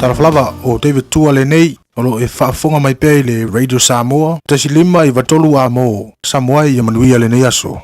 Talofa lava, o David Tua lenei, o lo o e faafofoga mai pea i le Radio Samoa, 1.5 93 A mo Samoa ia manuia lenei aso.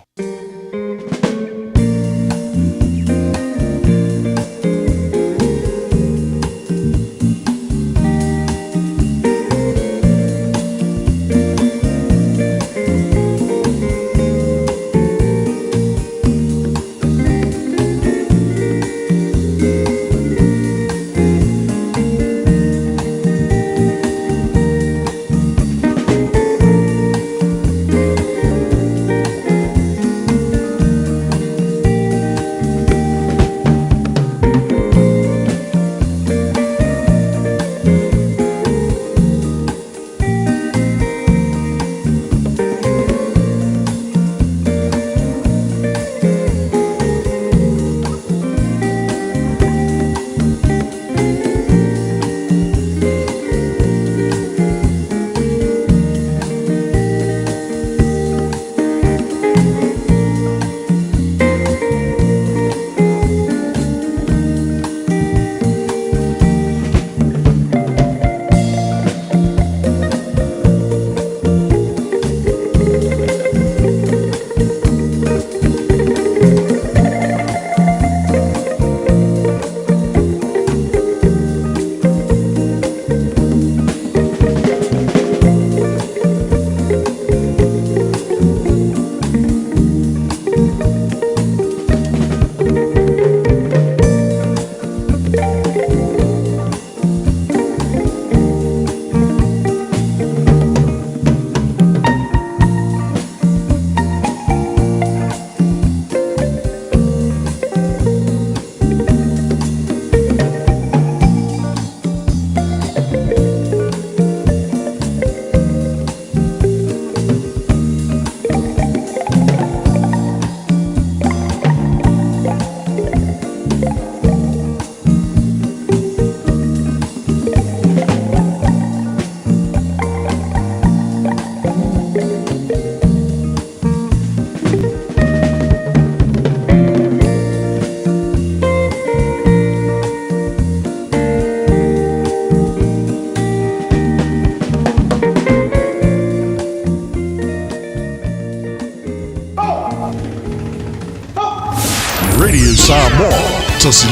Radio Samoa, 1.5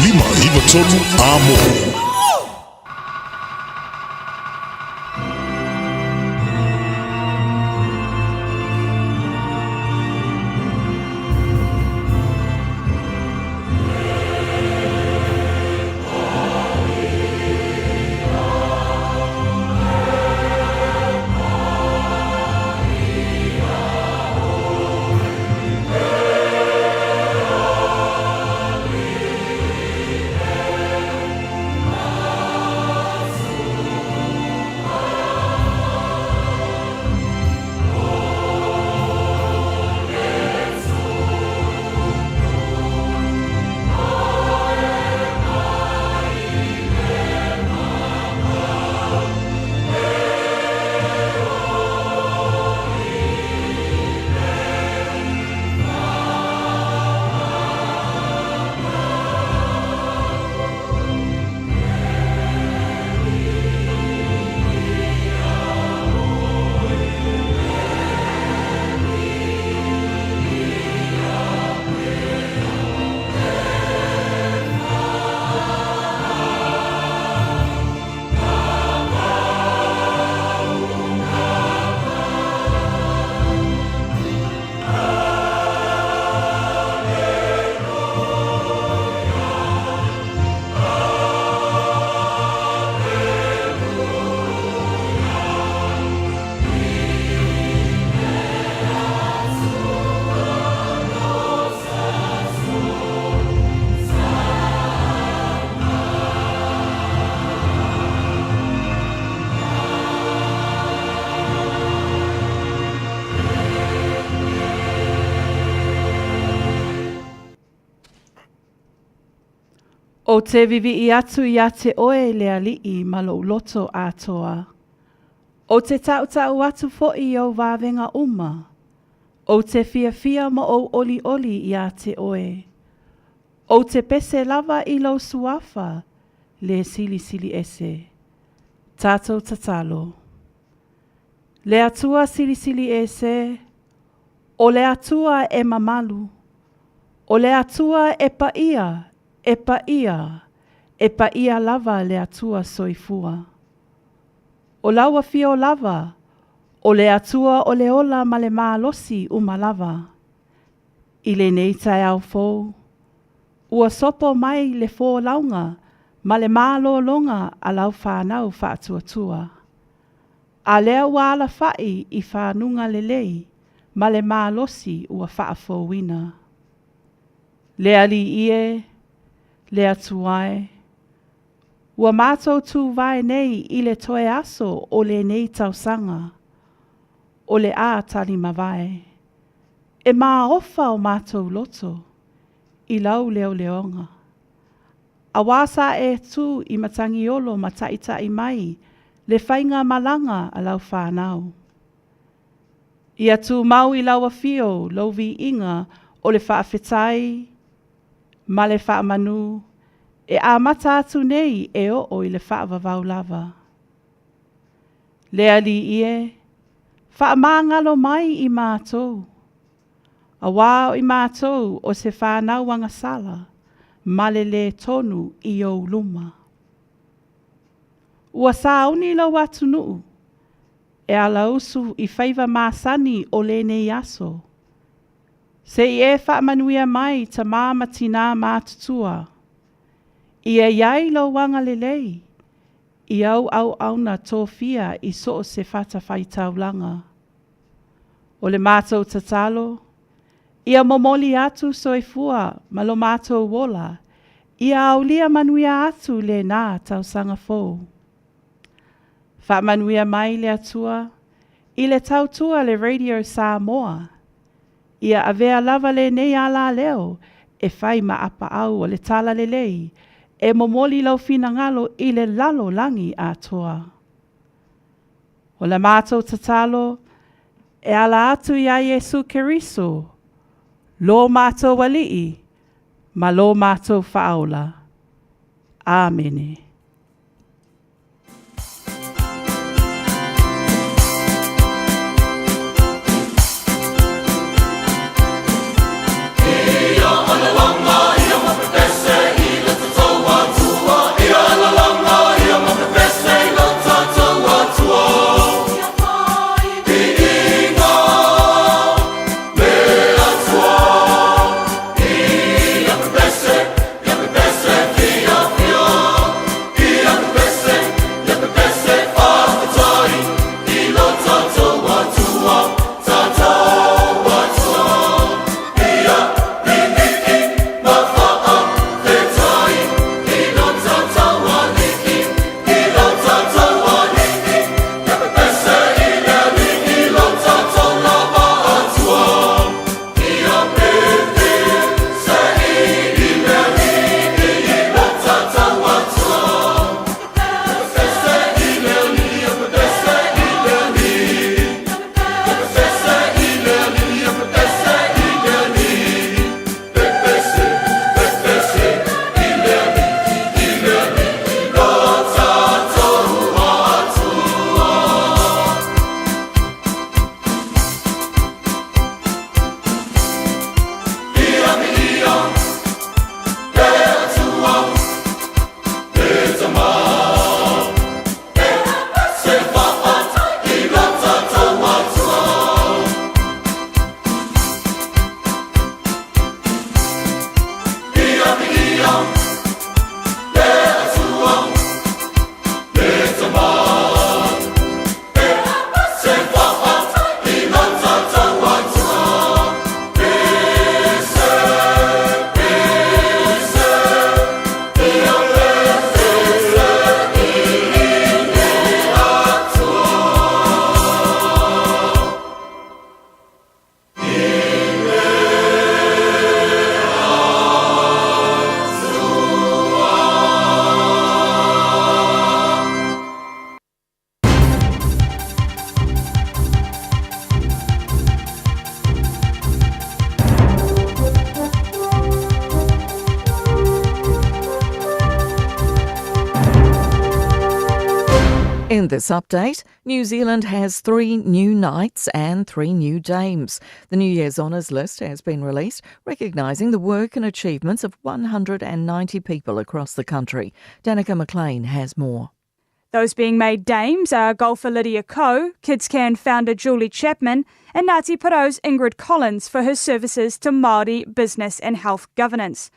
93 Amo. Ou te wivii atu ia te oe le Alii ma lou loto atoa. Ou te tautau atu foi i ou vavenga uma. Ou te fiafia ma ou olioli ia te oe. Ou te pese lava i lou suafa. Le Silisili Ese. Tatou tatalo. Le Atua Silisili Ese, o le Atua e mamalu, o le Atua e paia, e paia, e paia lava le Atua Soifua. O lau afio lava, o le Atua o le ola ma le malosi uma lava. I lenei taeao fou, ua sopo mai le folauga ma le malologa a lau fanau faatuatua. A lea ua alafai i fanuga lelei ma le malosi ua faafouina. Le Alii e, le Atua e, ua matou tuvae nei i le toe aso o lenei tausaga, o le a talimavae. E maofa o matou loto i lau leoleoga. Auā sa e tu i Matagiolo ma taʻitaʻi mai le faiga malaga a lau fanau. Ia tumau i lau afio lou viiga o le faafetai ma le faamanu e amata atu nei e oo i le faavavau lava. Le Alii e, faamagalo mai i matou, auā o i matou o se fanau agasala ma le lē tonu i ou luma. Ua sauni lou atunuu e alausu i faiva masani o lenei aso. Se i e faamanuia mai tamā ma tinā matutua. Ia i ai lou agalelei i au auauna tofia i so o se fatafaitaulaga. O le matou tatalo, ia momoli atu soifua ma lo matou ola, ia aulia manuia atu lenā tausaga fou. Faamanuia mai le Atua i le tautua le Radio Samoa. Ia avea lava lenei alaleo e fai ma apaau o le talalelei e momoli lou finagalo i le lalolagi atoa. O le matou tatalo e ala atu iā Iesu Keriso, lo matou Alii ma lo matou Faaola. Amene. In this update, New Zealand has three new knights and three new dames. The New Year's Honours list has been released, recognising the work and achievements of 190 people across the country. Danica McLean has more. Those being made dames are golfer Lydia Ko, KidsCan founder Julie Chapman, and Ngāti Porou's Ingrid Collins for her services to Māori business and health governance.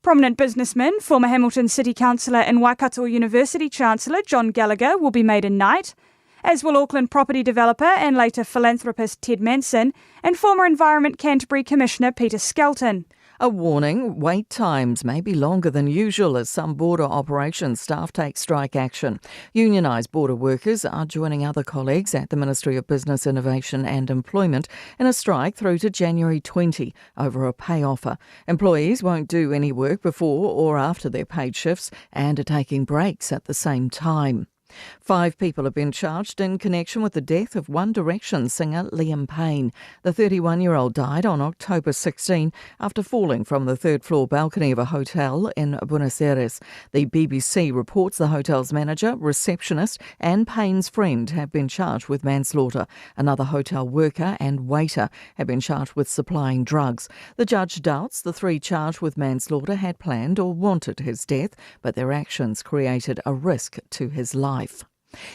Prominent businessman, former Hamilton City Councillor and Waikato University Chancellor John Gallagher will be made a knight, as will Auckland property developer and later philanthropist Ted Manson and former Environment Canterbury Commissioner Peter Skelton. A warning wait times may be longer than usual as some border operations staff take strike action. Unionised border workers are joining other colleagues at the Ministry of Business Innovation and Employment in a strike through to January 20 over a pay offer. Employees won't do any work before or after their paid shifts and are taking breaks at the same time. Five people have been charged in connection with the death of One Direction singer Liam Payne. The 31 year old died on October 16 after falling from the third floor balcony of a hotel in Buenos Aires. The BBC reports the hotel's manager, receptionist, and Payne's friend have been charged with manslaughter. Another hotel worker and waiter have been charged with supplying drugs. The judge doubts the three charged with manslaughter had planned or wanted his death, but their actions created a risk to his life.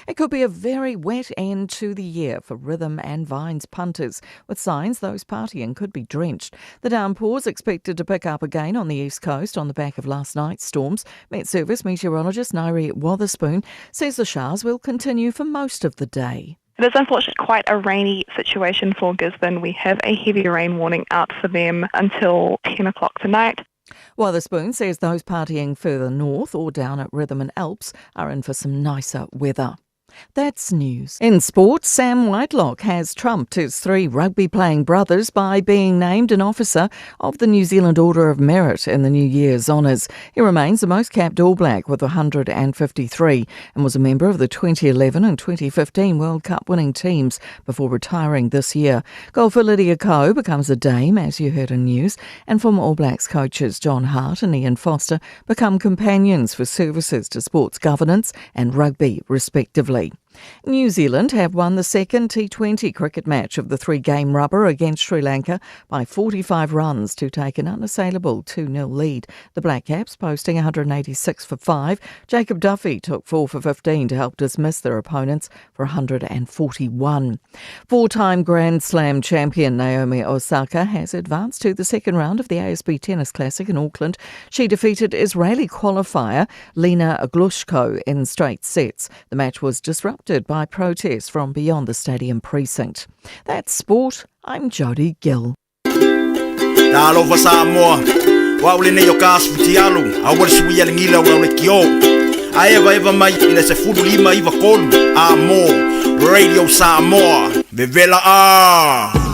It could be a very wet end to the year for Rhythm and Vines punters, with signs those partying could be drenched. The downpours expected to pick up again on the east coast on the back of last night's storms. Met Service meteorologist Nairi Wotherspoon says the showers will continue for most of the day. It is unfortunately quite a rainy situation for Gisborne. We have a heavy rain warning out for them until 10 o'clock tonight. Wotherspoon says those partying further north or down at Rhythm and Alps are in for some nicer weather. That's news. In sport, Sam Whitelock has trumped his three rugby playing brothers by being named an officer of the New Zealand Order of Merit in the New Year's Honours. He remains the most capped All Black with 153 and was a member of the 2011 and 2015 World Cup winning teams before retiring this year. Golfer Lydia Ko becomes a dame, as you heard in news, and former All Blacks coaches John Hart and Ian Foster become companions for services to sports governance and rugby, respectively. New Zealand have won the second T20 cricket match of the three game rubber against Sri Lanka by 45 runs to take an unassailable 2 0 lead. The Black Caps posting 186 for 5. Jacob Duffy took 4 for 15 to help dismiss their opponents for 141. Four time Grand Slam champion Naomi Osaka has advanced to the second round of the ASB Tennis Classic in Auckland. She defeated Israeli qualifier Lena Glushko in straight sets. The match was disrupted by protests from beyond the stadium precinct. That's sport. I'm Jodie Gill. Talofa Samoa, o au lenei o ka asu fitialu, aua le suia le gila o au le kio. A eva eva mai i le 15 iva kolu, a mo, Radio Samoa, vevela a!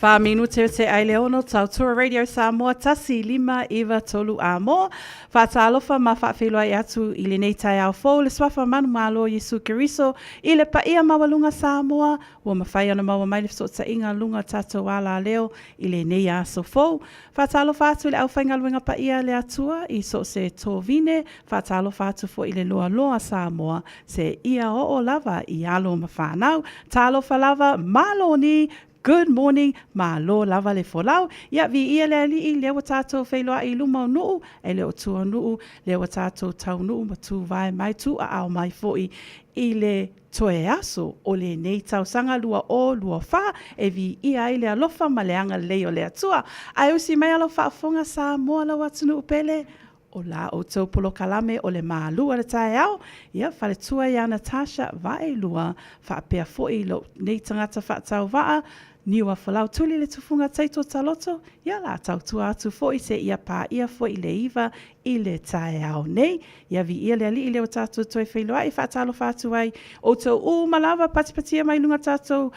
Whā minute te ai le ono, Tautua Radio Samoa, tasi lima iwa tolu a mo. Whātālofa ma whaawheloai atu i lenei taiao fou le suafa manu malo Iesu Keriso i le paia maualuga Samoa ua mafai ona maua mai le fesootaiga luga tatou alaleo i lenei aso fou. Faatalofa atu i le aufaigaluega paia a le Atua i so o se tovine, faatalofa atu foi i le loaloa Samoa se ia oo lava i alo ma fanau. Talofa lava, malo ni, good morning, malo lava le folau. Ia, viia le Alii, lea ua tatou feiloai i luma o nuu, e le o tua o nuu, lea ua tatou taunuu ma tuvae mai, tuaao mai foi i le Toe aso o lenei tausaga 2024 e viia ai le alofa ma le agalelei o le Atua. Ae usi mai a lau faafofoga Samoa lau atunuu pele, o la outou polokalame o le malu a le taeao, ia faletua ia Natasha Vaelua faapea foi lou nei tagata faatauvaa, Niuafolau tuli le tufuga taito taloto, ia la tautua atu foi seia paia foi le iva i le taeao nei. Ia viia le Alii lea ua tatou toe feiloai e faatalofa atu ai outou uma lava patipatia mai luga tatou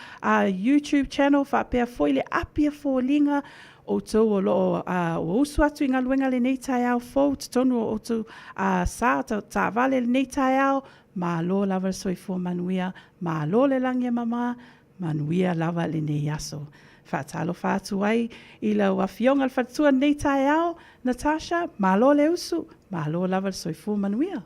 YouTube channel faapea foi le api a foliga outou o lo o ua usu atu i galuega lenei taeao fou totonu o outou sa taavale lenei taeao. Malo lava le soifua manuia, malo le lagi e mama, Manuia lava lenei aso. Faatalofa atu ai i lau Afioga le faletua lenei taeao, Natasha, malo le usu, malo lava le soifua manuia.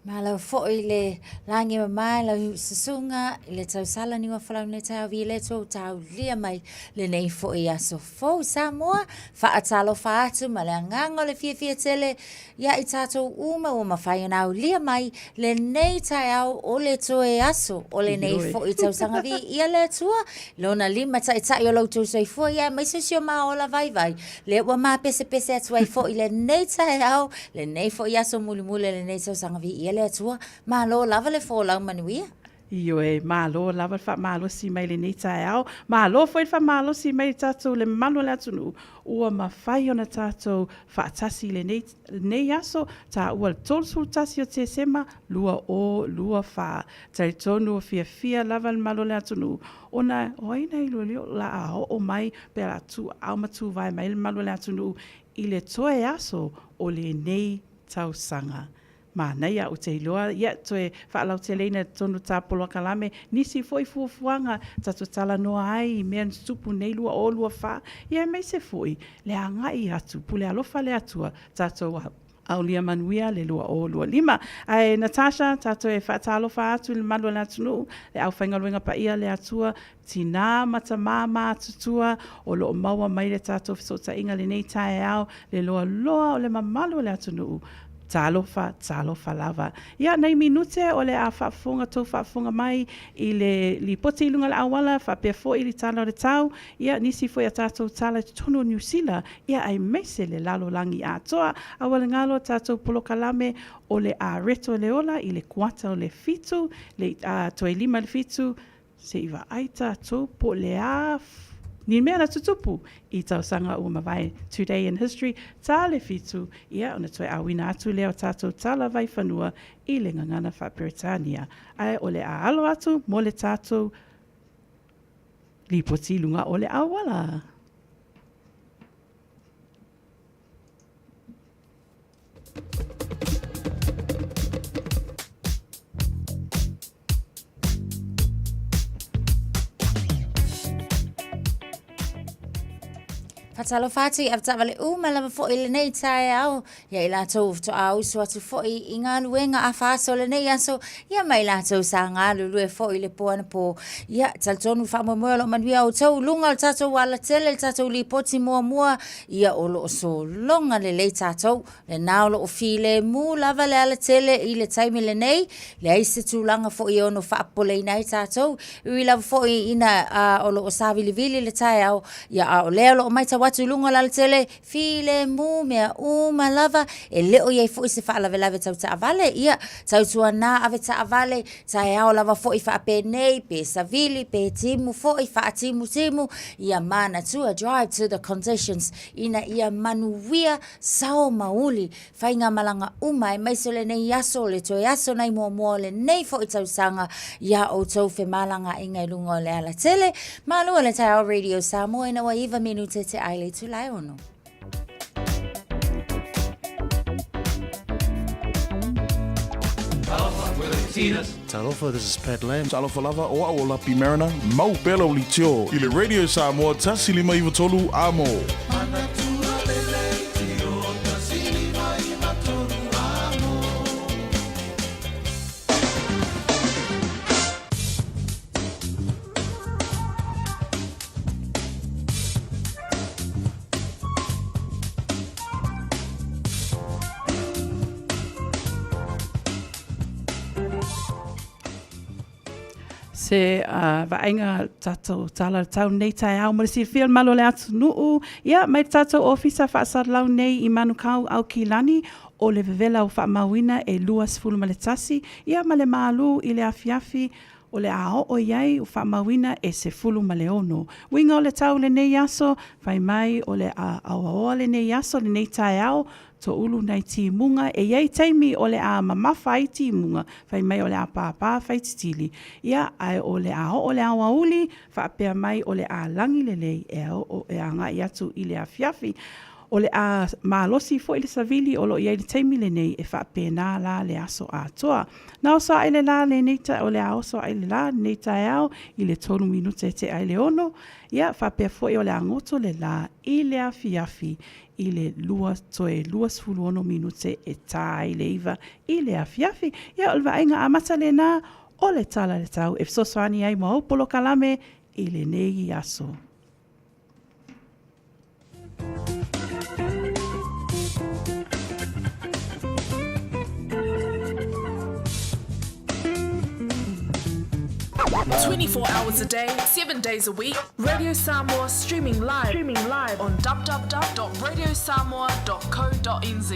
Malo foi le lagi mama i lau susuga i le tausala Niuafolau nei taeao vi le tou taulia mai lenei foi aso fou Samoa. Faatalofa atu ma le agaga o le fiafia tele Ia i tatou uma ua mafai ona aulia mai lenei taeao o le toe aso o lenei foi tausaga viia le Atua lona lima taitai o lo outou soifua ia aemaise si o ma ola vaivai lea ua mapesepese atu ai foi lenei taeao lenei foi aso mulimuli o lenei tausaga viia le Atua malo lava le folau manuia. Ioe, malo lava le faamalosi mai lenei taeao. Malo foi le faamalosi mai i tatou le mamalu o le atunuu ua mafai ona tatou faatasi i lenei, lenei aso taua le 31 o Tesema 2024. Talitonu ua fiafia lava le mamalu o le atunuu ona o ai na iloilo o le a oo mai pe a tuuao ma tuvae mai le mamalu o le atunuu i le toe aso o lenei tausaga. Manaia, ou te iloa ia toe faalauteleina i totonu o ta polokalame nisi foi fuafuaga tatou talanoa ai i mea na tutupu nei 2024, ia aemaise foi le agai atu, pule alofa le Atua, tatou aulia manuia le 2025. Ae Natasha, tatou e faatalofa atu i le mamalu o le atunuu, le aufaigaluega paia a le Atua, tinā ma tamā matutua o lo o maua mai le tatou fesootaiga lenei taeao, le loaloa o le mamalu o le atunuu, talofa, talofa lava. Ia, nai minute o le a faafofoga tou faafofoga mai i le lipoti i luga o le auala, faapea foi le tala o le tau, ia, nisi foi a tatou tala i totonu o Niu Sila, ia, aemaise le lalolagi atoa. Aua le galo tatou polokalame o le a reto le ola i le kuata o le fitu, le, a, toe lima i le fitu, Se i vaai tatou po o le a ni mea na tutupu i tausaga ua mavae Today in History, ta le fitu, ia ona toe auina atu lea o tatou tala vaifanua i le gagana faa-Peretania. Ae o le a alo atu mo le tatou lipoti i luga o le auala. Faatalofa atu i avetaavale uma lava foi i lenei taeao, ia i latou faatoa usu atu foi i galuega afa aso o lenei aso, ia ma i latou sa galulue foi i le po anapo. Ia, talitonu faamoemoe o lo o manuia outou i luga o le tatou alatele, le tatou lipoti muamua, ia o lo o sologa lelei tatou. Lena o lo o filemu lava le alatele i le taimi lenei, leai se tulaga foi e ono faapopoleina ai tatou, e ui lava foi ina o lo o savilivili le taeao, ia a o lea o lo o matau atu i luga o le alatele, filemu mea uma lava, e le o i ai foi se faalavelave tau taavale, ia tautuana avetaavale, taeao lava foi faapenei, pe savili, pe timu foi, faatimutimu, ia manatua, drive to the conditions, ina ia manuia Sao ma uli, faigamalaga uma aemaise o lenei aso, o le toe aso nai muamua o lenei foi tausaga iā outou femalagaaiga i luga o le alatele. Malo le taeao Radio Samoa ina ua iva minute te ai le itula e ono. Talofa, this is Pat Lam. Talofa lava, o au o Lapi Mariner, mau pea lau litio i le Radio Samoa 1593 amo. Se vaaiga tatou tala tau nei taeao mo le silafia le malo o le atunuu ia mai le tatou ofisa faasalalau nei i Manukau Aukilani o le vevela ua faamauina e 21 ia ma le malu i le afiafi. O le a oo i ai ua faamauina e 16. Uiga o le tau lenei aso, fai mai o le a aoaoa lenei aso lenei taeao, toulu nai timuga, e i ai taimi o le a mamafa ai timuga, fai mai o le a pāpā faititili, ia, ae o le a oo le aoauli, faapea mai o le a lagi lelei e oo e agai atu i le afiafi. O le a malosi foi le savili o lo o i ai i le taimi lenei, e faapena la le aso atoa. Na oso ae le la lenei o le a oso ae le la lenei taeao i le 3 minute e tea ai le 6, ia faapea foi o le a goto le la i le afiafi i le 2 toe 26 minute e ta ai le 9 i le afiafi. Ia o le vaaiga amata lena o le Tala i le Tau e fesoasoani ai mo au polokalame i lenei aso. 24 hours a day, 7 days a week. Radio Samoa streaming live, streaming live on www.radiosamoa.co.nz.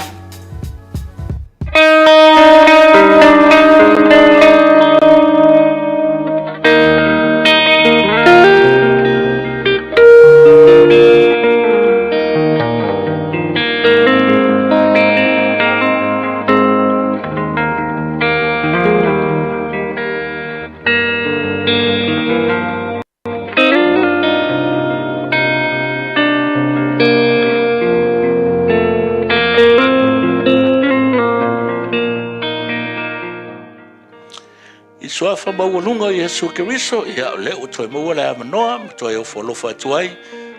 I suafa maualuga o Iesu Keriso, ia o lea ua toe maua le avanoa ma toe ofo alofa atu ai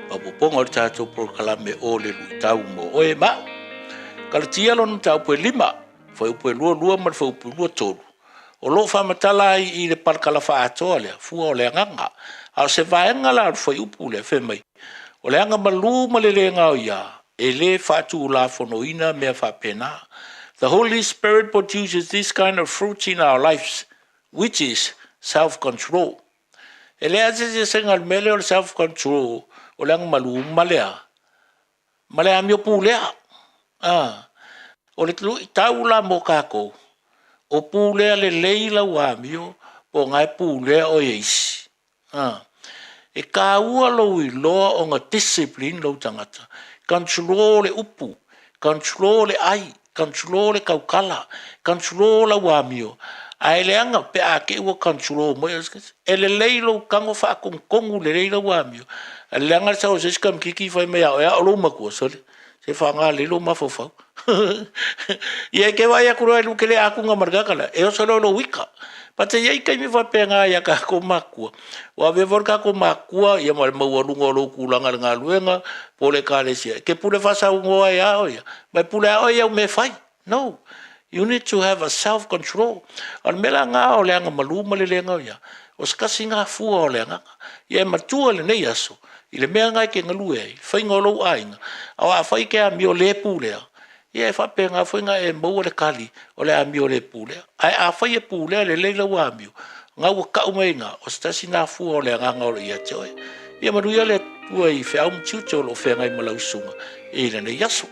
faaopoopoga o le tatou polokalame o le luitau mo oe ma au. Kalatia lona mataupu e 5, fuaiupu e 22 ma le fuaiupu e 23, o lo o faamatala ai i le palakala faaatoa lea, fua o le agaga. A o se vaega la o le fuaiupu lea, fai mai, o le aga malū ma le le gaoia, e lē faatulafonoina mea faapena. The Holy Spirit produces this kind of fruit in our lives, which is self-control. E leai se eseesega i le mea lea o le self-control, o le agamalu ma le a? Ma le amio pulea. A, o le luitau la mo kākou, o pulea lelei lau amio po o na e pulea oe e isi. A, e tāua lou iloa ona discipline lou tagata, control le upu, control le ai, control le tautala, control lau amio, ae leaga pe a te i ua control mai oe, e lelei lou tago faatonutonu lelei lau amio, ae leaga le sau o se isi tamaititi fai mai ia oe a o lou matua, sole, se faga lelei lou mafaufau. Ia e te vaai atu loa e te le atuga ma le tagata lea, e oso loa lou ita. But e i ai taimi faapena ia tatou matua, ua avea foi le tatou matua ia ma le maualuga o lou tulaga i le galuega po o le ekalesia, e te pule faasaunoa ai lava oe ia, ma e pule lava oe i au mea e fai. No, you need to have a self control. O le mea la lena o le agamalu ma le le gaoia, o se tasi lena fua o le agaga. Ia e matua i lenei aso, i le mea lena e te galue ai, le faiga o lou aiga, aua afai e te amio le pulea, ia e faapena foi ona e maua le tali o le amio le pulea. Ae afai e pulea lelei lau amio, o lena ua tau mai i ina, o se tasi lena fua o le agaga o lo o ia te oe. Ia manuia le Atua i feau ma tiute o lo o feagai ma lau susuga i lenei aso.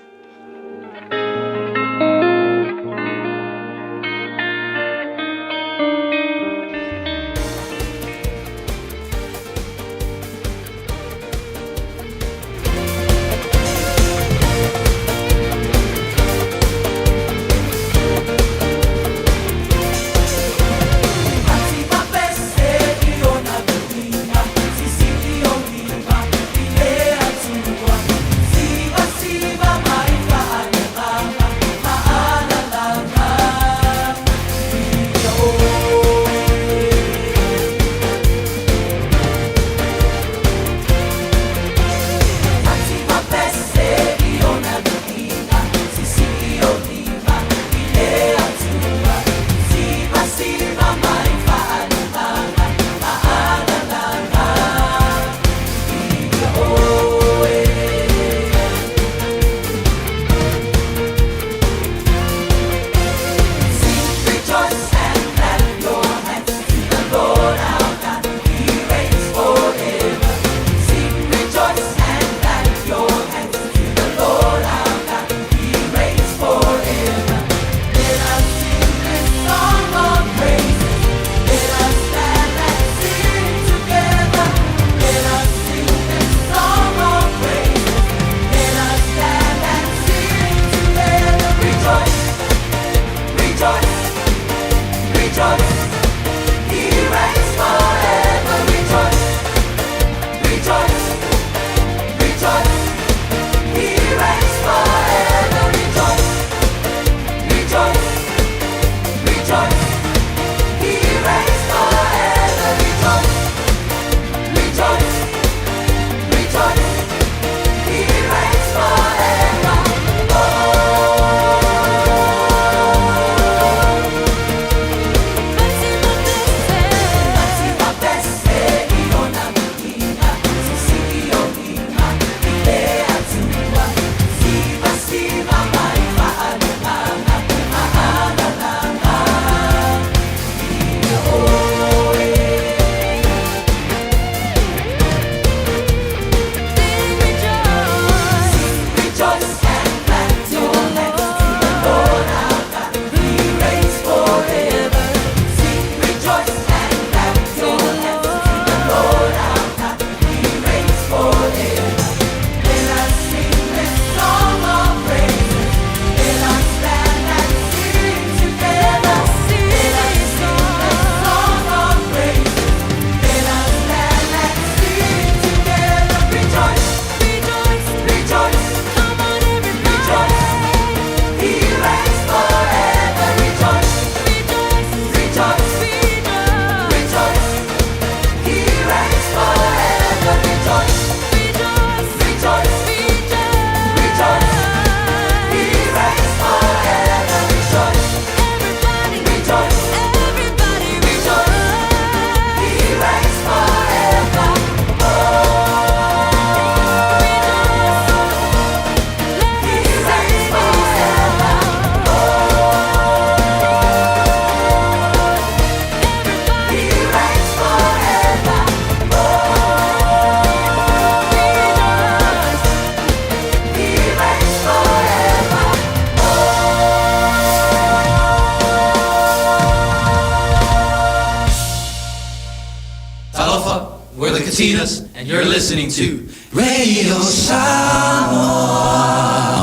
Katinas, and you're listening to Radio Samoa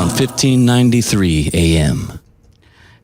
on 1593 AM.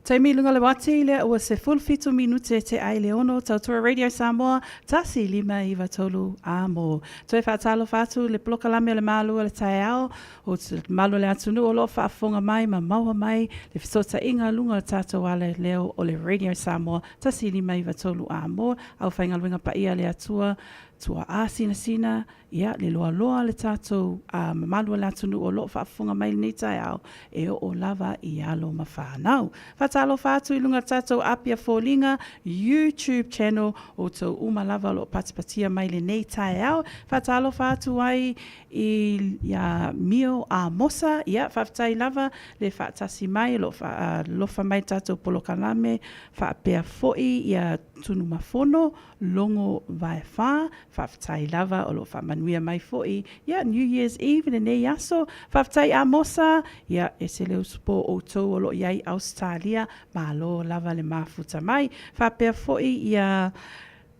Taimi i lunga le wati lea ua 17 minute te ai le ono tautua Radio Samoa 1 5 9 3 a mo. Toe faatalofa atu le polokalame o le malu o le taeao o te malu o le atunuu o loo faafofoga mai ma maua mai le fesootaiga luga o le tatou ala leo o le Radio Samoa 1 5 9 3 a mo aufaigaluega paia le Atua tuaa sinasina ia le loaloa le tatou mamalu o le atunuu o loo faafofoga mai lenei taeao e oo lava i alo ma fanau. Faatalofa atu i luga tatou Apia Foliga YouTube channel o tou uma lava o loo patipatia mai lenei taeao. Faatalofa atu ai i ia Mio Amosa, ia faafetai lava le faatasi mai o loo faalofa mai tatou polokalame faapea foi ia Tunumafono Logo Vaefa, faafetai lava o loo faamanuia mai foi ia New Year's Eve lenei aso. Faafetai Amosa, ia ese le usupo o outou o loo i ai Ausetalia, malo lava le mafuta mai. Faapea foi ia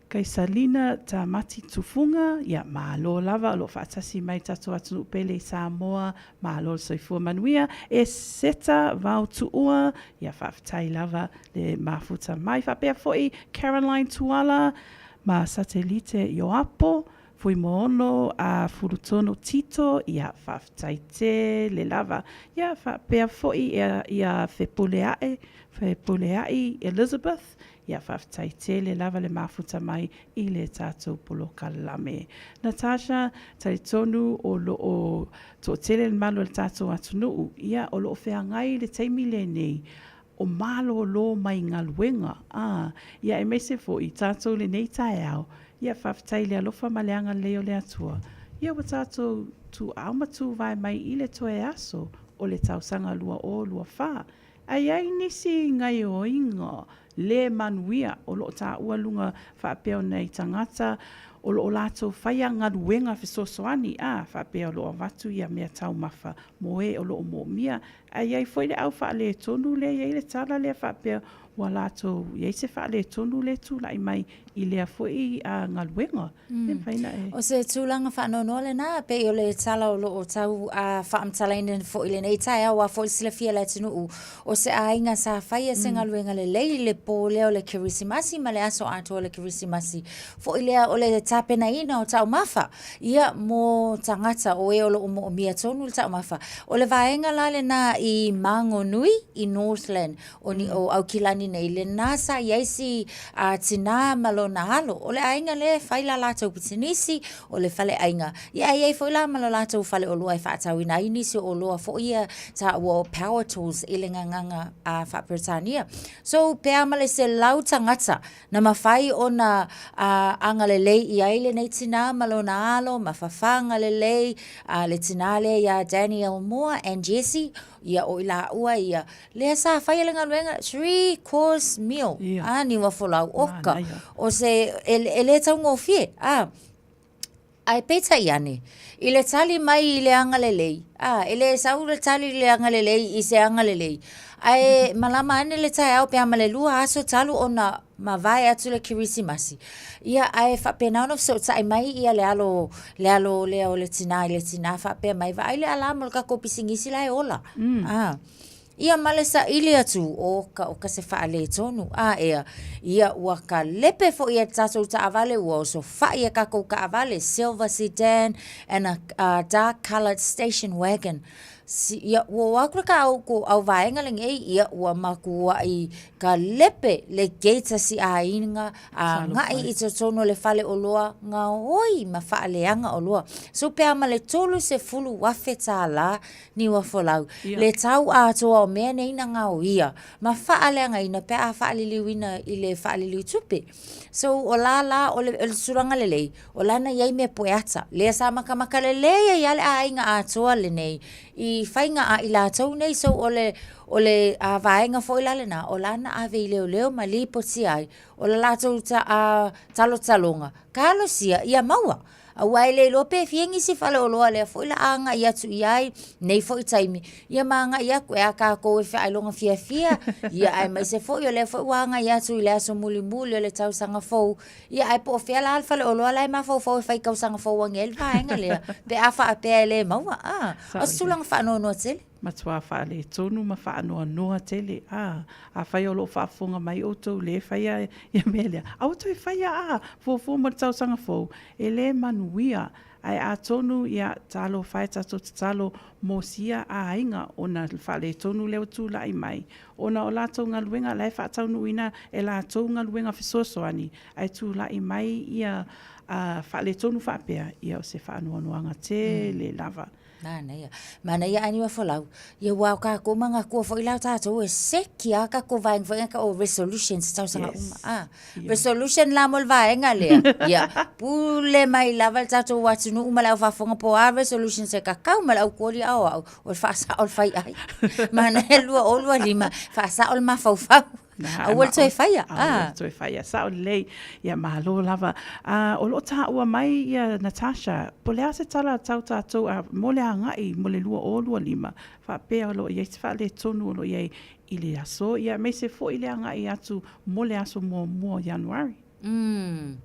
Kaisalina Tamati Tufuga, ia malo lava o loo faatasi mai tatou atunuu pele i Samoa, malo le soifua manuia. E Seta Vao Tuua, ia faafetai lava le mafuta mai. Faapea foi Caroline Tuala ma Satelite Ioapo, Fuimono a Fulutonu Tito, ia faafetai tele lava. Ia faapea foi ia, ia Fepuleae, Fepuleai Elizabeth, ia faafetai tele lava le mafuta mai i le tatou polokalame. Natasha, talitonu o loo toatele le malu o le tatou atunuu, ia o loo feagai le taimi lenei o malōlō mai galuega, ā, ia aemaise foi tatou lenei taeao, ia faafetai i le alofa ma le agalelei o le Atua, ia ua tatou tuuao ma tuvae mai i le toe aso o le tausaga 2024. Ae i ai nisi gaioiga lē manuia o loo taua luga faapea o nai tagata o loo latou faia galuega fesoasoani, ā, faapea o loo avatu ia mea taumafa mo e o loo moomia. Ae i ai foi le au faaletonu lea e i ai le tala lea faapea ua latou i ai se faaletonu lea e tulai mai i lea foi galuega. E mafai ona e. O se tulaga faanoanoa lena, pei o le tala o lo o tau faamatalaina foi i lenei taeao aua foi le silafia e le atunuu, o se aiga sa faia se galuega lelei i le po lea o le Kerisimasi ma le aso atoa o le Kerisimasi foi lea o le tapenaina o taumafa. Ia, mo tagata o e o lo o moomia tonu le taumafa. O le vaega la lena i Magonui, i Northland, o, ni, o Aukilani nei, lena sa i ai si a, tinā ma lona alo. O le aiga lea e fai la latou pisinisi, o le faleaiga. Ia, ae i ai foi la ma lo latou faleoloa e faatauina ai nisi o oloa foi ia taua o power tools i le gagana a, faa-Peretania. So, pe a ma le 100 tagata Na mafai ona agalelei i ai lenei tinā ma lona alo ma fafaga lelei le tinā lea iā Daniel Moore and Jesse, ia o i lāua ia, lea sa faia le galuega 3 course meal, a niua folau, oka, o se, e le taugofie, a. Ae peitai ane, i le tali mai i le agalelei, ā, e le sau le tali i le agalelei i se agalelei, ae malama ane le taeao pe a ma le lua aso talu ona mavae atu le Kerisimasi, ia, ae faapena ona fesootai mai ia le alo, le alo lea o le tinā i le tinā faapea mai, vaai le alā mo le tatou pisinisi la e ola, ā. Ia ma le saili atu, oka, oka se faaletonu, a ea, ia ua kalepe foi e tatou taavale, ua osofai e kakou kaavale, silver sedan and a, a dark coloured station wagon. Si, ia, ua o atu le ka au ko au vaega lenei, ia ua makuai kalepe le gate a si aiga, a ngai i totonu o le fale oloa, gaoi ma faaleaga oloa. So pe a ma le 30,000 tālā Niua folau, le tau atoa o mea nei na gaoia ma faaleagaina pe a faaliliuina i le faaliliu tupe. So, o la la o le, o le tulaga lelei, o lana i ai mea poeata, lea sa makamaka lelei ai a le aiga atoa lenei i faiga a i latou nei. So, o le, o le a vaega foi la lena, o lana ave i leoleo ma lipotia ai, o le latou ta, a, talotaloga, talosia ia maua. Aua e le iloa pe fia nisi faleoloa lea foi la a agai atu i ai nei foi taimi, ia ma agai atu e a tatou e faailoga fiafia, ia aemaise foi o lea foi ua agai atu i le aso mulimuli o le tausaga fou, ia ae po o fea la le faleoloa la e mafaufau e fai tausaga fou ane ai le vaega lea, pe a faapea e le maua, a, o se tulaga faanoanoa tele. Matua faaletonu ma faanoanoa tele, a, afai o lo o faafofoga mai outou le faia ia mea lea, aua toe faia, a, fuafua mo le tausaga fou, e le manuia, ae atonu, ia, talofa e tatou tatalo mo sia aiga ona le faaletonu lea ua tulai mai, ona o latou galuega la e faataunuuina e latou galuega fesoasoani, ae tulai mai ia faaletonu faapea, ia o se faanoanoaga tele lava. Manaia. Manaia a niua folau. Ia ua o kākou manatua foi la o tātou e seki a kākou vaega foi o resolutions tausaga yes. uma. Ah, yeah. Resolution la mo le vaega lea. Ia, pule mai lava le tātou atunuu ma le au faafofoga po a resolutions e kakau ma le au koli ao au o le faasao le fai ai. Manaia 2025 faasao le mafaufau. Aua le toe faia. Aua le toe faia. Sao lelei. Ia malo lava. Uh, o lo o taua mai ia Natasha, po le a se tala tau tātou a, mo le agai mo le 2025, faapea o lo o i ai se faaletonu o lo o i ai i le aso, ia aemaise foi le agai atu mo le aso muamua o Ianuari. Mm.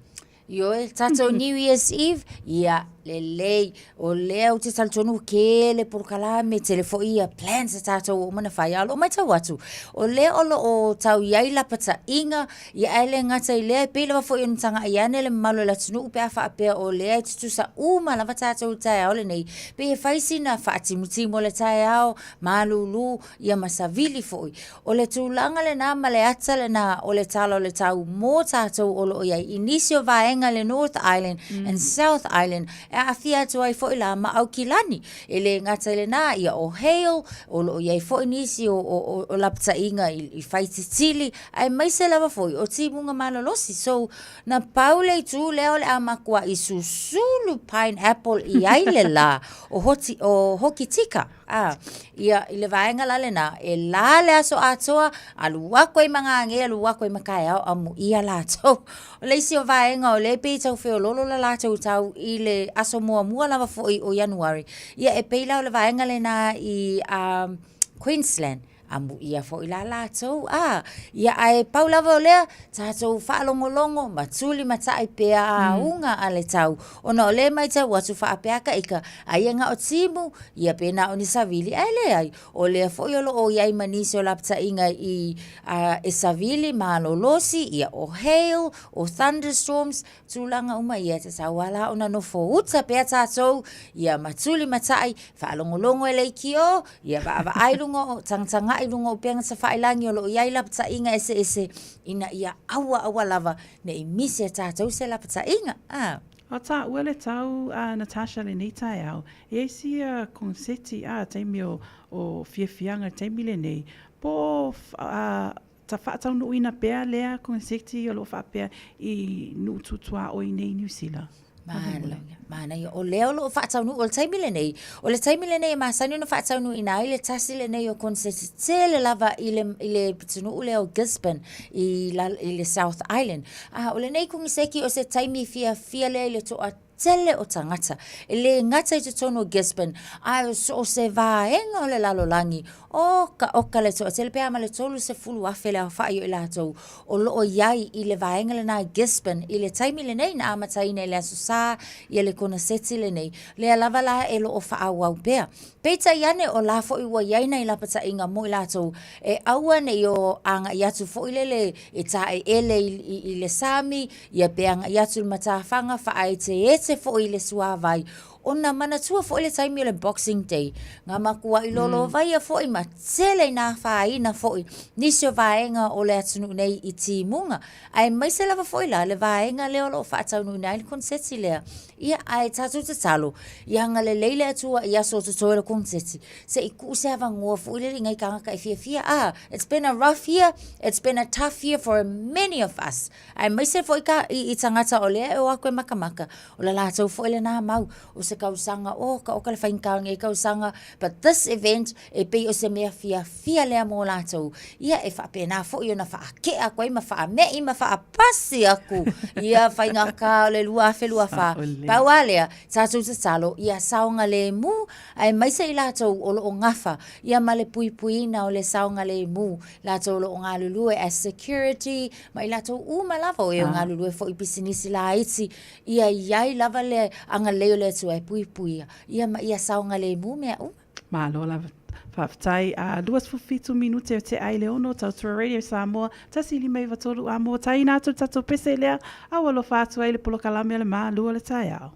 Ioe, tatou New Year's Eve, ia, lelei, o lea ou te talitonu tele polokalame, tele foi ia plans a tatou ua uma ona fai, a o loo matau atu, o lea o lo o tau i ai lapataiga, ia ae le gata i lea, e pei lava foi ona tagai ane le mamalu o le atunuu pe a faapea o lea e tutusa uma lava tatou i le taeao lenei, pei e fai sina faatimutimu o le taeao, malulu, ia ma savili foi. O le tulaga lena ma le ata lena o le tala o le tau mō tātou o lo o i ai i nisi o vaega i le North Island mm. and South Island e aafia atu ai foi la ma Aukilani. E le gata i lena, ia o hail, o lo o i ai foi nisi o, o, o, o lapataiga i, i whaititili, aemaise lava foi o timuga malolosi. So, na pau le itu lea o le a makua'i susulu pineapple i ai le lā o, hoti, o Hokitika. A, ia, i le vaega la lena, e la le aso atoa, alu aku ai ma ngā alu aku ai ma kaeao, amuia lātou. O le isi o vaega o lea e pei e tau feololo la lātou tau i le aso muamua lava foi o Ianuari, ia e pei la o le vaega lena i um, Queensland, amuia foi la lātou, a, ia ae pau lava o lea, tatou faalogologo ma tuli ma taʻi pea auga a le tau, ona o lea e matau atu faapea ka ika, aia na o timu, ia pe na o ni savili, ae leai, o lea foi o lo o i ai ma nisi o lapataiga i a, e savili malolosi, ia o hail, o thunderstorms, tulaga uma ia e tatau lava la ona nofo uta pea tatou, ia ma tuli ma taʻi, faalogologo e leitio, ia vaavaai luga o, tagatagai luga o upega tafailagi o lo o i ai lapataiga eseese, ina ia aua aua lava ne i misi e tatou se lapataiga. A. O taua le tau a Natasha lenei taeao, e ai sia koneseti a taimi o, o fiafiaga i le taimi lenei, po o a, ta faataunuuina pea lea koneseti o lo o faapea i nuu tutuaoi nei i Niu Sila? Manaia, manaia. O lea o lo o faataunuu, o le taimi lenei, o le taimi lenei e masani ona faataunuuina ai le tasi lenei o koneseti tele lava i le, i le pitonuu lea o Gisborne i, la, i le South Island. A, o lenei koneseti o se taimi fiafia lea i le toatele o tagata. E le gata i totonu o Gisborne, ae o so o se vaega o le lalolagi, oka oka le toatele, pe a ma le 30,000 le aofai o i latou o lo o i ai i le vaega lena i Gisborne i le taimi lenei na amataina i le Aso Sa ia le koneseti lenei, lea lava la e lo o faaauau pea. Peitai ane o la foi ua i ai nai lapataiga mo i latou e aua ne i o agai atu foi lele e taeele i, i, i le sami, ia pe agai atu i le matafaga, faaeteete foi i le suāvai, Ona manatua foi le taimi o le Boxing Day, ngā makuaʻi lolovaia foi ma tele ina afaina foi nisi o vaega o le atunuu nei i timuga, aemaise lava foi la le vaega lea o lo o faataunuuina ai le koneseti lea. Ia, ae tatou tatalo, ia agalelei le Atua i aso o totoe o le koneseti, se i tuu se avanoa foi lele i nai tāngata e fiafia. Ah, it's been a rough year, it's been a tough year for many of us. Aemaise foi ka, i, i tagata o lea e o atu e makamaka, O le latou foi lena mau, o se se kausaga, oka oka le faigata o lenei kausaga, but this event e pei o se mea fiafia lea mo latou. Ia e faapena foi ona faake'a atu ai ma faame'i ma faapasi atu ia faigata o le 2024. Pau lava lea, tatou tatalo ia saogalemu aemaise i latou o lo o gafa ia ma le puipuiina o le saogalemu, latou o lo o galulue as security ma i latou uma lava o e galulue foi i pisinisi laiti, ia i ai lava le agalelei o le Atua e puipuia ia ma ia saogalemu mea uma. Malo lava. Faafetai. A 27 minute o te ai le ono, Tautua Radio Samoa, 1 5 9 3 a mo taina atu le tatou pese lea, a ua alofa atu ai le polokalame o le Malu o le Taeao.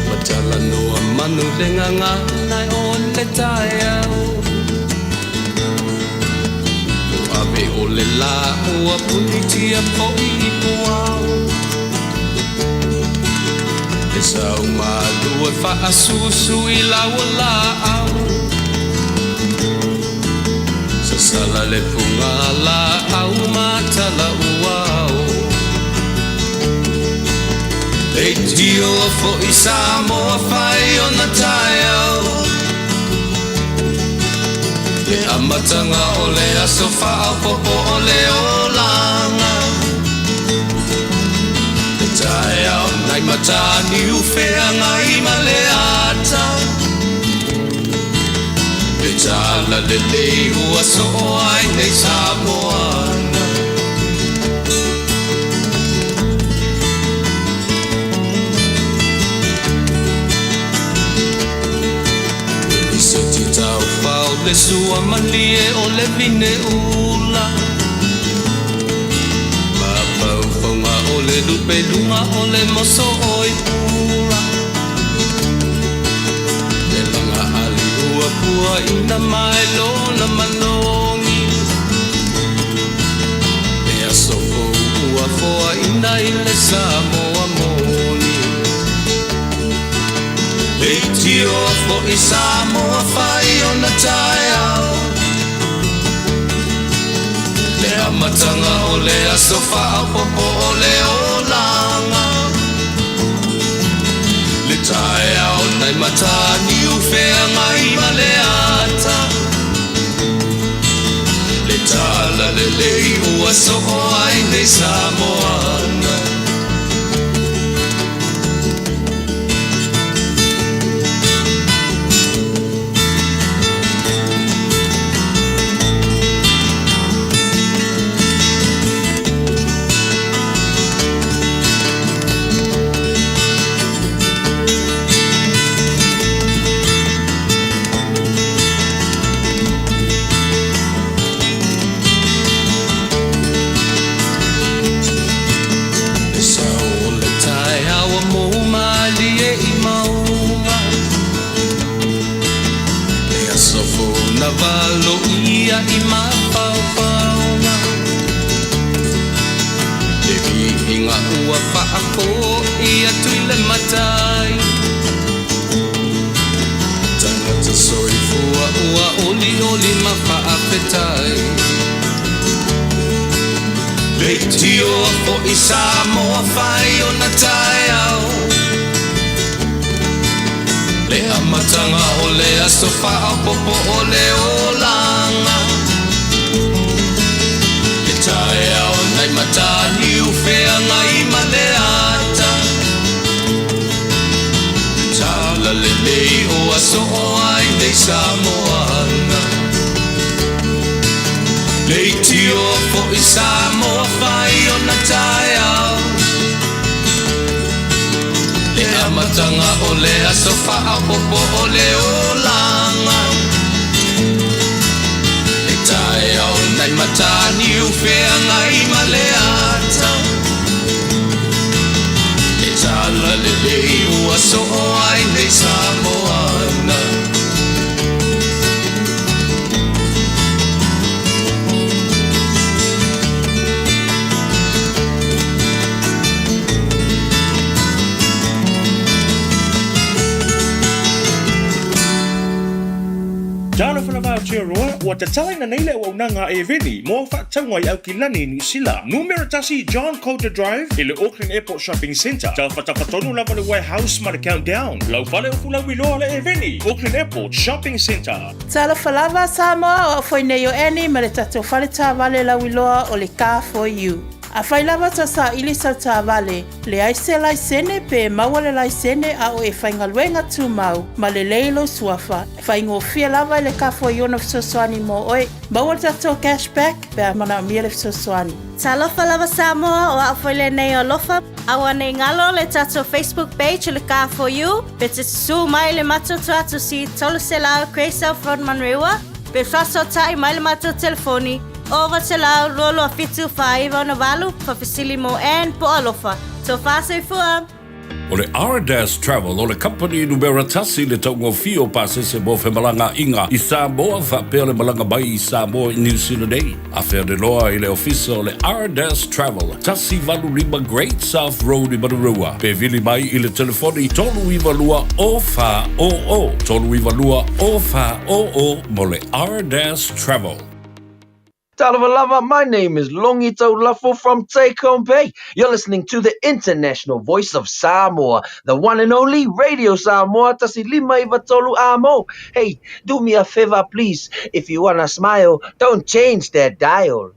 Ua talanoa manu le gagana o le taeao Ua ave o le lā ua punitia foi i puao E sau malu e faasusu i lau o laau Sasala le puga laau ma tala uao Leitio foi Samoa fai ona taeao Le amataga o le aso faaopoopo o le olaga Le taeao nai Mataniu Feagai ma le ata Le tala lelei ua soo ai nei Samoana. Lisiti taufao le sua malie o le vine ula Mafaufauga o le lupeluga o le moso oi pula Le laga ali ua puaina mai lona malogi Le aso fou ua foaina i le Samoa moni Leitio foi Samoa fai ona taeao Le amataga o le aso faaopoopo o le olaga Le taeao nai Mataniu Feagai ma le ata Le tala lelei ua soo ai nei Samoana. Le sao o le taeao ua mou malie i mauga Le aso fou na valoia i mafaufauga Le viiga ua faafoi atu i le Matai Tagata soifua ua olioli ma faafetai Leitio foi Samoa fai ona taeao Le amataga o le aso faaopoopo o le olaga Le taeao nai Mataniu Feagai ma le ata Le tala lelei ua soo ai nei Samoana Leitio foi Samoa fai ona taeao Le amataga o le aso faaopoopo o le olaga Le taeao nai Mataniu Feagai ma le ata Le tala lelei ua soo ai nei Samoana. Talofa lava Aotearoa, ua tatalaina nei le auaunaga a Airveni mo au faatauga i Aukilani, Niu Sila. Numera tasi John Coulter Drive i le Auckland Airport Shopping Centre. Tafatafa tonu lava le warehouse ma le Countdown. Lau fale ufu lauiloa le Airveni, Auckland Airport Shopping Centre. Talofa lava Samoa, o au foi nei o Annie ma le tatou fale taavale lauiloa o le Car For You. Afai lava ta saili sau taavale, leai se laisene pe maua le laisene a o e faigaluega tumau ma lelei lou suafa, faigofie lava i le Car For You ona fesoasoani mo oe. Maua le tatou cash back pe a manaomia le fesoasoani. Talofa lava Samoa, o au foi lenei o Alofa. Aua nei galo le tatou Facebook page o le Car For You, pe te susū mai i le matou tuatusi 300 Grey South Road Manurewa, pe faasootai mai le matou telefoni 900 227 4968, faafesili mo Ann po o Alofa. Tofa soifua! O le Ardas Travel o le kamupani numera tasi i le taugofie o pasese mo femalagaaiga i Samoa faapea le malaga mai i Samoa i Niu Sila nei. Afea le loa i le ofisa o le Ardas Travel, 185 Great South Road i Manurewa, pe vili mai i le telefoni 392 0400, 392 0400 mo le Ardas Travel. Talofa my name is Longi Taulafo from Take Home Bay. You're listening to the international voice of Samoa, the one and only Radio Samoa tasi lima iva tolu amo. Hey, do me a favor please. If you wanna smile, don't change that dial.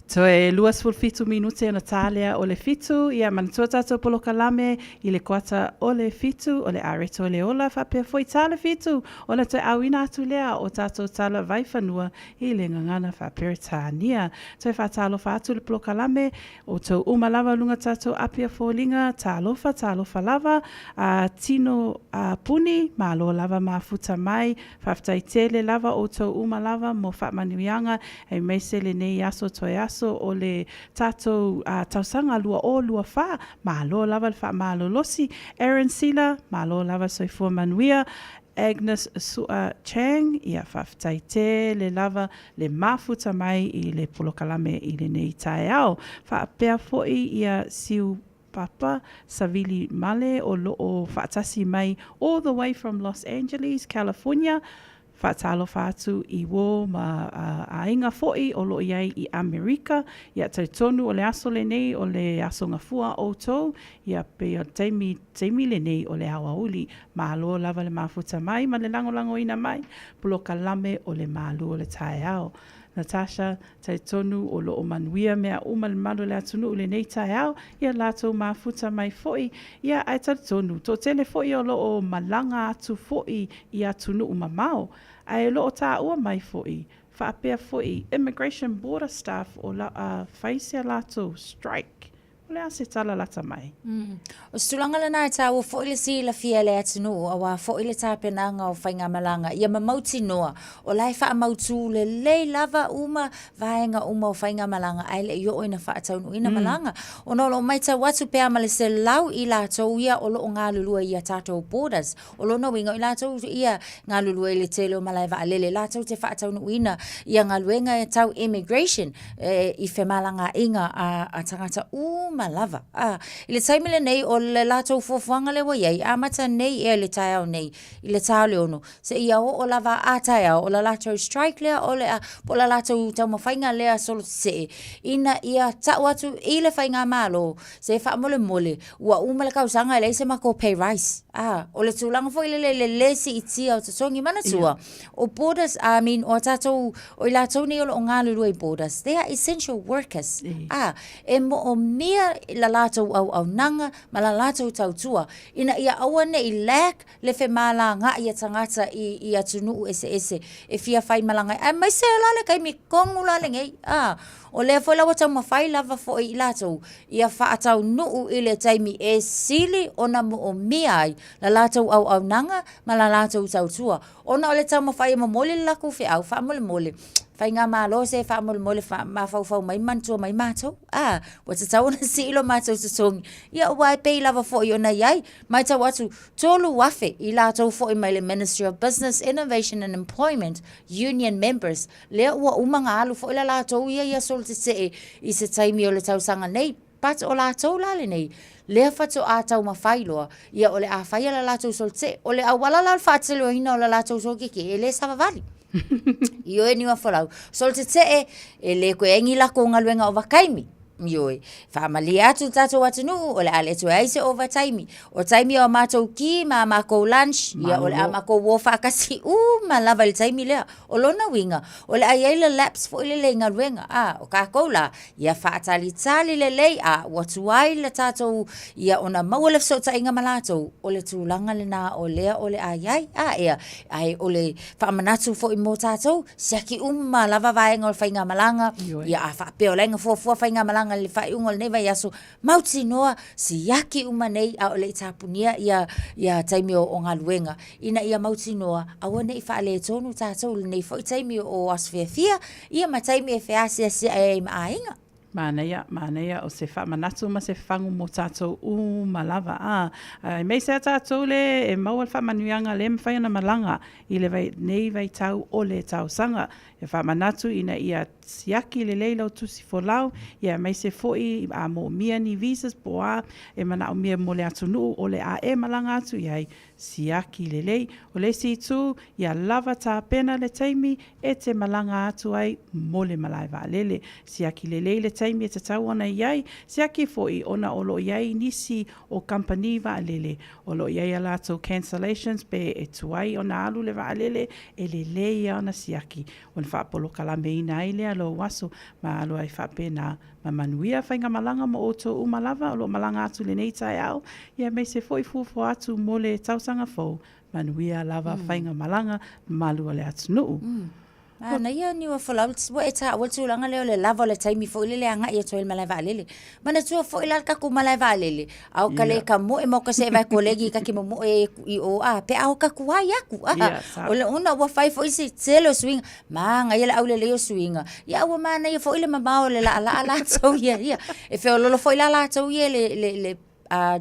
Toe 27 minute ona tā lea o le fitu, ia manatua tātou polokalame i le koata o le fitu, o le areto o le ola, faapea foi tā le fitu, ona toe auina atu lea o tātou tala vaifanua i le gagana faa-Peretania. Toe faatalofa atu le polokalame, outou uma lava luga tātou Apia Foliga, talofa, talofa lava, a tino a puni, malo lava mafuta mai, faafetai tele lava outou uma lava mo faamanuiaga, aemaise lenei aso toe aso o le tatou tausaga 2024, malo lava le faamalolosi, Aaron Sila, malo lava soifua manuia, Agnes Sua Chang, ia faafetai tele lava le mafuta mai i le polokalame i lenei taeao. Faapea foi ia Siu Papa Savili Male o lo o faatasi mai all the way from Los Angeles, California, faatalofa atu i uō ma aiga foi o lo o i ai i Amerika. Ia talitonu o le aso lenei o le aso gafua a outou, ia pei o le taimi, taimi lenei o le aoauli. Malo lava le mafuta mai ma le lagolagoina mai, polokalame o le malu o le taeao. Natasha, talitonu o lo o manuia mea uma le malu o le atunuu i lenei taeao, ia latou mafuta mai foi, ia ae talitonu, toatele foi o lo o malaga atu foi i atunuu mamao, ae o lo o taua mai foi, faapea foi Immigration Border Staff o la a fai se latou strike. O le a se tala lata mai? O se tulaga lena e taua foi le silafia e le atunuu aua foi le tapenaga o faigamalaga ia ma mautinoa o la e faamautū lelei lava uma vaega uma o faigamalaga ae le i oo ina faataunuuina malaga ona o lo o matau atu pe a ma le 100 i latou ia o lo o galulue i a tatou borders. O lona uiga o i latou ia e galulue i le tele o malae vaalele latou te faataunuuina ia galuega e tau immigration e, i femalagaaiga a, a tagata uma lava. A, i le taimi lenei o le latou fuafuaga lea ua i ai, amata nei ea i le taeao nei, i le ta o le ono, seia oo lava a taeao, o le latou strike lea, o le a, po o le latou taumafaiga lea solo tetee, ina ia tau atu i le faigamalo, se faamolemole, ua uma le kausaga e leai se matou pay rise. A, o le tulaga foi lele i le lē siitia o totogi, manatua, o borders, I mean, o a tatou, o i latou nei o lo o galulue i borders, they are essential workers. A, e moomia la latou auaunaga ma la latou tautua, ina ia aua ne i lack le femalagaai a tagata i, i atunuu eseese e fia faimalaga ai, aemaise la le taimi tonu la lenei. A, o lea foi la ua taumafai lava foi i latou ia faataunuu i le taimi e sili ona moomia ai la latou auaunaga ma la latou tautua, ona o le taumafai e momoli le latou feau, faamolemole, Faigamalo se faamolemole mafaufau mai ma manatua mai matou, a, ua tatau ona sii lo matou totogi. Ia aua e pei lava foi ona i ai, matau atu, 3,000 i latou foi mai le Ministry of Business, Innovation and Employment Union members, lea ua uma ona alu foi la latou ia i aso o le tetee i se taimi o le tausaga nei. But o latou la lenei, Lea faatoa taumafai loa, ia o le a faia le latou solotetee. O le auala la o le faateleoina o le latou solotetee, e le savavali. Ioe Niuafolau, solotetee, e le toe ai ni latou galuega ovataimi. Ioe, faamalie atu le tatou atunuu, o le a le toe ai se ovataimi. O taimi o a matou ki ma a matou lunch, ia o le a matou o faatasi uma lava i le taimi lea. O lona uiga, o le a i ai le lapse foi lele i galuega, a, o tatou la, ia faatalitali lelei a ua tuai le tatou, ia ona maua le fesootaiga ma latou, o le tulaga lena o lea o le a i ai, a ea, ae o le faamanatu foi mo tatou, siaki uma lava vaega o le faigamalaga, ia a faapea o la e na fuafua faigamalaga i le faaiuga o lenei vaiaso, mautinoa, siaki uma nei a o le i tapunia ia, ia taimi o, o galuega, ina ia mautinoa, aua ne i faaletonu tatou i lenei foi taimi o aso fiafia, ia ma taimi e feasiasia'i ai ma aiga. Manaia, manaia, o se faamanatu ma se fagu mo tatou uma lava, a, aemaise a tatou le e maua le faamanuiaga le mafai ona malaga i le vai, nei vaitau o le tausaga. E faamanatu ina ia siaki lelei lau tusi folau, ia aemaise foi a moomia ni visas po o a e manaomia mo le atunuu o le a e malaga atu i ai, siaki lelei. O le isi itu, ia lava tapena le taimi e te malaga atu ai mo le malae vaalele. Siaki lelei le taimi e tatau ona i ai, siaki foi ona o lo o i ai nisi o kamupani vaalele o lo o i ai a latou cancellations pe e tuai ona alu le vaalele, e lelei lava ona siaki ona faapolokalameina ai lea lou aso ma alu ai faapena. Ma manuia faigamalaga mo outou uma lava o lo o malaga atu i lenei taeao, ia aemaise foi fuafua atu mo le tausaga fou. Manuia lava faigamalaga malu o le atunuu. Manaia Niuafolau ua e taua le tulaga lea o le lava o le taimi foi lele e agai atu ai i le malae vaalele. Manatua foi la le tatou malae vaalele, a o ka le ka moe ma o ka seʻe vai kolegi ka ke momoe i o a pe a o ka tuai aku a. O le ona ua fai foi si tele o suiga, manaia le aulelei o suiga, ia a ua manaia foi le mamao o le laalaa latou ia ia. E feololo foi la latou ia i le le le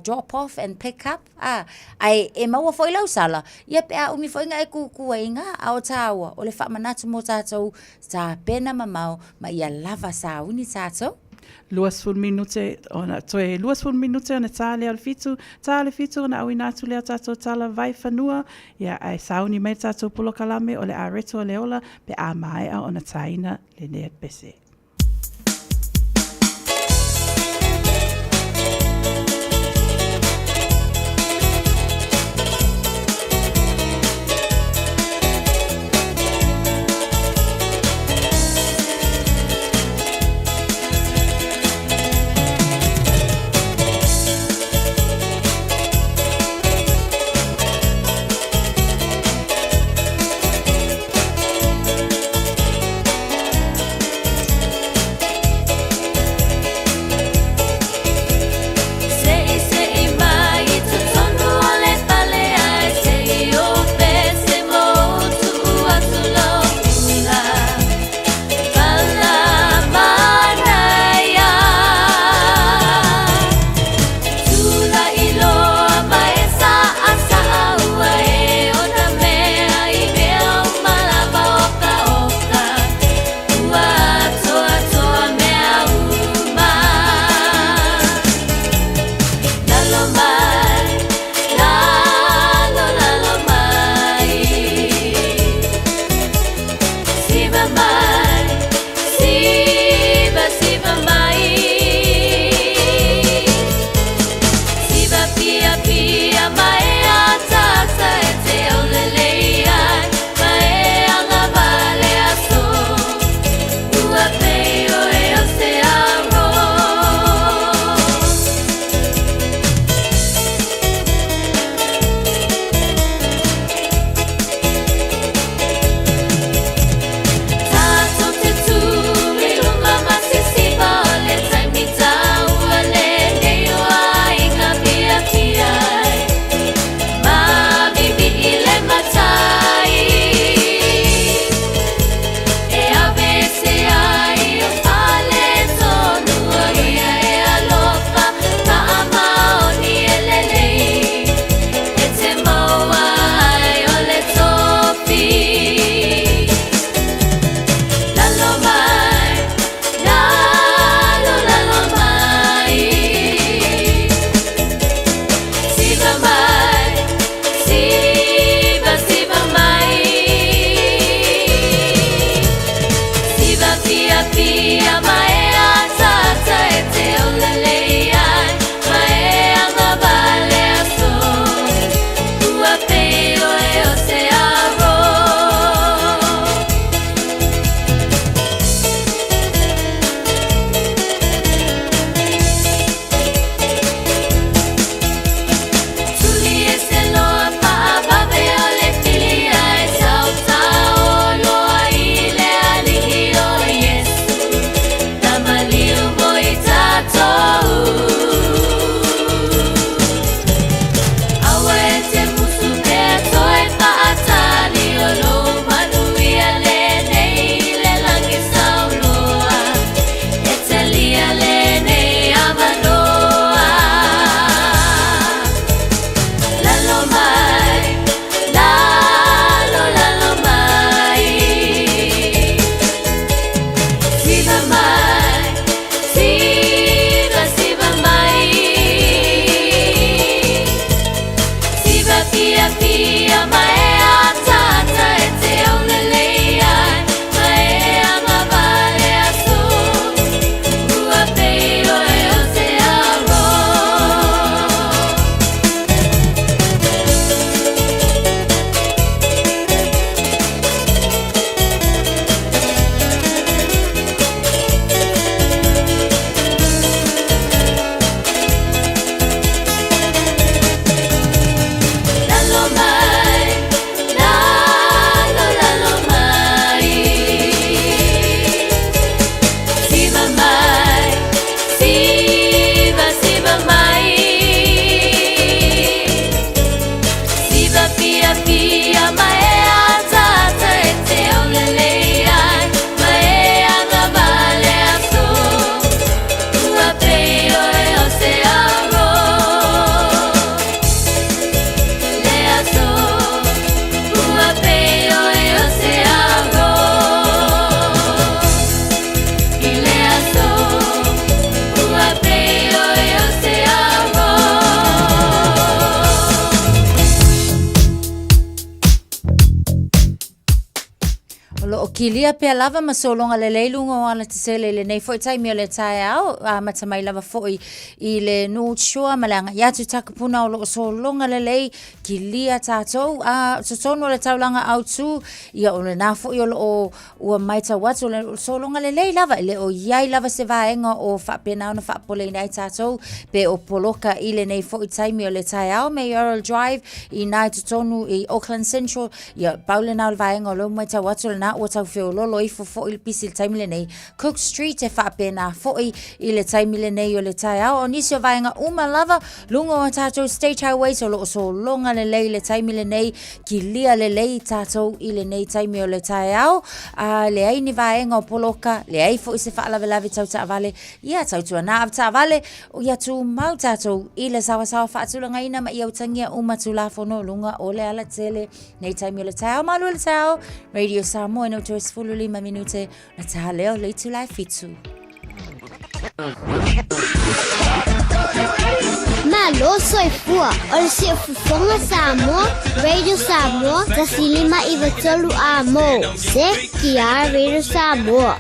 drop off and pick up a, ae e maua foi lau sala, ia pe a umi foi ona e tutu ai i ina. A o tāua, o le faamanatu mo tatou, tapena mamao ma ia lava sauni tatou. 20 minute ona toe 20 minute ona tā lea o le fitu, tā le fitu ona auina atu lea o tatou tala vai fanua, ia ae sauni mai le tatou polokalame o le Areto o le Ola pe a maea ona tāina lenei pese. pia pia ma e ataata e te aulelei ai ma e agavale aso ua pei oe o se aro. Lalo mai, lalo, lalo mai. Siva mai, siva, siva mai. Siva pia pia ma e ataata e te aulelei ai ma e agavale aso ua pei oe o se aro. Le aso ua pei oe o se aro. I le aso ua pei oe o se aro. O lo o kilia pea lava ma sologa lelei luga o alatetele i lenei foi taimi o le taeao, amata mai lava foi i le North Shore ma le agai atu i Takapuna o lo o sologa lelei kilia tatou a totonu o le taulaga autu, ia o lena foi o lo o ua matau atu o le sologa lelei lava e le o i ai lava se vaega o faapena ona faapopoleina ai tatou pe o poloka i lenei foi taimi o le taeao. Mayoral Drive i ina i totonu i Auckland Central, Ia, pau lena o le vaega o lea ua matau atu lena ua tau feololo ifo foi le pisi i le taimi lenei. Cook Street e faapena foi i le taimi lenei o le taeao. O nisi o vaega uma lava, luga o a tatou State Highways o lo o sologa lelei i le taimi lenei, kilia lelei tatou i lenei taimi o le taeao. A leai ni vaega o poloka, leai foi se faalavelave tau taavale, ia tautuana avetaavale, ia tumau tatou i le sawasawa faatulagaina ma ia utagia uma Tulafono luga o le alatele. Nei taimi o le taeao, malu o le taeao, Radio Samoa ina ua toe 15 minute na tā leo le itula e fitu. Malo soifua, o le siufofoga Samoa, Radio Samoa, 105 93 A mo, se ki Radio Samoa.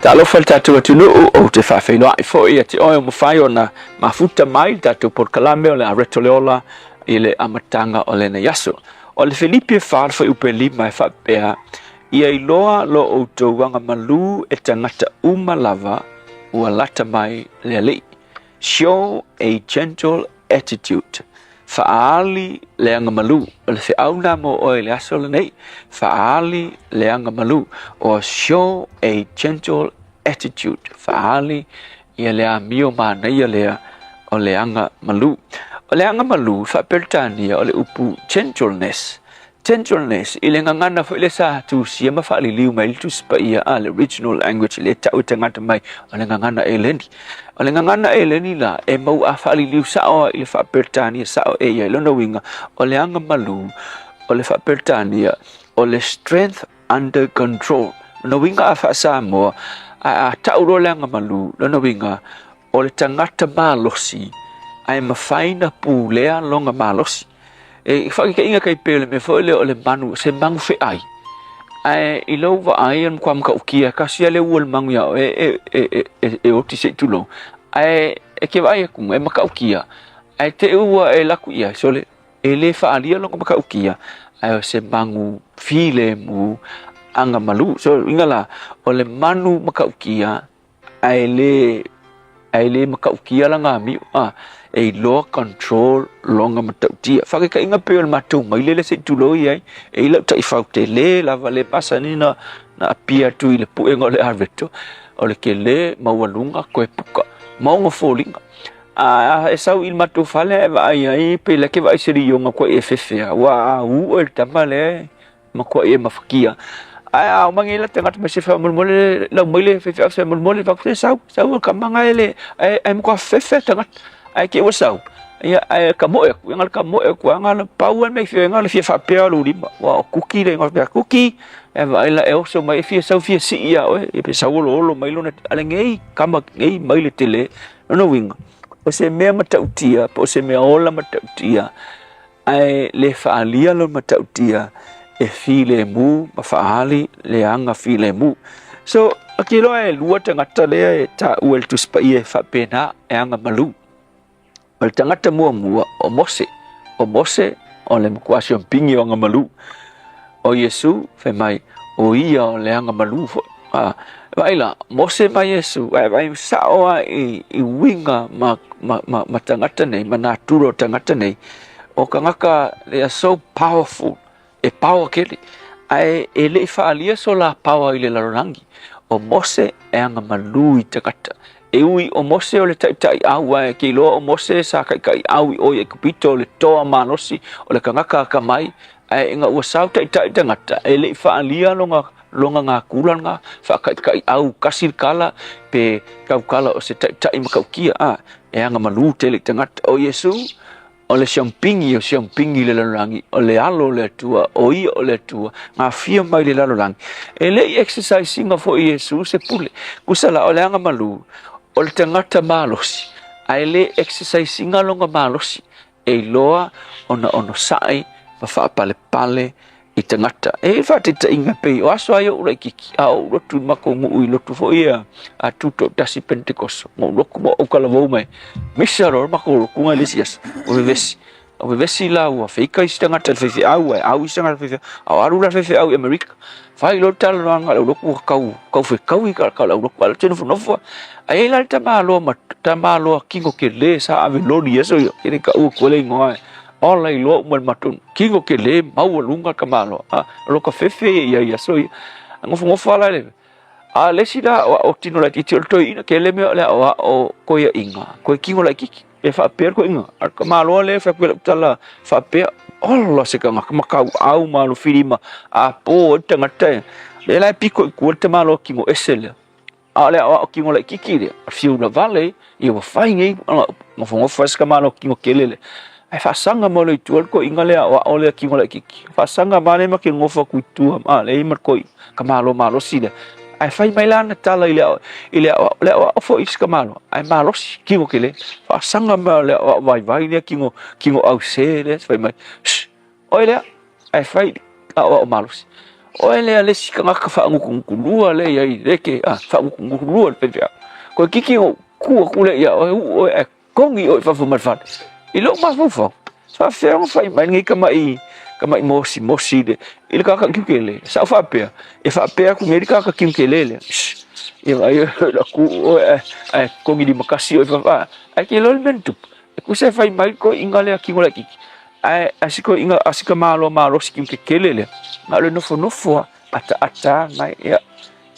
Talofa le tatou atunuu, ou te faafeiloai foi ia te oe o mafai ona mafuta mai le tatou polokalame o le Areto le Ola i le amataga o lenei aso. O le Filipi e 4 fuaiupu e 5 e faapea, Ia iloa lo outou agamalu e tagata uma lava ua lata mai le Alii. Show a gentle attitude. Faaali le agamalu. O le feau lena mo oe i le aso lenei. Faaali le agamalu. Or show a gentle attitude. Faaali ia le amio manaia lea o le agamalu. O le agamalu, faa-Peretania, o le upu gentleness. Gentleness, i le gagana foi lea sa tusia ma faaliliu mai ai le Tusi Paia a le original language lea e tau e tagata mai o le gagana Eleni. O le gagana Eleni la, e mau a faaliliu sao i le faa-Peretania sao e ia i lona uiga, o le agamalu o le faa-Peretania, o le strength under control. Lona uiga a faa-Samoa, a, a tau loa le agamalu, lona uiga, o le tagata malosi, ae mafai na pulea lona malosi. E faataitaiga tai pei o le mea foi lea o le manu, se manu feai. Ae i lou vaai o le matua matautia, tasi lava le ua o le manu ia oe e, e, e, e, e oti se i tulou. Ae e te vaai atu, e matautia, ae te i ua e alu atu i ai, sole, e le faaalia lona matautia, ae o se manu filemu agamalu. So, uiga la, o le manu matautia, ae le ae le matautia lana amio a e iloa control lona matautia. Faataitaiga pei o le matou maile lea se i tulou i ai, e i ai lau taifau tele lava le masani na na apia atu i le puega o le areto, o le tele maualuga toe puka ma ona foliga. A e sau i le matou fale ae vaai ai pei la e te vaai i se lioga koe e fefe a ua au oe le tama lea e matuai e mafatia. Ae a omai nei la tagata ma se faamolemole lau mai le faifeau se molemole fai atu, sau, sau e kamaga e le, ae ae matua fefe tagata. Ae te i ua sau, ia ae kamoe atu, ia na o le kamoe atu lava na o le pau lava le mea e fia na o le fia faapea lou lima, aua o Kuki le igoa faapea, Kuki, e vaai la e oso mai e fia sau fia sii ia oe, ia pe sau oloolo mai lona, a lenei tama nei mai le tele. Lona uiga, o se mea matautia po o se mea ola matautia, ae le faaalia lona matautia e filemu ma faaali le aga filemu. So, ou te iloa e lua tagata lea e taua i le Tusi Paia e faapena e aga malu. O le tagata muamua o Mose. O Mose o le matua siompigi o aga malu. O Iesu, fai mai, o ia o le aga malu foi. A, vaai la, Mose ma Iesu, ae vaai sao lava i, i uiga ma, ma, ma, ma tagata nei, ma natura o tagata nei, o tagata, they are so powerful, e power tele, ae e le i faaalia so la power i le lalolagi. O Mose e aga malu i tagata. E ui o Mose o le taitaiau, ae ke iloa o Mose sa taitaiau i o i Aikupito, o le toa malosi, o le tagata akamai, ae ina ua sao taitai tagata, e le i faaalia lona lona gakula lena faataitaiau kasi le kala pe taukala o se taitai matautia, a, e aga malu tele i tagata. O Iesu, o le siampigi, o siampigi i le lalolagi, o le Alo o le Atua, o ia o le Atua, gafia mai i le lalolagi. E le i exercise ina foi Iesu se pule. Tusa la, o le aga malu, o le tagata malosi, ae le exercise ina lona malosi, e iloa ona onosai ma faapalepale i tagata. E i ai le faataitaiga e pei o aso lava ia o ou laitiiti, a o ou lotu i le matou nuu i lotu foi ia a Tutoatasi Pentekoso, na ou lotu ma ou talavou mai, misa loa le matou lotuga i le isi aso, ua vevesi. Ua vevesi la ua feika isi tagata i le faifeau ae au isi tagata i le faifeau, a o alu la le faifeau i Amerika. Fai loa le talanoaga a le aulotu ua tau, tau fetaui ka le aulotu, ae te nofonofo lava. Ae i ai la le tamaloa ma, tamaloa kino tele sa ave loli i aso ia, e le taua atu ai le igoa e ola iloa uma e le matou kino tele maualuga le tamaloa, a o lota fefe ia i ai i aso ia. Nofonofo lava la le, a o le isi la o tino laitiiti o le toeaina, tele mea o le aoao toeaiina, toe tino laitiiti. E faapea le toeaina, a o le tamaloa lea e fai atu ai lau tala faapea, ola se tagata matauau ma alofilima a po ai le tagata e. Lea la e pito i tua le tamaloa tino ese lea. A o le aoao tino laitiiti lea, o le fiu lavale, ia ua fai nei, nofonofo ai se tamaloa tino tele lea. Ae faasaga mai loa i tua le toeaina lea aoao lea tino laitiiti. Faasaga ma lea ma te nofo atu i tua ma lea ma le toeaina tamaloa malosi lea. Ae fai mai la ana tala i le i le aoao, le aoao foi i se tamaloa, ae malosi, tino tele. Faasaga mai o le aoao vaivai lea tino, tino ause lea, fai mai, Shh, oe lea, ae fai aoao malosi. Oe lea le isi tagata faagutugutu lua lea i ai, le ke, a, faagutugutu lua le faifeau. Koe kiki ou ku atu lea ia oe, uu oe ae Kogi oe i fafo mai le fale. I lou mafaufau, faafefea ona fai mai lenei tama'i, tama'i mosimosi i le, i le tagata kiukele. Sa ou faapea, e faapea atu nei le tagata kiukele lea, Shh, ia vaai oe i lau kuu oe ae, ae kogi limatasi oe i fafo. A, ae te iloa le mea na tupu, e tusa e fai mai le toeaina lea kino laitiiti, ae, ae si toeaina, a si tamaloa malosi kiukekele lea, na o le nofonofo lava, ataata mai, ia,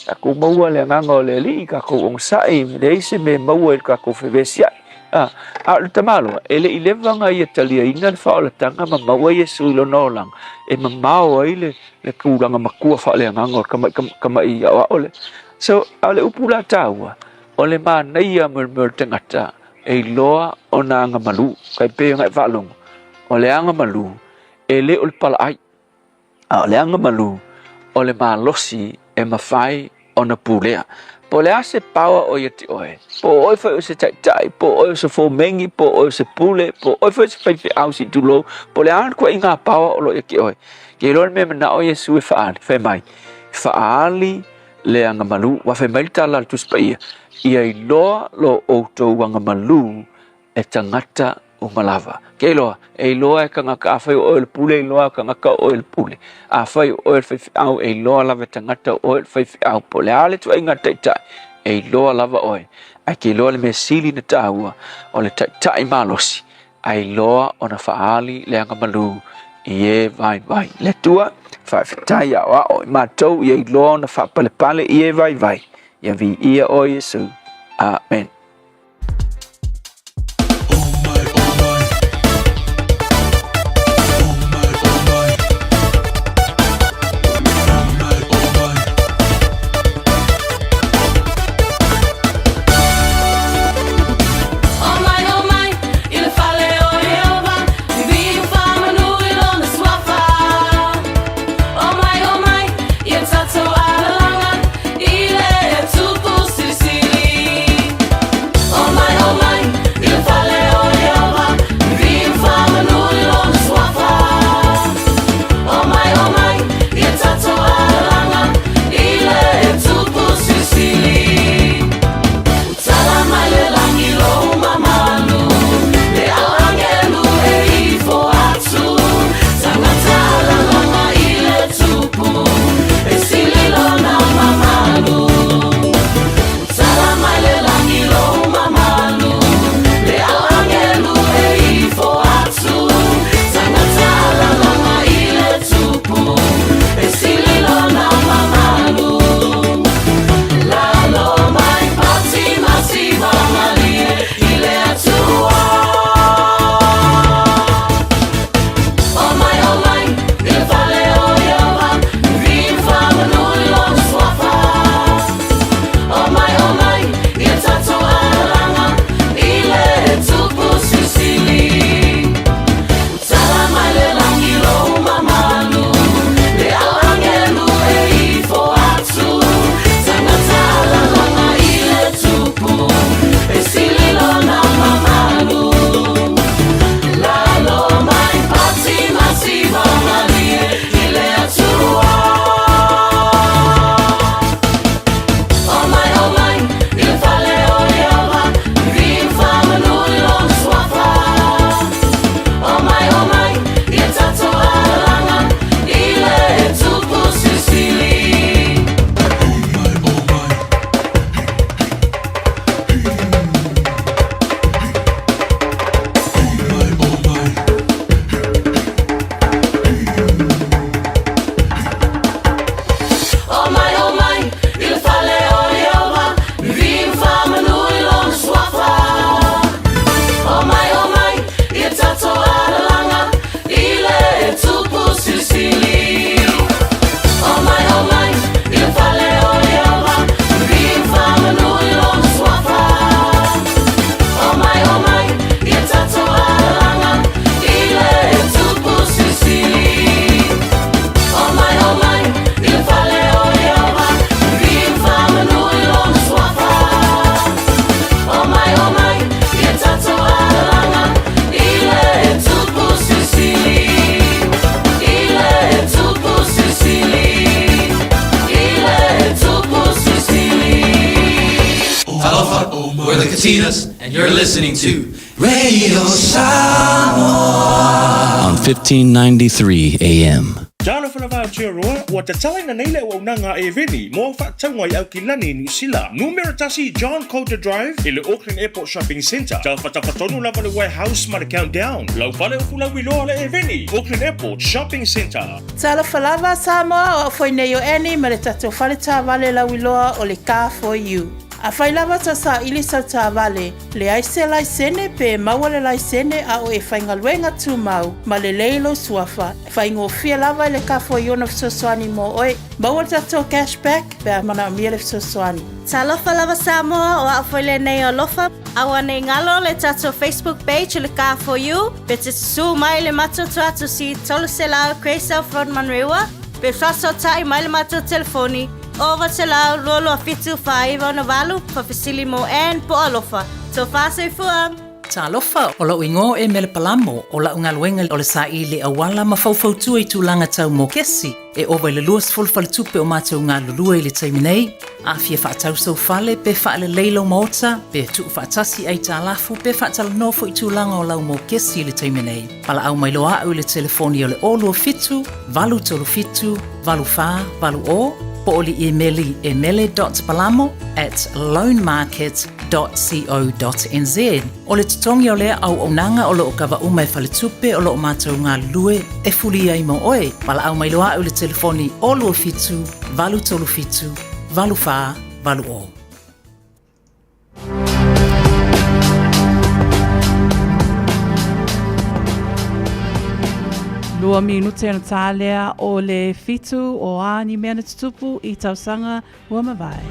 Tatou maua le agaga o le Alii, tatou onosai, e leai se mea e maua i le tatou fevesiai. A, a o le tamaloa, e le i leva ona ia taliaina le faaolataga ma maua Iesu i lona olaga, e mamao ai le, le tulaga matua faaleagaga o le tama'i, tama'i aoao lea. So, a o le upu la taua, o le manaia mo le mea o le tagata e iloa ona agamalu. Tai pei ona e faalogo, o le agamalu, e le o le palaai. A o le agamalu, o le malosi e mafai ona pulea. Po o le a se power o ia te oe, po o oe foi o se taitai, po o oe o se fomegi, po o oe o se pule, po o oe foi o se faifeau se i tulou, po o le a le ituaiga power o lo o ia te oe. Ke iloa le mea e manao Iesu e faaali, fai mai, faaali le agamalu. Ua fai mai le tala a le Tusi Paia, ia iloa lo outou agamalu e tagata uma lava. Ke iloa, e iloa e tagata, afai o oe o le pule, e iloa e tagata o oe o le pule. Afai o oe o le faifeau, e iloa lava e tagata o oe o le faifeau. Po o le a le ituaiga taitai, e iloa lava oe. Ae ke iloa le mea sili na taua, o le taitai malosi, a iloa ona faaali le agamalu i e vaivai. Le Atua, faafetai aoao i matou ia iloa ona faapalepale i e vaivai. Ia viia oe Iesu. Amen. Katinas, and you're listening to Radio Samoa on 1593 AM. Talofa lava Aotearoa, ua tatalaina nei le auaunaga a Eveni mo au faatauga i Aukilani, Niu Sila. Numera tasi John Coulter Drive i le Auckland Airport Shopping Centre. Tafatafa tonu lava le Warehouse ma le Countdown. Lau fale upu lauiloa le Eveni, Auckland Airport Shopping Centre. Talofa lava Samoa, o au foi nei o Annie ma le tatou fale taavale lauiloa o le Car For You. Afai lava ta saili sau taavale, leai se laisene pe maua le laisene a o e faigaluega tumau ma lelei lou suafa, faigofie lava i le Car For You ona fesoasoani mo oe. Maua le tatou cash back pe a manaomia le fesoasoani. Talofa lava Samoa, o au foi lenei o Alofa. Aua nei galo le tatou Facebook page o le Car For You, pe te susū mai le matou tuatusi 300 Grey South Road Manurewa, pe faasootai mai le matou telefoni 900 227 4968, faafesili mo Ann po o Alofa. Tofa soifua! Talofa, o lou igoa o Mele Palamo, o lau galuega o le saili auala ma faufautua i tulaga tau mokesi. E ova i le 20 faletupe o matou galulue i le taimi nei. A fia faatau sou fale, pe faalelei lou maota, pe tuufaatasi aitalafu, pe faatalanoa foi tulaga o lau mokesi i le taimi nei, valaau mai loa au i le telefoni o le 027 837 8480 po o le imeli e mele.palamo at loanmarket.co.nz. O le totogi o lea auaunaga o lo o kava uma e faletupe o lo o matou galulue e fuli ai mo oe. Valaau mai loa au i le telefoni 027 837 8480. Lua minute ona tālea o le fitu o a ni mea na tutupu i tausaga ua mavae.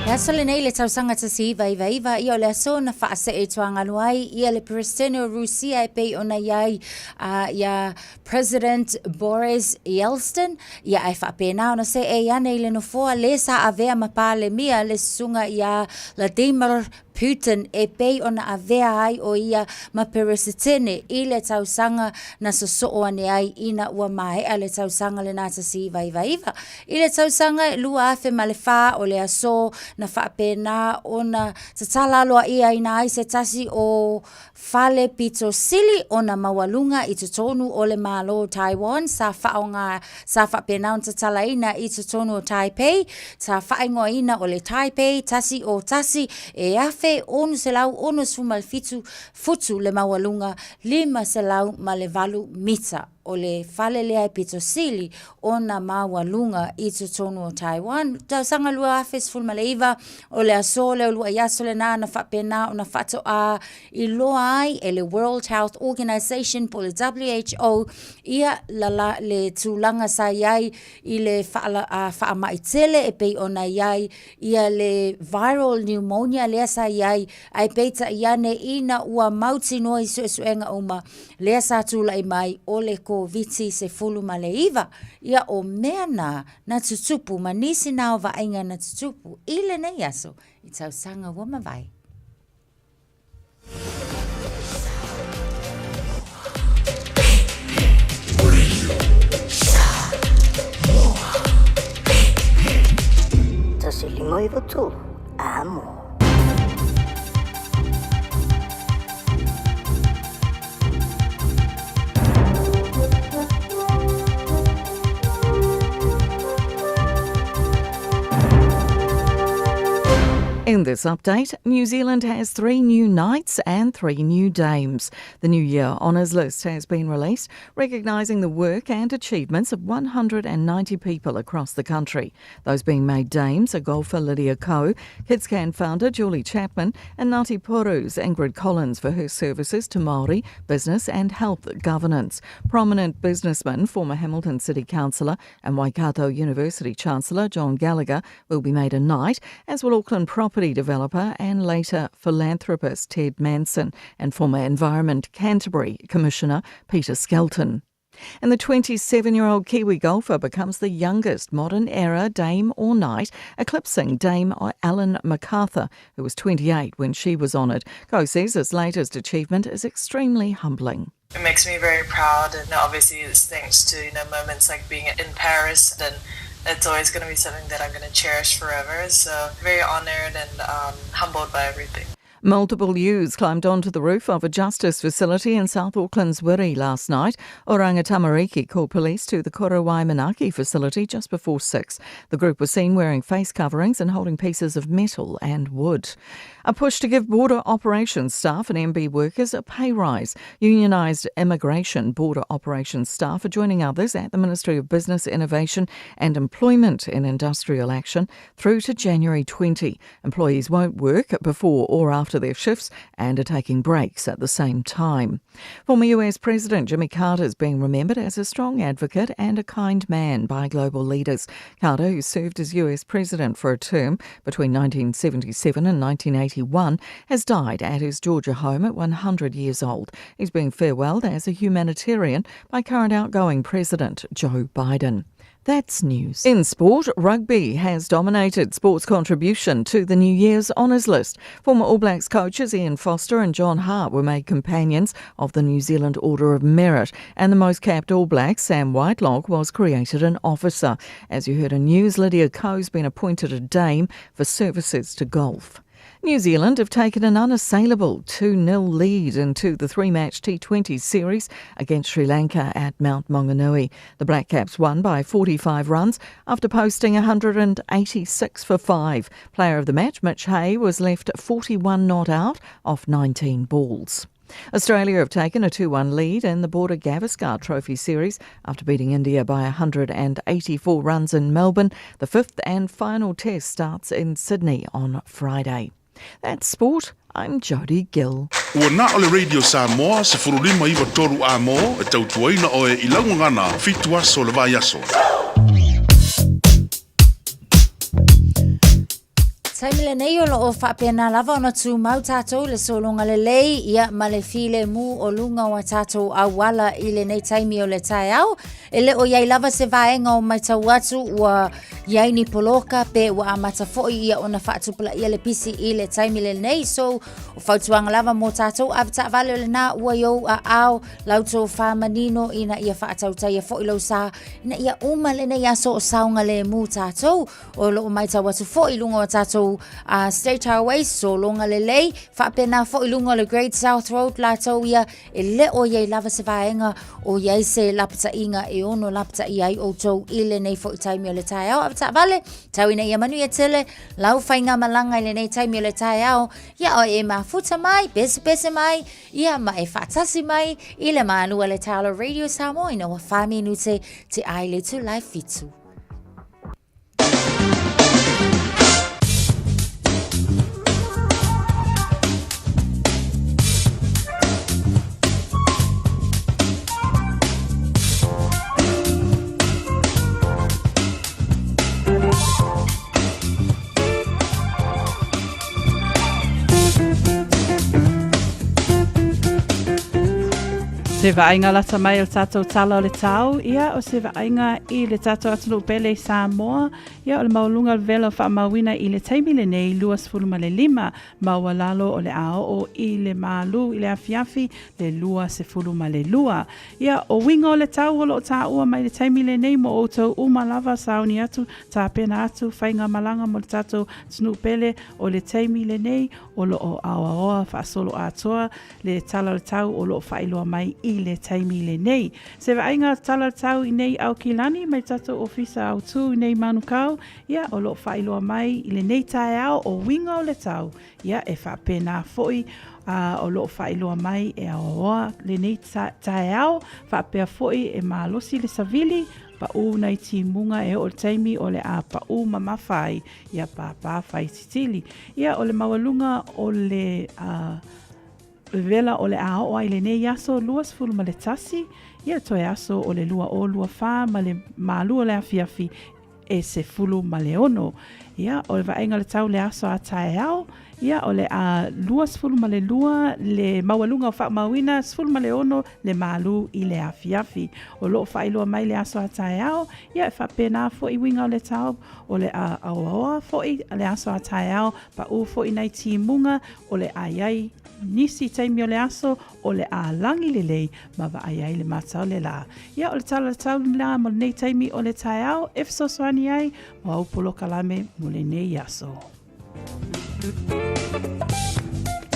E aso lenei le tausaga 1999, ia o le aso na faasee tuagalu ai ia le Peresetene o Rusia e pei ona i ai a ia President Boris Yeltsin, ia ae faapena ona see ane i le nofoa le sa avea ma Palemia le susuga ia Vladimir Putin e pei ona avea ai ʻo ia ma Peresetene i le tausaga na sosoo ane ai ina ua maea le tausaga lena 1999. I le tausaga e 2004 o le aso na faapena ona tatala aloaia ai se tasi o fale pito sili ona maualuga i totonu o le Malo o Taiwan sa faaaoga sa faapena ona tatalaina i totonu o Taipei, sa faaigoaina o le Taipei 101 e 1667 futu le maualuga, 508 mita. O le fale lea e pito sili ona maualuga i totonu o Taiwan. Tausaga 2019, o le aso lea o luaʻi aso lena na faapena ona faatoa iloa ai e le World Health Organization po o le WHO ia la, le tulaga sa i ai i le faamai tele e pei ona i ai ia le viral pneumonia lea sa i ai, ae peitai ane ina ua mautinoa i suesuega uma lea sa tulai mai o le Koviti-19. Ia o mea na na tutupu ma nisi na o vaaiga na tutupu i lenei aso i tausaga ua mavae. 1593, amo. In this update, New Zealand has three new knights and three new dames. The New Year Honours List has been released, recognising the work and achievements of 190 people across the country. Those being made dames are golfer Lydia Ko, KidsCan founder Julie Chapman, and Ngāti Porou's Ingrid Collins for her services to Māori, business and health governance. Prominent businessman, former Hamilton City Councillor and Waikato University Chancellor John Gallagher will be made a knight, as will Auckland property developer and later philanthropist Ted Manson and former Environment Canterbury Commissioner Peter Skelton. And the 27 year old Kiwi golfer becomes the youngest modern era Dame or Knight, eclipsing Dame Ellen MacArthur, who was 28 when she was honoured. Ko says his latest achievement is extremely humbling. It makes me very proud, and obviously it's thanks to you know moments like being in Paris and It's always going to be something that I'm going to cherish forever. So very honored and um, humbled by everything. Multiple youths climbed onto the roof of a justice facility in South Auckland's Wiri last night. Oranga Tamariki called police to the Korowai Manaaki facility just before 6. The group was seen wearing face coverings and holding pieces of metal and wood. A push to give border operations staff and MB workers a pay rise. Unionised immigration border operations staff are joining others at the Ministry of Business, Innovation and Employment in industrial action through to January 20. Employees won't work before or after their shifts and are taking breaks at the same time. Former US President Jimmy Carter is being remembered as a strong advocate and a kind man by global leaders. Carter, who served as US President for a term between 1977 and 1981, has died at his Georgia home at 100 years old. He's being farewelled as a humanitarian by current outgoing President Joe Biden. That's news. In sport, rugby has dominated sports contribution to the New Year's Honours List. Former All Blacks coaches Ian Foster and John Hart were made companions of the New Zealand Order of Merit, and the most capped All Black, Sam Whitelock, was created an officer. As you heard in news, Lydia Ko's been appointed a dame for services to golf. New Zealand have taken an unassailable 2 0 lead into the three match T20 series against Sri Lanka at Mount Maunganui. The Black Caps won by 45 runs after posting 186 for 5. Player of the match, Mitch Hay, was left 41 not out off 19 balls. Australia have taken a 2 1 lead in the Border Gavaskar Trophy Series after beating India by 184 runs in Melbourne. The fifth and final test starts in Sydney on Friday. That's sport. I'm Jodie Gill. Ua na o le Radio Samoa 159 a mo e tautuaina oe i laugagana fitu aso le vai aso. Taimi lenei o loo faapena lava ona tumau tatou le sologa lelei ia ma le filemu o luga o a tatou auala i lenei taimi o le taeao. E le o iai lava se vaega o matau atu ua iai ni poloka pe ua amata foi ia ona faatupulaia le pisi i le taimi lenei. So, o fautuaga lava mo tatou avetaavale o lena ua i ou aao la outou faamanino ina ia faatautaia foi lou sa ina ia uma lenei aso o saogalemu tatou. O loo matau atu foi i luga o tatou uh, State Highways, sologa lelei, faapena foi i luga o le Great South Road latou ia, e le o iai lava se vaega o iai se lapataiga e ono lapataia ai outou i lenei foi taimi o le taeao. Avetaavale, tau ina ia manuia tele, lau faigamalaga i lenei taimi o le taeao, ia o e mafuta mai, pesepese mai, ia ma e faatasi mai i le malu a le Tala Radio Samoa ina ua wha minute te ai le itula e fitu. Se vaaiga lata mai o le tatou tala o le tau, ia o se vaaiga i le tatou atunuu pele i Samoa, ia o le maualuga o le vela o faamauina i le taimi lenei 25 maualalo o le a oo i le malu i le afiafi le 22. Ia, o uiga o le tau o lo o taua mai le taimi lenei mo outou uma lava sauni atu, tapena atu, faigamalaga mo le tatou atunuu pele o le taimi lenei o lo o aoaoa faasoloatoa le tala o le tau o lo o faailoa mai i le taimi lenei. Se vaaiga tala o le tau i nei Aukilani mai le tatou ofisa autū i nei Manukau, ia, o lo o faailoa mai i lenei taeao o uiga o le tau, ia, e faapena foi a o lo o faailoa mai e aoaoa lenei taeao, faapea foi e malosi le savili, paʻū nai timuga e oo i le taimi o le a paʻū mamafa ai ia pāpā fai titili. Ia, o le maualuga o le a, vela o le a oo ai lenei aso 21, ia toe aso o le 2024 ma le malua o le afiafi e 16. Ia, o le vaaiga o le tau le aso a taeao, ia, o le a 22 le maualuga o faamauina, 16 le malū i le afiafi. O lo o faailoa mai le aso a taeao, ia, e faapena foi uiga o le tau, o le a aoaoa foi le aso a taeao, paʻū foi nai timuga, o le a i ai nisi taimi o le aso, o le a lagi lelei ma vaai ai le mata o le lā. Ia, o le tala tau lena mo lenei taimi o le taeao e fesoasoani ai mo au polokalame mo lenei aso.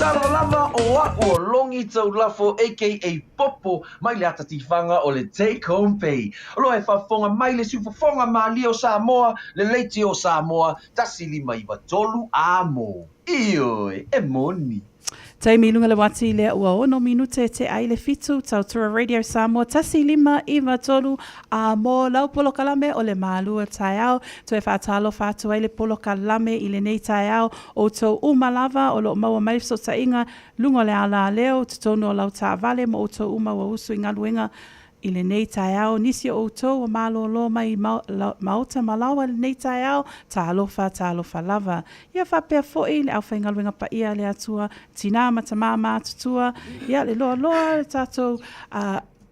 Talofa lava o a'u o Longi Taulafo aka Popo mai le ata tifaga o le Take Home Pay. O loa e faafofoga mai le siufofoga malie o Samoa, le leitio o Samoa, 1593 a mo. Ioe, e moni. Taimi i luga le wati lea ua ono minute te ai le fitu, Tautua Radio Samoa 1593 a mō lau polokalame o le Mālua Taeao. Toe faatalofa atu ai le polokalame i lenei taeao, outou uma lava o lo o maua mai le fesootaiga luga o le alaleo, totonu o lau taavale mo outou uma ua usu i galuega I lenei taeao, nisi o outou ua malōlō mai i maota ma laoa i lenei taeao, talofa, talofa lava. Ia faapea foi le aufaigaluega paia a le Atua, tinā ma tamā matutua, ia le loaloa le tatou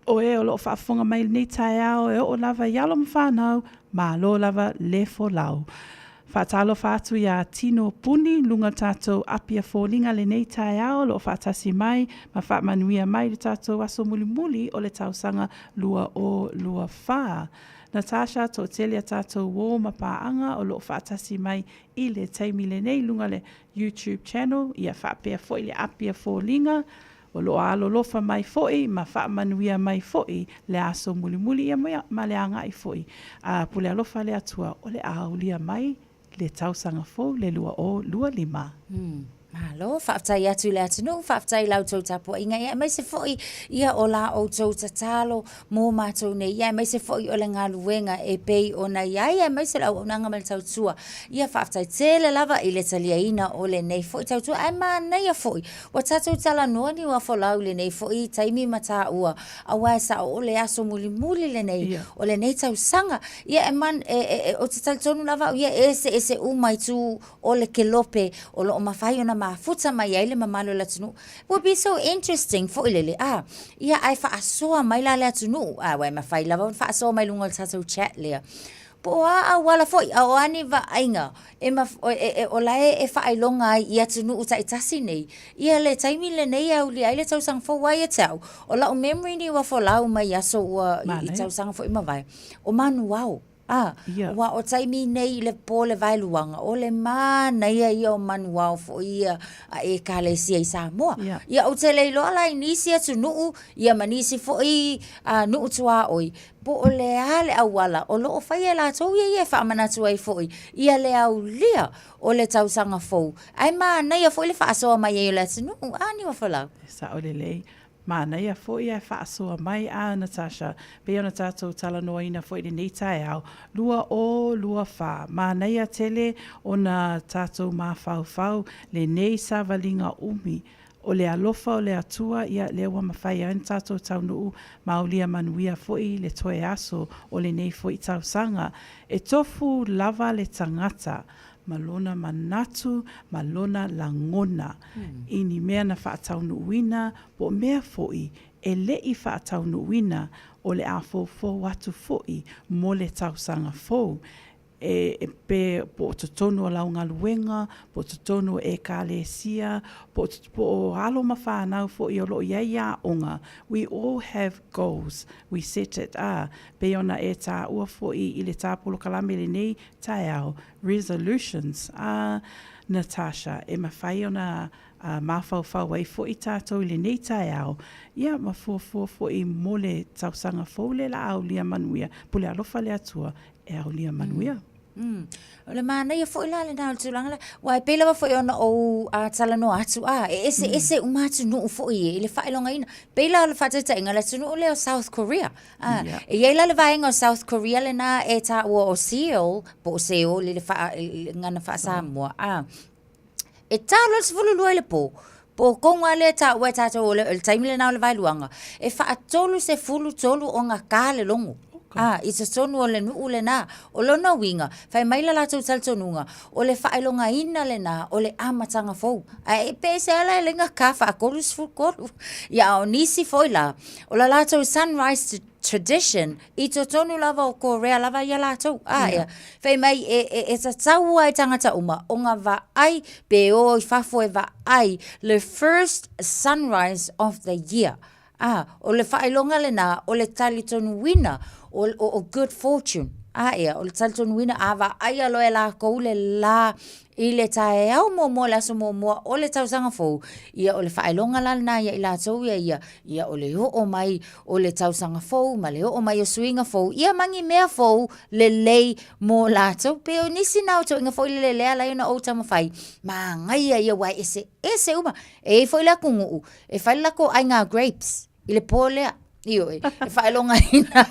o e o lo o faafofoga mai i lenei taeao e oo lava i alo ma fanau, malo lava le folau. Faatalofa atu iā Tino Puni, luga tatou Apia Foliga lenei taeao o lo o faatasi mai ma faamanuia mai le tatou aso mulimuli o le tausaga 2024. Natasha, toatele a tatou uō ma paaga o lo o faatasi mai i le taimi lenei luga le YouTube channel, ia faapea foi le Apia Foliga O lo o alolofa mai foi ma faamanuia mai foi le aso mulimuli ia ma le agai foi a pule alofa le Atua o le a aulia mai le tausaga fou le 2025. Umm. Malo, faafetai atu i le atunuu, faafetai i la outou tapuaiga, ia aemaise foi ia o la outou tatalo mō mātou nei, ia aemaise foi o le galuega e pei ona i ai, aemaise o le auaunaga ma le tautua. Ia faafetai tele lava i le taliaina o lenei foi tautua, ae manaia foi Ua tatou talanoa Niuafolau i lenei foi taimi ma taua, aua e sao o le aso mulimuli lenei yeah. o lenei tausaga. Ia e man, e, e, e, ou te talitonu lava au ia e eseese uma itu o le kelope o lo o mafai ona mafuta mai ai le mamalu o le atunuu. Would be so interesting foi lele. Ah, ia ae faasoa mai la le atunuu. Ah, aua e mafai lava ona faasoa mai luga o le tatou chat lea. Po o a auala foi, a o a ni vaaiga e e, e, o la e, e faailoga ai i atunuu taitasi nei, ia le taimi lenei e aulia ai le tausaga fou ai e te au. O lau memory ni ua folau mai aso ua i, i tausaga foi mavae, o Manuao. A, yeah. Ua o taimi nei i le pō le vaeluaga, o le manaia ia o Manuao foi ia a ekalesia i Samoa. Yeah. Ia ou te le iloa la i nisi atunuu, ia ma nisi foi uh, nuu tuaoi, Po o le a le auala o lo o fai e latou ia ia e faamanatu ai foi ia le aulia o le tausaga fou, ae manaia foi le faasoa mai ai o le atunuu, a Niuafolau? E sao lelei. Manaia foi ae faasoa mai a Natasha, pei ona tatou talanoaina foi i lenei taeao, 2024. Manaia tele ona tatou mafaufau lenei savaliga umi O le alofa o le Atua, ia, lea ua mafai ai ona tatou taunuu ma aulia manuia foi le toe aso o lenei foi tausaga. E tofu lava le tagata ma lona manatu ma lona lagona i ni mea na faataunuuina po o mea foi e le i faataunuuina o le a foufou atu foi mo le tausaga fou. E, pe, po o totonu o lau galuega, po o totonu o Ekalesia, po o, po o alo ma fanau foi o lo o i ai aoga, we all have goals, we set it, ā, pei ona e tāua foi i le tā polokalame lenei taeao, resolutions, ā, Natasha, e mafai ona ā, mafaufau ai foi tātou i lenei taeao, ia, ma fuafua foi mo le tausaga fou le la aulia manuia, pule alofa le Atua e aulia manuia. Mm. O le manaia foi la lena o le tulaga lea. Ua e pei lava foi ona ou uh, talanoa atu, a, e eseese uma atunuu foi e, i le faailogaina. Pei la o le faataitaiga le atunuu lea o South Korea. A, yeah. E i ai la le vaega o South Korea lena e taua o Seoul, po o Seoul i le, faa, i le gagana faa-Samoa. A, e ta loa le 12 i le pō, po o koga lea e taua e tatou o le, o le taimi lena o le vaeluaga, e faa-33 o gata le logo. A, i totonu o le nuu lenā. O lona uiga, fai mai le latou talitonuga, o le faailogaina lenā o le amataga fou. Ae pe aisea la e ala ai ona faa-33. Ia, a o nisi foi la, o le latou sunrise tradition i totonu lava o Korea lava ia latou. A, ea. Fai mai e, e, e tatau lava i tagata uma ona vaai pe o i fafo e vaai le first sunrise of the year. Ā, o le faailoga lenā, o le talitonuina o, o, o good fortune. Ā, ea, o le talitonuina, a vaaia loa e lākou le lā i le taeao muamua, le aso muamua o le tausaga fou, ia o le faailoga la lenā ia i latou ia ia, ia o le oo mai o le tausaga fou ma le oo mai o suiga fou, ia ma ni mea fou lelei mo latou. Pei o nisi na o toeaiina foi lele lea e ala ai ona ou taumafai, manaia ia aua e eseese uma. E i ai foi le atunuu E fai le latou aiga grapes i le po lea. Ioe, e faailogaina.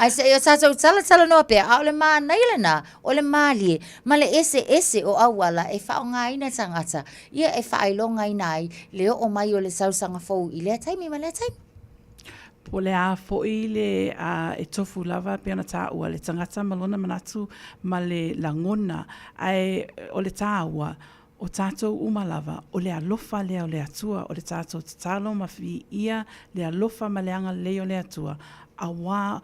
Ae se i o tatou talatalanoa pea, a o le manaia lenā, o le mālie ma le eseese o auala e faaaogaina tagata, ia e faailogaina ai le oo mai o le tausaga fou i lea taimi ma lea taimi. Po o le a foi le e tofu lava pei ona taua le tagata ma lona manatu ma le lagona, ae o le taua, O tātou uma lava, o le alofa lea o le Atua, o le tātou tatalo ma viia le alofa ma le agalelei o le Atua, auā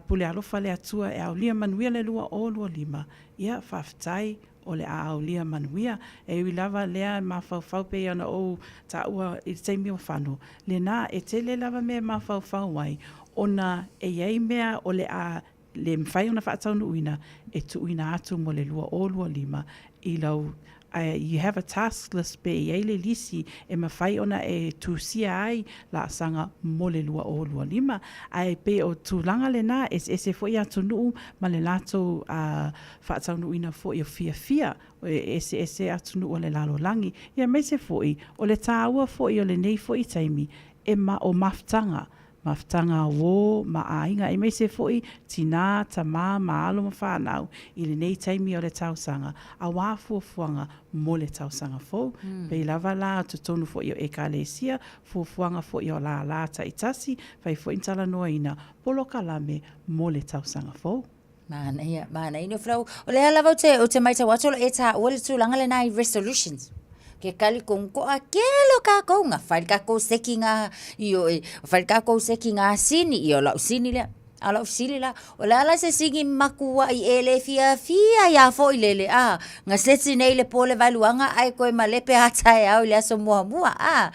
pule alofa le Atua e aulia manuia le 2025, ia faafetai o le a aulia manuia. E ui lava lea e mafaufau pei ona ou taua i le taimi o fano, lenā e tele lava mea e mafaufau ai, ona e i ai mea o le a le mafai ona faataunuuina e tuuina atu mo le 2025 i lau you have a task list pe i ai le lisi e mafai ona e tusia ai laasaga mo le 2025. Ae pei o tulaga lena, eseese foi atunuu ma le latou faataunuuina foi o fiafia, e eseese atunuu o le lalolagi, ia aemaise foi o le taua foi o lenei foi taimi e ma o mafutaga Mafutaga uō ma aiga aemaise foi tinā, tamā ma alo ma whānau i lenei taimi o le tausaga, auā fuafuaga mo le tausaga fou. Pei lava la totonu foi o Ekalesia, fuafuaga foi o lālā taitasi, fai foi ni talanoaina polokalame mo le tausaga fou. Manaia, manaia no Flo. O le a lava ou te, ou te matau atu o lo e taua le tulaga lenā i resolutions. Ke kali kong ko a kele o kākou ngā fai le kākou seki ngā i o e, fai le kākou seki ngā sini i o lau sini lea. A lau sili la, o le a la se sini makua i e le fia fia ia foi lele a. Nga seti nei le pole valuanga ai koe ma lepe a tae au i le aso muamua a.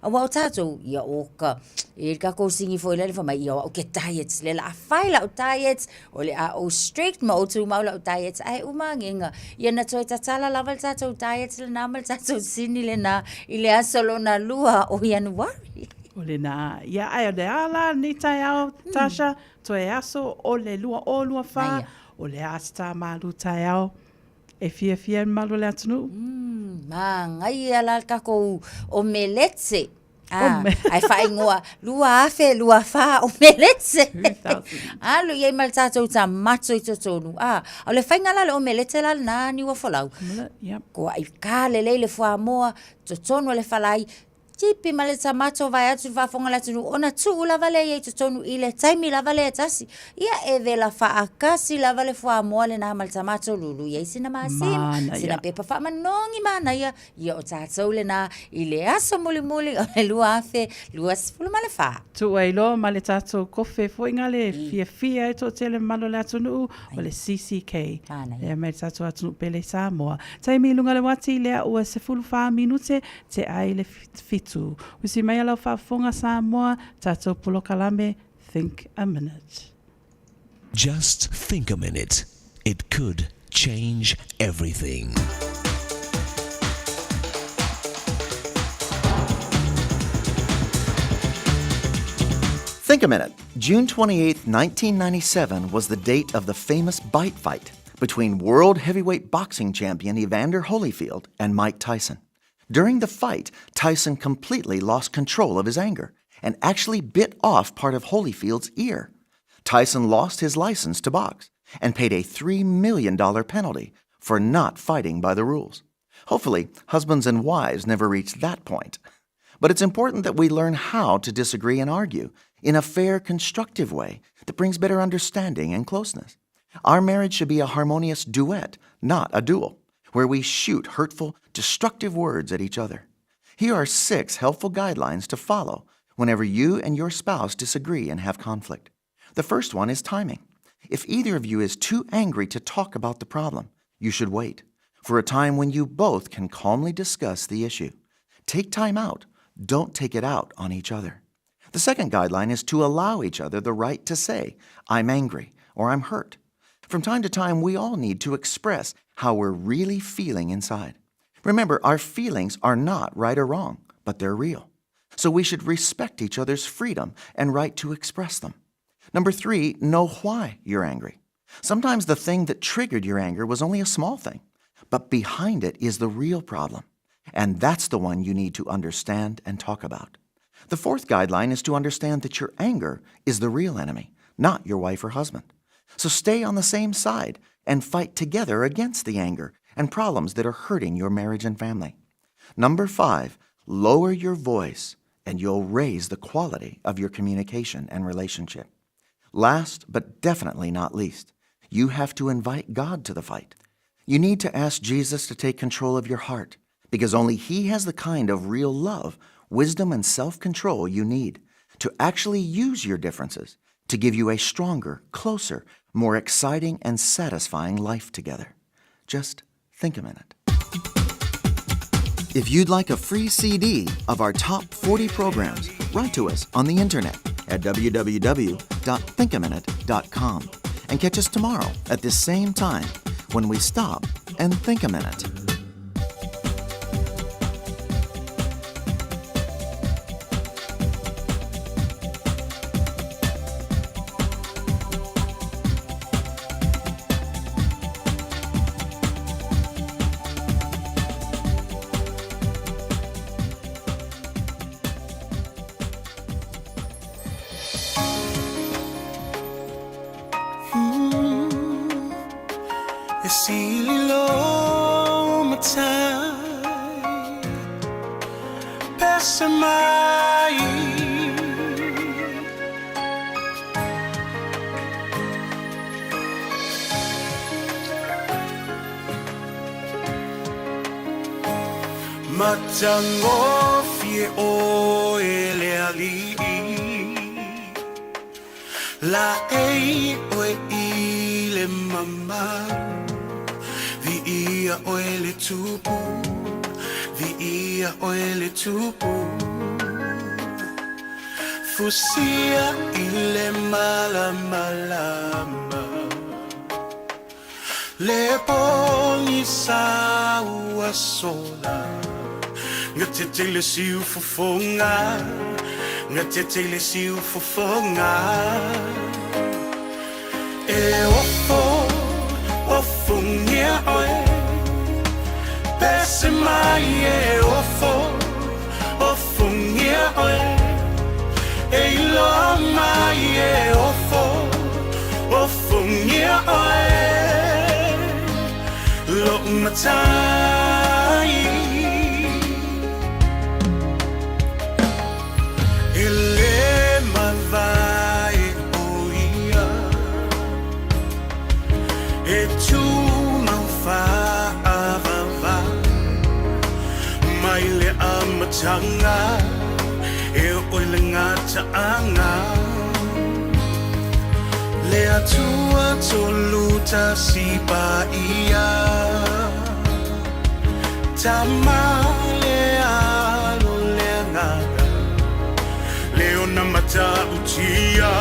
Aua o tātou, ia o ka, e le kākou sini foi lele fai mai, ia o au ke diet, le la fai lau diet, o le a ou strict ma ou tumau lau diet, ae uma agega, ia na toe tatala lava le tātou diet lenā ma le tātou sini lenā i le aso lona lua o Ianuari. O lenā, ia ae o le a la lenei taeao, Tasha, toe aso o le 2024, o le a se tā malu taeao e fiafia ai le mamalu o le atunuu. Manaia la le takou omelete. Ah, ae faaigoa 2024 omelete. Alu i ai ma le tatou tamato i totonu. Ah, o le faiga la le omelete la lenā Niuafolau. Yep. Koaʻi kā lelei le fuamoa, totonu o le falai, tipi ma le tamato vaeatu le faafofoga a le atunuu ona tuu lava lea i ai i totonu i le taimi lava lea e tasi. Ia e vela faatasi lava le fuamoa lenā ma le tamato lulu i ai sina masima, sina pepa faamanogi manaia, ia o tatou lenā i le aso mulimuli o le 2024. Tuu ai loa ma le tatou kofe foi ngale fiafia ai toatele mamalu o le atunuu o le CCK. Lea mai le tatou atunuu pele i Samoa. Taimi i luga o le uati lea ua 14 minute te ai le fitu. Usi mai a lau faafofoga Samoa, tatou polokalame Think a Minute. Just think a minute. It could change everything. Think a minute. June 28, 1997 was the date of the famous bite fight between world heavyweight boxing champion Evander Holyfield and Mike Tyson. During the fight, Tyson completely lost control of his anger and actually bit off part of Holyfield's ear. Tyson lost his license to box and paid a $3 million penalty for not fighting by the rules. Hopefully, husbands and wives never reach that point. But it's important that we learn how to disagree and argue in a fair, constructive way that brings better understanding and closeness. Our marriage should be a harmonious duet, not a duel, where we shoot hurtful, destructive words at each other. Here are six helpful guidelines to follow whenever you and your spouse disagree and have conflict. The first one is timing. If either of you is too angry to talk about the problem, you should wait for a time when you both can calmly discuss the issue. Take time out. Don't take it out on each other. The second guideline is to allow each other the right to say, I'm angry or I'm hurt. From time to time, we all need to express how we're really feeling inside. Remember, our feelings are not right or wrong, but they're real. So we should respect each other's freedom and right to express them. Number three, know why you're angry. Sometimes the thing that triggered your anger was only a small thing, but behind it is the real problem. And that's the one you need to understand and talk about. The fourth guideline is to understand that your anger is the real enemy, not your wife or husband. So stay on the same side and fight together against the anger and problems that are hurting your marriage and family. Number five, lower your voice and you'll raise the quality of your communication and relationship. Last but definitely not least, you have to invite God to the fight. You need to ask Jesus to take control of your heart because only He has the kind of real love, wisdom, and self control you need to actually use your differences to give you a stronger, closer, more exciting, and satisfying life together. Just think a minute. If you'd like a free CD of our top 40 programs, write to us on the internet at www.thinkaminute.com and catch us tomorrow at this same time when we stop and think a minute. E sili lo matai Pese mai Matagofie oe le alii Laei oe i le mamalu Viia oe le Tupu Viia oe le Tupu Fusia i le malamalama Le pogisa ua sola Gatete i le siufofoga Gatete i le siufofoga E ofo ofogia oe Pese mai e ofo ofogia oe E iloa mai e ofo ofogia oe Lo'u matai E lē mavae o ia E tumau faavavau Mai le amataga E oo i le gataaga Le Atua Tolutasi Paia Tama le Alo le Agaga Le ona Matautia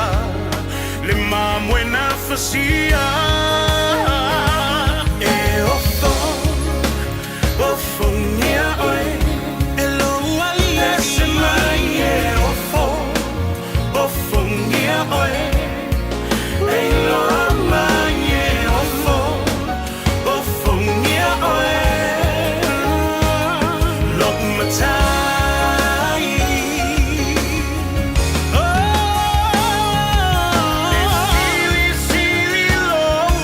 Le mamoe na fasia E ofo ofogia oe E lou alii Pese mai e ofo ofogia oe E iloa mai e ofo ofogia oe Lo'u matai Le silisili lou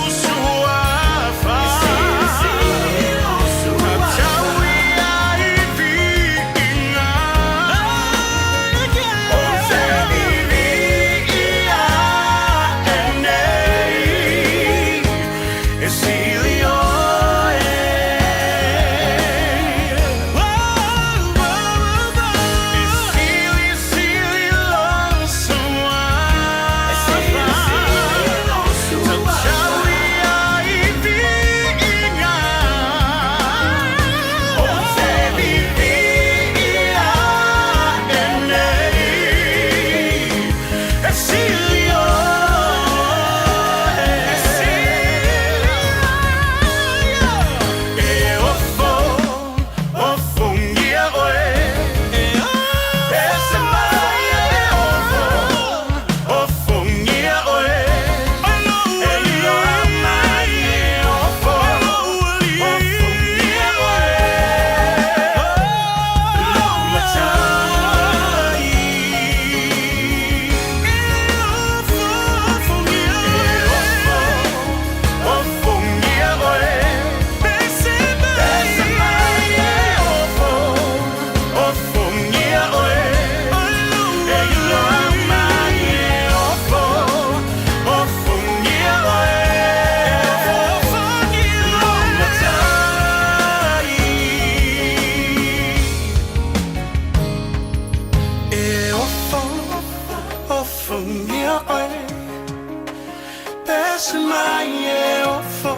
ese mai e ofo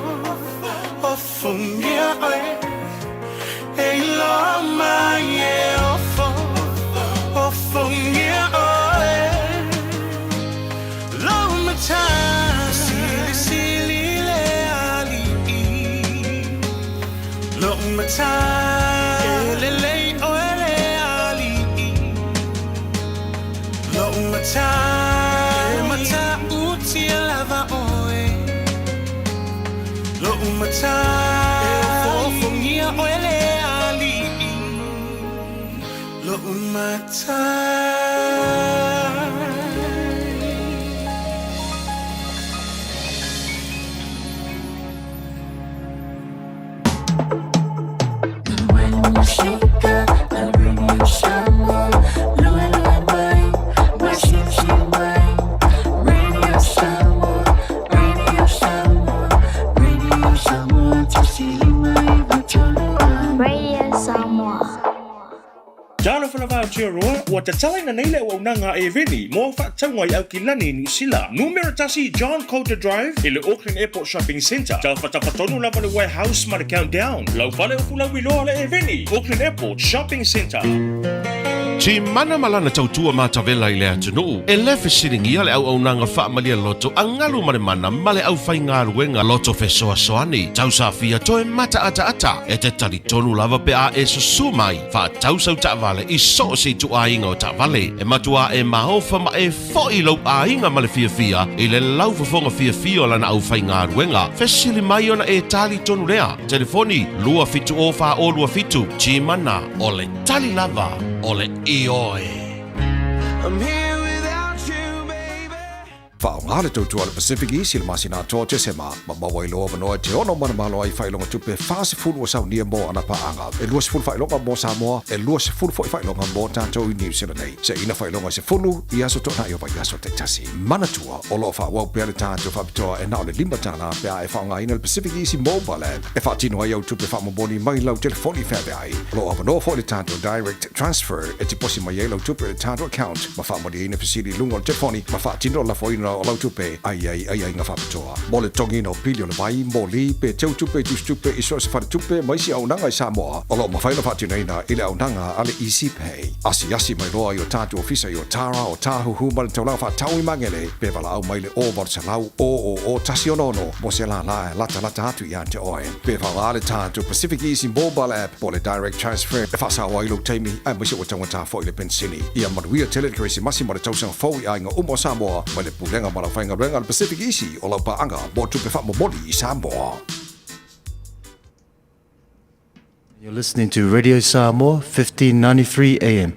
Ofongia oe E iloa mai e ofo Ofongia oe Lou matai Silisili le ali'i Lou matai E lelei oe le ali'i Lou matai E matautia lava oe Lou matai E ofoofongia oe le ali'i Lou matai. Radio Samoa. Talofa lava Aotearoa, ua tatalaina nei le auaunaga a Eveni mo au faatauga i Aukilani, Niu Sila. Numera tasi John Coulter Drive i le Auckland Airport Shopping Centre. Tafatafa tonu lava le Warehouse ma le Countdown. Lau fale upu lauiloa le Eveni, Auckland Airport Shopping Centre. Timana ma lana tautua matavela i le atunuu, e le fesiligia le auaunaga faamalie loto a galu ma le mana ma le aufaigaluega loto fesoasoani. Tausafia toe mataataata e te talitonu lava pe a e susu mai faatau sau taavale i so o se ituaiga o taavale. E matuā e maofa ma e foʻi lou aiga ma le fiafia i le laufofoga fiafia o lana aufaigaluega. Fesili mai ona e tali tonu lea. Telefoni 2 70 4 0 2 7. Timana, o le tali lava o le ioe. I'm here without you, baby. Faaaoga le tautua a le Pacific Easy i le masina atoa o Tesema, ma maua ai lou avanoa e te ono manumalo ai i faailoga tupe 40 ua saunia mo ana paaga. E 20 faailoga mo Samoa, e 20 foi faailoga mo tatou i Niu Sila nei. Seiina faailoga se 10 i aso toonai o vaiaso taitasi. Manatua, o lo o faaauau pea le tatou faapitoa e na o le $5 pe a e faaaogaina le Pacific Easy Mobile App e faatino ai au tupe faamomoli mai lau telefoni feaveai. O lo o avanoa foi le tatou Direct Transfer e tiposi mai ai lau tupe i le tatou account ma faamalieina fesili i luga o le telefoni ma faatino le lafoina o lau tupe ai ai aiaiga faapitoa. Mo le totogiina o pili o le vai, moli, pe teu tupe i tusitupe i so o se faletupe ma isi auaunaga i Samoa, o lo o mafai ona faatinoina i le auaunaga a le Easy Pay. Asiasi mai loa i o tatou ofisa i Otara, Otāhuhu ma le taulaga faatau i Magele, pe valaau mai i le 0800 000 166 mo se lālā e latalata atu ia te oe. Pe faaaoga le tatou Pacific Easy Mobile App po o le Direct Transfer e faasao ai lou taimi aemaise ua taugata foi le penisini. Ia manuia tele le Kerisimasi ma le tausaga fou i aiga uma o Samoa mai le Pulega ma le Aufaigaluega a le Pacific Easy o lau paaga mo tupe faamomoli i Samoa. You're listening to Radio Samoa, 1593 AM.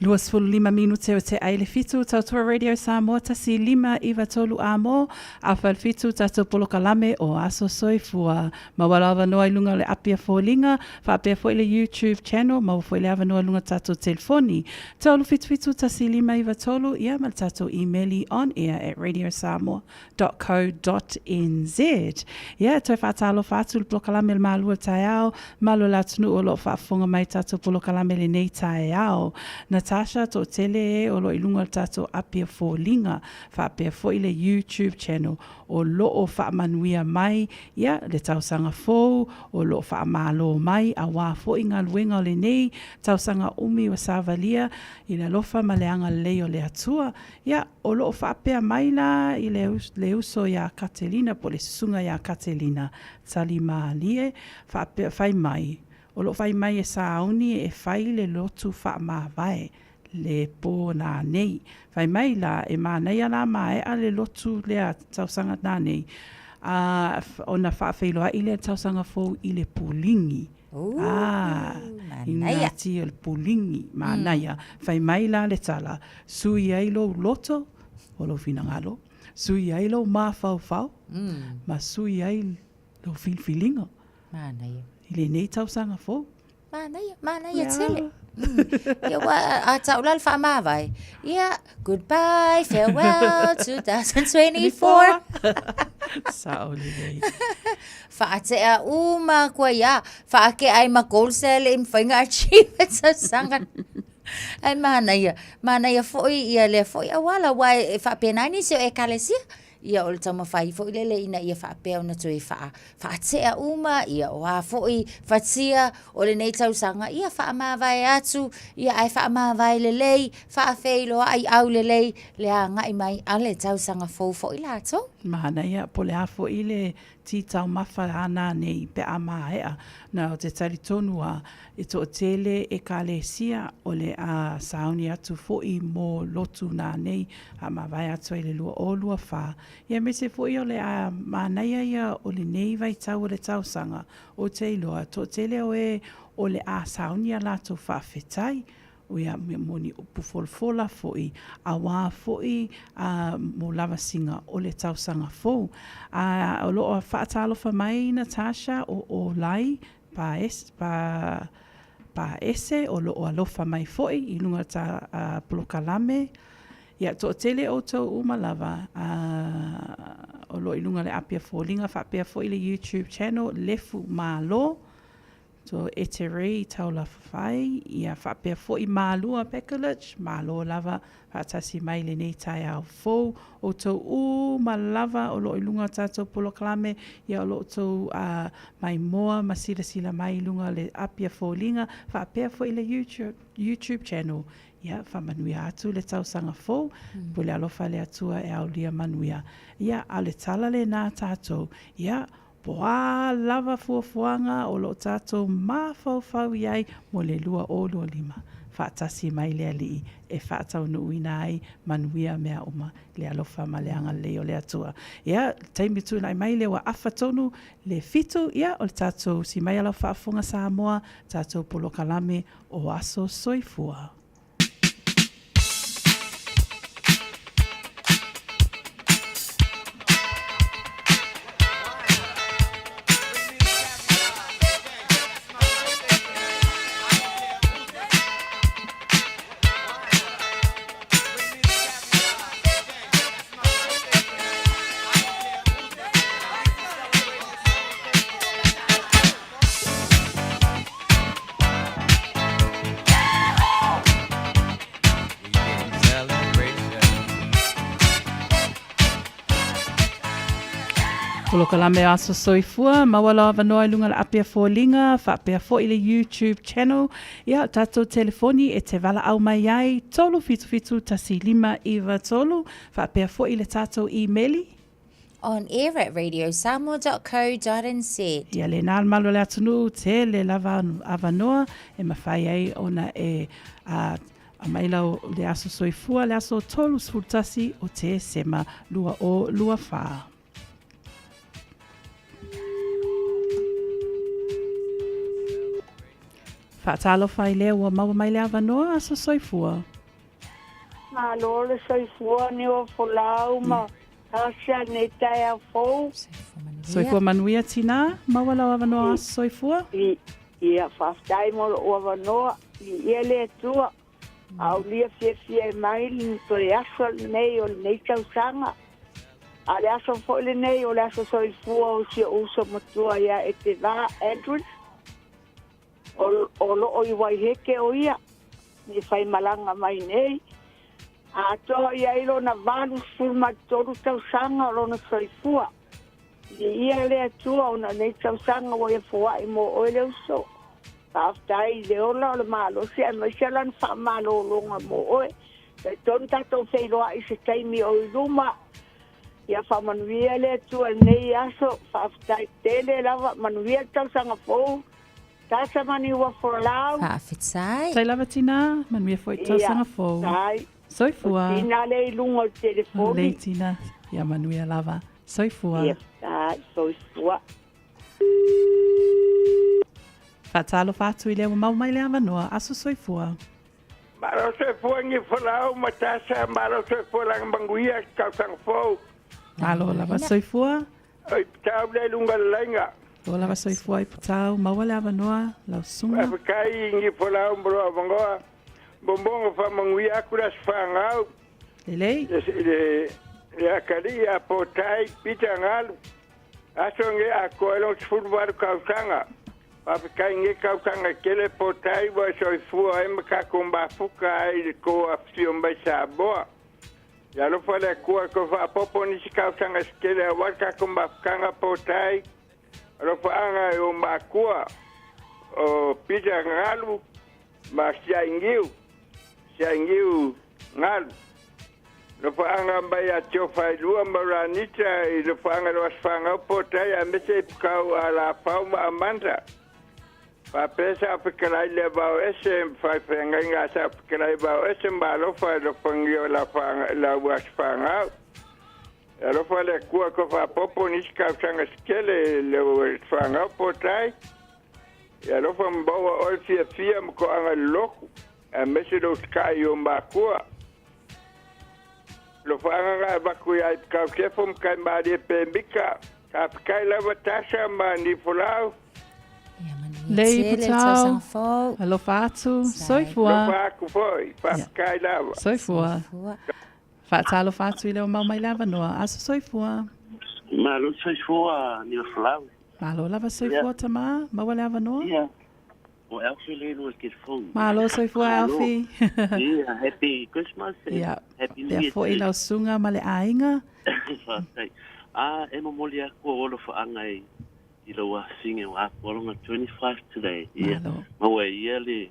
25 minute o te ai le fitu tautua Radio Samoa 1593 amo afa le fitu tatou polokalame o Aso Soifua. Maua le avanoa i luga o le api a foliga, faapea foi le YouTube channel, maua foi le avanoa i luga tatou telefoni. 377 1593 ia ma le tatou imeli onair at radiosamoa www.co.nz. Ia, e toe faatalofa atu le polokalame le Malua Taeao, malo le atunuu o lo o faafofoga mai tatou polokalame lenei taeao. Natasha, toatele e o lo o i luga o le tatou api o foliga, faapea foi le YouTube channel o lo o faamanuia mai, ia, le tausaga fou, o lo o faamalo mai aua foi galuega o lenei tausaga umi ua savalia i le alofa ma le agalelei o le Atua. Ia, o lo o faapea mai la i le, le uso iā Katelina po o le susuga iā Katelina, tali mālie, faapea, fai mai, o lo o fai mai e sauni e fai le lotu faamavae, le pō nanei. Fai mai la, e manaia la maea le lotu lea tausaga nanei, a, ona faafeiloai lea le tausaga fou i le puligi. Ah, i ngā tī o le puligi, manaia. Fai mai la le tala, sui ai lou loto, o lou finagalo, sui ai lou mafaufau, ma sui ai lou filifiliga. Manaia. I lenei tausaga fou. Manaia, manaia tele. Ia ua a tau la le faamavae. Ia, goodbye, farewell, 2024. Sao lelei. Faatea uma aku ai a, faakea ai ma goals e le i mafai ona achieve e tausaga. Ae manaia, manaia foi ia lea foi auala aua e faapena nisi o ekalesia. Ia, o le taumafai foi lele ina ia faapea ona toe faa, faatea uma, ia, o a foi fatia o lenei tausaga, ia faamavae atu, ia ae faamavae lelei, faafeiloai aulelei le agai mai a le tausaga fou foi latou. Manaia, po o le a foi le ti taumafa a nanei pe a maea. Na o te talitonu a e toatele ekalesia o le a sauni atu foi mo lotu nanei a mavae atu ai le 2024. Ia aemaise foi o le a manaia ia o lenei vaitau o le tausaga, ou te iloa toatele o e o le a sauni a latou faafetai Ia mo ni upu folafola foi auā foi mo lavasiga o le tausaga fou. A o lo o faatalofa mai Natasha o Olai Paese o lo o alofa mai foi i luga o ta polokalame. Ia toatele outou uma lava o lo o i luga o le api a foliga faapea foi le YouTube channel Lefu Malo. So Eterei Taulafafai, ia faapea foi Malua Bekulich, malo lava faatasi mai lenei taeao fou. Outou uma lava o lo o i luga o tatou polokalame, ia o lo outou maimoa ma silasila mai i luga o le api a foliga, faapea foi le YouTube, YouTube channel. Ia faamanuia atu le tausaga fou, po le alofa le Atua e aulia manuia. Ia, a o le tala lena a tatou, ia, Po o a lava fuafuaga o lo o tatou mafaufau i ai mo le 2025, faatasi mai le Alii e faataunuuina ai manuia mea uma i le alofa ma le agalelei o le Atua. Ia, le taimi tulai mai lea ua afa tonu le 7, ia, o le tatou si mai a lau faafofoga Samoa, tatou polokalame o Aso Soifua. Polokalame Aso Soifua, maua lau avanoa i luga o le api a foliga, faapea foi le YouTube channel. Ia, o tatou telefoni e te valaau mai ai, 377 1593, faapea foi le tatou imeli, On air at radiosamoa.co.nz. Ia lena le malu o le atunuu, tele lava avanoa e mafai ai ona e aumai lau le aso soifua le aso 31 o Tesema 2024. Faatalofa i lea ua maua mai le avanoa, aso soifua. Malo le soifua niua folau ma Tasha nei taeao fou. Soifua manuia tina, maua lau avanoa aso soifua. Ia faafetai mo lou avanoa, viia le Atua. Aulia fiafia e mai le toe aso lenei o lenei tausaga. A o le aso foi lenei o le aso soifua o si ou uso matua ia Eteva Edwards. O loo i Waiheke o ia i faimalaga mai nei. Atoa i ai lona 83 tausaga o lona soifua. Viia le Atua ona o nei tausaga ua ia foai mo oe le uso. Faafetai i le ola o le malosi aemaise lana faamalologa mo oe. Talitonu tatou feiloai i se taimi o i luma. Ia faamanuia le Atua i lenei aso. Faafetai tele lava. Manuia le tausaga fou. Tasa mani ua folau. Faafetai. Tai lava tina, manuia foi tausaga fou. Ia, Soifua. O Tina lea i luga o le telefoni. Lei Tina, ia manuia lava. Soifua. Ia, tai, soifua. Faatalofa atu i lea ua mau mai le avanoa. Aso soifua. Malo soifua ni folau ma tasa, malo soifua langa manuia tausaga fou. Malo lava soifua. Oi Putau lea i luga o le laina. O lava soifua i Putau, maua le avanoa, lau susuga. Faafetai i Nifolau mo lou avanoa. Momoga faamanuia atu le Aso Fanau. Lelei. Le, le atalii ia Potai Peter Galu. Aso nei atoa ai lona 18 tausaga. Faafetai i nei tausaga e tele Potai ua e soifua ai ma tatou mafuta ai i le tou afifio mai Samoa. Ia alofa le Atua e toe faaopoopo nisi tausaga se tele aua le tatou mafutaga potai. Alofaaga e o matua o Peter Galu ma Siainiu, Siainiu Galu. Alofaaga mai ia Teo Failua ma Ranita i alofaaga i lo aso fanau potai aemaise i Pukau a Lafau ma Amanda. Faapea sa fetalai le vao ese ma faifeagaiga a sa fetalai vao ese ma alofa e alofagia o lau aso fanau. E alofa le Atua e toe faaopoopo nisi tausaga se tele i lau aso fanau potai. E alofa ma maua oe fiafia ma toaga i le lotu, aemaise lou tatai i ou matua. Alofaaga na avatu ia Ipukau Sefo ma Taimalie Pemita. Faafetai lava Tasha ma Nifolau. Lei Putau, alofa atu, soifua. Alofa atu foi, faafetai lava. Soifua. Faatalofa atu i le omau mai le avanoa. Aso soifua. Malo soifua Nifolau. Malo lava soifua tama, maua le avanoa. Yeah. O Alfie le no ke phone. Malo soifua Alfie. Yeah, happy Christmas and yeah. happy New Year. Pea foi lau suga ma le aiga. Faafetai. Ah, e momoli aku o alofaanga i i lou afafine ua atoa lona 25 today. Ia, Malo. maua e ia le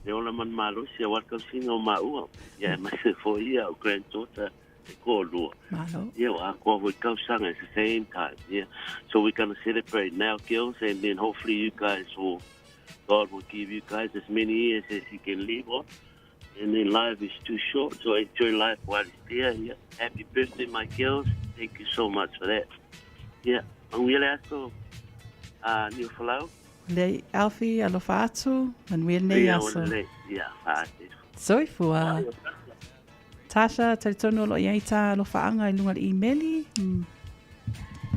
le ola ma le malosi aua le tausiga o maua. Ia, aemaise foi ia au granddaughter e toalua. Malo. Ia, ua atoa foi tausaga at the same time. Yeah. So we're gonna celebrate now, girls, and then hopefully you guys will, God will give you guys as many years as you can live on. And then life is too short, so enjoy life while it's there. Yeah. Happy birthday, my girls. Thank you so much for that. Yeah. Manuia le aso, Niufalau. Lei Alfie, alofa atu, manuia lenei Ia, aso. ua lelei. Ia, fa'ate. Soifua. Tasha, talitonu o lo o i ai tā alofaaga i luga o le imeli. Mm.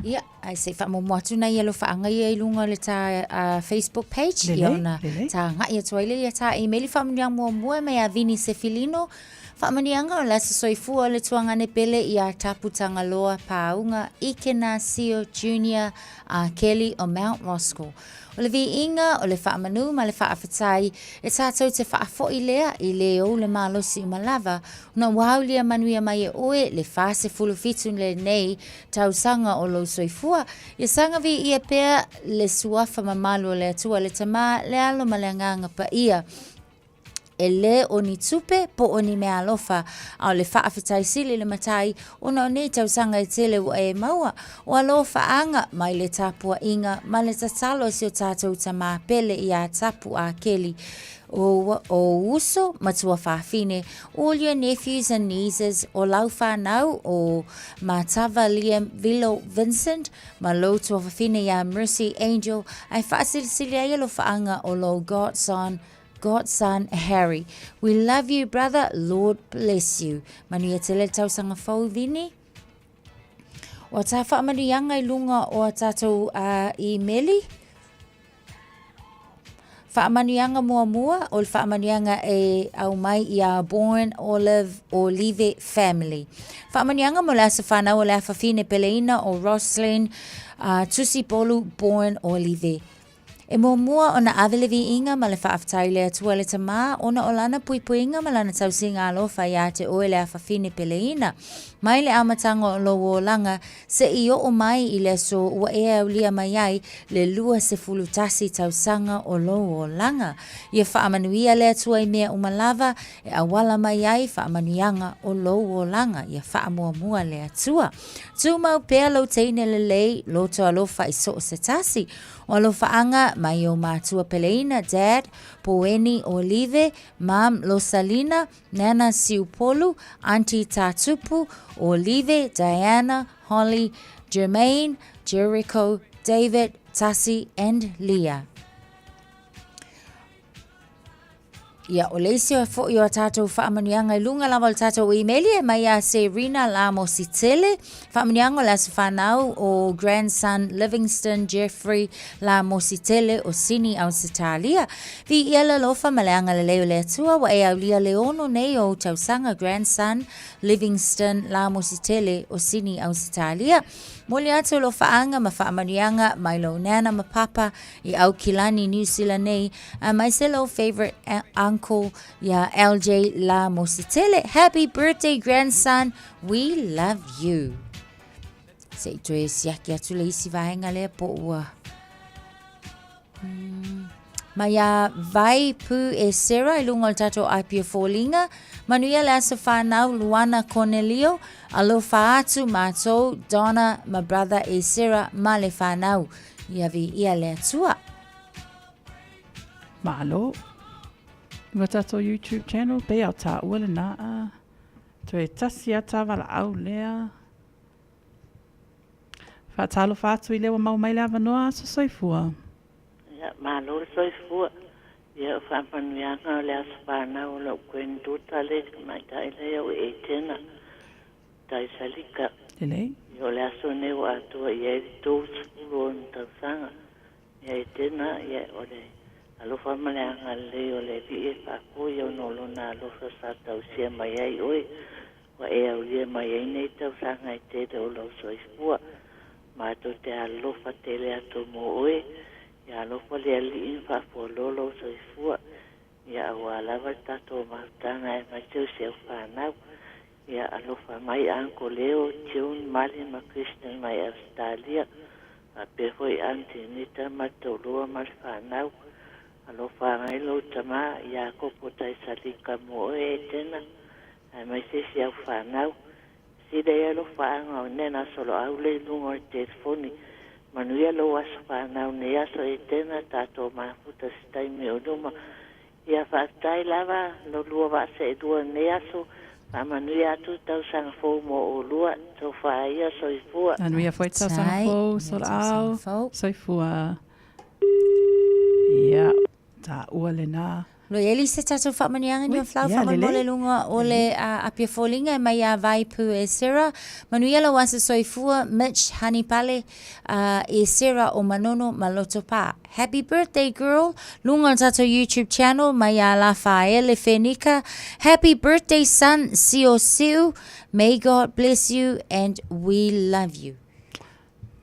Ia, ae se i faamuamua atu nai alofaaga ia i luga o le tā Facebook page. Lelei, ia ona lelei. tā agai atu ai lea ia tā imeli faamanuiaga muamua mai a Vini Sefilino. Faamanuiaga o le aso soifua o le tuagane pele iā Tapu Tagaloa Pāuga Ikena Sio Junior a Kelly o Mount Roskill. O le viiga, o le faamanu ma le faafetai, e tatou te faafoi lea i le ou le malosi uma lava, ona ua aulia manuia mai e oe le 47 lenei tausaga o lou soifua, ia saga viia pea le suafa mamalu o le Atua le Tama, le Alo ma le Agaga Paia. E lē o ni tupe po o ni mea alofa, a o le faafetai sili le matai ona o nei tausaga e tele ua e maua, o alofaaga mai le tapuaiga ma le tatalo a si o tatou tamā pele iā Tapu a Keli, o ou uso ma tuafafine, all your nephews and nieces, o lau whanau o Matava Liam Vilo Vincent ma lou tuafafine iā Mercy Angel, ae faasilisili ai alofaaga o lou godson Godson Harry. We love you brother, Lord bless you. Manuia tele le tausaga fou Vini. O a tā faamanuiaga i lunga o a tātou imeli. Faamanuiaga muamua o le faamanuiaga e au mai i a Born Olive Olive Family. Faamanuiaga mo le aso whanau o le afafine peleina o Roslyn Tusipolu Born Olive. E muamua ona ave le viiga ma le faafetai i le Atua le Tama ona o Lana puipuiga ma Lana tausiga alofa iā te oe le afafine peleina. Mai le amataga o lou olaga seʻi oo mai i le aso ua e aulia mai ai le 21 tausaga o lou olaga. Ia faamanuia le Atua i mea uma lava e auala mai ai faamanuiaga o lou olaga. Ia faamuamua le Atua. Tumau pea lou teine lelei, loto alofa i so o se tasi. O alofaaga mai ou matua peleina, Dad, Poeni Olive, Mum, Losalina, Nana Siupolu, Aunty Tatupu, Olive, Diana, Holly, Jermaine, Jericho, David, Tasi and Leah. Ia, o le isi foi o a tatou faamanuiaga i luga lava o le tatou imeli e mai ia Serena Lamositele. Faamanuiaga o le aso fanau o grandson Livingston Jeffrey Lamositele o Sini Ausetalia. Viia le alofa ma le agalelei o le Atua ua e aulia le ono nei o ou tausaga grandson Livingston Lamositele o Sini Ausetalia. Moli atu alofaaga ma faamanuiaga mai lou nana ma papa i Aukilani, Niu Sila nei, aemaise lou favourite uncle iā LJ La Mositele. Happy birthday grandson, we love you. Se i toe siaki atu le isi vaega lea po ua Mai a Vai Pū e Sarah i lunga o le tātou IP o Fōlinga. Manuia le aso whānau Luana Cornelio. Alofa atu mātou Donna ma brother e Sarah ma le whānau. Ia vi ia le atua. Malo. Ua tātou YouTube channel, pe au tā ua le nā a. Toe tasi a tā wala au lea. Faatalofa atu i lea ua maua mai le avanoa aso soifua. Ia, malo le soifua. Ia, o faamanuiaga o le aso fanau o lou granddaughter le tamaitai lea o Etena Taisalika. Lelei. Ia, o le aso lenei ua atoa i ai le 30 o ona tausaga. Ia, Etena, ia, o le alofa ma le agalelei o le Alii e faafoia ona o Lona alofa sa tausia mai ai oe. Ua e aulia mai ai nei tausaga e tele o lou soifua. Matou te alofa tele atu mo oe. Ia alofa le Alii ma faafualoa lou soifua. Ia auā lava le tatou mafutaga aemaise o si au fanau. Ia alofa mai Uncle Leo, June, Mali ma Kristen mai Ausetalia. Faapea foi Aunty Anita ma le toalua ma le fanau. Alofa mai lou tama Iakopo Taisalika mo oe Etena. Aemaise si au fanau. Sila ia alofaaga o nena soloau le i luga o le telefoni. Manuia lou aso fanau nei aso Etena tatou mafuta se taimi o luma. Ia faafetai lava lo lua vaa seelua nei aso. Faamanuia atu tausaga fou mo olua. Tofa ia soifua. Manuia foi tausaga fou, soloau, soifua. Ia, taua lena. Lo i ai se tatou faamanuiaga ni o flau faamolemole i luga o le Apia Foliga e mai ia Vaipu e Sarah. Manuia lou aso soifua Mitch Hanipale e Sarah o Manono ma Lotopa. Happy birthday girl luga o le tatou YouTube channel mai ia Lafaele Fenika. Happy birthday son Sio Siu. May God bless you and we love you.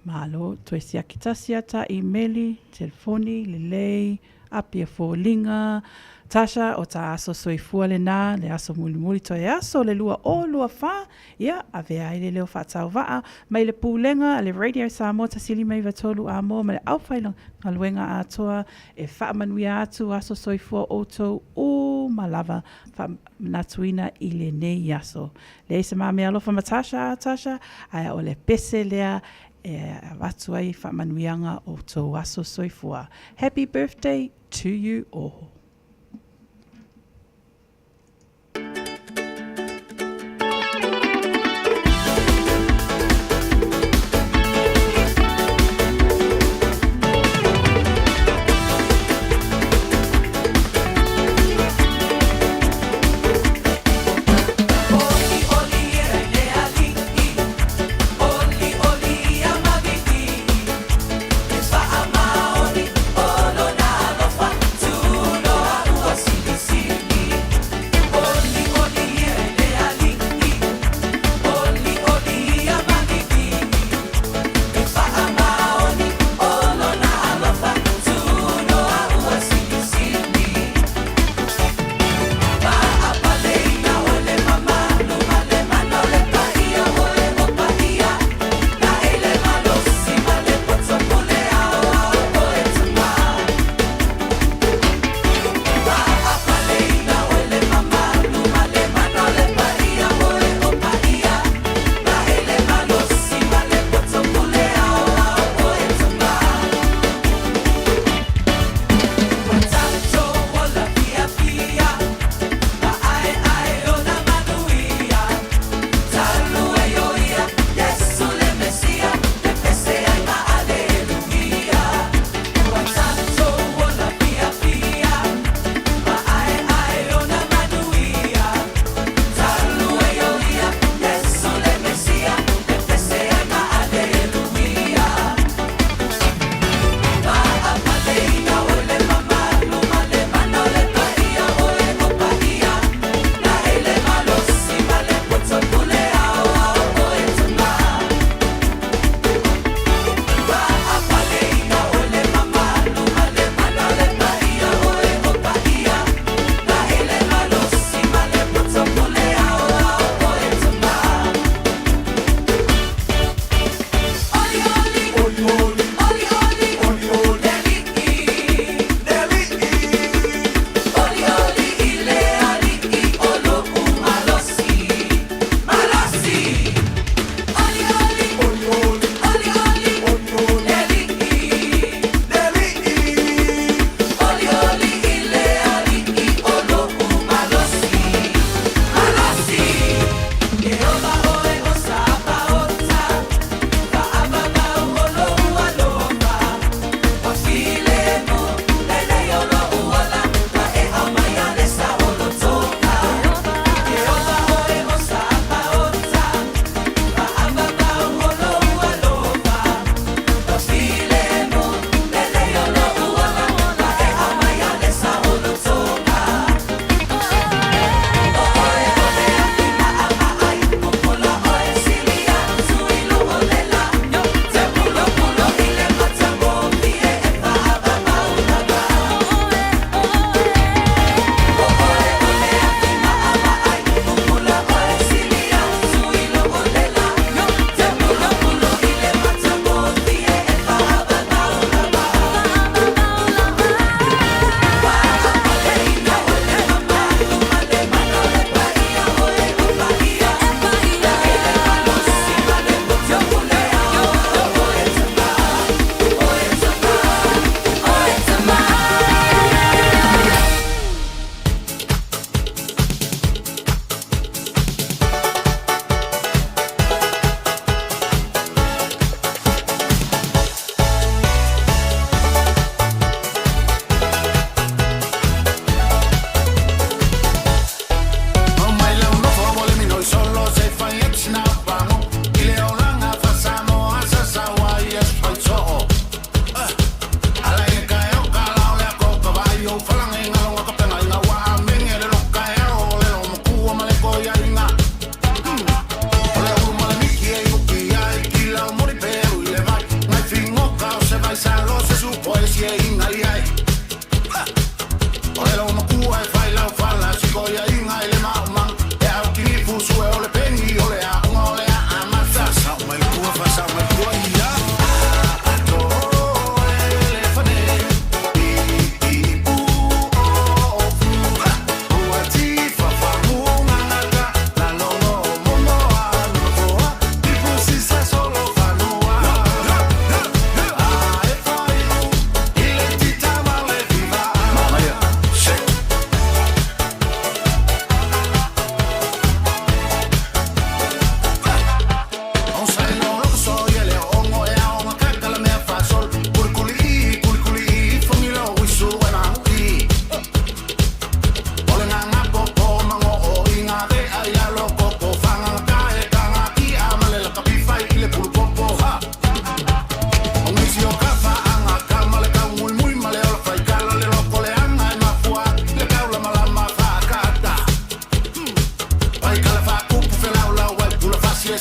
Malo, toe siaki tasi ata imeli, telefoni, lelei, Apia Foliga, Tasha, o ta aso soifua lena, le aso mulimuli toe aso le 2024, ia, avea ai le leo faatauvaa mai le Pulega a le Radio Samoa 153 Amoa ma le aufaigaluega atoa e faamanuia atu aso soifua outou uma lava faamanatuina i lenei aso. Leai se ma meaalofa ma Tasha, Tasha, ae o le pese lea e avatu ai faamanuiaga o tou aso soifua. Happy birthday to you all.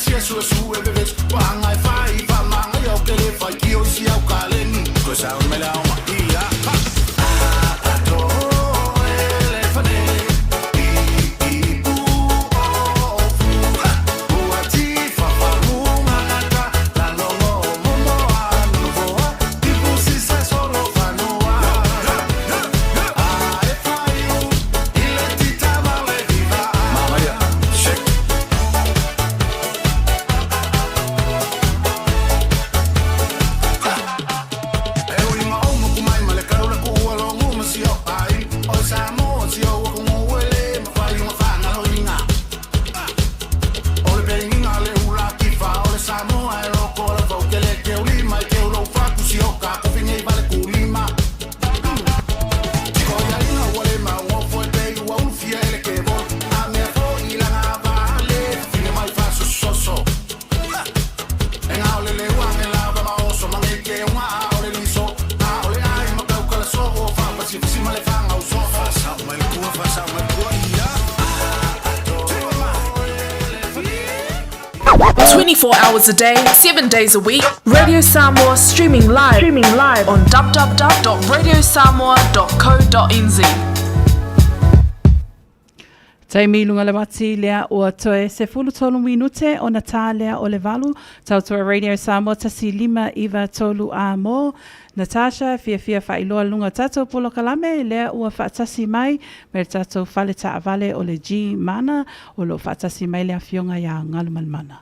sia sua su e veves Panga e fai, fa manga i au ke le fai Ki o isi au ka leni Koe sa un mele au ma ia Ha! A to e le fane I i pu o fu Ha! Ua ti fa fa lunga naka La longo o momo a nuvoa Ti pu si sa solo fanua A e fai u I le tita ma le viva Mamaia, shake. E ui ma o moku mai ma le kaula ku ua longu ma si o ai O Samoa si o waku ngu ele ma fai unga whangalo inga O le peinginga le ula kifa o le Samoa e loko la fau ke le ke ulima i ke ulo faku si o ka kufinge i vale kulima Tiko ia inga ua le maungofo e pei ua ulufia e le ke vol A mea fo i langa vale fine mai fasososo E ngā o le leu ange lava ma oso mange ke unga a o le liso A o le ai ma kau kala so o fa pasi fasi ma le whanga o so Fa sau mai le kua, fa sau mai le kua ia 24 hours a day, 7 days a week, Radio Samoa streaming live on www.radiosamoa.co.nz. Taimi lunga le mati lea ua toe 13 minute ona tā lea o le 8, tautua Radio Samoa 1593 a mō. Natasha, fiafia faailoa luga o tatou polokalame lea ua faatasi mai me le tatou fale taavale o le G Mana o lo o faatasi mai le afioga ia Galumalemana.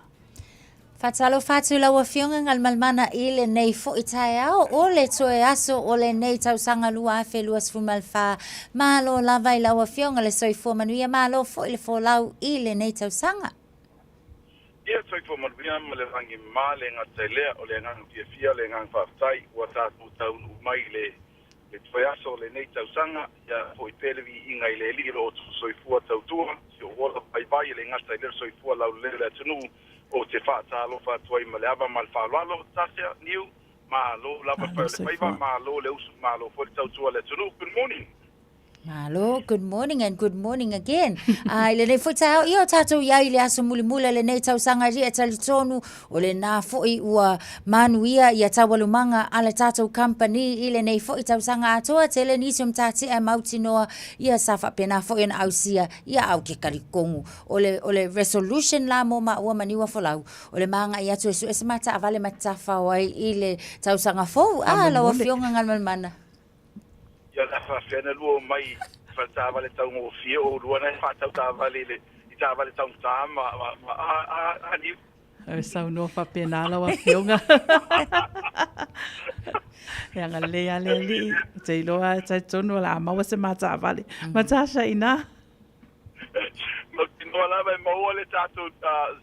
Faatalofa atu lau Afioga Galumalemana i lenei foi taeao o le toe aso o lenei tausaga 2024. Malo lava i lau Afioga le soifua manuia, malo foi le folau i lenei tausaga. Ia soifua manuia ma le lagi mama le gata i lea o le agaga fiafia le agaga faafetai ua tatou taunuu mai i le le toe aso o lenei tausaga ia foi pea le viiga i le Alii o lo outou soifua tautua si ou ola vaivai e le gata i lea o le soifua laulelei o le atunuu ou te faatalofa atu ai ma le ava ma le faaaloalo Tasia Niu malo lava le fai o le faiva malo le usu malo foi le tautua a le atunuu good morning. Malo, good morning and good morning again. I lenei foi taeao, ia o tātou i ai i le aso mulimuli o lenei tausaga i ria talitonu, o lenā foi ua manuia ia taualumaga a le tātou company i lenei foi tausaga atoa, tele nisi o matatia e mautinoa, ia sa faapena foi ona ausia, ia au ke kalikonu. O le, o le resolution la mo maua ma Niuafolau, o le magai atu e sue se mataavale ma te tafao ai i le tausaga fou. Ah, lau afioga Galumalemana. Ia o le a faafefea ona lua omai i fale taavale taugofie o lua na e faatau taavale i le i taavale taugata ma ma ma a a a niu. E saunoa faapena lau afioga. E agalelei lava le Alii, ou te iloa e talitonu o le a maua se ma taavale. Matasha ina. Mautinoa lava e maua le tatou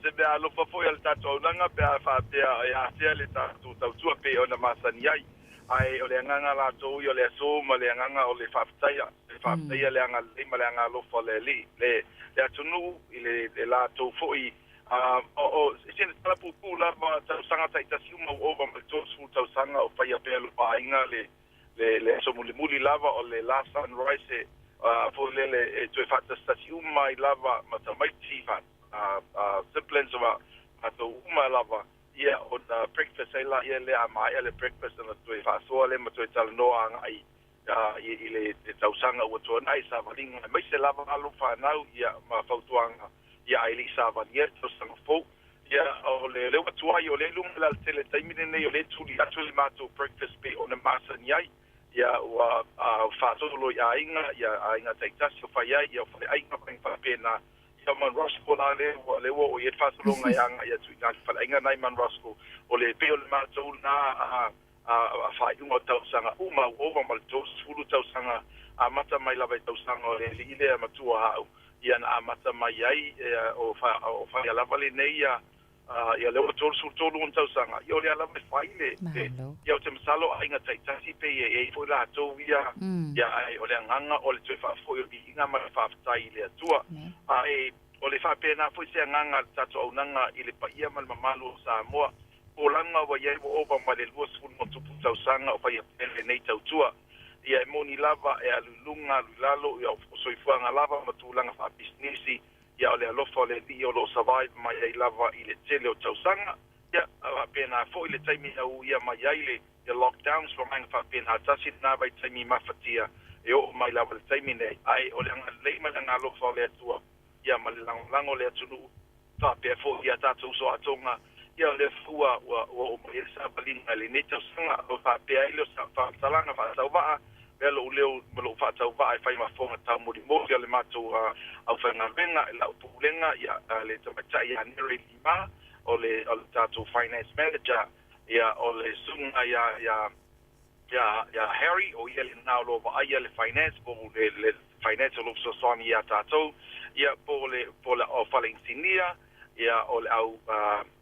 se mea alofa foi a le tatou auaunaga pe a faapea e atea le tatou tautua pei ona masani ai. Ae o le agaga latou ia o le aso ma le agaga o le faafetaia, le faafetaia le agalelei ma le agaalofa o le Alii, le, le atunuu i le, le latou foi, a, o, o, sina tala puupuu lava, tausaga taitasi uma ua ova ma le 30 tausaga o faia pea e lou aiga le, le, le aso mulimuli lava o le last sunrise e, a, foi lele e toe faatasitasi uma ai lava ma tamaiti, fa, a, a, siblings ma matou uma lava, Ia, ona breakfast ai laia lea, a maea le breakfast ona toe faasoa lea ma toe talanoa agai i le tausaga ua tuanai, savaliga, aemaise lava alo fanau, ia, ma fautuaga, ia, ae le i savalia le tausaga fou. Ia, o le lea ua tuai, o lea i luga o le alatele i le taimi lenei, o lea e tuli atu le matou breakfast pei ona masani ai, ia, ua faasolo i aiga, ia, aiga taitasi o fai ai, ia, o faleaiga ma mea faapena. Ia Mount Roskill la lea ua lea ua oo i ai le faasologa e agai atu i ina i le faleaiga lena i Mount Roskill. O le pei o le matou lena a a a faaiuga o tausaga uma ua ova ma le 30 tausaga amata mai lava i tausaga o le alii lea matua au ia na amata mai ai o fa o faia lava lenei ia Ia lea ua 33 ona tausaga, ia o lea lava e fai le, le, ia ou te masalo aiga taitasi pei e i ai foi latou ia, ia ae o le agaga o le toe faafoi o le viiga ma le faafetai i le Atua. Ae o le faapena foi se agaga a le tatou auaunaga i le paia ma le mamalu o Samoa. Tulaga ua i ai ua ova ma le 20 ma tupu tausaga o faia pea lenei tautua. Ia e moni lava e alu i luga alu i lalo, ia o soifuaga lava ma tulaga faapisinisi, ia o le. le alofa o le Alii o lo o survive mai ai lava i le tele o tausaga. Ia, faapena foi le taimi na uia mai ai le lockdowns ma vaega faapena, tasi lena vaitaimi mafatia e oo mai lava i le taimi nei. Ae o le agalelei ma le agaalofa o le Atua, ia ma le lagolago o le atunuu, faapea foi i a tatou uso a Tonga, ia o lea foi ua ua oo mai ai le savaliga i lenei tausaga. O faapea ai lea o sa faamatalaga faatauvaa, avea lou leo ma lou faatauvaa e fai ma fofoga taumolimoli o le matou aufaigaluega i lau Pulega, ia le tamaitai ia Nere Lima, o le o le tatou Finance Manager, ia o le susuga ia ia ia ia Harry, o ia lena o lo o vaaia le finance po o le le finance o lo o fesoasoani ia tatou, ia po o le po o le au fale inisinia, ia o le au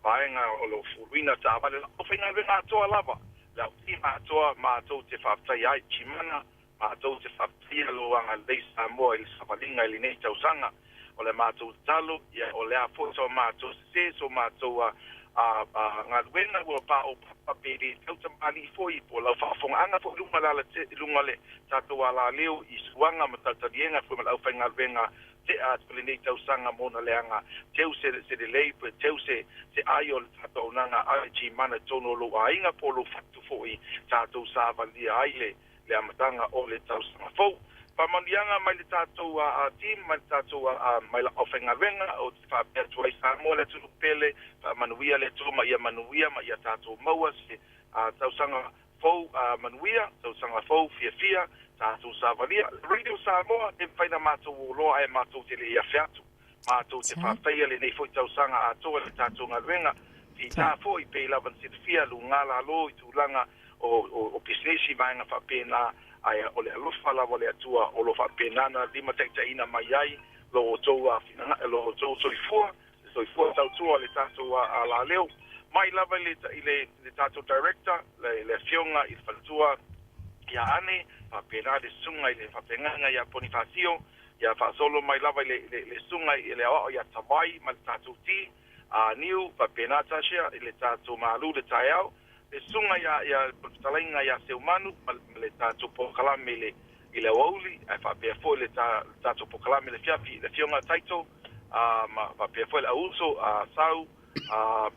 vaega o lo o fuluina taavale, le aufaigaluega atoa lava, le au tima atoa matou te faafetaia ai Chimana, matou te faafetaia lou agalelei Samoa i le savaliga i lenei tausaga. O le matou tatalo, ia o le a foi so matou sese, so matou galuega ua paopapa pe le tau tamalii foi po o lau faafofogaaga foi i luga o le ala i luga o le tatou alaleo i suaga ma talotaliega foi ma le aufaigaluega tea atu i lenei tausaga mo ona leaga teu se se lelei pe teu se se ai o le tatou auaunaga a le Gmana i totonu o lou aiga po o lou fatu foi tatou savalia ai le le amataga o le tausaga fou. Faamanuiaga mai le tatou team mai le tatou mai lau aufaigaluega ou te faapea atu ai Samoa le atunuu pele faamanuia le Atua ma ia manuia ma ia tatou maua se tausaga fou manuia tausaga fou fiafia tatou savalia Radio Samoa e mafai na matou o loa ae matou te le i afe atu matou te faafetaia lenei foi tausaga atoa i le tatou galuega fita foi pei lava na silafia luga lalo i tulaga o pisinisi vaega faapena, ae o le alofa lava o le Atua o lo o faapena na limataitaiina mai ai lo outou lo outou soifua, le soifua tautua o le tatou alaleo. Mai lava i le i le tatou Director, le Afioga i le Faletua ia Ane, faapena le Susuga i le Faafeagaiga ia Ponifasio, ia faasolo mai lava i le Susuga i le Aoao ia Tavai ma le tatou team, Niu, faapena Tasha i le tatou malu le taeao, le susuga ia ia le fetalaiga ia Seumanu ma le tatou polokalame i le i le aoauli, ae faapea foi le ta le tatou polokalame i le afiafi, le afioga Taito, a ma faapea foi le auuso a Sau, a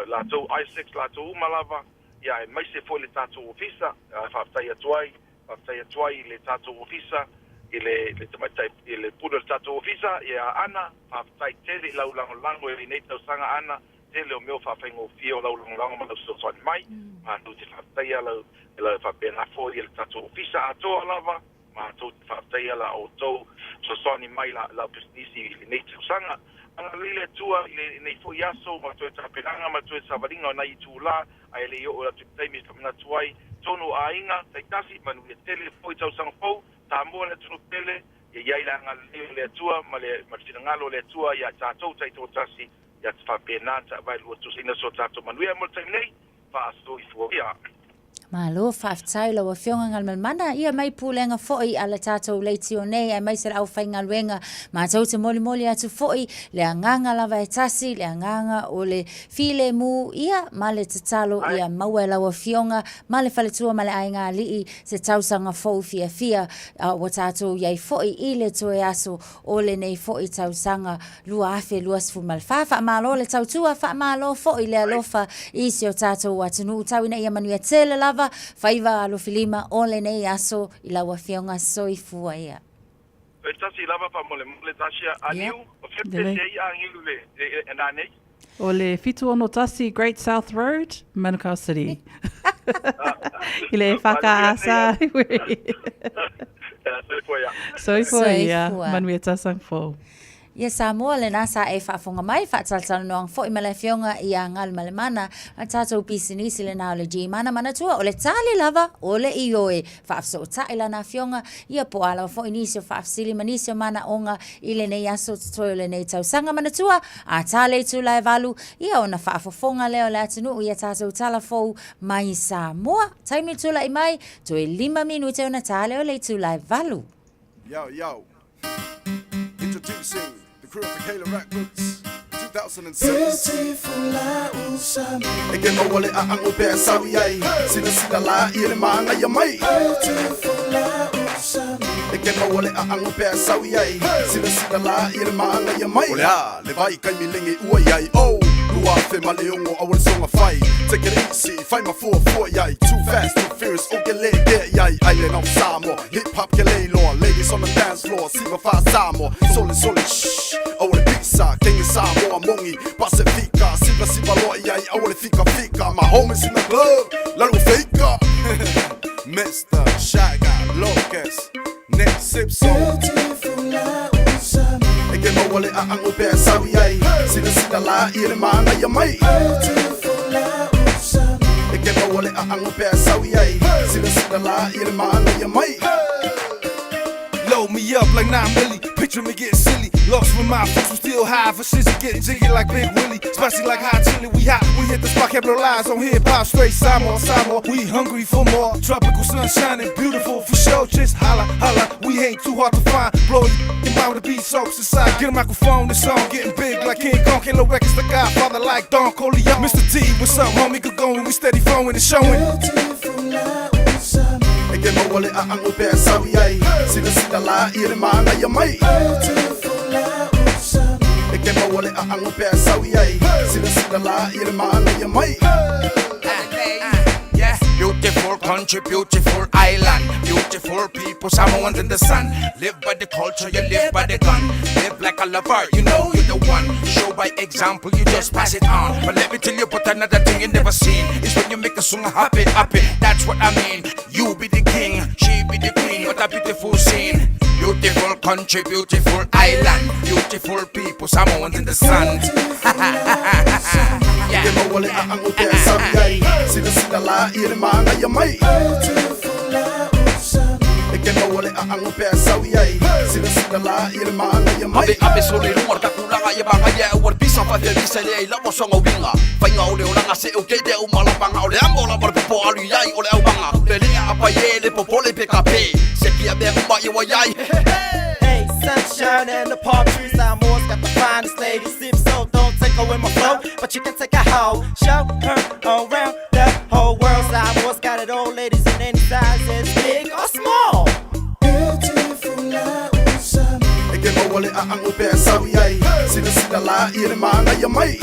latou Isaacs, latou uma lava, ia aemaise foi le tatou ofisa, faafetai atu ai, faafetai atu ai i le tatou ofisa, i le le tamaitai i le pule o le tatou ofisa ia Ana, faafetai tele i lau lagolago i lenei tausaga Ana, tele o mea o faafaigofie o lau lagolago ma lau fesoasoani mai, matou te faafetaia lau lau faapena foi i le tatou ofisa atoa lava, matou te faafetaia la outou fesoasoani mai la lau pisinisi i lenei tausaga. Agalelei le Atua i lenei foi aso ma toe tapenaga ma toe savaliga o nai itula ae le i oo atu i le taimi e faamanatu ai tonu o aiga taitasi, manuia tele foi tausaga fou, Samoa le atunuu pele, ia i ai le agalelei o le Atua ma le ma le finagalo o le Atua ia tatou taitoatasi, ia te faapena ona taavae luatusaina so tatou manuia mo le taimi nei, faasoifua ia. Malo faafetai lau Afioga Galumalemana ia mai pulega foi a le tatou leitio nei aemaise le aufaigaluega matou te molimoli atu foi le agaga lava e tasi le agaga o le filemu ia ma le tatalo ia maua e lau Afioga ma le faletua ma le aiga alii se tausaga fou fiafia a ua tatou i ai foi i le toe aso o lenei foi tausaga 2024. Faamalo le tautua, faamalo foi le alofa i si o tatou atunuu. Tau ina ia manuia tele lava faiva alofilima o lenei aso i lau Afioga. Soifua ia. E tasi lava faamolemole Tasha a Niu, o fea pe se ai agilu le e nanei? O le 761 Great South Road, Manukau City. I le whakaasa. Soifua ia. Soifua ia. Manuia tausaga fou. Ia Samoa lena sa e faafofoga mai, faatalatalanoaga foi ma le Afioga ia Galumalemana, a tatou pisinisi lena o le G-Mana. Manatua, o le tali lava o le ioe. Faafesootai lana Afioga, ia po o a lava foi nisi o faafesili ma nisi o manaoga i lenei aso totoe o lenei tausaga. Manatua, a ta le itula e valu, ia ona faafofoga lea o le atunuu i a tatou tala fou mai Samoa. Taimi tulai mai, toe lima minute ona ta lea o le itula e valu. Yo, yo. Introducing the crew of the Kayla Rack Boots 2006. E ke maua le aago pe a sau i ai. Silasila la ia le māngaia mai. E ke maua le aago pe a sau i ai Silasila la i le maagaia mai O le a le vai kaimilegi ua i ai Oh lua afe ma le ogo aua le soga fai Take it easy fai ma fuafua i ai Too fast too furious o ke lē kea i ai Island of Samoa hip hop ke le iloa Ladies on the dance floor siva fā Samoa Sole sole shh aua le pisa King Samoa mogi Pasifika Sivasiva loa i ai aua le fikafika My homies in the club lalo feika Mr. Shy Guy Locust Nick Simpson E ke maua le aago pe a sau i ai Silasila la i le maagaia mai E ke maua le aago pe a sau i ai Silasila la i le maagaia mai Load me up like 9 milli. Picture me getting silly. Lost with my folks who still high for shit. Getting jiggy like Big Willie. Spicy like hot chili. We hot. We hit the spot. Capitalize on hip hop. Straight Samoa, Samoa. We hungry for more. Tropical sun shining. Beautiful for sure. Just holla, holla. We ain't too hard to find. Blow your mind with the beat soaks inside. Get a microphone. The song getting big like King Kong. Killer Records. The Godfather like Don Corleone. Mr. T, what's up, homie? Good going. We steady flowing and showing. E ke maua le aago pe a sau i ai Silasila la i le maagaia mai E ke maua le aago pe a sau i ai Silasila la i le maagaia mai Yeah, beautiful country, beautiful island, beautiful people, Samoans in the sun. Live by the culture, you live by the gun. Live like a lover, you know you're the one. Show by example, you just pass it on. But let me tell you about another thing you never seen. It's when you make a song happy, happy. That's what I mean. You be the king, she be the queen. What a beautiful scene. Beautiful country, beautiful island, beautiful people, Samoans in the sun. E ke maua le aago pe a sau i ai Silasila la i le maagaia mai E ke maua le aago pe a sau i ai Silasila la i le maagaia mai Abe abe sole lunga kakulaga ia banga ia ua pisa fa fe visa le ai lava songa winga Fainga o le olanga se o ke de o malapanga o le amo la popo alu iai o le au banga Le lea apa ye le popo le pe kape Se kia mea uma i wa iai Hey, sunshine and the palm trees. Samoa's got the finest lady. Sip so don't take away my flow, but you can take a hoe. Show her around the whole world. Samoa's got it all, ladies in any sizes, big or small. E ke maua le aago pe a sau i ai Silasila la i le maagaia mai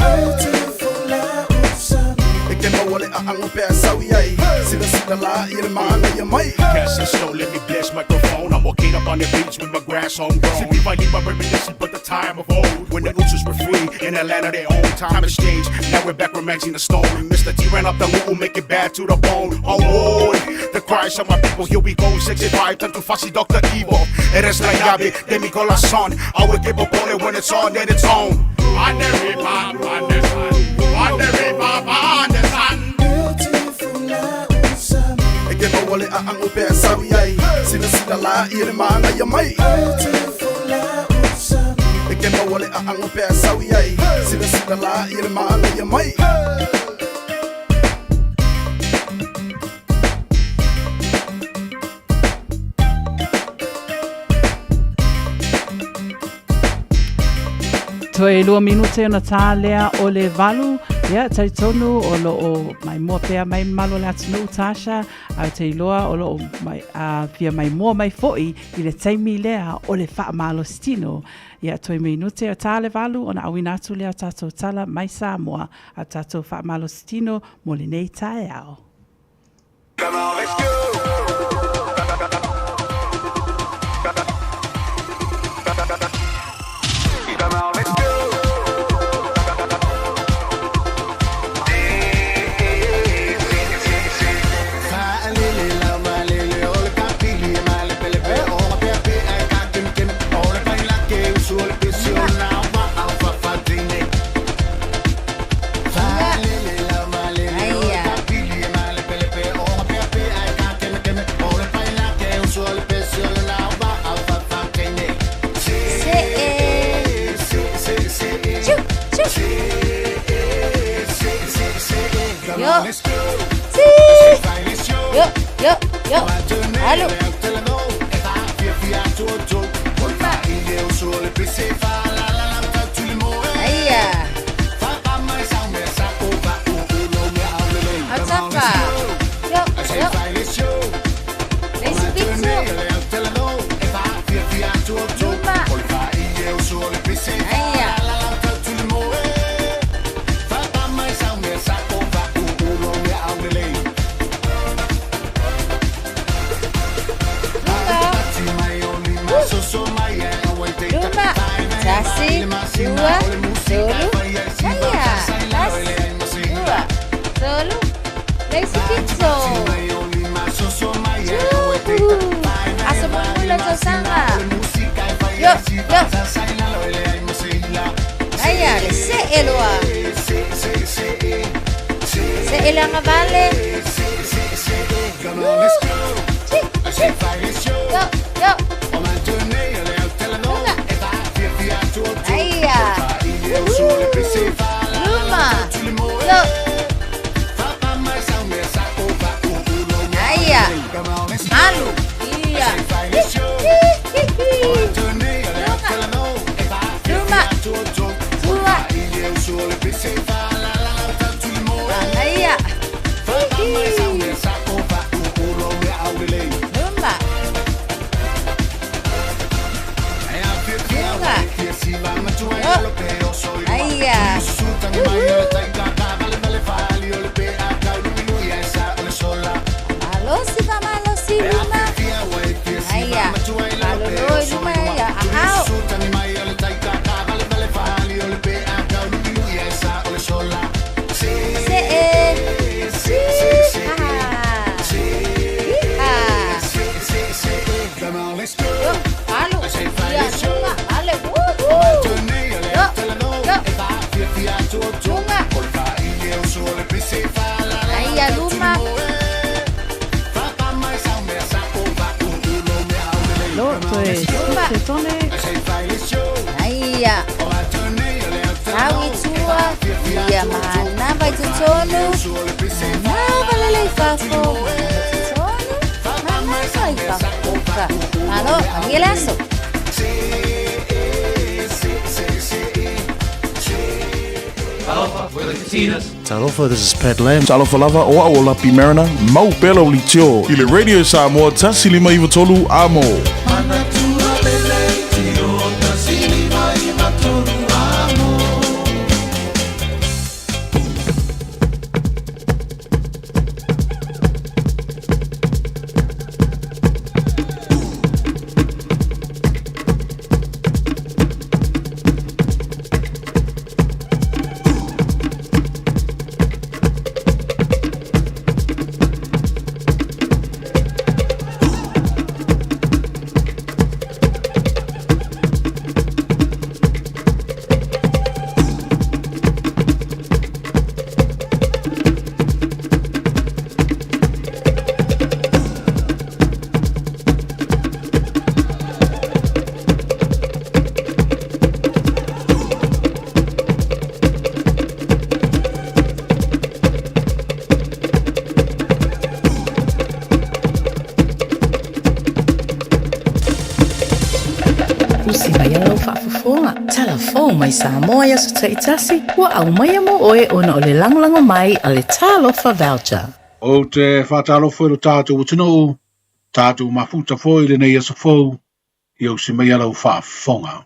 E ke maua le aago pe a sau i ai Silasila la i le maagaia mai Cast a snow, let me bless microphone. I'm walking up on the beach with my grass homegrown. See, we might need my reminiscing, but the time of old when the Uchas were free in the land of their own. Time has changed. Now we're back romancing the stone. Mr. T ran up the mu'u, make it bad to the bone. Oh, the cries of my people. Here we go, 65 time to fussy Dr. Evil. Eres la llave de mi corazón. I will give up on it when it's on, then it's on. On the river, on the sun. On the river, on the sun. E ke maua le aago pe a sau i ai Silasila la i le maagaia mai E ke maua le aago pe a sau i ai Silasila la i le maagaia mai Toe 2 minute ona tā lea o le 8. Ia, talitonu o lo o mai mua pea mai malo le atunuu Tasha, a te iloa o lo o mai, a, fia mai mua mai foi i le taimi lea o le faamalositino. Ia, toe minute o tā le 8 ona auina atu lea o tātou tala mai Samoa, a tātou faamalositino mo lenei taeao. Come on, let's go. Come on, let's go. Yo. Si. Yo, yo, yo. Alu. Aia. Atafa. Yo, yo. Leisi pitsu. See loa. See le agavale. Yo, yo. Luga. Aia. Luma. Lo. Aia. Alu. Ia. Luma. Tua. Aia. Luma. Luga. Aia. Malosi fa malosi luma. Aia. Maloloi luma ia. Ahao. Se e. Si. Ha. Ha. Yo, alu. Ia, luma. Ale. Woohoo. Yo. Yo. Luma. Aia luma. Lo toe Luma. se tone. Aia. Au i tua. Ia manava i totonu. Manava lele i fafo. Totonu. Manava i fafo. Malo, manuia le aso. Talofa, we're the Katinas. Talofa, this is Pat Lam. Talofa lava o au o Lapi Mariner, mau pela o litio. I le Radio Samoa, tasi lima iwa tolu, a mo. Usi mai ana lau faafofoga. Talafou mai Samoa i aso taitasi, ua aumaia mo oe ona o le lagolago mai a le Talofa Voucher. Ou te faatalofa i lo tatou atunuu, tatou mafuta foi i lenei aso fou, ia usi mai lau faafofoga.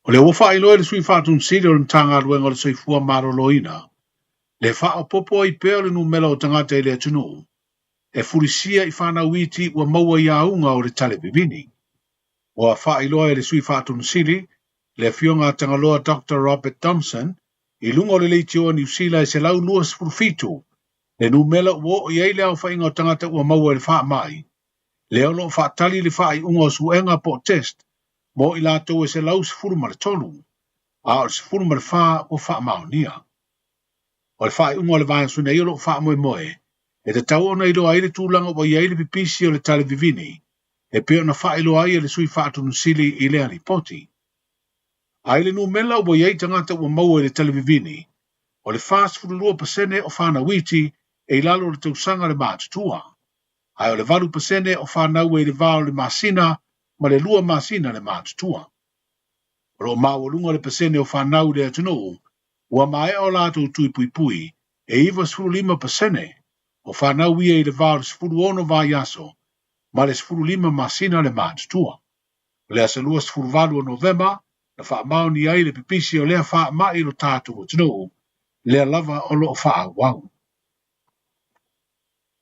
O lea ua faailoa e le Sui Faatonu Sili o le Matagaluega o le Soifua Maloloina le faaopoopo ai pea o le numera o tagata i le atunuu e fulisia i fanau iti ua maua i auga o le tale vivini. Ua faailoa e le Sui Faatonu Sili, le Afioga a Tagaloa Doctor Robert Thompson, i luga o le leitio a Niu Sila e 127 le numela ua oo i ai le aofaiga o tagata ua maua i le faamai, lea o lo o faatali le faaiuga o suega po o test mo i latou e 113, a o le 14 ua faamaonia. O le faaiuga o le vaiaso nei o lo o faamoemoe e tatau ona iloa ai le tulaga ua i ai le pipisi o le tale vivini e pei ona faailoa ai e le Sui Faatonu Sili i lea lipoti. A i le numela ua i ai tagata ua maua i le tale vivini, o le 42% o fanau iti e i lalo o le tausaga le matutua, ae o le 8% o fanau e i le va o le masina ma le lua masina le matutua. O lo o maualuga le pasene o fanau i le atunuu ua maea o latou tui puipui e 95% o fanau ia i le va o le 16 vaiaso ma le 15 masina le matutua. O le aso 28 o Novema na faamaonia ai le pipisi o lea faamai i lo tatou atunuu, lea lava o lo o faaauau.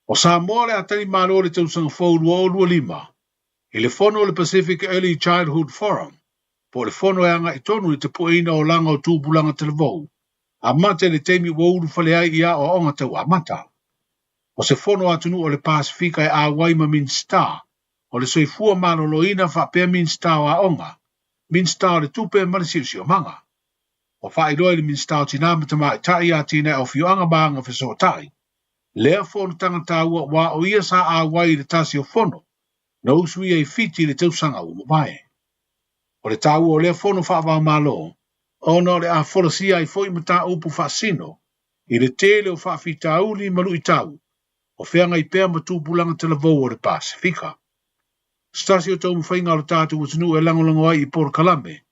O Samoa o le a tali malo i le tausaga fou 2025 i le fono o le Pacific Early Childhood Forum po o le fono e agai tonu i le tapueina o olaga o tupulaga talavou amata i le taimi ua ulufale ai i aoaoga tau amata. O se fono atunuu o le Pasefika e auai ma Minisita o le Soifua Maloloina faapea Minisita o Aoga, Minisita o le Tupe ma le Siosiomaga. Ua faailoa e le Minisita o Tinā ma Tamaitai, Atinae o Afioaga ma Agafesootai, lea fonotaga taua aua o ia sa auai i le tasi o fono na usuia i Fiti i le tausaga ua mavae. O le taua o lea fono faava-o-Malo, ona o le a folasia ai foi mataupu faasino i le tele o faafitauli ma luitau o feagai pea ma tupulaga talavou o le Pasefika. Se tasi o taumafaiga a lo tatou atunuu e lagolago ai i polokalame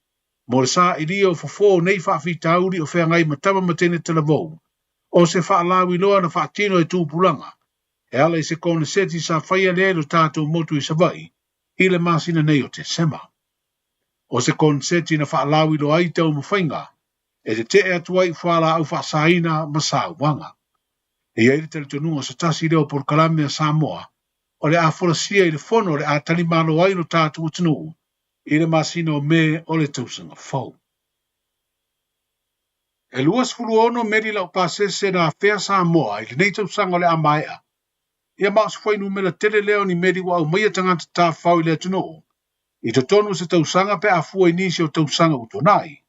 mo le sailia o fofo o nei faafitauli o feagai ma tama ma teine talavou, o se faalauiloa na faatino e tupulaga e ala i se koneseti sa faia lea i lo tatou motu i Savaii i le masina nei o Tesema. O se koneseti na faalauiloa ai taumafaiga e tetee atu ai i fualaau faasaina ma sauaga. E i ai le talitonuga o se tasi lea o polokalame a Samoa o le a folasia i le fono o le a talimalo ai lo tatou atunuu i le masina o Me o le tausaga fou. E 26 meli laupasese na afea Samoa i lenei tausaga o le a maea, ia ma o se fuainumera tele lea o ni meli ua aumaia tagata tafafao i le atunuu i totonu o se tausaga pe a fua i nisi o tausaga ua tuanai.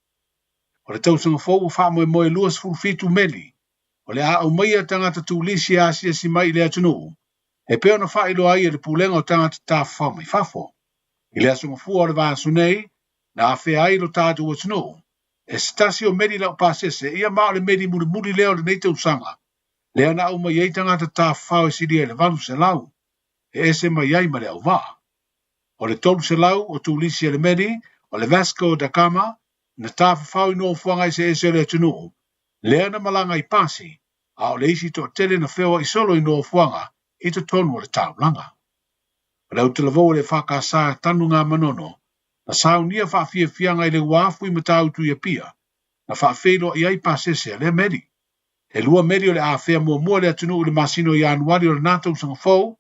O le tausaga fou ua faamoemoe 27 meli o le a aumaia tagata turisi e asiasi mai i le atunuu e pei ona faailoa ai e le Pulega o Tagata Tafafao mai Fafo. I le Aso Gafua o le vaiaso nei, na afea ai lo tatou atunuu e se tasi o meli laupasese, ia ma o le meli mulimuli lea o lenei tausaga, lea na aumai ai tagata tafafao e silia i le 800 e ese mai ai ma le auvaa. O le 300 o turisi a le meli o le Vasco da Gama na tafafao i nofoaga eseese o le atunuu, lea na malaga i pasi, a o le isi toatele na feoai solo i nofoaga i totonu o le taulaga. O le autalavou o le EFKS Tanugamanono, na saunia faafiafiaga i le uafu i Matautu i Apia, na faafeiloai ai pasese a lea meli. E lua meli o le a afea muamua le atunuu i le masina o Ianuari o lena tausaga fou,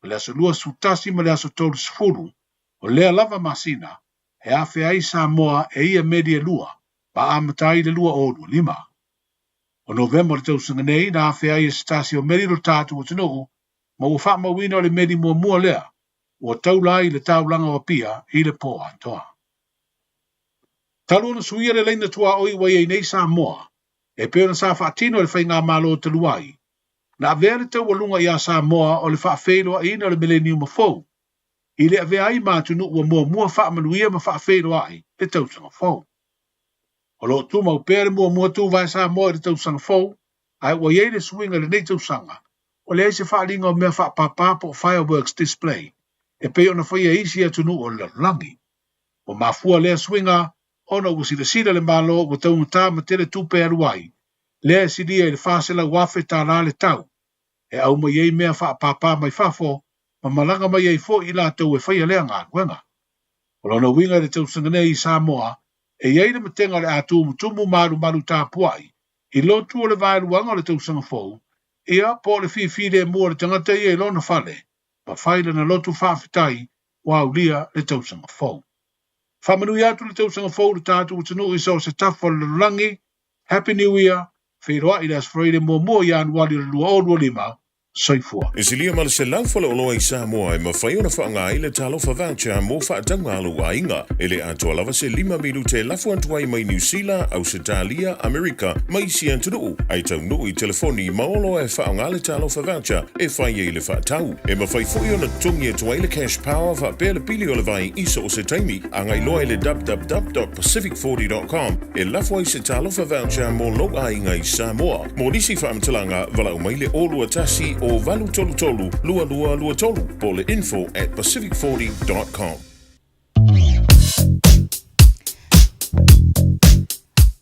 o le aso 21 ma le aso 30 o lea lava masina, e afea ai Samoa e ia meli e lua ma amata ai le 2025. O Novema o le tausaga nei na afea ai e se tasi o meli lo tatou atunuu ma ua faamauina o le meli muamua lea ua taula ai i le taulaga o Apia i le pō atoa. Talu ona suia le laina tuaoi ua i ai nei Samoa, e pei ona sa faatino e le Faigamalo talu ai, na avea le taualuga iā Samoa o le faafeiloaiina o le meleniuma fou, i le avea ai ma atunuu ua muamua faamanuia ma faafeiloai le tausaga fou. O lo o tumau pea le muamua tuvae Samoa i le tausaga fou, ae ua i ai le suiga i lenei tausaga, ua leai se faaaliga o mea faapāpā po o fireworks display e pei ona faia e isi atunuu o le lalolagi. Ua mafua lea suiga ona ua silasila le Malo ua taugata ma tele tupe e alu ai, lea e silia i le $400,000 le tau e aumai ai mea faapāpā mai fafo ma malaga mai ai foi i latou e faia lea galuega. O lona uiga i le tausaga nei i Samoa, e i ai le matega o le a tumutumu ma alumalu tapuai i lotu o le vaeluaga o le tausaga fou, ia, po o le fifilemu o le tagata ia i lona fale, ma fai lana lotu faafetai ua aulia le tausaga fou. Faamanuia atu le tausaga fou i lo tatou atunuu i so o se tafa o le lalolagi. Happy New Year! Feiloai i le Aso Faraile muamua o Ianuari o le 2025. Soifua. E silia ma le 100 faleoloa i Samoa e mafai ona faaaoga ai le Talofa Voucher mo faatauga a lou aiga. E le atoa lava se lima minute e lafo atu ai mai Niu Sila, Ausetalia, Amerika ma isi atunuu, ae taunuu i telefoni ma oloa e faaaoga le Talofa Voucher e fai ai le faatau. E mafai foi ona totogi atu ai le cash power faapea le pili o le vai i so o se taimi. Agai loa i le www.pacific40.com e lafo ai se Talofa Voucher mo lou aiga i Samoa. Mo nisi faamatalaga, valaau mai le 021 o 833 2223 po o le info at pacific40.com.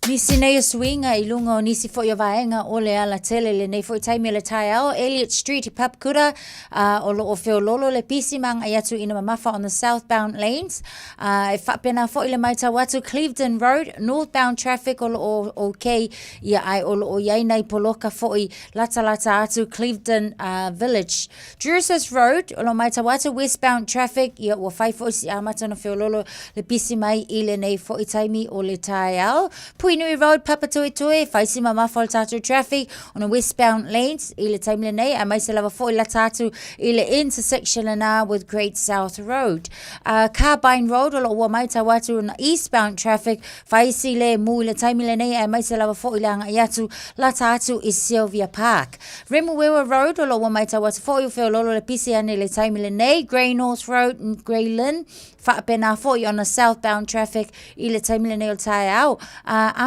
Nisi nei o suiga i luga o nisi foi o vaega o le alatele lenei foi taimi o le taeao, Elliot Street i Papakura, uh, o lo o feololo le pisi ma agai atu ina mamafa on the southbound lanes. Uh, e faapena foi le maitau atu Clevedon Road, northbound traffic o lo o okay, ia ai o lo o iai nei poloka foi latalata atu Clevedon uh, Village. Drusus Road, o lo maitau atu westbound traffic, ia ua fai foi si amata na feololo le pisi mai i lenei foi taimi o le taeao. Pui Huinui Road, Papatoetoe, fai si mamafa o le tātou traffic on the westbound lanes i le taimi lenei, aemaise lava foi lata atu i le intersection lena with Great South Road. Carbine Road, o lo o ua maitau atu on the eastbound traffic, fai si le mu i le taimi lenei, aemaise lava foi le agai atu lata atu i Sylvia Park. Remuera Road, o lo o ua maitau atu foi o feololo le pisi ane i le taimi lenei, Grey North Road, Grey Lynn, Faapena foi ona southbound traffic i le taimi lenei o le taeao.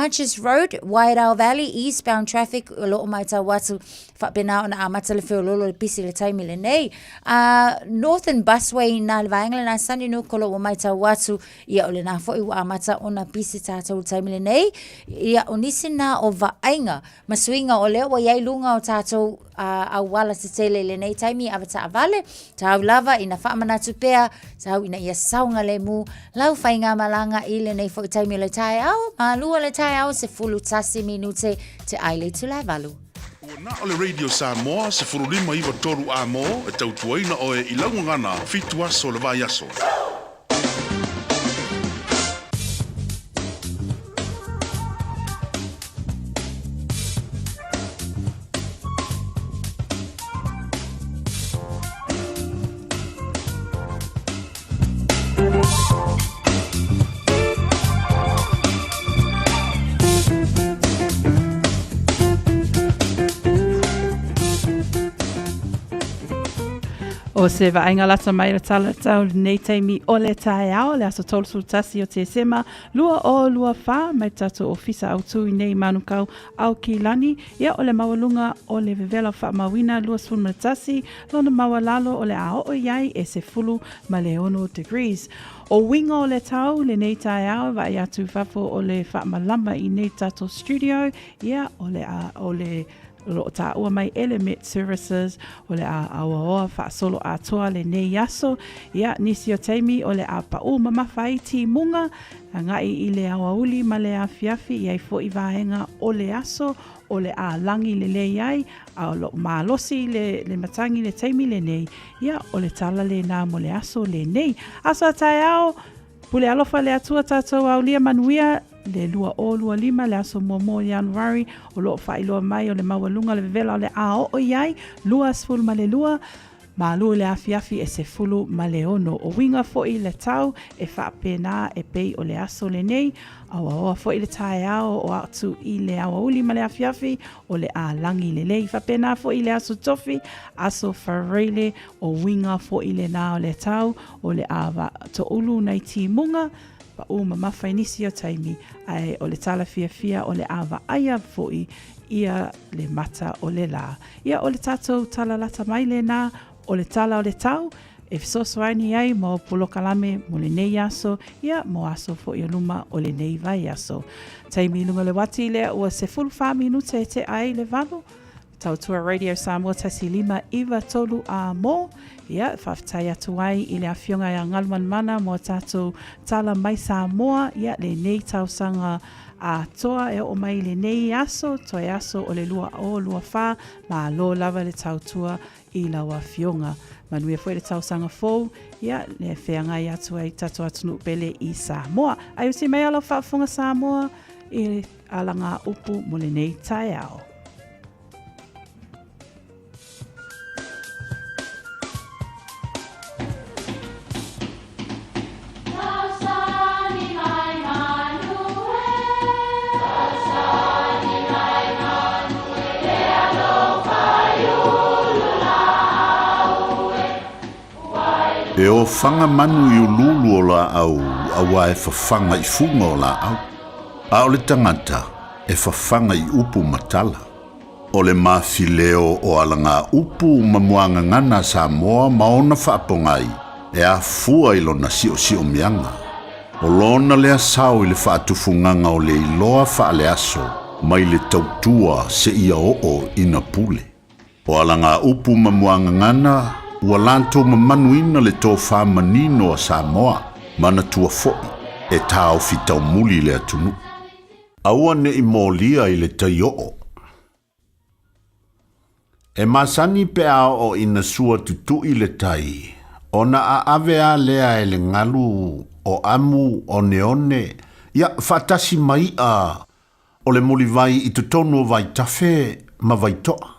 Archers Road, Wairau Valley, eastbound traffic o lo o maitau atu faapena ona amata le feololo le pisi i le taimi lenei. Northern Busway nā le vaega lena Sunnynook o lo o maitau atu ia o lena foi ua amata ona pisi tātou i le taimi lenei. Ia o nisi nā o vaaiga ma suiga o lea ua i ai luga o tātou auala tetele i lenei taimi avetaavale, tau lava ina faamanatu pea, tau ina ia saogalemu lau faigamalaga i lenei foi taimi o le taeao, malua le taeao, 11 minute te ai le itula e valu. Ua na o le Radio Samoa 15 93 A-mo e tautuaina oe i lau gagana fitu aso o le vaiaso. O se vaaiga lata mai le tala tau lenei taimi o le taeao, le aso 31 o Tesema 2024 mai tatou ofisa autū i nei Manukau Aukilani, ia o le maualuga o le vevela faamauina 21 lona maualalo o le a oo i ai e 16 degrees. O uiga o le tau lenei taeao e vaai atu i fafo o le faamalama i nei tatou studio, ia o le a o le o lo o taua mai e le Met Services o le a aoaoa faasolo atoa lenei aso. Ia, nisi o taimi o le a paʻū mamafa ai timuga, agai i le aoauli ma le afiafi, i ai foi vaega o le aso o le a lagi lelei ai, a o lo o malosi le, le matagi i le taimi lenei, ia, o le tala lena mo le aso lenei. Aso a taeao, Pule alofa le Atua tatou aulia manuia le 2025 le aso muamua o Ianuari o lo o faailoa mai o le maualuga o le vevela o le a oo i ai 22 malu i le afiafi e 16. O uiga foi le tau e faapena e pei o le aso lenei aoaoa foi le taeao o atu i le aoauli ma le afiafi o le a lagi lelei. Faapena foi i le aso Tofi, aso Faraile, o uiga foi lena o le tau o le a toʻulu nai timuga, paʻū mamafa i nisi o taimi, ae o le tala fiafia o le a vaaia foi ia le mata o le lā. Ia o le tatou tala lata mai lena o le tala o le tau e fesoasoani ai mo polokalame mo lenei aso, ia mo aso foi o luma o lenei vaiaso. Taimi i luga o le uati lea ua 14 minute e tea ai le valu, Tautua Radio Samoa 1593 a mo, ia, faafetai atu ai i le Afioga ia Galumalemana mo a tatou tala mai Samoa, ia, lenei tausaga atoa e oo mai i lenei aso, toe aso o le 2024, malo lava le tautua i lau Afioga. Manuia foi le tausaga fou, ia, le feagai atu ai tatou atunuu pele i Samoa. Ai usi mai a lau faafofoga Samoa i alagā upu mo lenei taeao. E ofaga manu i uluulu o laau auā e fafaga i fuga o laau, a o le tagata e fafaga i upu ma tala. O le mafileo o alagaupu ma muagagana a Samoa ma ona faapogai e afua i lona siosiomiaga. O lona lea sao i le faatufugaga o le iloa faaleaso mai le tautua seia oo ina pule. O alagaupu ma muagagana ua latou mamanuina le tofa manino a Samoa, manatua foi e taofi taumuli le atunuu. Aua ne i molia i le tai oo. E masani pe a oo ina sua tutuʻi le tai, ona aʻave a lea e le galu o amu oneone, ia, faatasi ma iʻa O le mulivai i totonu o Vaitafe ma Vaitoa.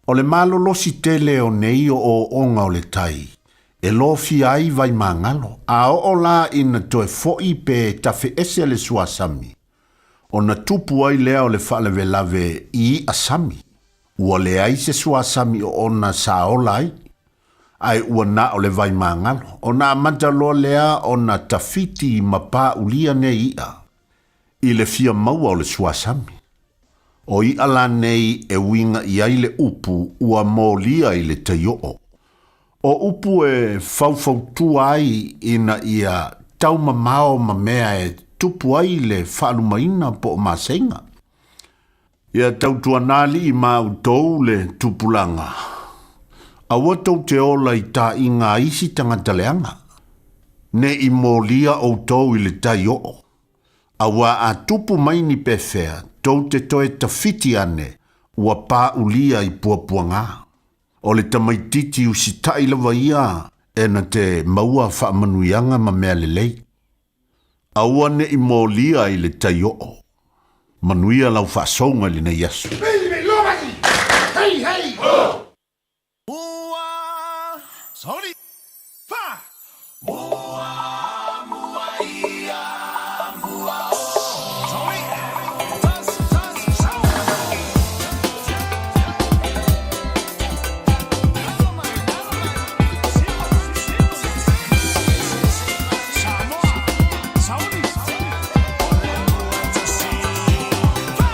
O le malolosi tele o nei ooooga o le tai, e lofia ai Vaimagalo, a oo la ina toe foi pe tafe ese le suasami, ona tupu ai lea o le faalavelave i i'a sami, ua leai se suasami oona sa ola ai, ae ua na o le vaimagalo, ona amata loa lea ona tafiti ma pāulia nei i'a i le fia maua o le suasami. O i'a la nei e uiga i ai le upu ua molia i le tai oo. O upu e faufautua ai ina ia taumamao ma mea e tupu ai le faalumaina po o maseiga. Ia tautuana alii ma outou le tupulaga, aua tou te ola i taʻiga a isi tagata leaga, ne i molia outou i le tai oo. Auā a tupu mai ni pefea, tou te toe tawhiti ane, ua pāulia i puapuagā. O le tamaititi usitaʻi lava ia e na te maua faamanuiaga ma mea lelei. Aua neʻi molia i le tai oo. Manuia lau faasouga i lenei aso. Hey, hey! Ho! Mua, sorry, fa! Mua, mua, ia, mua, o. Sorry! Tas, tas, sau! Samoa, sauni! O le mua tasi, fa!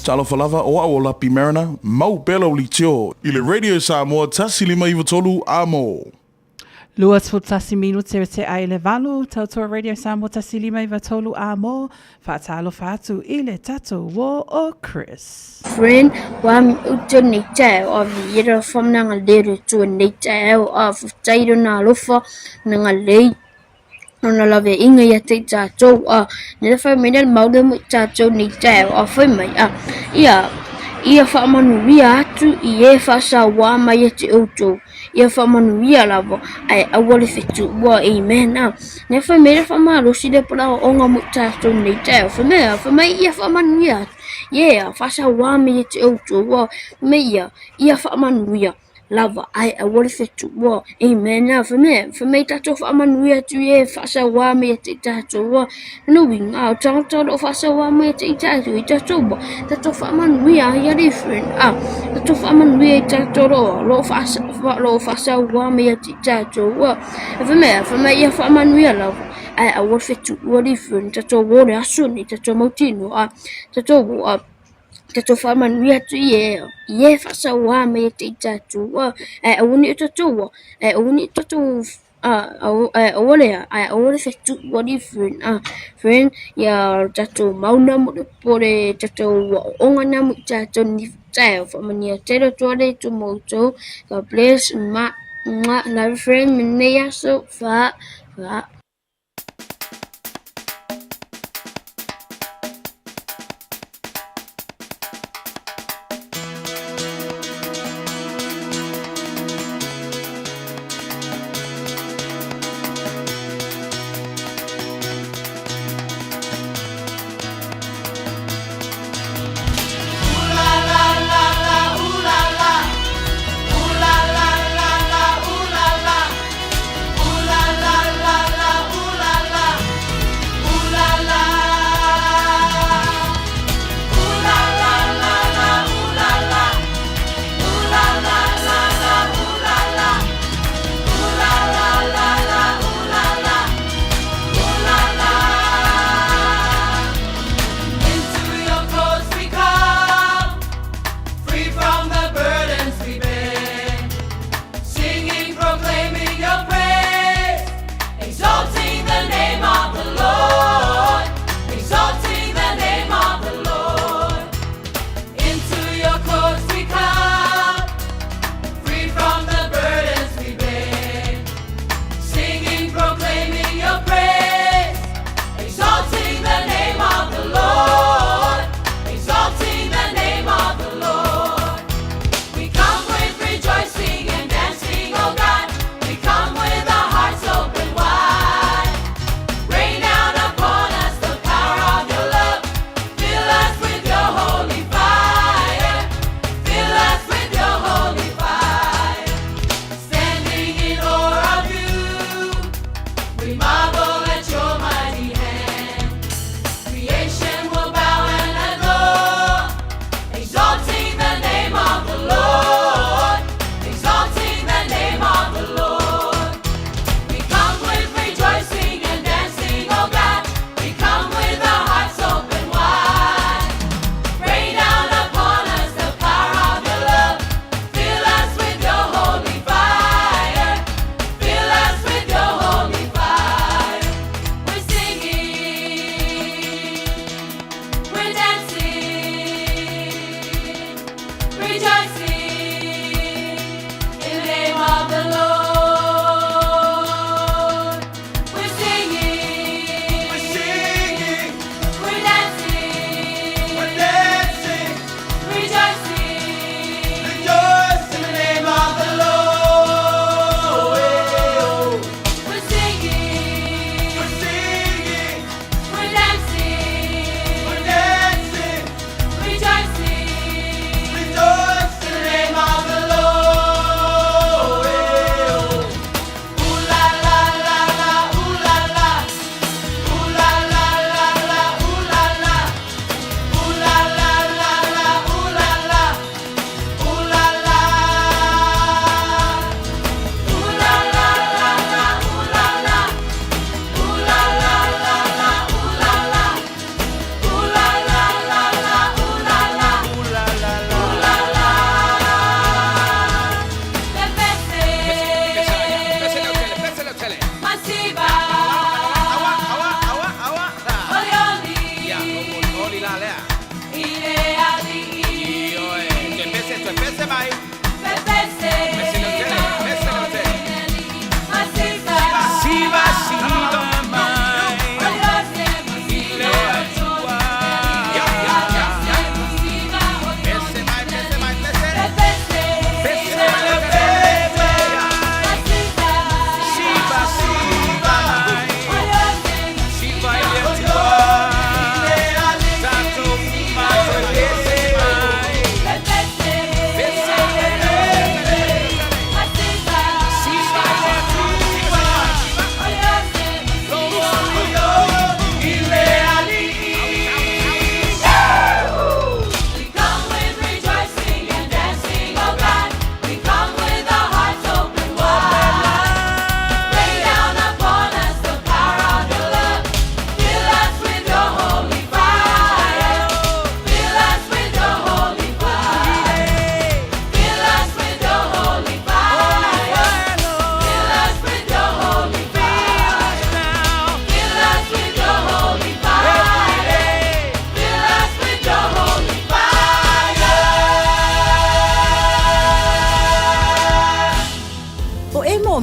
Talofa lava o au o Lapi Mariner, mau pea lau leitio i le Radio Samoa 105 93 A-mo. 21 minute te ai le valu, tautua Radio Samoa 105 93 A-mo, faatalofa atu i le tatou uo o Chris. Friend, wa mi uto nei tae o vi era whamnanga lere tua nei tae o a whatairo nā alofa na ngā lei ona lave inga ia te tātou a ne whai mai nei maure mo tātou nei tae o a whai mai a ia ia whaamanuia atu i e whaasauā mai e te outou ia whaamanuia lava ae aua le fetuua amen a ne whai mai le whaamalosi le pala o onga mo tātou nei tae o whai mai a whai mai ia whaamanuia atu yeah whaasauā mai e te outou a whai mai ia ia whaamanuia lava ae aua le fetuua. Amen. A fai mai, fai mai tatou faamanuia atu i e faasauā mai ia te i tatou a. Lona uiga, o tagata o lo o faasauā mai ia te i tatou, i tatou ua, tatou faamanuia ai alii friend. A, tatou faamanuia i tatou lo, lo o lo o faasauā mai ia te i tatou a. Fai mai, fai mai ia faamanuia lava, ae aua le fetuua alii friend. Tatou o le aso nei, tatou mautinoa, a, tatou a. Tatou faamanuia atu i e i e faasauā mai e te i tatou a ae aua ne i o tatou a ae aua ne i o tatou a ae aua le ae aua le fetuʻu alii friend a friend ia tatou mau na mo le po le tatou aoaoga na mo i tatou ni taeao faamanuia tele atu le Atua mo outou God bless ma love you friend lenei aso fa fa.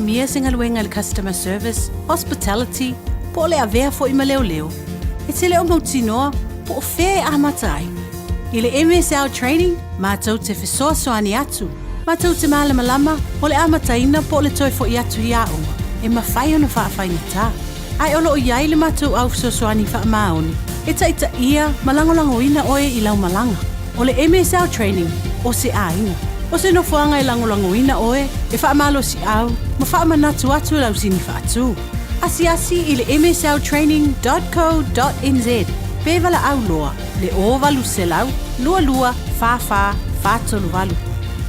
manaomia se galuega i le customer service, hospitality, po o le avea foi ma leoleo, e te le o mautinoa po o fea e amata ai. I le MSL Training, matou te fesoasoani atu, matou te malamalama o le amataina po o le toe foi atu i aoga, e mafai ona faafaigata. Ae o lo o i ai le matou au fesoasoani faamaoni e taitaia ma lagolagoina oe i lau malaga. O le MSL Training, o se aiga. O se nofoaga e lagolagoina oe, e faamalosiau ma faamanatu atu lau sini faatu. Asiasi i le msltraining dot co dot nz pe valaau loa le 0800 22 44 438.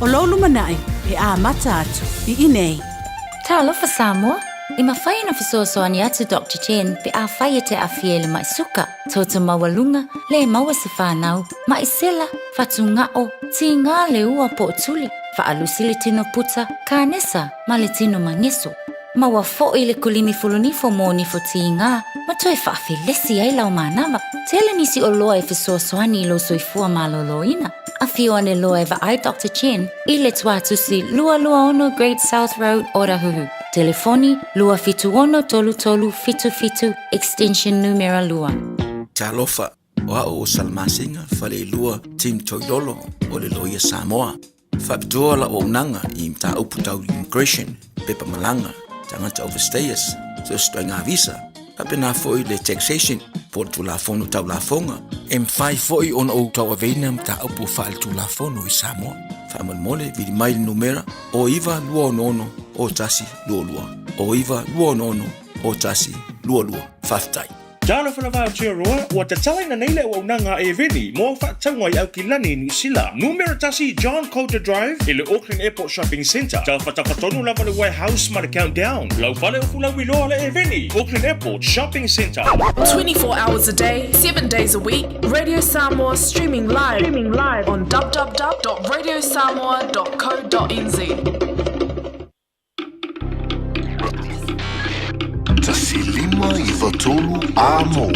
O lou lumanai e amata atu i inei. Talofa Samoa! E mafai ona fesoasoani atu Doctor Chen pe afai e te aafia i le mai suka, toto maualuga, le maua se fanau, mai sela, fatugao, tiga le ua po o tuli, faalusi le tino puta, kanesa ma le tino mageso. Maua foi le kulimi fulunifo mo nifo tiga ma toe faafelesi ai lau manava. Tele nisi oloa e fesoasoani i lou soifua malōlōina. Afio ane loa e vaai Doctor Chen i le Tuatusi 226 Great South Road, Otahuhu. Telefoni, 276 33 77, extension numera 2. Talofa, o a'u o Salamasina Faleilua Tim Toilolo o le Loia Samoa. Faapitoa la'u auaunaga i mataupu tau immigration, pepa malaga, tagata overstayers, so o se ituaiga visa, faapena foi le taxation po o le Tulafono Tau Lafoga. E mafai foi ona ou tauaveina mataupu faaletulafono i Samoa. Faamolemole, vili mai le numera o 9266 0122, o 9266 0122. Faafetai. Talofa lava Aotearoa, ua tatalaina nei le auaunaga a Eveni mo au faatauga i Aukilani i Niu Sila. Numera 1 John Coulter Drive i le Auckland Airport Shopping Centre. Tafatafa tonu lava le warehouse ma le Countdown. Lau fale o fulauiloa le Eveni, Auckland Airport Shopping Centre. 24 hours a day, 7 days a week, Radio Samoa streaming live, streaming live on www.radiosamoa.co.nz. 153 Amo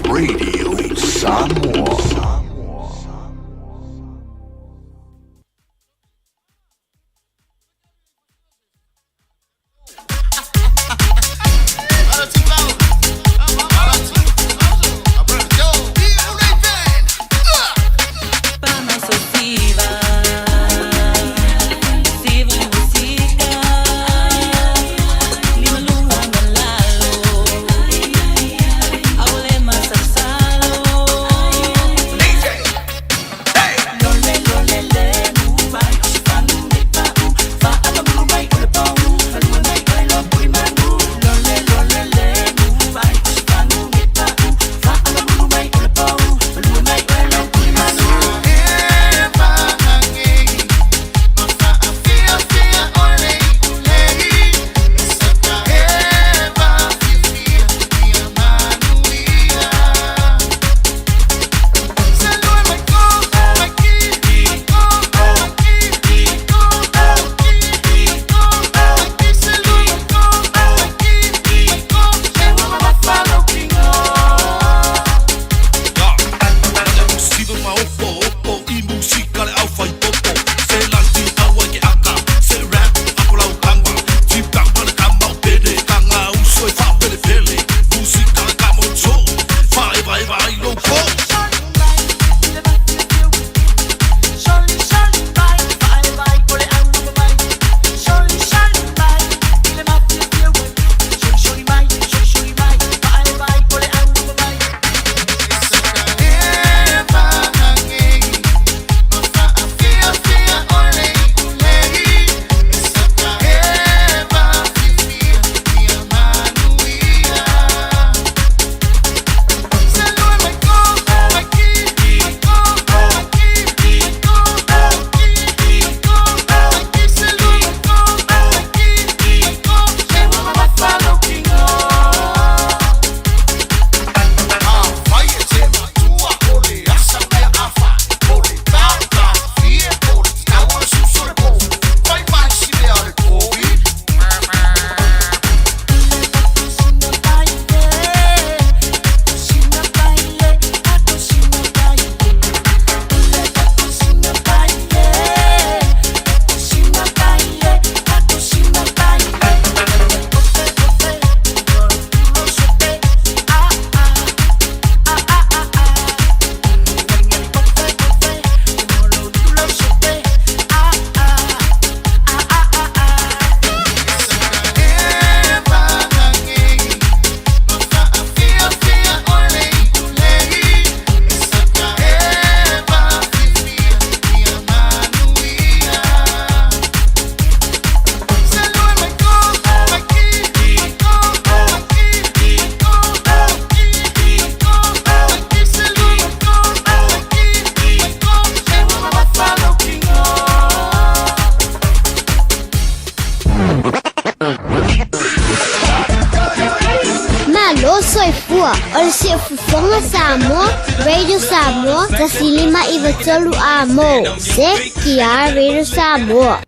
Radio Samoa. soifua. O le Siufofoga Samoa, Radio Samoa, 1593 A mo. CKR Radio Samoa.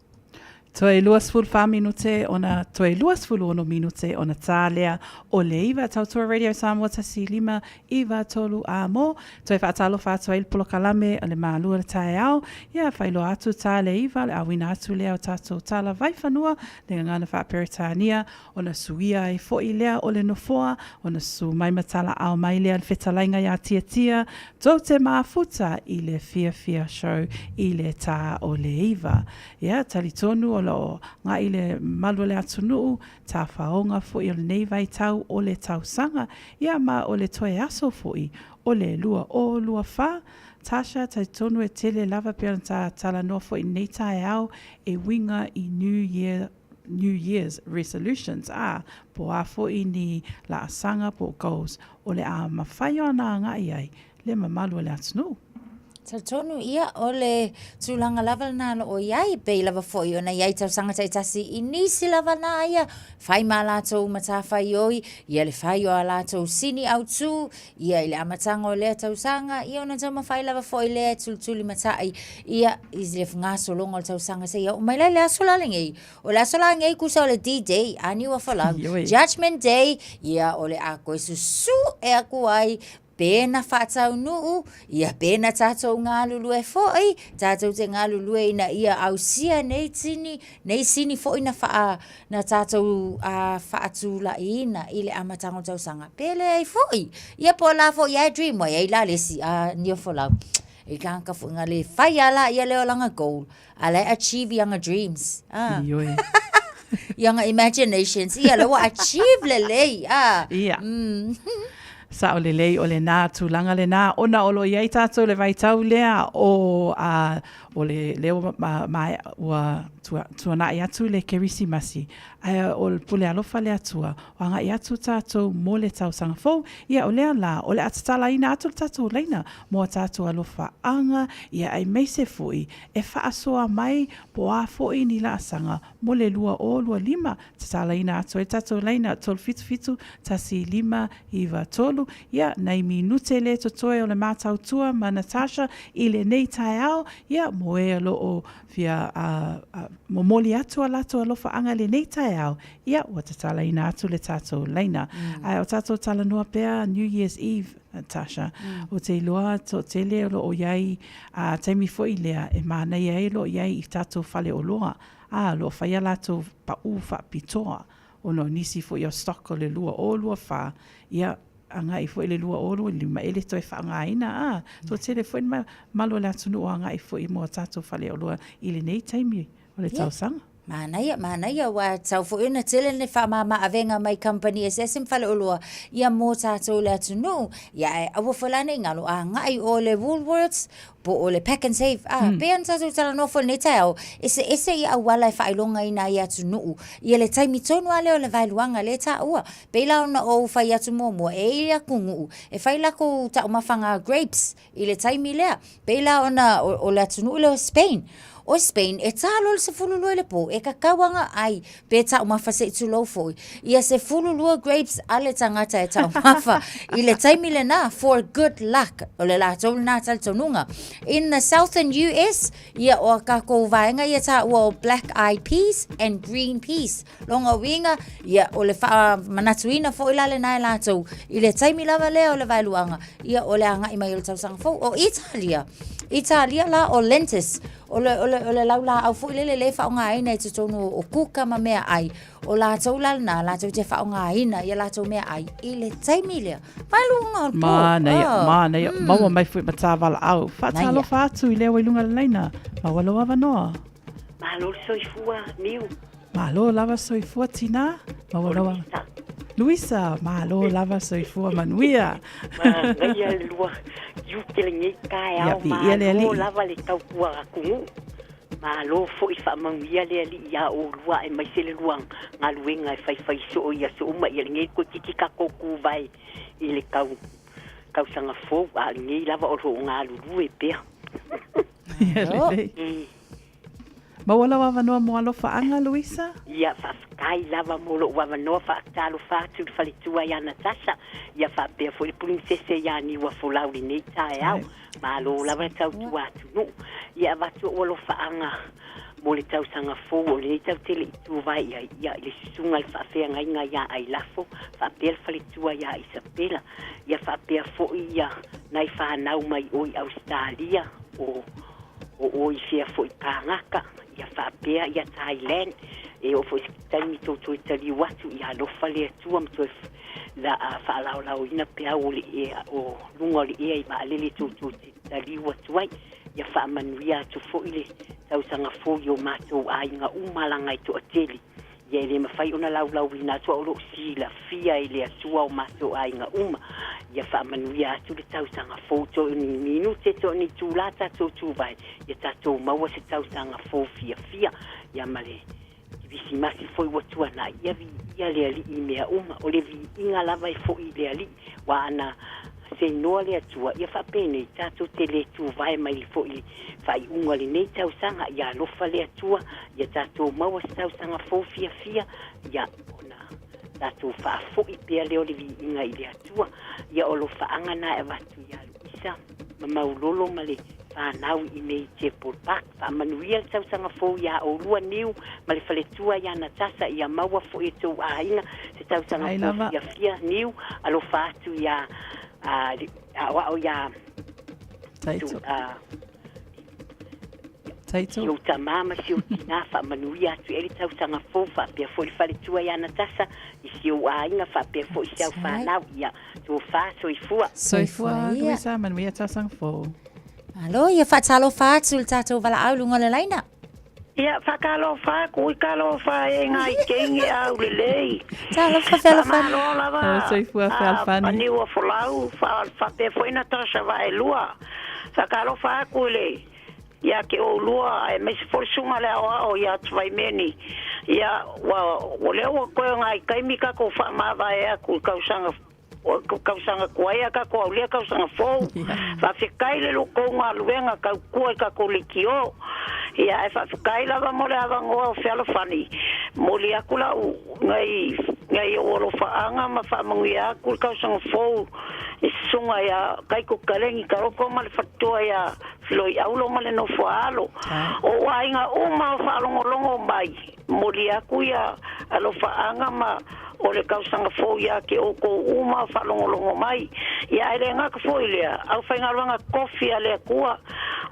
Toe 24 minute ona toe 26 minute ona tā lea o le iva tautua Radio Samoa 1593 a mo. Toe whaatalofa atu ai le polokalame o le Mālua le Taeao. Ia, whailoa atu tā le iva, le awina atu lea o tātou tala vaiwhanua, le ngangana whaaperetania, ona suia ai fo'i lea o le nofoa, ona su mai ma talaau mai lea le fetalaiga iā Tiatia, tou te mafuta i le Fiafia Show i le tā o le iva. Ia, talitonu o lo o ga'i le malu o le atunuu, tafaoga fo'i o lenei vaitau o le tausaga, ia ma o le toe aso fo'i o le 2024. Tasha, talitonu e tele lava pei ona ta talanoa fo'i i lenei taeao e uiga i New Year New Year's resolutions, ā, po o a foʻi ni laasaga po o goals o le a mafai ona agai ai le mamalu o le atunuu. Talitonu ia, o le tulaga lava lena o lo o i ai, pei lava foi ona i ai tausaga taitasi i nisi lava na ia fai ma a latou matafaioi, ia le fai o a latou sini autū, ia i le amataga o lea tausaga, ia ona taumafai lava foi lea e tulituli matai, ia i le gasologa o le tausaga seia oo mai la i le aso la lenei. O le aso la lenei tusa o le D-Day, a niu afolau, Judgment Day, ia o le a toe susu'e atu ai pe na faataunuu, ia pe na tatou galulue foi, tatou te galulue ina ia ausia nei tini, nei sini foi na faa, na tatou faatulaiina i le amataga o le tausaga, pe leai foi. Ia po o la foi lava e dream ai ai la le isi a Niufolau. I tagata foi na le fai lava laia lea o lana goal, a la e achieve i ana dreams. Ah. Ioe. I ana imaginations, ia la ua achieve lelei. Ah. Ia. Sao lelei o lenā tulaga lenā ona o lo o i ai tātou le vaitau lea o a o le lea ua ma, ma, ua tua, tuanaʻi atu le Kerisimasi, ae o le pule alofa le Atua, o agaʻi atu tātou mo le tausaga fou, ia o lea la, o le a tatalaina atu le tatou laina mo a tātou alofaaga, ia aemaise foʻi e faasoa mai po o a foʻi ni laasaga mo le 2025, tatalaina atu ai le tatou laina 377 1 5 9 3, ia, nai minute le totoe o le mātautua ma Natasha i lenei taeao, ia, mo e o lo o fia momoli atu a latou alofaaga i lenei taeao, ia, ua tatalaina atu le tatou laina. Ae o tatou talanoa pea New Year's Eve, Natasha, o te iloa toatele o lo o i ai, a taimi foi lea e manaia ai o lo o i ai i tatou faleoloa, a, o lo o fai a latou paʻū faapitoa ona o nisi foi o stock o le 2024, ia, agai foi le 2025 e le toe faaaogaina, a, toatele foi le mamalu o le atunuu o agai foi mo a tatou faleoloa i lenei taimi o le tausaga. Manaia, manaia, ua tatau foi ona tele le faamama avega mai kamupani eseese ma faleoloa ia mo tatou le atunuu. Ia ae aua foi la ne i galo, agai oe i le Woolworths po o le Pack and Save, a, pei ona tatou talanoa foi i lenei taeao, eseese ia auala e faailogaina ai atunuu ia le taimi tonu lava lea o le vaeluaga lea e taua. Pei la ona ou fai atu muamua, e i ai atunuu e fai latou taumafaga grapes i le taimi lea. Pei la ona o le atunuu lea o Spain. O Spain, e ta loa le 12 i le po, e kakau ana ai, pe taumafa se i tulou foi, ia 12 grapes a le tagata e taumafa i le taimi lena for good luck. O le latou lena talitonuga. In the southern US, ia o a kakou vaega ia taua o black eyed peas and green peas. Lona uiga, ia, o le faamanatuina foi la lena e latou, i le taimi lava lea o le vaeluaga, ia, o le agai mai o le tausaga fou. O Italia, Italia la o lentis, o le, o le, o le laulaau foi lele lea e faaaogaina i totonu o kuka ma meaai, o latou la lena, latou te faaaogaina i a latou meaai i le taimi lea. Vaeluaga o le po. Manaia, manaia. Maua mai foi ma tā valaau. Faatalofa atu i lea ua i luga o le laina. Maua lou avanoa. Malo le soifua, Niu. Malo lava soifua tina. Maua lou Luisa. Luisa, malo lava soifua manuia. Manaia le lua tiute lenei taeao. Ia, viia le Malo Alii. lava le tautua atunuu. Malo foi faamanuia le Alii iā oulua aemaise le lua galuega e faifai soo i aso uma. Ia lenei toeitiiti tatou tuvae i le tau tausaga fou, a o lenei lava o lo o galulue pea. Ia lelei. Maua lau avanoa mo alofaaga, Luisa? Ia, faafetai lava mo lou avanoa, faatalofa atu i le faletua ia Natasha, ia faapea foi le pulimisese ia Niuafolau i lenei taeao. Malo lava le tautua atunuu. Ia avatu ou alofaaga mo le tausaga fou o lenei tatou te le i tuvae i ai, ia, i le susuga i le faafeagaiga ia Ailafo, faapea le faletua ia Isapela, ia faapea foi ia nai fanau mai o i Ausetalia, o o o i fea foi Pagaka, ia faapea ia Thailand, e oo foi i se taimi tou toe taliu atu, ia alofa le Atua ma toe la a faalaolaoina peau o le ea o luga o le ea i vaalele tou toe taliu atu ai. Ia faamanuia atu foi le tausaga fou i o matou aiga uma laga e toatele. Ia e le mafai ona laulauina atu a o loo silafia e le Atua o matou aiga uma. Ia faamanuia atu le tausaga fou toe o ni minute toe o ni itula tatou tuvae ia tatou maua se tausaga fou fiafia ia ma le Kirisimasi foi ua tuanai. Ia viia le Alii i mea uma. O le viiga lava e foi i le Alii, ua ana seinoa le Atua, ia faapenei tatou te le tuvae mai foi i le faaiuga o lenei tausaga. Ia alofa le Atua, ia tatou maua se tausaga fou fiafia, ia ona tatou faafoi pea lea o le viiga i le Atua. Ia o alofaaga na e avatu ia Luisa ma Maulolo ma le fanau i inei i Temple Park. Faamanuia le tausaga fou iā oulua Niu ma le faletua iā Natasa ia maua foi e tou aiga se tausaga Ai fou lava. fiafia Niu alofa atu iā aoao iā Taito. Taito. Si ou tamā ma si ou tinā faamanuia atu i ai le tausaga fou faapea foi le faletua iā Natasa i si ou aiga faapea foi si au fanau ia tofa soifua. Soifua Luisa, manuia tausaga fou. Malo, ia faatalofa atu i le tatou valaau i luga o le laina. Ia, faatalofa atu i talofa e ngā i teingi au lelei. Talofa fealofani. Faamalo lava. Oh, soifua fealofani. Niu o Folau, faapea foi Natasha Vaelua. Faatalofa atu i le ia te oulua aemaise foi le susuga le aoao ia Tuvaimeni. Ia, ua, ua lea ua toe o nai taimi tatou faamavae atu i tausaga O tausaga tuai a tatou aulia tausaga fou. Faafetai le lo tou galuega tautua i tatou leitio. Ia ae faafetai lava mo le avanoa o fealofani. Momoli atu lau nai nai ou alofaaga ma faamanuia atu le tausaga fou i susuga ia Taito Kaleni Kaloko ma le faletua ia Filoiaulo ma le nofo a alo. O ou aiga uma o faalogologo mai. Momoli atu ia alofaaga ma o le tausaga fou ia te outou uma o faalogologo mai. Ia ae le gata foi lea, aufaigaluega tofi a le Atua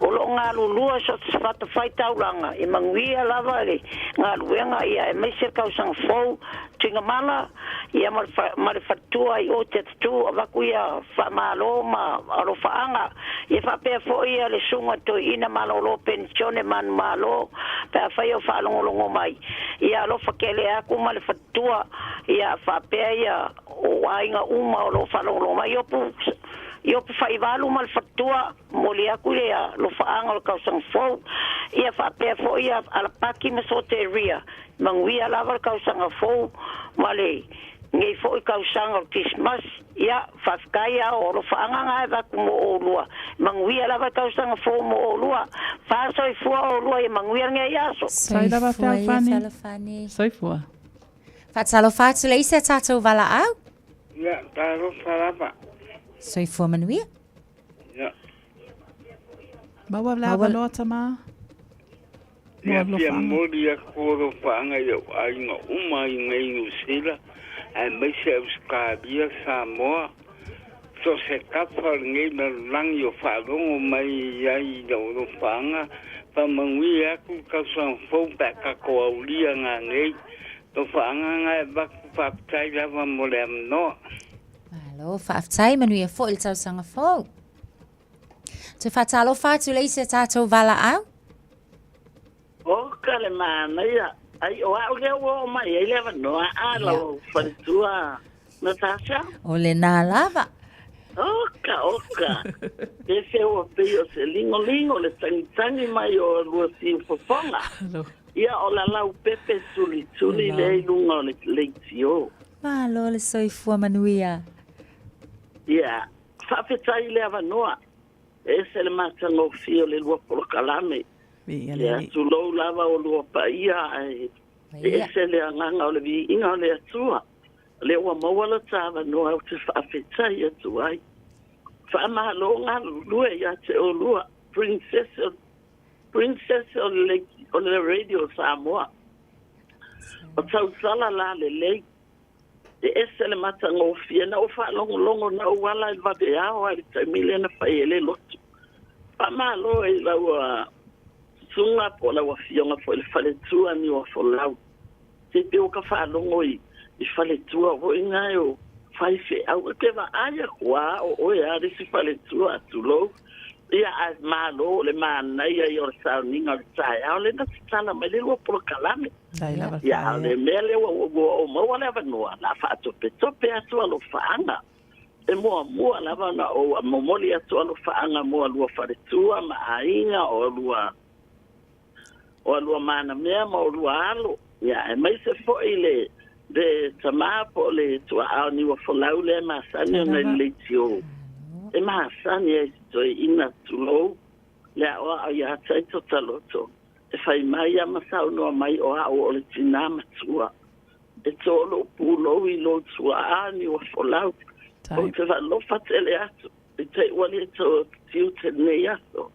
o lo o galulue so o se fatafaitaulaga e manuia lava le galuega ia aemaise le tausaga fou Tuigamala ia ma le ma le faletua i o te Atu avatu ia faamalo ma alofaaga, ia faapea foi ia le susuga toeaina malolo penisione manumalo pe afai o faalogologo mai, ia alofa tele atu ma le faletua, ia faapea ia ou aiga uma o lo o faalogologo mai. Iopu Iopu Faivalu ma le faletua, momoli atu le alofaaga o le tausaga fou, ia faapea foi ia Alapaki ma Soteria, manuia lava le tausaga fou ma le Nei foi tausaga o le Kerisimasi. Ia, faafetai a o alofaaga na e avatu mo oulua. Manuia lava le tausaga fou mo oulua. Fa soifua oulua ia manuia lenei aso. Sai lava Soifua ia fealofani. fealofani. Soifua. Faatalofa atu le isi a tatou valaau. Ia, talofa lava. Soifua manuia. Ia. Maua le Maua- avanoa tama. Ia fia momoli aku alofaaga i ou aiga uma i inei i Niu Sila, aemaise Ausetalia, Samoa, so o se tafa o lenei lalolagi o faalogo mai ai i lou alofaaga, faamanuia atu le tausaga fou pe a tatou aulia nanei. Alofaaga na e avatu faafetai lava mo le avanoa. Malo, faafetai, manuia foi le tausaga fou. Toe faatalofa atu le isi a tatou valaau. Oka le manaia. Ai, o au lea ua oo mai ai le avanoa a lau faletua Natasha. O lena lava. Oka, oka. Pe se ua pei o se ligolingo le tagitagi mai o lua siufofoga. Ia, o la lau pepe tulituli lea i luga o le leitio. Malo le soifua manuia. Ia, faafetai i le avanoa. E ese le matagofie o le lua polokalame. Viia le Ia, Alii. tulou lava o lua paia ae e ese le agaga o le viiga o le Atua. Lea ua maua lo tāvanoa ou te faafetai atu ai. Faamalo galulue ia te olua, princess princess o le Radio Samoa. O tausala la lelei. E ese le matagofie na ou faalogologo na ou ala i le vaveao ai le taimi lea na fai ai le lotu. Faamalo i lau susuga po o lau afioga foi le faletua ni o folau. Se pe o ka faalogo i i faletua foʻi e o faifeau e ke vaai aku a o oe a le isi faletua tulou. Ia ae malo le manaia ia o le sauniga o le taeao le na tatala mai le lua polokalame. Tai lava Ia, o le mea lea ua ou maua le avanoa, la faatopetope atu alofaaga. E muamua lava ona ou momoli atu alofaaga mo alua faletua ma aiga o alua o alua manamea ma o lua alo. Ia, aemaise foʻi le tamā po o le tuaao ni ua folau lea e masani ona i le leitio. E masani ai se toeaina tulou le aoao iā Taito Taloto. E fai mai ia ma saunoa mai o a'u o le tinā matua. E tō pulou i lou tuaā ni ua folau. Ou te faalofa tele atu. I te ua le tō tiute nei aso.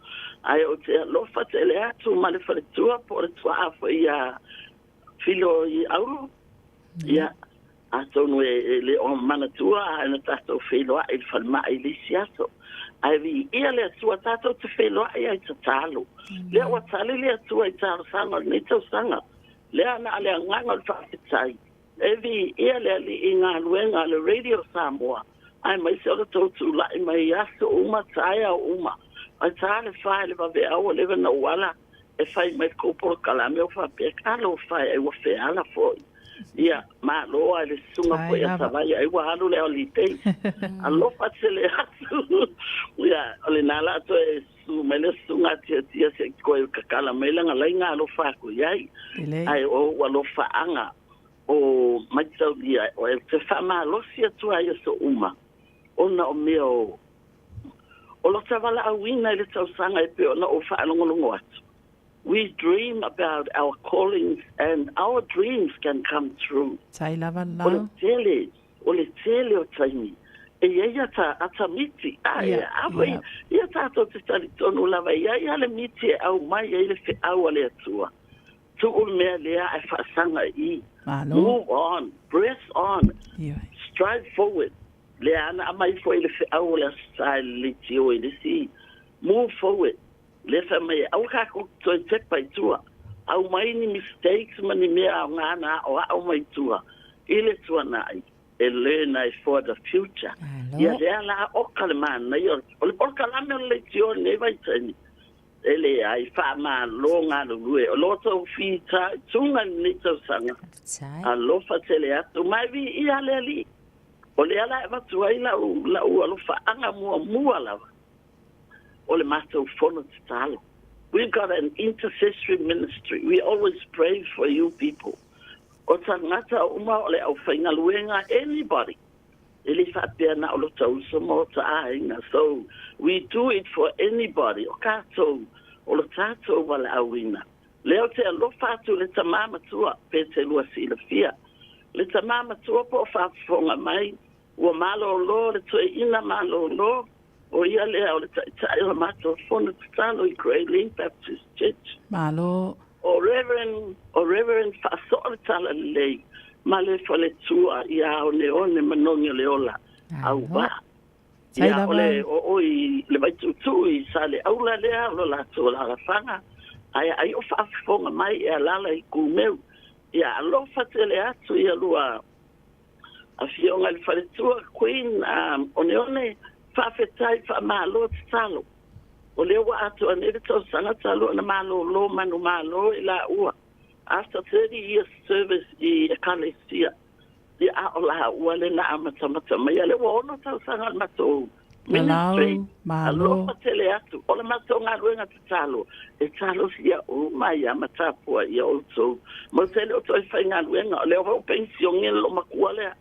Ae ou te alofa tele atu ma le faletua po o le tuaā foi ia Filo i Aulu. Ia, atonu e le o manatua ae na tatou feiloaʻi i le falemai i le isi aso. Ae viia le Atua tatou te feiloaʻi ai tatalo. Lea ua tali le Atua i talosaga o lenei tausaga. Lea na a le agaga o le faafetai. E viia le Alii i galuega a le Radio Samoa. Aemaise o le tou tulaʻi mai aso uma taeao uma. Ae tā le fa i le vaveao ua leva ona ou ala e fai mai le kou polokalame o faapea talofa e ai ua feala foʻi. Ia, malo ai le susuga Tai foi a lava. Savaii ai ua alu le holiday. Alofa tele atu. Ia, o lenā la toe susu mai le susuga a Tiatia seʻi toe kakala mai laga laiga alofa aku i ai. Lelei. Ae o ou alofaaga o maitaulia o e te faamalosi atu ai aso uma ona o mea o o lota valaauina i le tausaga e pei ona ou faalogologo atu. We dream about our callings and our dreams can come true. Tai lava O le lau. tele, o le tele o taimi. E iai ata, ata miti, a e ava ia, ia tātou te talitonu lava i ai a le miti e aumai ai le feau a le Atua. Tuu le mea lea ae faasaga i. Malo. Move on, press on, Ioe. strive forward. Lea ana aumai foi le feau o le Aso Sa i le leitio i le isi. Move forward. Lea fai mai e aua kākou toe tepa i tua. Aumai ni mistakes ma ni mea aoga na aoao mai tua. I le tuanai e learn ai for the future. Ia lea la oka le manaia o le polokalame o le leitio i lenei vaitaimi. E leai faamalo galulue. O lo tou fitaituga i lenei tausaga. Alofa tele atu. Mai viia le Alii. O lea la e avatu ai lau lau alofaaga muamua lava. O le matou fono tatalo. We've got an intercessory ministry. We always pray for you people. O tagata uma o le aufaigaluega, anybody. E le faapea na o lo tauso ma o ta aiga. So we do it for anybody. O kātou, o lo tātou valaauina. Lea ou te alofa atu i le tamā matua, pe te lua silafia. Le tamā matua po o faafofoga mai, ua malōlō le toeaina malōlō, o ia lea o le taitai o le matou fono tatalo i Grey Lynn Baptist Church. Malo. O Reverend, o Reverend Faasoo le Talalelei ma le faletua ia Oneone Manogi o le Ola, auvaa. Tai Ia, o lava. le o o i le Vaituutuu i Saleaula lea, o lo latou alaalafaga, ae ai o faafofoga mai e alaala i kumeu. Ia, alofa tele atu ia lua afioga i le faletua Queen Oneone, faafetai faamalo tatalo. O lea ua atoa nei le tausaga talu ona malōlō manumalo i laua. After 30 years service i ekalesia. Ia a o laua le na amatamata mai. Ia lea ua 6 tausaga o le matou ministry. Lalau, malo. Alofa tele atu. O le matou galuega tatalo. E talosia uma ia matapua ia outou. Ma ou te le o toe faigaluega. O lea ua ou penisione le loo makua lea.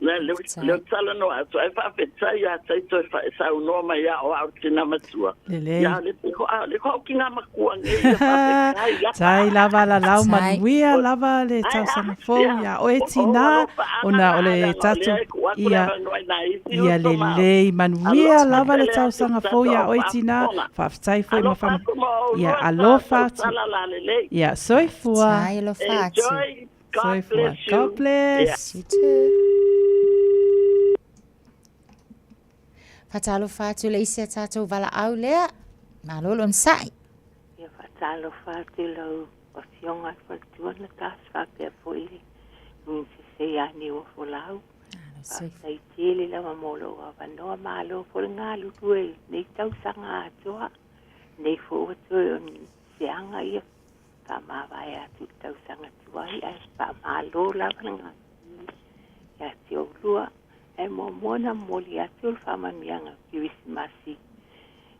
Le le le talanoa atu ai faafetai ia Taito e saunoa mai ia o au le tina matua. Lelei. Ia le te ho le ho ki ngā makua nei ia faafetai ia. Tai lava lalau manuia lava le tausaga fou ia oe tina ona o le tatou ia ia lelei manuia lava le tausaga fou ia oe tina faafetai foi ma fa ia alofa atu ia soifua Tai alofa atu. God soifua bless you. God bless You too. Faatalofa atu le isi a tatou valaau lea. Malo le onosai. Ia faatalofa atu i lau Afioga i le Faletua Natasha faapea foi le Princess ia Niuafolau. Faafetai tele lava mo lou avanoa, malo foi le galulue i lenei tausaga atoa. Nei foi ua toe o ni seaga ia faamavae atu i le tausaga tuai ae faamalo lava le galulue ia te oulua. Ae muamua ona momoli atu le faamanuiaga o Kerisimasi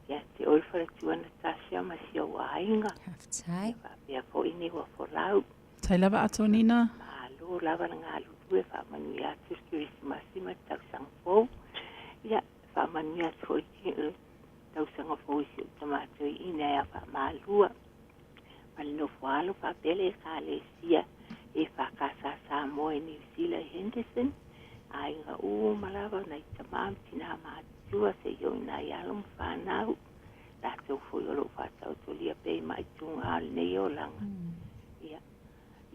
ia te oe le faletua Natasha ma si ou aiga. Faafetai. Faapea foi Niuafolau. Tai lava Atonina. Malo lava le galulue, faamanuia atu le Kerisimasi ma le tausaga fou. Ia, faamanuia atu foi le tausaga fou i si ou tama toeaina ia Faamalua ma le nofo alo faapea le Ekalesia EFKS Samoa i Niu Sila i Henderson, aiga uma lava o nai tama ma tinā matutua seia o i nai alo ma fanau, latou foi o lo o faataotolia pea i maitugā o lenei olaga. Ia,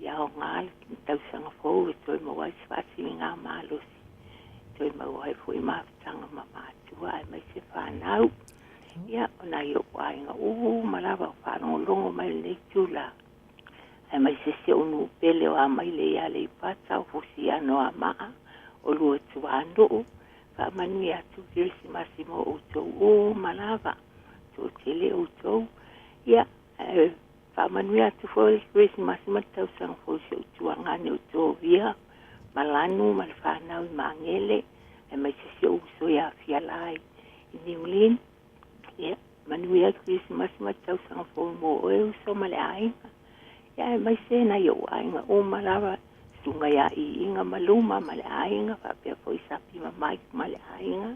ia aoga le tausaga fou e toe maua ai se faasiliga malosi, e toe maua ai foi mafutaga ma matua aemaise fanau. Ia, o nai ou aiga uma lava o faalogologo mai i lenei itula, aemaise si ou nuu pele o Amaile i Aleipata, o Fusiano Amaa, o Luatuanuu, faamanuia atu Kerisimasi mo outou uma lava, toatele outou. Ia, ae faamanuia atu foi le Kerisimasi ma le tausaga fou i si ou tuagane o Tovia, Malanu ma le fanau i Magele, aemaise si ou uso ia Fialai i Niulin. Ia, manuia le Kerisimasi ma le tausaga fou mo oe uso ma le aiga. Ia, aemaise nai ou aiga uma lava, susuga ia Iiga ma Luma ma le aiga, faapea foi Sapi ma Mike ma le aiga,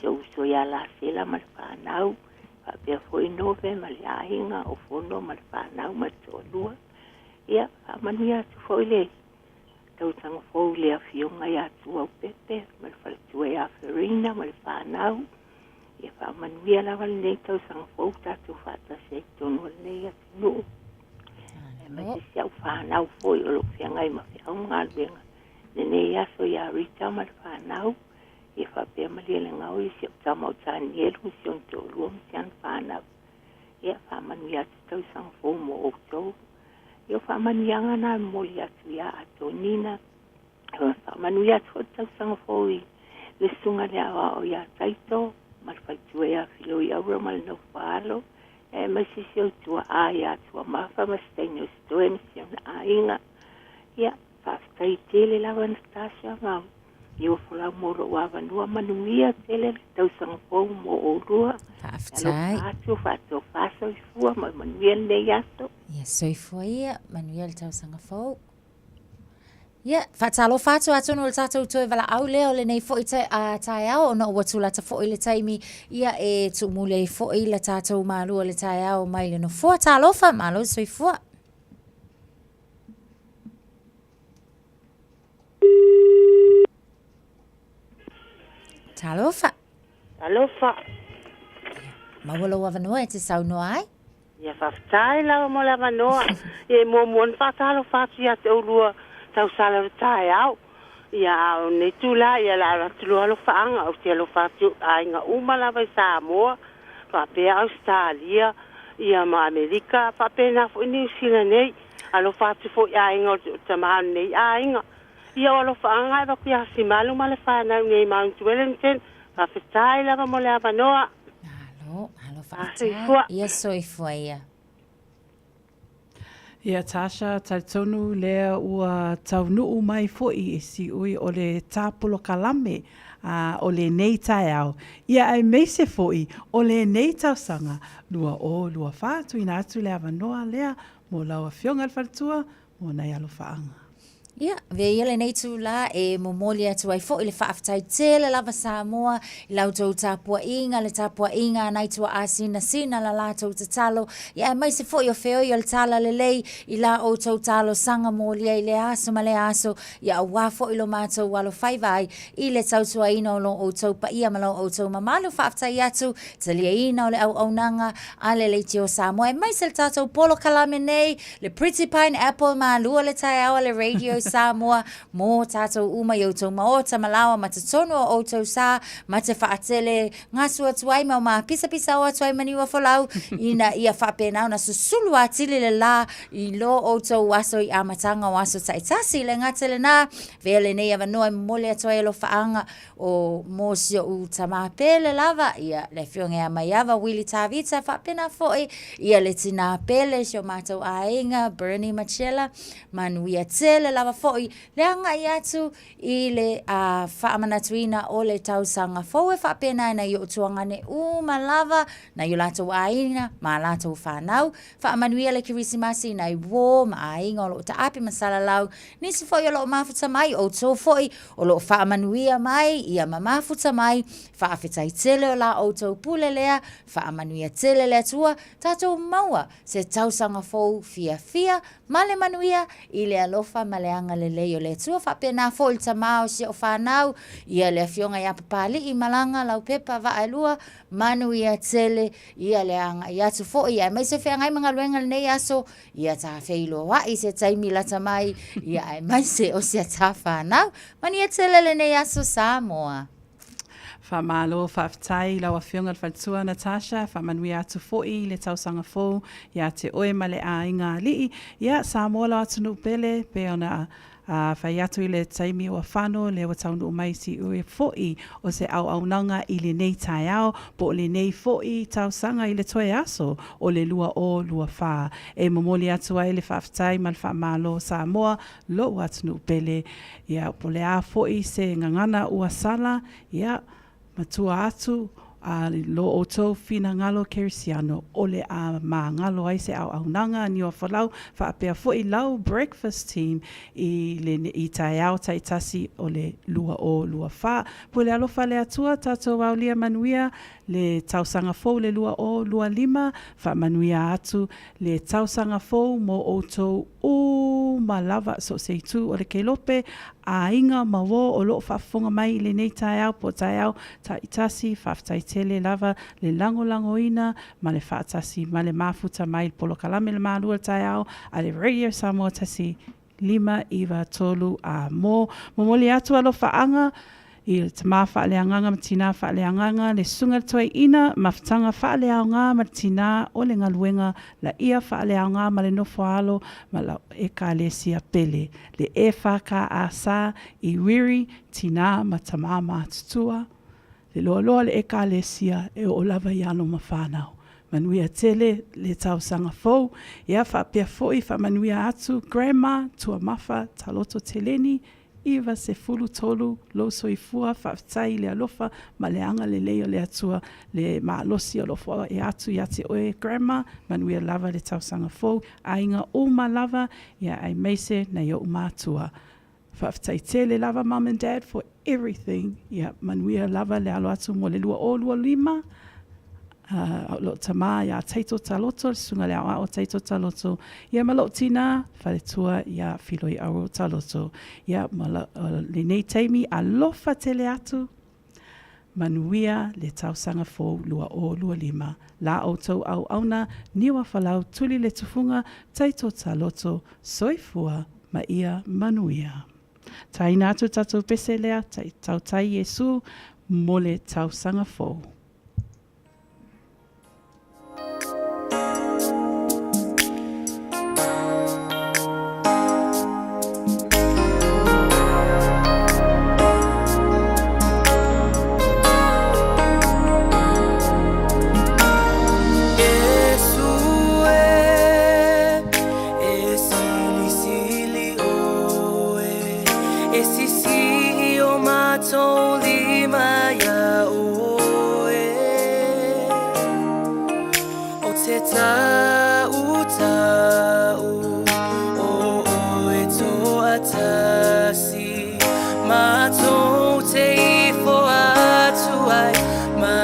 si ou uso ia Lasela ma le fanau, faapea foi Nove ma le aiga, o Fono ma le fanau ma le toalua. Ia, faamanuia atu foi le tausaga fou i le afioga ia Tuaupepe ma le faletua ia Ferina ma le fanau. Ia faamanuia lava lenei tausaga fou tatou faatasi ai i totonu o lenei atunuu. Aemaise si au fanau foi o lo o feagai ma feau ma galuega lenei aso ia Rita ma le fanau. Ia faapea Malielegaoi i si au tama o Tanielu ma si ona toalua ma si ana fanau. Ia faamanuia atu tausaga fou mo outou. Ia o faamanuiaga na e momoli atu ia Atonina. Faamanuia atu foi le tausaga fou i le susuga i le aoao ia Taito ma le faletua ia Filoi Aura ma le nofo alo, aemaise si ou tuaa ia Tuamafa ma se teine o Sitoe ma si ona aiga. Ia, faafetai tele lava Natasha ma Niuafolau mo lou avanoa. Manuia tele le tausaga fou mo oulua. Faafetai. Alofa atu, faatofa soifua ma manuia lenei aso. Ia soifua ia, manuia le tausaga fou. Ia, faatalofa atu atonu o le tatou toe valaau lea o lenei foi taeao ona ua tulata foi le taimi ia e tuumuli ai foi la tatou malu o le taeao mai le nofoa. Talofa, malo le soifua. Talofa. Talofa. Maua lou avanoa e te saunoa ai. Ia faafetai lava mo le avanoa. Ia e muamua ona faatalofa atu ia te oulua tausala o le taeao. Ia a o lenei itula ia o le a alu atu loa alofaaga ou te alofa atu i ou aiga uma lava i Samoa faapea Ausetalia ia ma Amerika faapena foi Niu Sila nei. Alofa atu foi i aiga o le tama o lenei aiga. Ia o alofaaga e avatu ia Simalu ma le fanau nei i Mount Wellington. Faafetai lava mo le avanoa. Malo, malo faafetai. Ia soifua ia. Ia Tasha, talitonu lea ua taunuu mai foi e siui o le tapolokalame a o lenei taeao, ia aemaise foi o lenei tausaga 2024 tuuina atu le avanoa lea mo lau Afioga i le Faletua mo nai alofaaga. Ia, avea ia lenei itulā e momoli atu ai foi le faafetai tele lava Samoa i la outou tapuaiga, le tapuaiga a nai tuaa sinasina la latou tatalo, ia aemaise foi o feoi o le Talalelei i la outou talosaga molia i lea aso ma lea aso, ia aua foi lo matou alofaiva ai i le tautuaina o lo outou paia ma lo outou mamalu. Faafetai atu, taliaina o le auaunaga a le Leitio Samoa, aemaise le tatou polokalame nei, le Pretty Pineapple Malua le taeao a le Radio Samoa mō tātou uma i outou maota ma laoa ma totonu o outou sa ma te faatele gasu atu ai ma o mapisapisa o atu ai ma niua folau ina ia faapena ona susulu atili le lā i lo outou aso i amataga o aso taitasi. Le gata lenā, avea lenei avanoa e momoli atu ai alofaaga o mo si oʻu tamā pele lava, ia, le afioga ia Maiava Willie Tavita, faapena foi ia le tinā pele si o matou aiga Bernie Machela, manuia tele lava foi le agai atu i le faamanatuina o le tausaga fou e faapena ai nai oʻu tuagane uma lava, nai o latou aiga ma a latou fanau. Faamanuia le Kerisimasi i nai uō ma aiga o lo o taape ma salalau, nisi foi o lo o mafuta mai, outou foi o lo o faamanuia mai, ia ma mafuta mai, faafetai tele o la outou pule lea, faamanuia tele le Atua, tatou maua se tausaga fou fiafia ma le manuia i le alofa ma le agalelei o le Atua. Faapena foi le tama o si ou fanau, ia le afioga ia Papali'i Malaga Laupepa Vaaelua, manuia tele ia le agai atu foi aemaise feagai ma galuega i lenei aso, ia ta feiloai se taimi lata mai, ia aemaise o si a ta fanau. Manuia tele lenei aso Samoa. Faamalo faafetai i lau Afioga le Faletua Natasha, faamanuia atu foi i le tausaga fou ia te oe ma le aiga alii. Ia, Samoa lau atunuu pele, pei ona A fai atu i le taimi ua fano, lea ua taunuu mai si ue foi o se auaunaga i lenei taeao, po o lenei foi tausaga i le toe aso o le 2024. E momoli atu ai le faafetai ma le faamalo Samoa, lou atunuu pele. Ia, po o le a foi se gagana ua sala, ia, Matua atu a lo outou finagalo Kerisiano, o le a magalo ai se auaunaga a Niuafolau faapea foi lau breakfast team i le i taeao taitasi o le 2024. Pule alofa le Atua tatou aulia manuia le tausaga fou le 2025, faamanuia atu le tausaga fou mo outou uma lava so o se itu o le kelope, aiga ma uo o lo o faafofoga mai i lenei taeao po o taeao taitasi, faafetai tele lava le lagolagoina ma le faatasi ma le mafuta mai i le polokalame Le Malua Taeao a le Radio Samoa 1 5 9 3 a mo momoli atu alofaaga i le tama faaleagaga ma tinā faaleagaga, le susuga i le toeaina, mafutaga faaleaoga ma le tinā o le galuega laia faaleaoga ma le nofo-a-alo ma lau Ekalesia pele, le EFKS i Wiri, tinā ma tamā matutua, le loaloa o le Ekalesia e oo lava i alo ma fanau. Manuia tele le tausaga fou, ia faapea foi faamanuia atu Grandma Tuamafa Taloto Teleni, 93 lou soifua, faafetai i le alofa ma le agalelei o le Atua, le malosi o lo o foai atu ia te oe Grandma, manuia lava le tausaga fou, aiga uma lava, ia aemaise nai ou matua. Faafetai tele lava mum and dad for everything, ia manuia lava le alo atu mo le 2025. O lou tamā iā Taito Taloto, le susuga i le aoao Taito Taloto, ia ma lou tinā, faletua iā Filoi Auro Taloto. Ia, ma lenei taimi, alofa tele atu, manuia le tausaga fou 2025. La outou auauna, niua falau, tuli le tufuga, Taito Taloto, soifua ma ia manuia. Taina atu tatou pese lea, tautai Iesu mo le tausaga fou.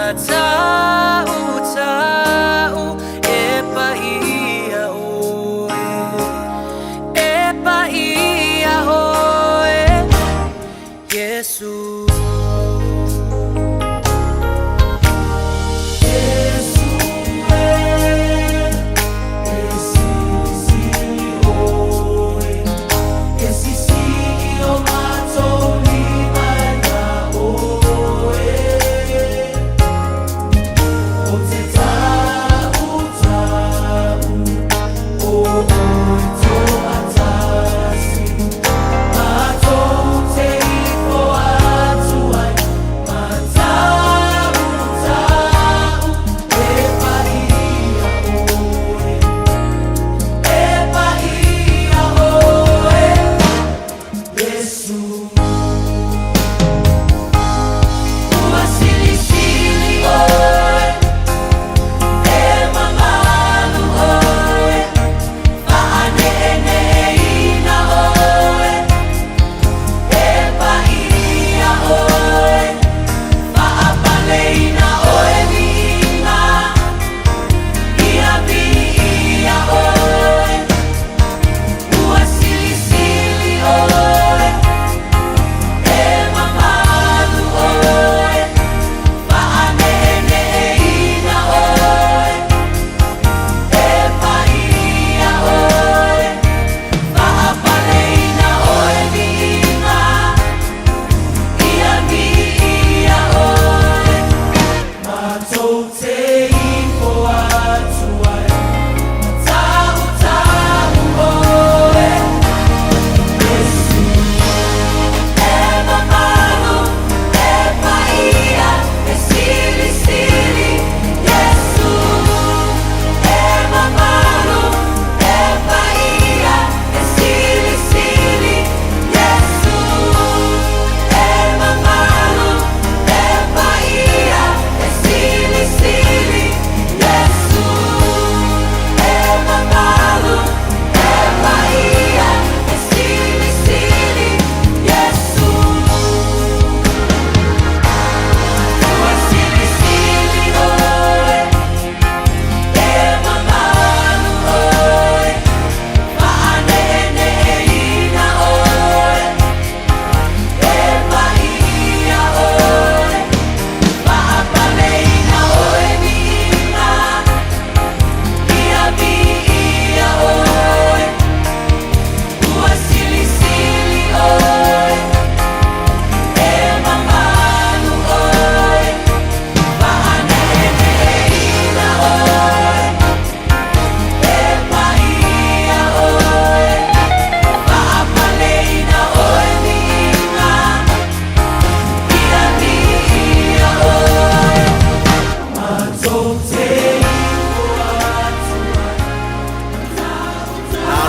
Mata'uta'u e paia oe, e paia oe, Iesu.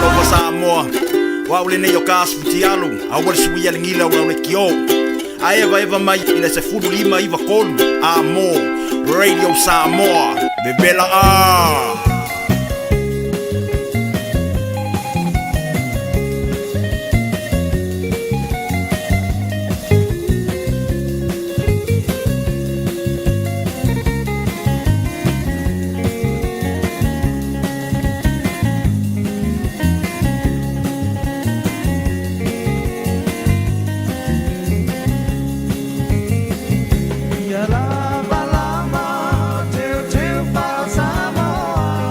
Alofa Samoa, o au lenei o ka asu futialu, aua le suia le gila o lau lekiō. A evaeva mai i le 15 93 a mo Radio Samoa, vevela a. Ia lava lava, teu teu pa Samoa.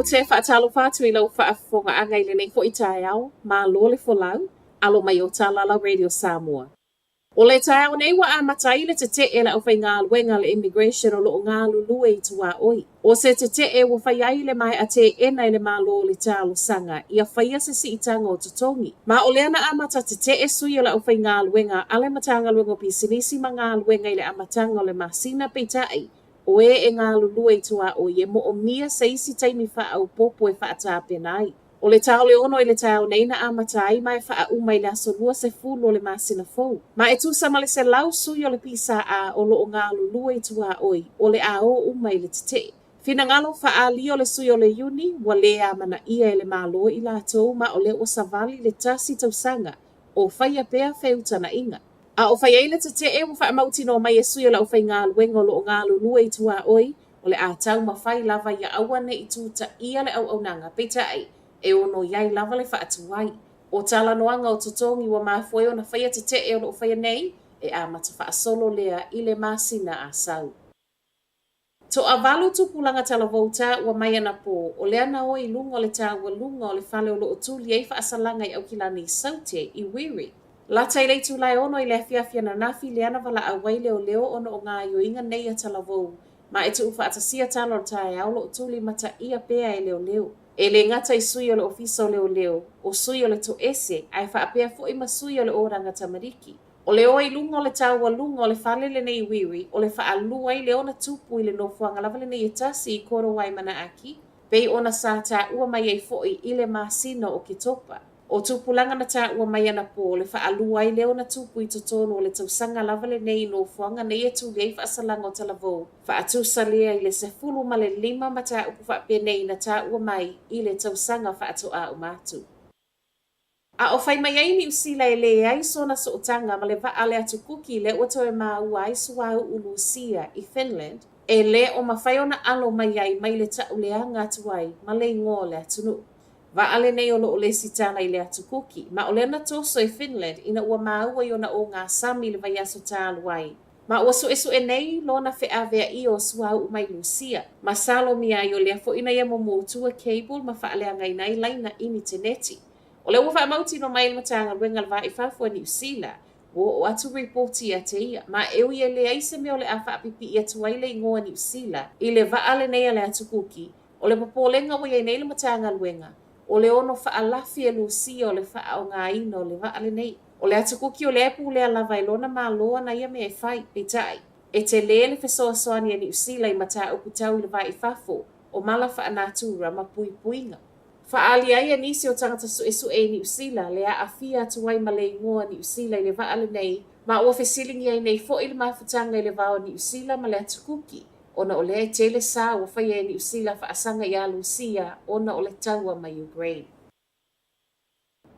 te faatalofa atu i lau faafofogaaga i lenei foi taeao, malo le folau, alo mai o Talalau Radio Samoa. O le taeao nei ua amata ai le tete'e a le aufaigaluega a le Immigration o lo o galulue i tuaoi. O se tete'e ua fai ai le maea teena e le Malo o le talosaga ia faia se siitaga o totogi. Ma o lea na amata tete'e sui o le aufaigaluega a le Matagaluega o Pisinisi ma Galuega i le amataga o le masina peitai o e e galulue i tuaoi e moomia se isi taimi faaopoopo e faatapena ai. O le ta o le 6 i le taeao nei na amata ai ma e faauma i le aso 20 o le masina fou. Ma e tusa ma le 100 sui o le PSA o lo o galulue i tuaoi o le a o uma i le tete'e. Finagalo faaalia o le sui o le Iuni ua lē amanaia e le Malo i latou ma o lea ua savali le tasi tausaga o faia pea feutagaiga. A o fai ai le tete'e ua faamautinoa mai e sui o le aufaigaluega o lo o galulue i tuaoi o le a taumafai lava ia aua ne i tutaia le auaunaga, peitai, e ono i ai lava le faatuai. O talanoaga o totogi ua mafua ai ona faia tete'e o lo o faia nei, e amata faasolo lea i le masina Asau. Toavalu tupulaga talavou taua mai anapo, o lea na o i luga o le taualuga o le fale o lo o tuli ai faasalaga i Aukilani i Saute, i Wiri. Lata i le itula e 6 i le afiafi ananafi lea na valaau ai leoleo ona o gaoioiga nei a talavou, ma e tuufaatasia tala o le taeao o lo o tulimataia pea e leoleo. E lē gata i sui o le Ofisa o Leoleo, o sui o le Toese, ae faapea foi ma sui o le Oraga Tamariki. O le o i luga o le taualuga o le fale lenei i Wiri, o le faalua ai lea ona tupu i le nofoaga lava lenei e tasi i Korowai Manaaki, pei ona sa taua mai ai foi i le masina o Oketopa. O tupulaga na taua mai anapo, o le faalua ai lea ona tupu i totonu o le tausaga lava lenei i nofoaga nei e tuli ai faasalaga o talavou, faatusa lea i le 15 mataupu faapenei na taua mai i le tausaga faatoa uma atu. A o fai mai ai Niu Sila e leai sona sootaga ma le vaa a le Atu Kuki lea ua toe maua ai suauu Lusia i Finland, e lē o mafai ona alo mai ai mai le tauleaga atu ai ma le igoa o le atunuu. Vaa lenei o lo o lesitala i le Atu Kuki, ma o lea na toso e Finland ina ua maua i ona ogasami i le vaiaso talu ai. Ma ua suesue nei lona feaveaia o suauu mai Lusia. Masalomia ai o lea foi na ia mumu tua cable ma faaleagaina ai laina initeneti. O lea ua faamautinoa mai e le Matagaluega o le Va i Fafo a Niu Sila, ua oo atu ripoti ia te ia, ma e ui e leai se mea o le a faapipii atu ai le igoa Niu Sila i le vaa lenei a le Atu Kuki, o le popolega ua i ai nei le Matagaluega, o le ono faalafi e Lusia o le faaaogaina o le vaa lenei. O le Atu Kuki o lea e pulea lava e lona Malo ana ia mea e fai, peitai, e telē le fesoasoani a Niu Sila i mataupu tau i le va i fafo, o mala faanatura ma puipuiga. Faaalia ai e nisi o tagata suesue i Niu Sila le aafia atu ai ma le igoa Niu Sila i le vaa lenei, ma ua fesiligia ai nei foi le mafutaga i le va o Niu Sila ma le Atu Kuki, ona o lea e tele sa ua faia e Niu Sila faasaga iā Lusia ona o le taua ma Ukraine.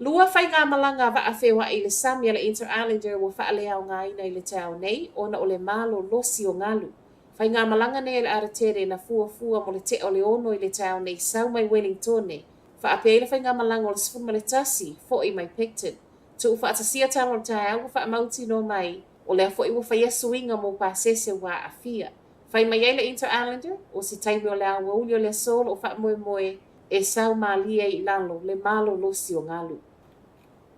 Lua faigamalaga vaa feoai i le sami a le Interislander ua faaleaogaina i le taeao nei ona o le malolosi o galu. Faigamalaga nei a le Aratere na fuafua mo le tea o le 6 i le taeao nei sau mai Wellingtone, faapea ai le faigamalaga o le 11 foi mai Picton. Tuufaatasia tala o le taeao ua faamautinoa mai o lea foi ua faia suiga mo pasese ua aafia. Fai mai ai le Interislander, o se taimi o le aoauli o le aso o lo o faamoemoe e sau malie ai i lalo le malolosi o galu.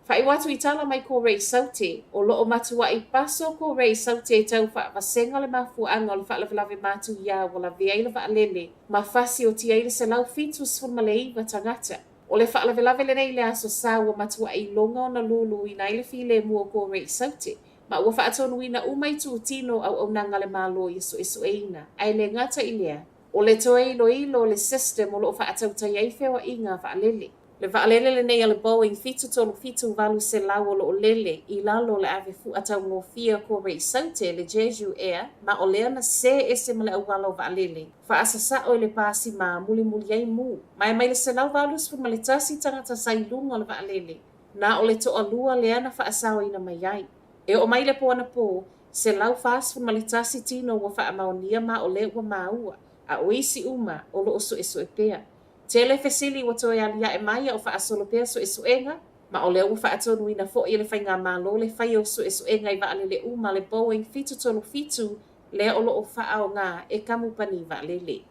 Faaiu atu i tala mai Kore i Saute, o lo o matuai paso Kore i Saute e tau faavasega le mafuaaga o le faalavelave matuia ua lavea ai le vaalele ma fasiotia ai le 179 tagata. O le faalavelave lenei i le Aso Sa ua matuai iloga ona luluina ai le filemu o Kore i Saute, ma ua faatonuina uma itutino o auaunaga a le Malo ia suesueina, ae le gata i lea, o le toe iloilo o le system o lo o faatautai ai feoaiga a vaalele. Le vaalele lenei a le Boeing 737-800 o lo o lele i lalo o le ave fua taugofie a Kore i Saute, le Jeju Air, ma o lea na sē ese ma le auala o vaalele, faasasao i le pasima mulimuli ai mu. Ma e mai le 181 tagata sa i luga o le vaalele, na o le toalua lea na faasaoina mai ai. E oo mai le po anapo, 141 tino ua faamaonia ma o lea ua maua, a o isi uma o lo o suesue pea. Tele fesili ua toe aliae mai a o faasolo pea suesuega, ma o lea ua faatonuina foi e le Faigamalo le faia o suesuega i vaalele uma a le Boeing 737 lea o lo o faaaoga e kamupani vaalele.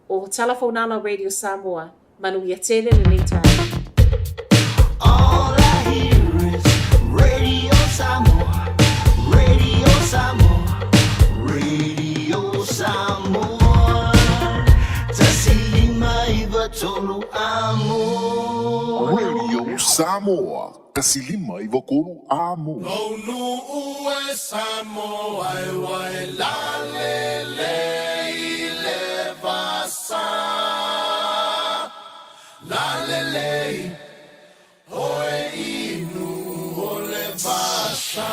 O Talafaunala Radio Samoa, manuia tele lenei taeao. All I hear is Radio Samoa, Radio Samoa, Radio Samoa. 1593 amo. Radio Samoa, 1593 amo. Lou e Samoa e wai la le le i le vasa. La le le oe inu o le vasa.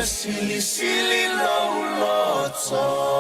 Sili sili lo. Soul.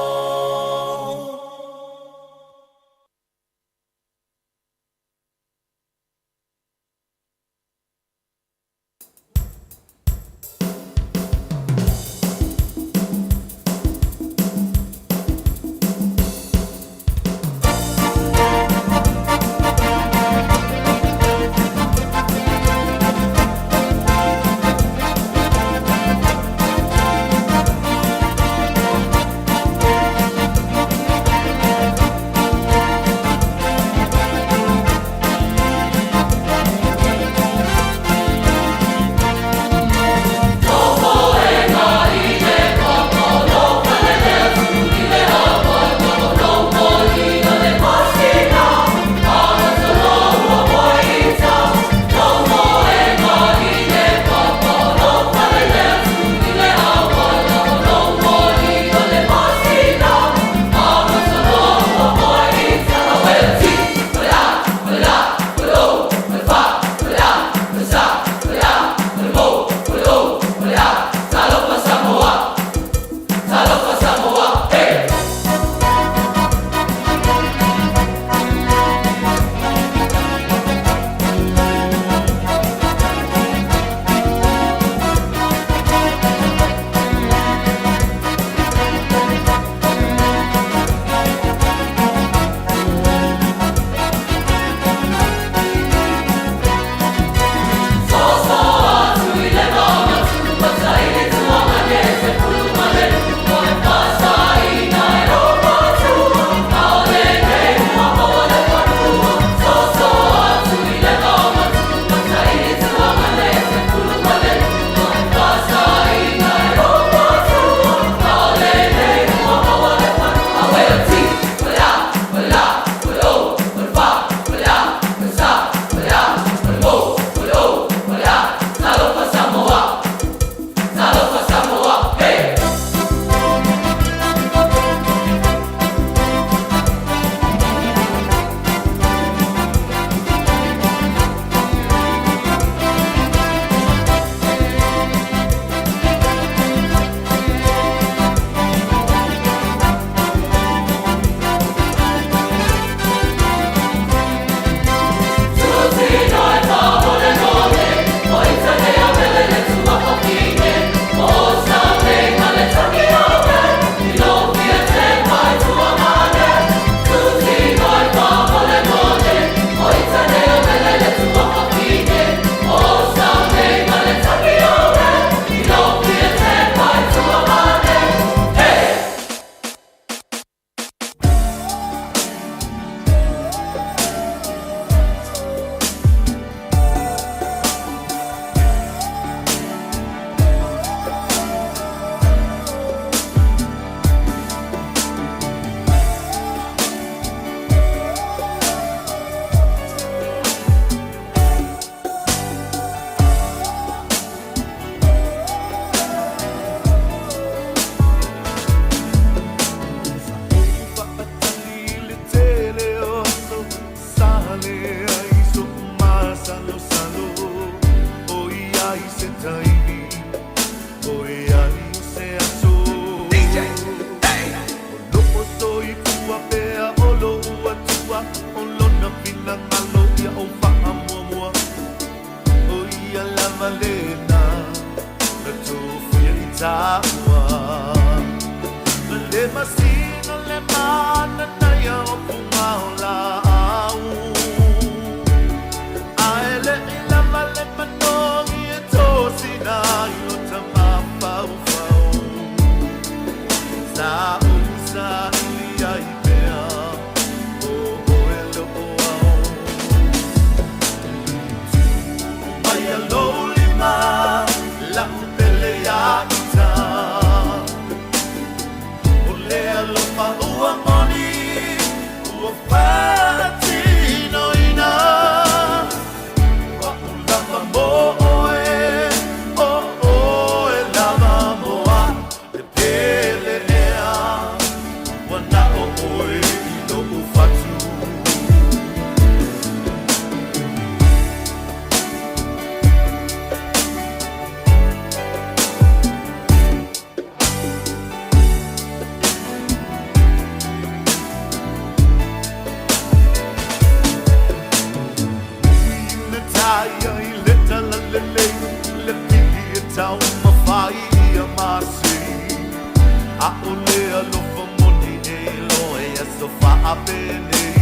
ʻAʻole alofa moni e lohe aso faapenei.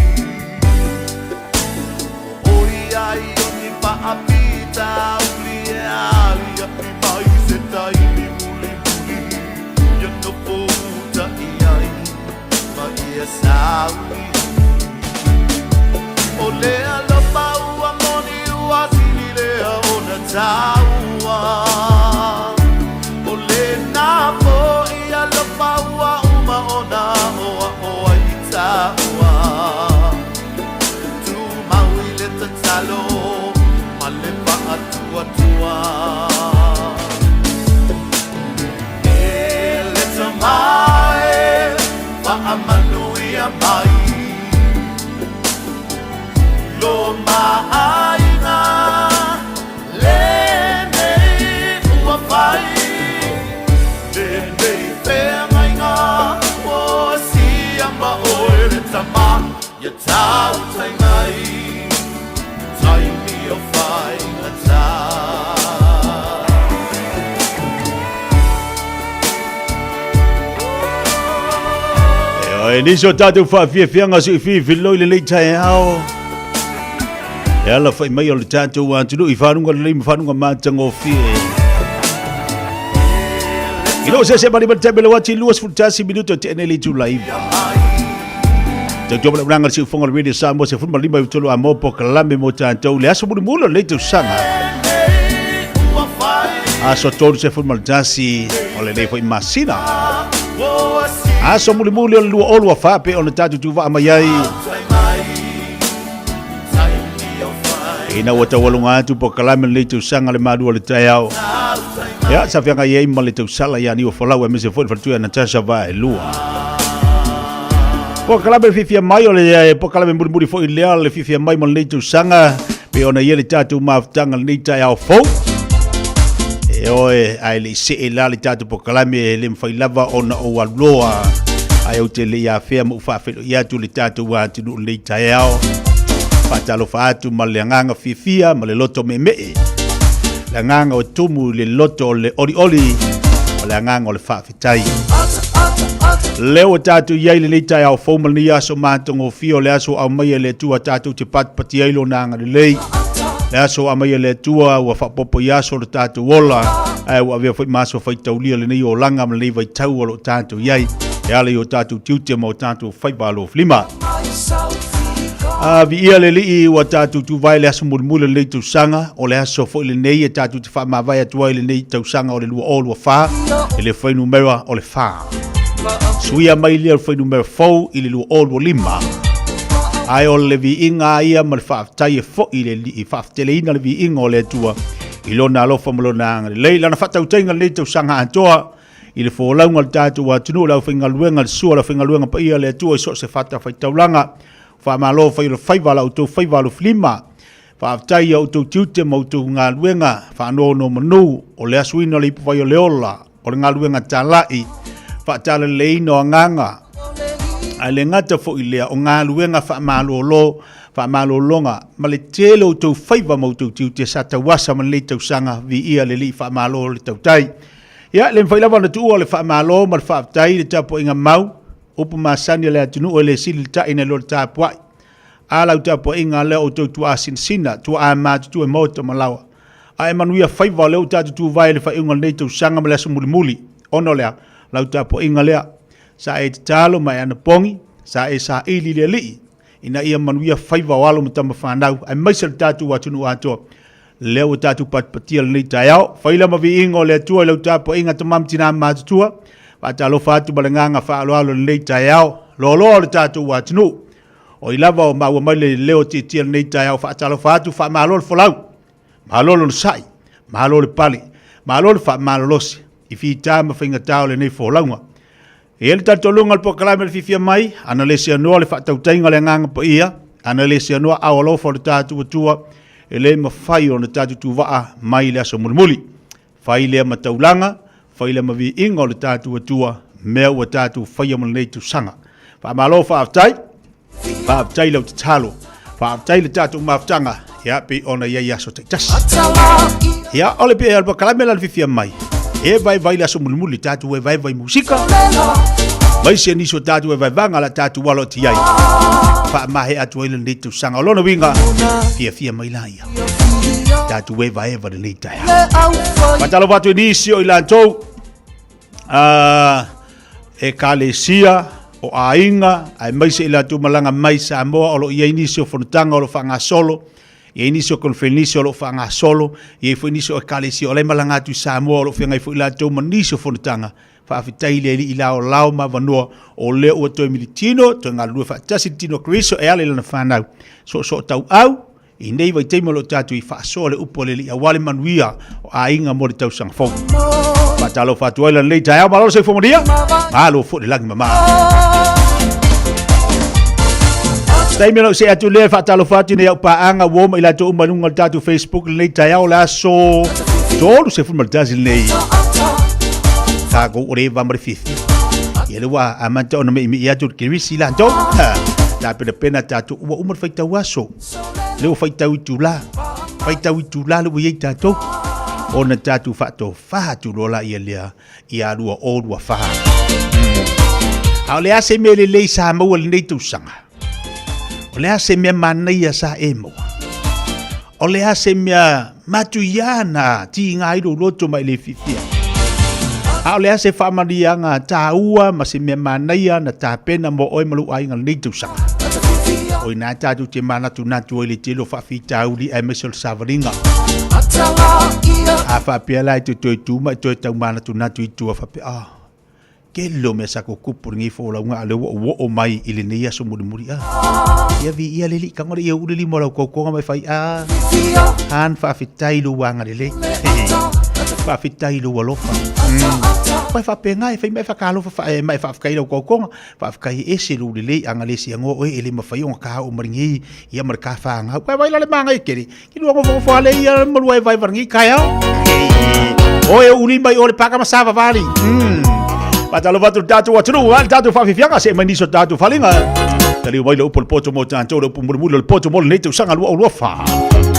ʻOiai o ni faafitauli e aliaʻi mai se taimi mulimuli ia nofo uta i ai ma ia sauli. ʻO le alofa ua moni ua sili lea o na taua. ʻO lena foʻi alofa ua uma ona aʻoaʻo ai i tāua. Tumau i le tatalo ma le faatuatua. E le Tama e faamanuia mai lo maʻaiga lenei ua fai, lenei feagaiga ua sia ma oe le Tama ia tautai mai taimi o faigata. E nisi o tātou whaafiafianga si whiwhilo i le lei taeao. E ala whai mai o le tātou atunuu i whanunga lelei ma whanunga mātangofie. I loo se se mali mali teme le wati 21 minuto te ene li tula iwa. Tau tau mala ranga si ufonga le Radio Samoa se fuma lima i tolu a mō kalame mō tātou le aso muli mula le tausaga. Aso tolu se fuma le tasi o le nei foi masina. Aso mulimuli o le lua olu a whape o le tātou tūvaa mai ai. Ina ua taualunga atu po kalame le tausaga le malua le taeao. Ia, sa feagai ai ma le tausala ia niu folau e mese foi le faletua Natasha Vaelua. Po kalame le fiafia mai o le po kalame mulimuli foi lea le fiafia mai ma lenei tausaga pe ona ia le tatou mafutaga lenei taeao fou. E oe, ae le i see la le tatou pokalame e le mafai lava ona ou aluloa ae ou te le i afea ma ou faafeiloai atu le tatou atunuu lenei taeao. Faatalofa atu ma le agaga fiafia ma le loto meemee. Le agaga o tumu i le loto o le olioli ma le agaga o le faafetai. Lea ua tatou i ai lenei taeao fou ma lenei aso matagofie o le aso aumaia e le Atua tatou te patipati ai lona agalelei. Le aso aumaia e le Atua ua faaopoopo i aso o le tatou ola, ae ua avea foi ma aso faitaulia lenei olaga ma lenei vaitau o lo o tatou i ai e ala i o tatou tiute ma o tatou faiva alofilima. A viia le Alii ua tatou tuvae le aso mulimuli o lenei tausaga, o le aso foi lenei e tatou te faamavae atu ai lenei tausaga o le 2024 i le fuainumera o le 4. Suia mai lea o le fuainumera fou i le 2025. Ae o le viiga a ia ma le faafetai e foi i le Alii, faafeteleina le viiga o le Atua i lona alofa ma lona agalelei. Lana faatautaiga lenei tausaga atoa i le folauga o le tatou atunuu, le aufaigaluega, le sua o le aufaigaluega paia a le Atua i so o se fatafaitaulaga. Faamalo fai o le faiva la outou faiva alofilima. Faafetai ia outou tiute ma outou galuega faanonomanu o le asuina o le ipuvai o le ola, o le galuega talai, faatalaleina o agaga, ae le gata foi lea o galuega faamalolo, faamalologa ma le tele o outou faiva ma outou tiute sa tauasa ma lenei tausaga viia le Alii faamalo le tautai. Ia, le mafai lava ona tuua le faamalo ma le faafetai i le tapuaiga mau, upu masani a le atunuu e le sili le ta'i nai lo le tapuai. A lau tapuaiga lea outou tuaa sinasina, tuaa matutua i maota ma laoa. A e manuia faiva o lea ua tatou tuvae i le faaiuga o lenei tausaga ma le aso mulimuli. Ona o le a? Lau tapuaiga lea. Sa e tatalo ma e anapogi, sa e saili i le Alii, ina ia manuia faiva o alo ma tama fanau, aemaise le tatou atunuu atoa. Lea ua tatou patipatia lenei taeao. Fai lea ma viiga o le Atua i lau tapuaiga tama ma tina matutua. Faatalofa atu ma le agaga faaaloalo i lenei taeao. Loaloa o le tatou atunuu. O i lava o maua mai le leo tietia lenei taeao. Faatalofa atu, faamalo le folau. Malo le onosai, malo le pale, malo le faamalolosi i fita ma faigata o lenei folauga. E i ai le talitonuga o le polokalame o le fiafia mai, ana le seanoa le faatautaiga o le Agaga Paia, ana le seanoa ao alofa o le tatou Atua, e le mafai ona tatou tuvaa mai le aso mulimuli. Fai lea ma taulaga, fai lea ma viiga o le tatou Atua, mea ua tatou faia mo lenei tausaga. Faamalo faafetai, faafetai i lau tatalo, faafetai i le tatou mafutaga, ia pei ona i ai aso taitasi. Ia, o le polokalame la le fiafia mai. E vaivai le aso mulimuli tatou e vaivai musika. Mai se nisi o tatou e vaivaga la tatou alo atu i ai. Faamahe atu ai lenei tausaga. O lona uiga, fiafia mai la ia. Tatou e vaeva lenei taeao. Faatalofa atu i nisi o i latou ekalesia, o aiga, aemaise i latou malaga mai Samoa o lo o i ai nisi o fonotaga o lo o faagasolo, i ai nisi o konferenisi o lo o faagasolo, i ai foi nisi o ekalesia o la e malaga atu i Samoa o lo o feagai foi latou ma nisi o fonotaga. Faafetai i le Alii laolao ma avanoa o lea ua toe militino, toe galulue faatasi le tino o Keriso e ala i lana fanau. Soosoo tauau, I nei vaitaimi o lo o tatou i faasoa le upu a le Alii aua le manuia o aiga mo le tausaga fou. Faatalofa atu ai lenei taeao, malo le soifua manuia, malo foi le lagi mama. Taimi lau se atu lea faatalofa atu nei au paaga ua oma i latou uma i luga o le tatou Facebook lenei taeao le aso 31 lenei. Tatou o le va ma le fiafia. Ia le ua amata ona meimei atu le kerisi latou. Ta penapena tatou ua uma le faitau aso. Le ua faitau itula, faitau itula le ua i ai tatou. Ona tatou faatofa atu loa la ia lea ia 2024. A o le a se mea lelei sa maua i lenei tausaga? O le a se mea manaia sa e maua? O le a se mea matuia na tiga ai lou loto ma e le fiafia? A o le a se faamanuiaga taua ma se mea manaia na tapena mo oe ma lou aiga i lenei tausaga? O i ina tatou te manatunatu ai i le tele o faafitauli aemaise o le savaliga. A faapea la e toe toe tu ma e toe tau manatunatu i tua faapea, ah, Tele o mea sa tutupu i lenei folauga a o lea ua ou oo mai i lenei aso mulimuli. Ah, ia viia le Alii, tago le ia uu le lima o lau tautoga ma e fai, ah, Han, faafetai i lou agalelei. Faafetai i lou alofa. Ua e faapena e fai ma e faatalofa fa, ma e faafetai i lau tautoga. Faafetai e ese lou lelei, a na le siagoa oe e le mafai ona ta oo ma lenei, ia ma le ta fanau. Ua e vaai la le manaia tele, Ki lua nofonofo ale ia ma lua e vai varangi kai au. O e uli mai o le paka ma sava vali. Patalo vatu tatou atunuu, a le tatou faafiafiaga se mai nisi o tatou faliga. Taliu mai le upu o le poto mo tatou, le upu mulimuli o le poto mo lenei tausaga 2024.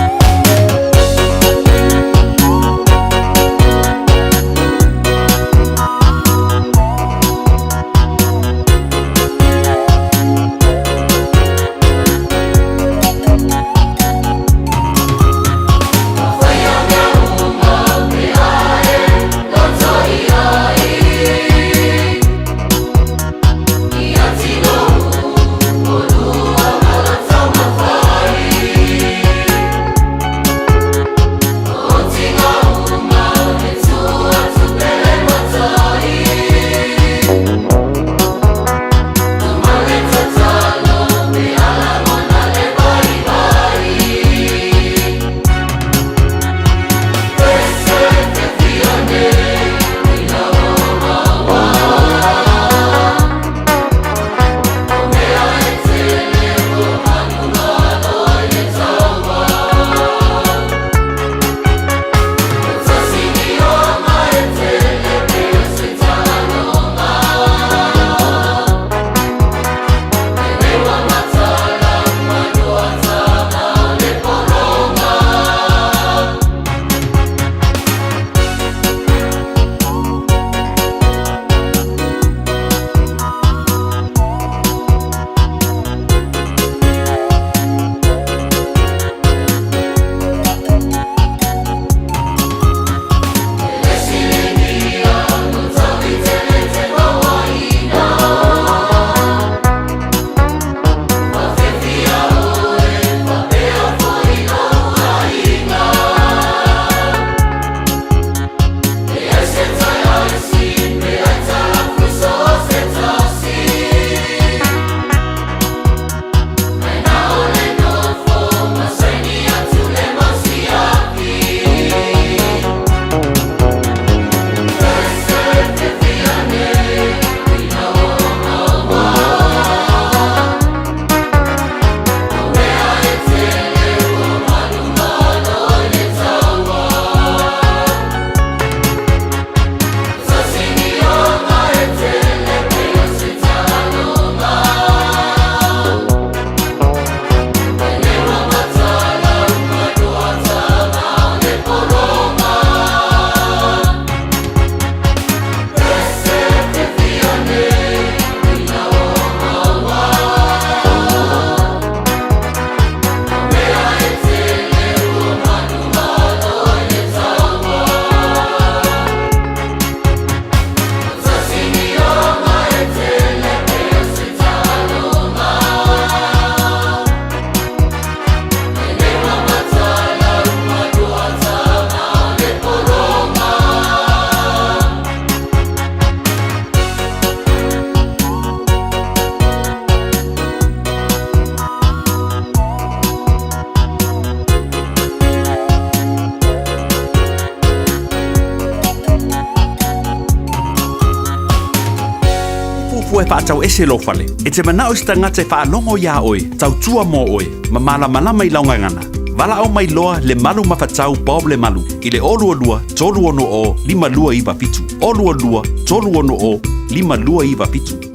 e faatau ese lou fale, e te manao i se tagata e faalogo iā oe, tautua mo oe, ma malamalama i lau gagana. Valaau mai loa Lemalu Mafatau Bob Lemalu i le 022 360 5297. 022 360 5297.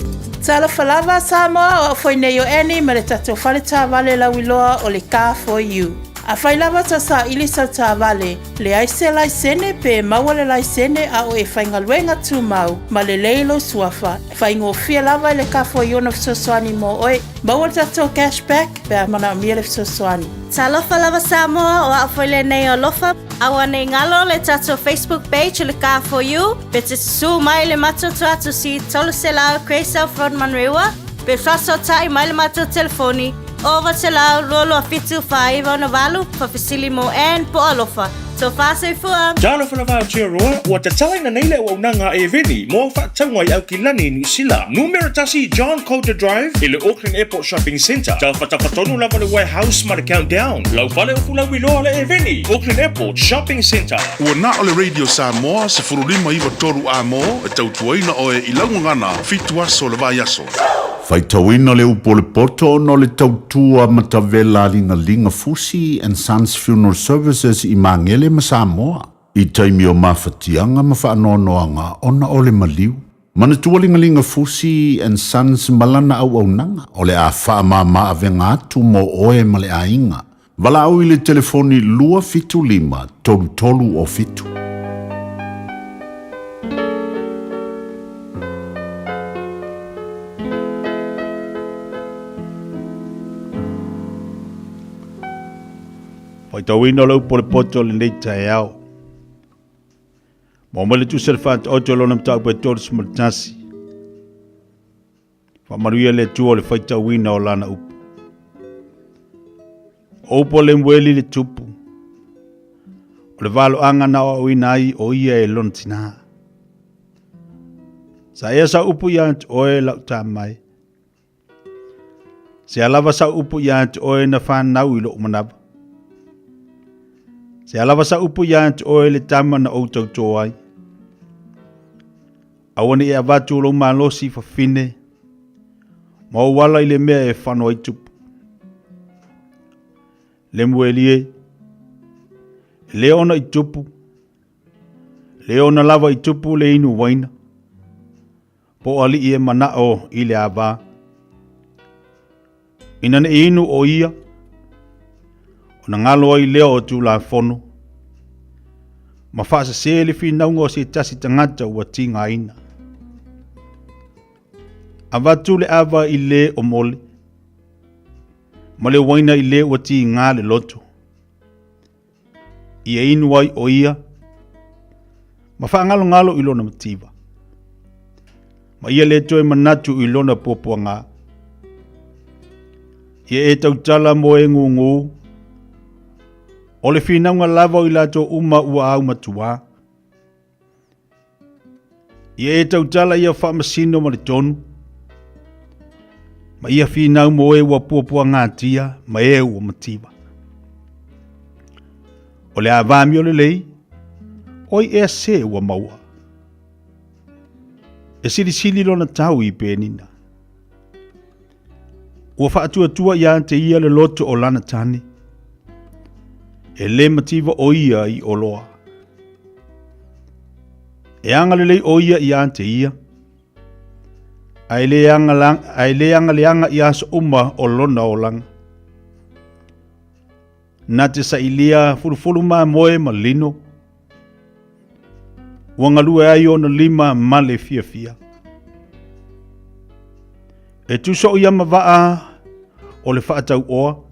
Talofa lava Samoa, o au foi nei o Annie ma le tatou fale taavale lauiloa o le Car For You. Afai lava ta saili sau taavale, leai se laisene pe maua le laisene a o e faigaluega tumau ma lelei lou suafa, e faigofie lava i le Car For You ona fesoasoani mo oe. Maua le tatou cash back pe a manaomia le fesoasoani. Talofa lava Samoa, o au foi lenei o Alofa. Aua nei galo le tatou Facebook page o le Car For You, pe te susū mai i le matou tuatusi 300 Grey South Road Manurewa, pe faasootai mai le matou telefoni 0900 227 498, faafesili mo Ann po o Alofa. Tofa soifua! Talofa lava Aotearoa, ua tatalaina nei le auaunaga a Eveni mo au faatauga i Aukilani, Niu Sila. Numera tasi John Coulter Drive i le Auckland Airport Shopping Centre. Tafatafa tonu lava le Warehouse ma le Countdown. Lau fale ufu lauiloa le Eveni, Auckland Airport Shopping Centre. Ua na o le Radio Samoa 15 93 amo e tautuaina oe i lau gagana fitu aso o le vaiaso. Faitauina le upu o le poto ona o le tautua matavela a Ligaliga Fusi and Sons Funeral Services i Magele ma Samoa i taimi o mafatiaga ma faanoanoaga ona o le maliu. Manatua Ligaliga Fusi and Sons ma lana auaunaga o le a faamama avega atu mo oe ma le aiga. Valaau i le telefoni 275 33 o 7. Faitauina o le upu o le poto o lenei taeao. Maua mai le tusi a le Faataoto i lona mataupu e 31. Faamanuia le Atua o le faitauina o lana upu. O upu a Lemueli le tupu, o le valoaga na aoaoina ai o ia e lona tinā. Sa ea sau upu ia te oe lau tāmai. Se a lava sau upu ia te oe na whanau i lou manawa. Se a lava sau upu ia te oe le tama na ou tautō ai. Aua ne i avatu lou malosi i fafine, ma ou ala i le mea e fano ai tupu. Lemueli e, e le ona i tupu, le ona lava i tupu le inu waina, po o aliʻi e manaʻo i le āwā. Ina ne i inu ʻo ia, ona galo ai lea o Tulafono, ma faasesē le finauga o se tasi tagata ua tigaina. Avatu le ava i le o mole, ma le uaina i le ua tiga le loto. Ia inu ai o ia, ma whaangalongalo i lona mativa. Ma ia le toe manatu i lona puapuaga. Ia e tautala mo e ngungu, o le finauga lava o i latou uma ua au matua. Ia e tautala ia faamasino ma le tonu, ma ia finau mo e ua puapuagatia ma e ua mativa. O le a vāmio lelei, oi ea se ua maua. E silisili lona tau i Penina. Ua faatuatua ia te ia le loto o lana tane. E le mativa o ia i oloa. E anga lelei o ia ia te ia. Ae le anga, ae le anga leaga i aso uma o lona olaga. Na te sailia fulufulu mamoe ma lino. Ua galue ai ona lima ma le fiafia. E tuso ia ma vaa o le faatauoa.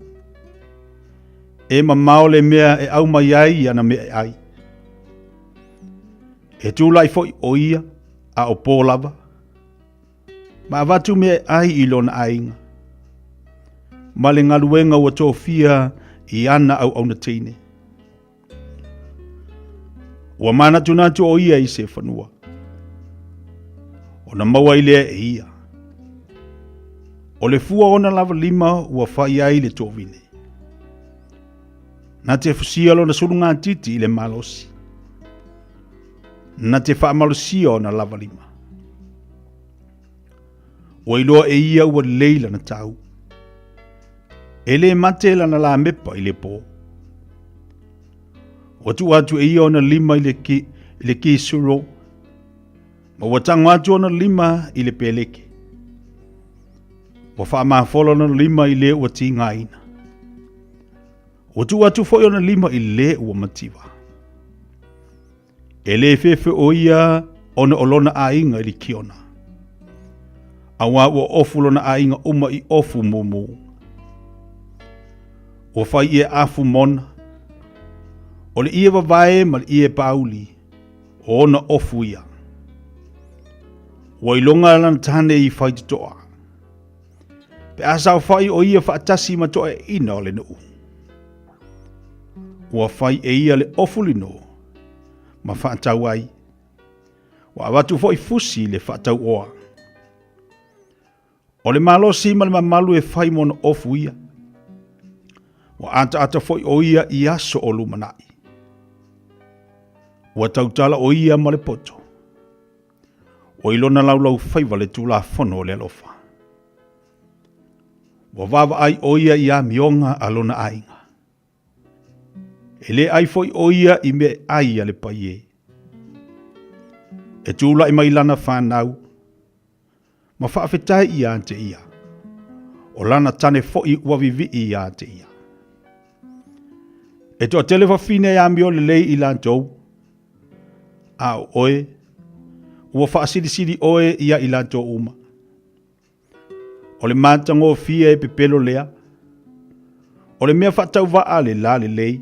E mamao le mea e au mai ai i ana mea e ai. E tūlai foi o ia a o pō lava. Ma avatu mea e ai i lona aiga. Ma le galuega ua tofia i ana auauna teine. Ua manatunatu o ia i se fanua. Ona maua ai lea e ia. O le fua ona lava lima ua fai ai le tovine. Na te fusia lona sulugatiti i le malosi. Na te faamalosia ona lava lima. Ua iloa e ia ua lelei lana tau. E lē mate lana lamepa i le pō. Ua tuu atu e ia ona lima i le, ki, i le kisuro, ma ua tago atu ona lima i le peleke. Ua faamafola ona lima i le ua tigaina. Ua tuu atu foi ona lima i le ua mativa. E lē fefe ʻo ia ona o lona aiga i Likiona, auā ua ofu lona aiga uma i ofu mumu. Ua fai ʻie afu mona, o le ʻie wāwae ma le ʻie pāuli, o ona ofu ia. Ua iloga lana tane i faitotoa. Pe a saofai ʻo ia faatasi ma toeaiina o le nuu. Ua fai e ia le ofu lino ma faatau ai. Ua avatu foi fusi i le faatauoa. O le malosi ma le mamalu e fai ma ona ofu ia. Ua ataata foi ʻo ia i aso o lumanai. Ua tautala ʻo ia ma le poto. Ua i lona laulaufaiva le Tulafono o le alofa. Ua vaavaai ʻo ia i amioga a lona aiga. E lē ʻai foi ʻo ia i mea e ʻai a le paiē. E tulaʻi mai lana fanau ma faafetai iā te ia. O lana tane foi ua vivii iā te ia. E toatele fafine e amio lelei i latou, a o oe, ua faasilisili oe ia i latou uma. O le matagofie e pepelo lea, o le mea faatauvaa le lalelei,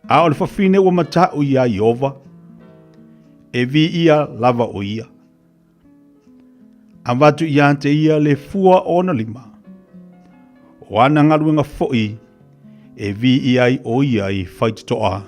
a o le fafine ua mataʻu iā Ieova, e viia lava ʻo ia. Avatu iā te ia le fua o ona lima, o ana galuega foi e viia ai ʻo ia i faitotoa.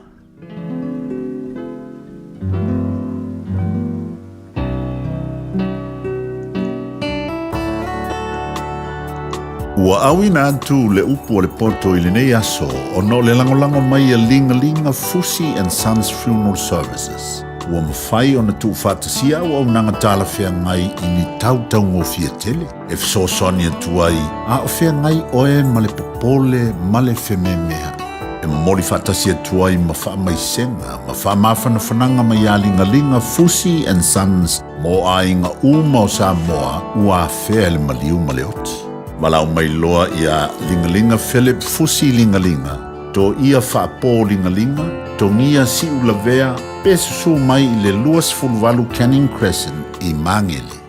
Ua auina atu le upu a le poto i lenei aso ona o le lagolago mai a Ligalinga Fusi and Sons Funeral Services. Ua mafai ona tuufaatasia auaunaga talafeagai i ni tau taugofie tele e fesoasoani atu ai a o feagai oe ma le popole ma le fememeaʻi. E momoli faatasi atu ai ma faamaisega ma faamafanafanaga mai iā Ligaliga Fusi and Sons mo aiga uma o Samoa ua afea e le maliu ma le oti. Valaau mai loa iā Ligaliga Philip Fusi Ligaliga, Toia Faapō Ligaliga, Togia Siulavea, pe susū mai i le 28 Canning Crescent i Magele.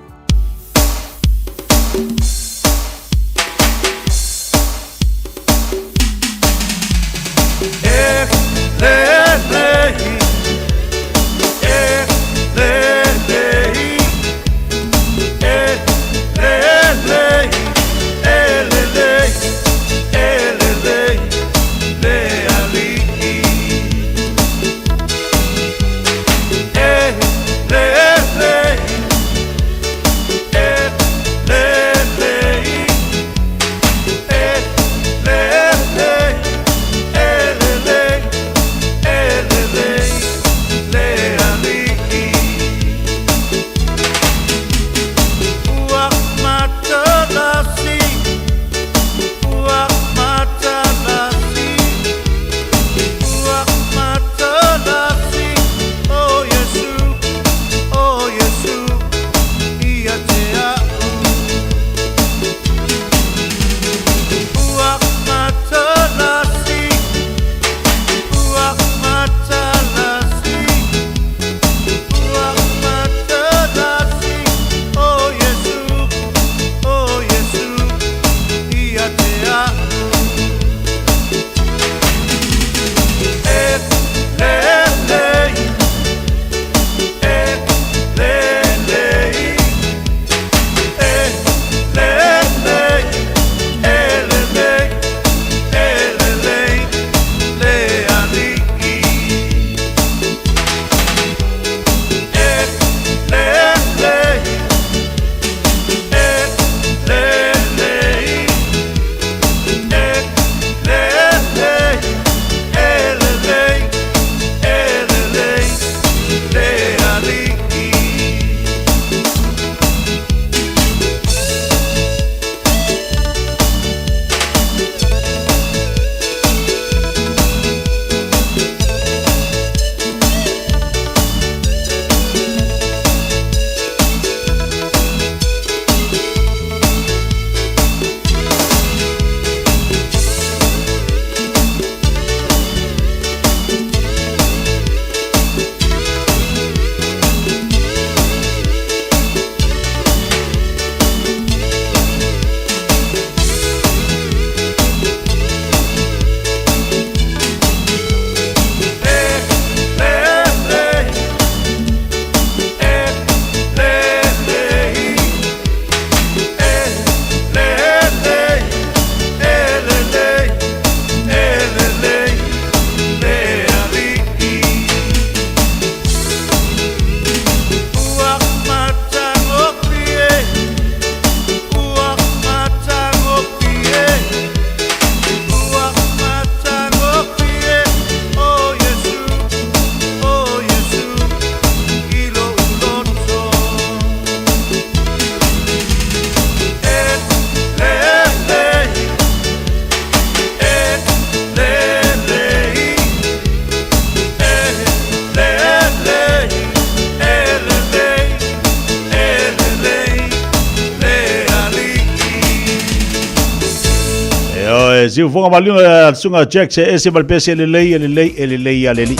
E siufoga maliuga suga Jack se ese ma le pese lelei e lelei e lelei a le alii.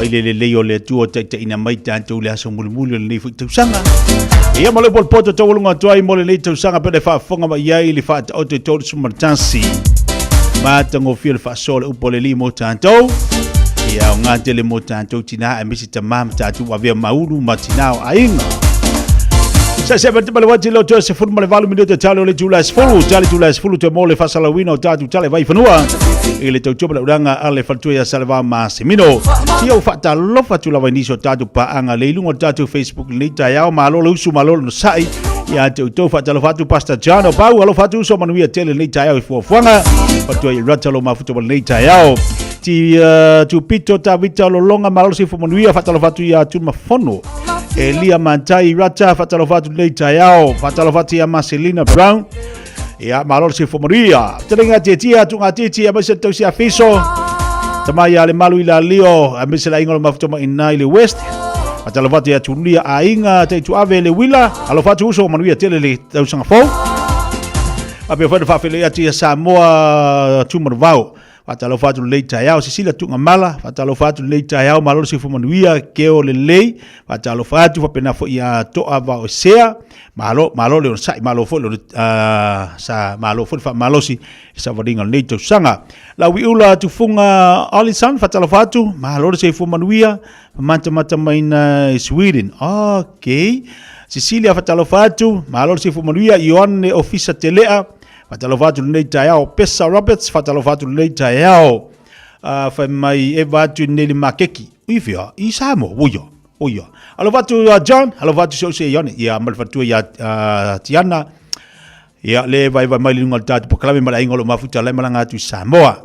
Ai le lelei o le Atua taitaiina mai tatou i le aso mulimuli o lenei foi tausaga. Ia ma le popoto taualuga atu ai mo lenei tausaga pe le faafofoga mai ai le faataoto i 31. Matagofie le faasoa o le upu a le Alii mo tatou. Ia aoga tele mo tatou tinā aemaise tamā ma tatou avea maulu ma tinā o aiga. Sa se ma le wati lo toe se fulu ma le valu minuta tale o le tula se fulu, tale tula se fulu te mo le fasalauina o tātou tale vai fanua. I le tautua ma le uraga a le faletua ia Saleva ma Semino. Sia u faatalofa atu lava i nisi o tātou paaga le i luga o le tātou Facebook i lenei taeao. Malo le usu, malo le onosai. Ia te outou faatalofa atu Pastor John o Pau, alofa atu uso manuia tele lenei taeao i fuafuaga. Faletua i Rata lo mafuta ma lenei taeao. Ti Tupito Tavita Lolonga, malo le soifua manuia, faatalofa atu ia Tumafono. Elia Mantai Rata, faatalofa atu lenei taeao. Faatalofa atu ia Marcelina Brown. Ia, malo le soifua manuia. Fetalaiga tietia, tuuga titi, aemaise le tausi afiso. Tama ia le malu i la lio, aemaise le aiga o le mafuta mai ina i le West. Faatalofa atu ia Tulia aiga, Taituave le Wila. Alofa atu uso, manuia tele le tausaga fou. Faapea foi na faafeiloai atu ia Samoa Tumanuvao. Faatalofa atu lenei taeao, Sisila Tuugamala, faatalofa atu lenei taeao, malo le soifua manuia, Keo Lelei, faatalofa atu faapena foi ia Toa Vaoesea, malo, malo le onosai, malo foi le sa, malo foi le faamalosi i savaliga o lenei tausaga. Lauiula Tufunga Olison, faatalofa atu, malo le soifua manuia, matamata mai na i Sweden. Okay. Cecilia, faatalofa atu, malo le soifua manuia, Ioane Ofisa Telea, Faatalofa atu lenei taeao Pesa Roberts, faatalofa atu lenei taeao. Fai mai e va atu nei le makeki. I fea, i Samoa, o ia, o ia. Alofa atu John, alofa atu se Ione, ia ma le fatua ia Tiana. Ia le vai vai mai le lunga o le tatou polokalame ma le aiga o lo o mafuta lai malaga atu i Samoa.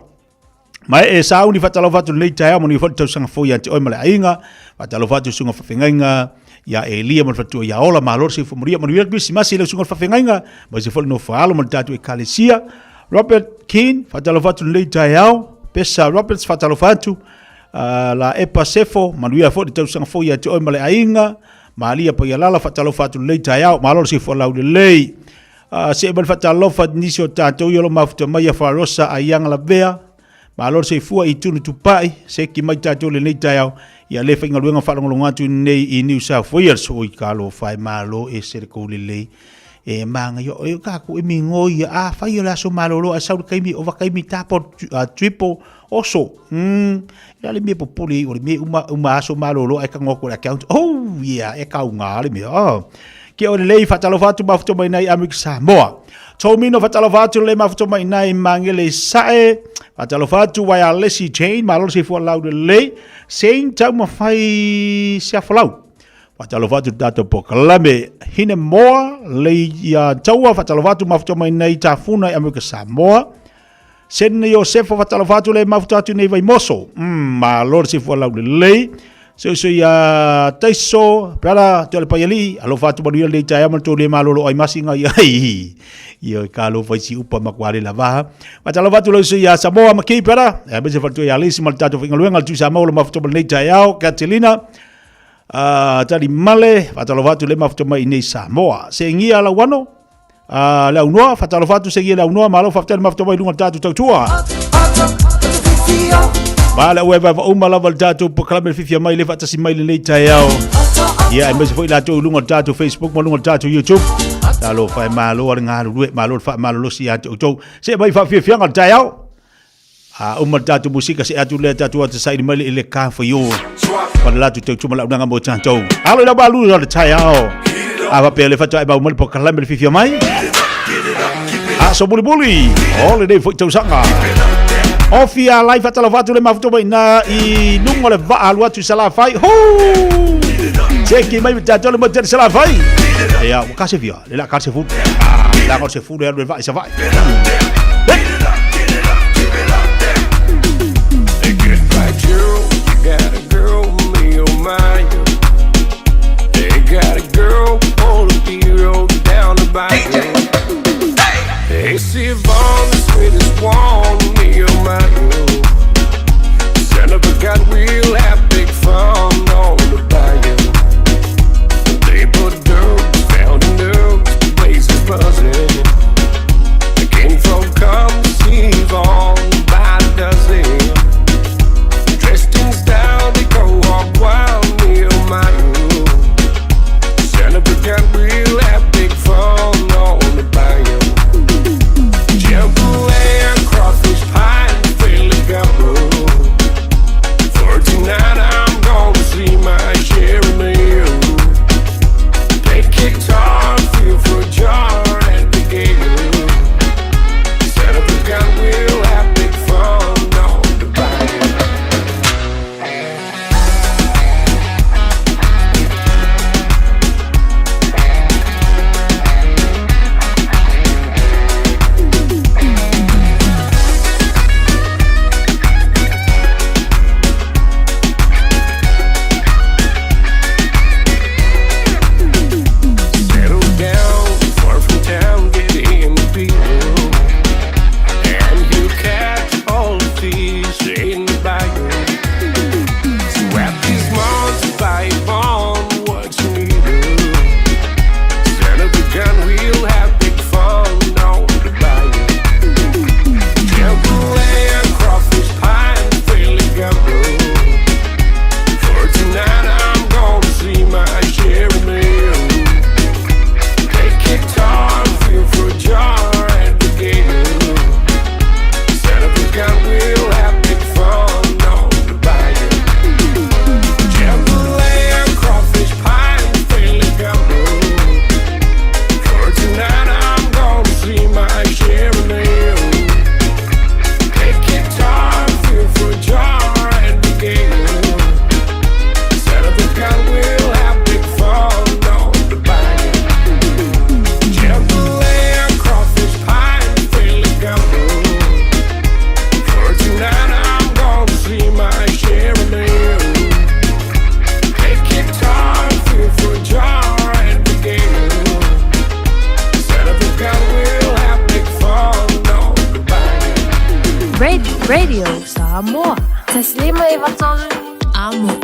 Ma e sauni faatalofa atu lenei taeao manuia foi le tausaga fou ia te oe ma le aiga. Faatalofa atu susuga faafeagaiga ia Elia ma le faletua ia Ola, malo le soifua manuia, manuia le Kerisimasi i lau susuga faafeagaiga, aemaise foi le nofo alo ma le tatou ekalesia. Robert King, faatalofa atu lenei taeao. Pesa Roberts, faatalofa atu. La Epa Sefo, manuia foi le tausaga fou ia te oe ma le aiga. Malia Paialala, faatalofa atu lenei taeao, malo le soifua laulelei. Se mai le faatalofa i nisi o tatou ia o lo o mafuta mai ia Farosa Aiaga Lavea, malo le soifua i Tunu Tupai, seki mai tatou lenei taeao, ia le faigaluega faalogologo atu nei i New South Wales, oi talofa e malo ese le kou lelei. E māngai o e kākou e migoi ia, a fai o le aso malolo ae sau le taimi, ova taimi tapo triple oso. Ila le mea popole o le mea uma, uma aso malolo ae tago atu i le account. Oh yeah, e kauga le mea. Oh. Ke o lelei faatalofa atu mafuta mai nai Amerika Samoa. Tomino faatalofa atu le mafuta mai nai Mangele Sae. Faatalofa atu wai a Lesi Jane, malo le soifua lau lelei. Sein taumafai siafolau. Faatalofa atu le tatou polokalame. Hine Moa, lei ia taua, faatalofa atu mafuta mai nai Tafuna i Amerika Samoa. Sene Iosefa faatalofa atu le mafuta atu nei Vaimoso. Malo le soifua laulelei. Soiso ia Taiso, Brother, te ole paialii, alofa atu manuia lenei taeao ma le tou le malolo ai masinga ia i ia ka alofa i si upa ma kua le lavaha. Faatalofa atu lauso ia Samoa ma Kei, brother, aemaise faletua ia Alisi ma le tatou faigaluega le Tuisamoa o le mafuta ma lenei taeao, Catalina, Tali Male, faatalofa atu le mafuta mai i nei Samoa. Seigia Lauano, le aunoa, faatalofa atu Seigia le aunoa, malo faafetai le mafuta mai i luga o le tatou tautua. Ma le ue vaeva uma lava le tatou polokalame le fifia mai le faatasi mai lenei taeao. Ia, aemaise foi latou i luga o le tatou Facebook ma luga o le tatou YouTube. Talofa e malo a le galulue, malo le faamalolosi ia te outou. Se mai faafiafiaga le taeao. A uma le tatou musika se atu lea tatou ata saili mai le i le ka whai o. Pa le latu tau tuma launaga mo tātou. Alo i lau malu o le taeao. A wapea le whatua e mau mai le pokalame le fifia mai. A so muli muli. O le nei foi tausaga. Ofi a lai whatalofa atu le mafuto mai nā i lunga o le vaa alu atu i Salafai. Hū! Seki mai me tātou le mo tele Salafai. Ea, ua ka se fia. Le la ka se fulu. Ah, la ka se fulu e alu e vaa i Savai. Radio Samoa. 153 Amo.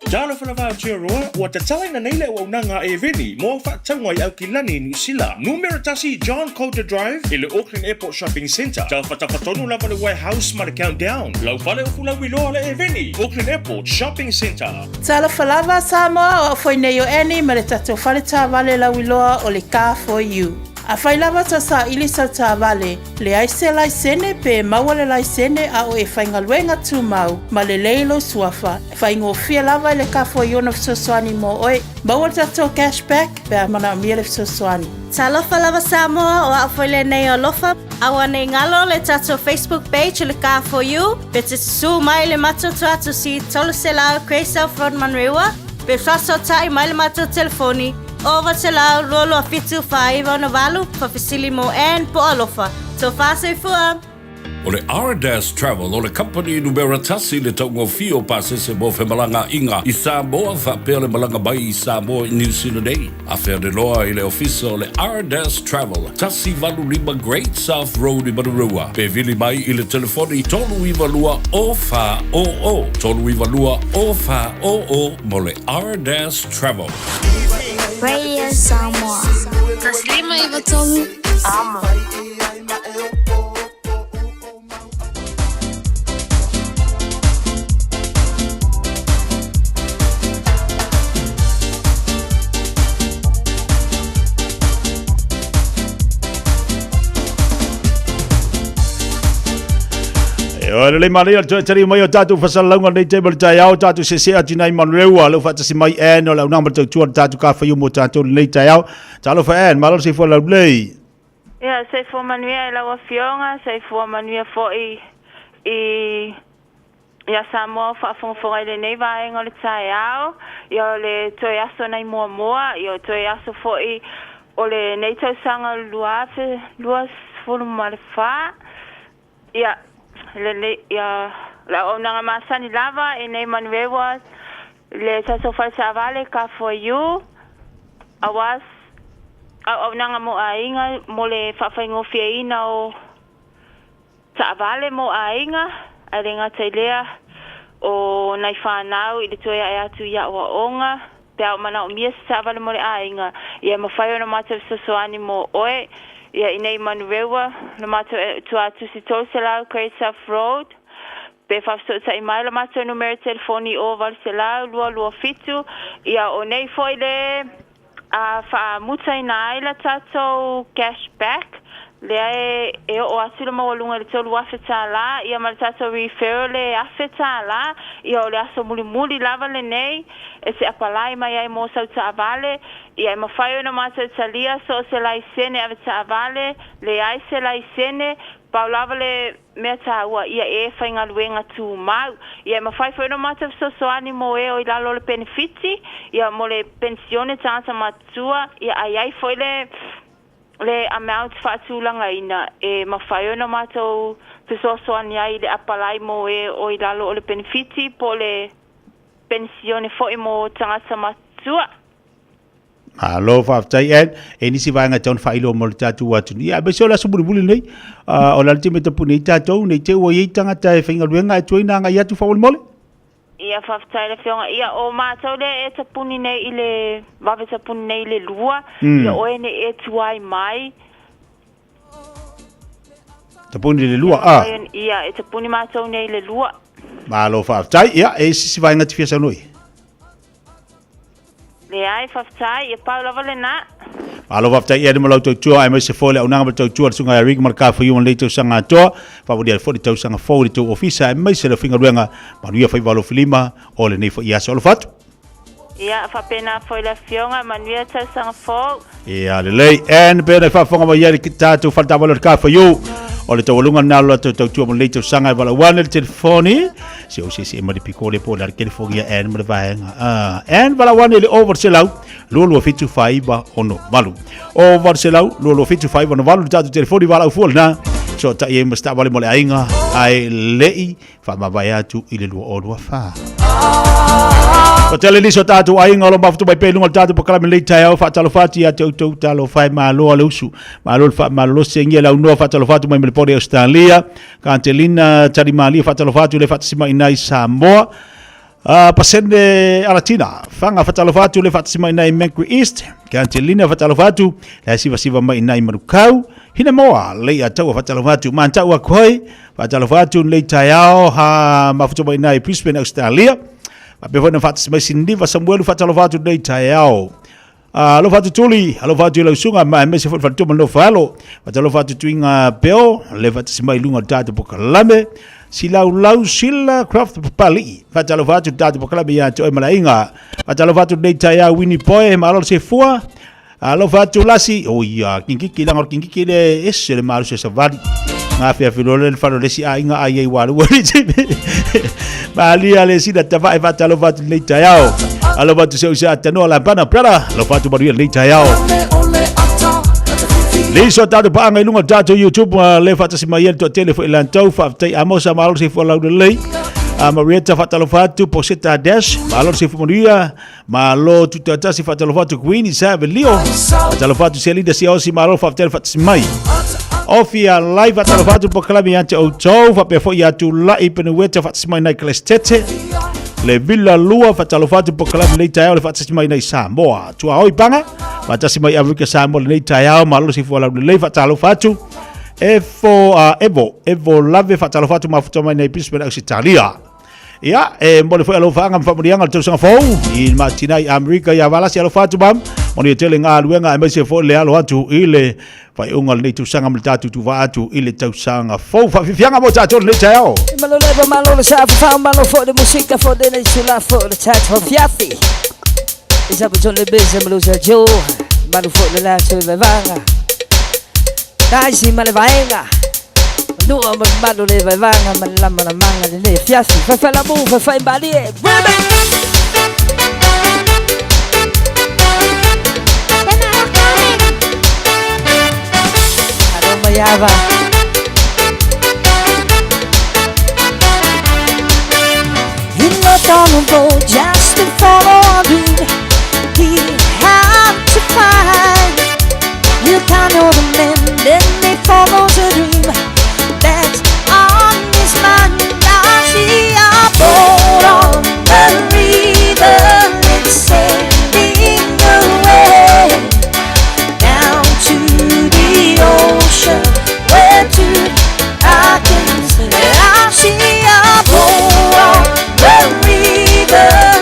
Talofa lava Aotearoa, ua tatalaina nei le auaunaga a Eveni mo au faatauga i Aukilani i Niu Sila. Numera tasi John Coulter Drive i le Auckland Airport Shopping Centre. Tafatafa tonu lava le Warehouse ma le Countdown. Lau fale o Fulauiloa le Eveni, Auckland Airport Shopping Centre. Talofa lava Samoa, o au foi nei o Annie ma le tatou fale taavale lauiloa o le Car For You. Afai lava ta saili sau taavale, leai se laisene pe maua le laisene a o e faigaluega tumau ma lelei lou suafa, e faigofie lava i le Car For You ona fesoasoani mo oe. Maua le tatou cash back pe a manaomia le fesoasoani. Talofa lava Samoa, o au foi lenei o Alofa. Aua nei galo le tatou Facebook page o le Car For You, pe te susu mai le matou tuatusi 300 Grey South Road Manurewa, pe faasootai mai le matou telefoni 0800 227 498, faafesili mo Ann po o Alofa. Tofa soifua! O le Ardas Travel o le kamupani numera tasi i le taugofie o pasese mo femalagaaiga i Samoa faapea le malaga mai i Samoa i Niu Sila nei. Afea le loa i le ofisa o le Ardas Travel, 185 Great South Road i Manurewa, pe vili mai i le telefoni 392 0400, 392 0400 mo le Ardas Travel. Radio Samoa. 153 Amo. E oe lelei manaia le toe tali mai o tatou fasalalauga lenei taimi o le taeao, tatou seesee atu i nai Manurewa, o lea ua faatasi mai Ann o le auaunaga ma le tautua le tatou kafaiu mo tatou lenei taeao. Talofa Ann, malo le soifua laulelei. Ia, soifua manuia i lau Afioga, soifua manuia foi i ia Samoa o faafogafoga i lenei vaega o le taeao. Ia, o le toe aso nai muamua, ia, o toe aso foi o lenei tausaga o le 2024. Ia, lenei, ia, le auaunaga masani lava i nei manueua le tatou fale taavale Car4U, aua auaunaga mo aiga mo le faafaigofieina o taavale mo aiga, ae le gata i lea o nai fanau i le toe ae atu i aoaoga pe a o manaomia se taavale mo le aiga, ia e mafai ona matou fesoasoani mo oe. Ia i nei Manurewa, le matou tuatusi 300 Great South Road, pe faafesootai mai le matou numera telefoni o 800 227. Ia o nei foi le a faamutaina ai la tatou cash back lea e e oo atu le maualuga i le $3,000 ia ma le tatou referral e $1,000. Ia o le aso mulimuli lava lenei e te apalai mai ai mo sau taavale. Ia e mafai ona matou talia so o se laisene ave taavale, leai se laisene, pau lava le mea taua ia e faigaluega tumau. Ia e mafai foi ona matou fesoasoani mo e o i lalo o le penefiti, ia mo le penisione tagata matutua, ia a i ai foi le le amount faatulagaina e mafai ona matou fesoasoani ai i le apalai mo e o i lalo o le penefiti po o le penisione foi mo tagata matutua. Malo faafetai Ed. E nisi vaega e tatau ona faailoa mo le tatou atunuu. Ia aemaise o le aso mulimuli lenei. O le a le taimi e tapuni ai tatou, nei te i ua i ai tagata e faigaluega ae tuai ona agai atu faamolemole. Ia faafetai le afioga. Ia o matou lea e tapuni nei i le vave tapuni nei i le 2. Ia oe nei e tuai mai. Tapuni i le 2, a. Ia e tapuni matou nei i le 2. Malo faafetai. Ia e isi se vaega e te fia saunoa i ai? Leai, faafetai, ia pau lava lena. Malo faafetai i ma lau tautua aemaise foi le auaunaga ma le tautua a le Susuga ia Rick ma le Kafaiu ma lenei tausaga atoa. Faamanuia ai foi le tausaga fou i le tou ofisa aemaise le aufaigaluega. Manuia faiva alofilima o lenei foi aso. Alofa atu. Ia, faapena foi le afioga, manuia tausaga fou. Ia lelei, and pe ona faafofoga mai ai le tatou fale taavale o le Kafaiu. O le taualuga lena o le latou tautua mo lenei tausaga e valaau ane le telefoni. Se o se se ma le piko le po le telefonia and ma le vaega. Ah, and valaau ane le over selau 227 568. Over selau 227 568 le tatou telefoni valaau fua lena. So tai e ma se taavale mo le aiga ae lei faamavae atu i le 2024. Ko tele nisi o tātou aiga o lo mafutu mai pea i luga o le tātou polokalame i lenei taeao, faatalofa atu ia te outou, talofa e, malo a le usu, malo le faamalolosi, agia le aunoa, faatalofa atu mai Melepone Australia, Kantelina Talimalie, faatalofa atu le faatasi mai i Samoa, Pasene Alatina, Fanga, faatalofa atu le faatasi mai i Mercury East, Kantelina, faatalofa atu, le sivasiva mai i Manukau, Hinemoa, Leia Taua, faatalofa atu, Mantau Akoi, faatalofa atu lenei taeao, ha mafutu mai i Brisbane, Australia, faapea foi na faatasi mai Siniva Samuelu, faatalofa atu lenei taeao. Alofa atu Tuli, alofa atu i lau susuga, ma aemaise foi le faletua ma le nofo alo. Faatalofa atu Tuiga Peo, le faatasi mai i luga o le tatou polokalame. Silaulau Sila Croft Papali'i, faatalofa atu le tatou polokalame ia te oe ma le aiga. Faatalofa atu lenei taeao Winnie Poe, malo le sefua. Alofa atu Lasi, o ia, kingiki, leaga o le kingiki le ese le malosi o savali. Ngā whia whiro le wharo le si a inga ai ei waru wari tipi. Malia le sina tavae faatalofa atu lenei taeao. Alofa atu se usa atanoa lampana, brother. Alofa atu manuia lenei taeao. Liso tātou paanga i lunga o tātou YouTube le faatasi mai ai le toatele foi lantou faafetai Amosa malo se fua lau lelei. Marietta faatalofa atu Poseta Dash malo se fua manuia Malo tutatasi faatalofa atu Queen Isavelio faatalofa atu Selina Siaosi malo faafetai le faatasi mai. Ofia live faatalofa atu polokalame ia te outou faapea foi ia Tula'i Penueta faatasi mai nai Klestete le Villa Lua faatalofa atu polokalame lenei taeao le faatasi mai nai Samoa Tuaoi Paga faatasi mai Afrika Samoa lenei taeao malo se fua laulelei faatalofa atu Efo Evo Evo Lave faatalofa atu mafuta mai nai Brisbane Ausitalia. Ia, e momoli foi alofaaga ma faamanuiaga o le tausaga fou i le matina i Amerika ia Valasi alofa atu mam. Manuia tele galuega aemaise foi le alo atu i le faaiuga o lenei tausaga ma le tatou tuuvaa atu i le tausaga fou. Faafiafiaga mo tatou lenei taeao. Malo leva, malo le sa fa, malo foi le musika foi le nei sula foi le tatou fiafi. Isa po le bese malo sa jo, malo foi le la sui vaivanga. Taisi ma le vaenga. Nua ma malo le vaivanga ma le lama la manga le le fiafi. Fai la mu, fai malie. Alo maiava. He knocked on the door just to follow a dream. He had to find. You can't know the man, then he follows a dream. That's on his mind. I see a boat on the river. It's sailing away down to the ocean where two I can see. I see a boat on the river.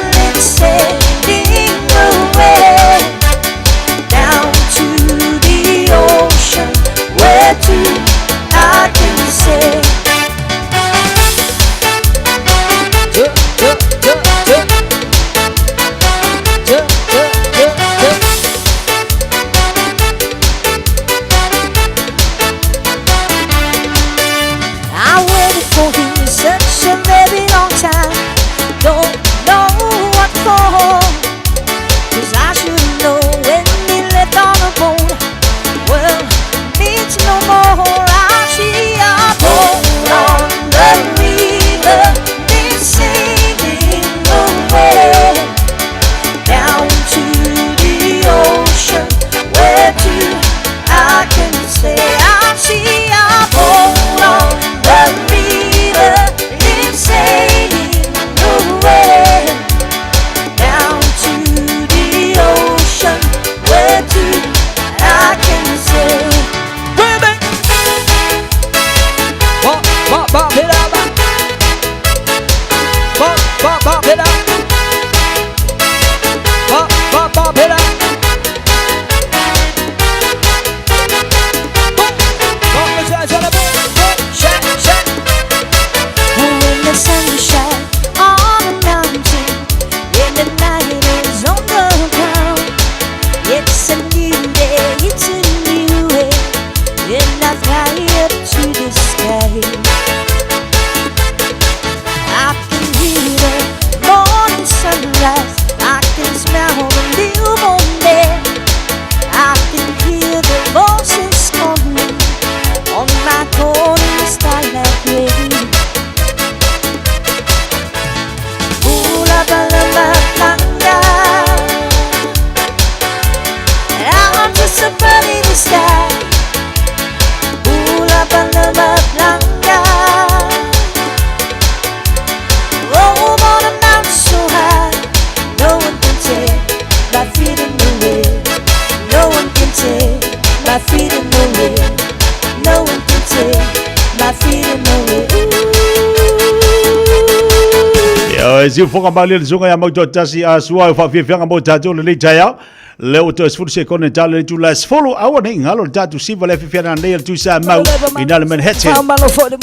E si foka mali le sunga ya mau tasi a sua fa fia fianga mo tatou le nei taeao. Le o toe 10 sekone tale le tula 10 aua nei ngalo le tatou siva le fia na nei le tusa mau ina le Manhattan.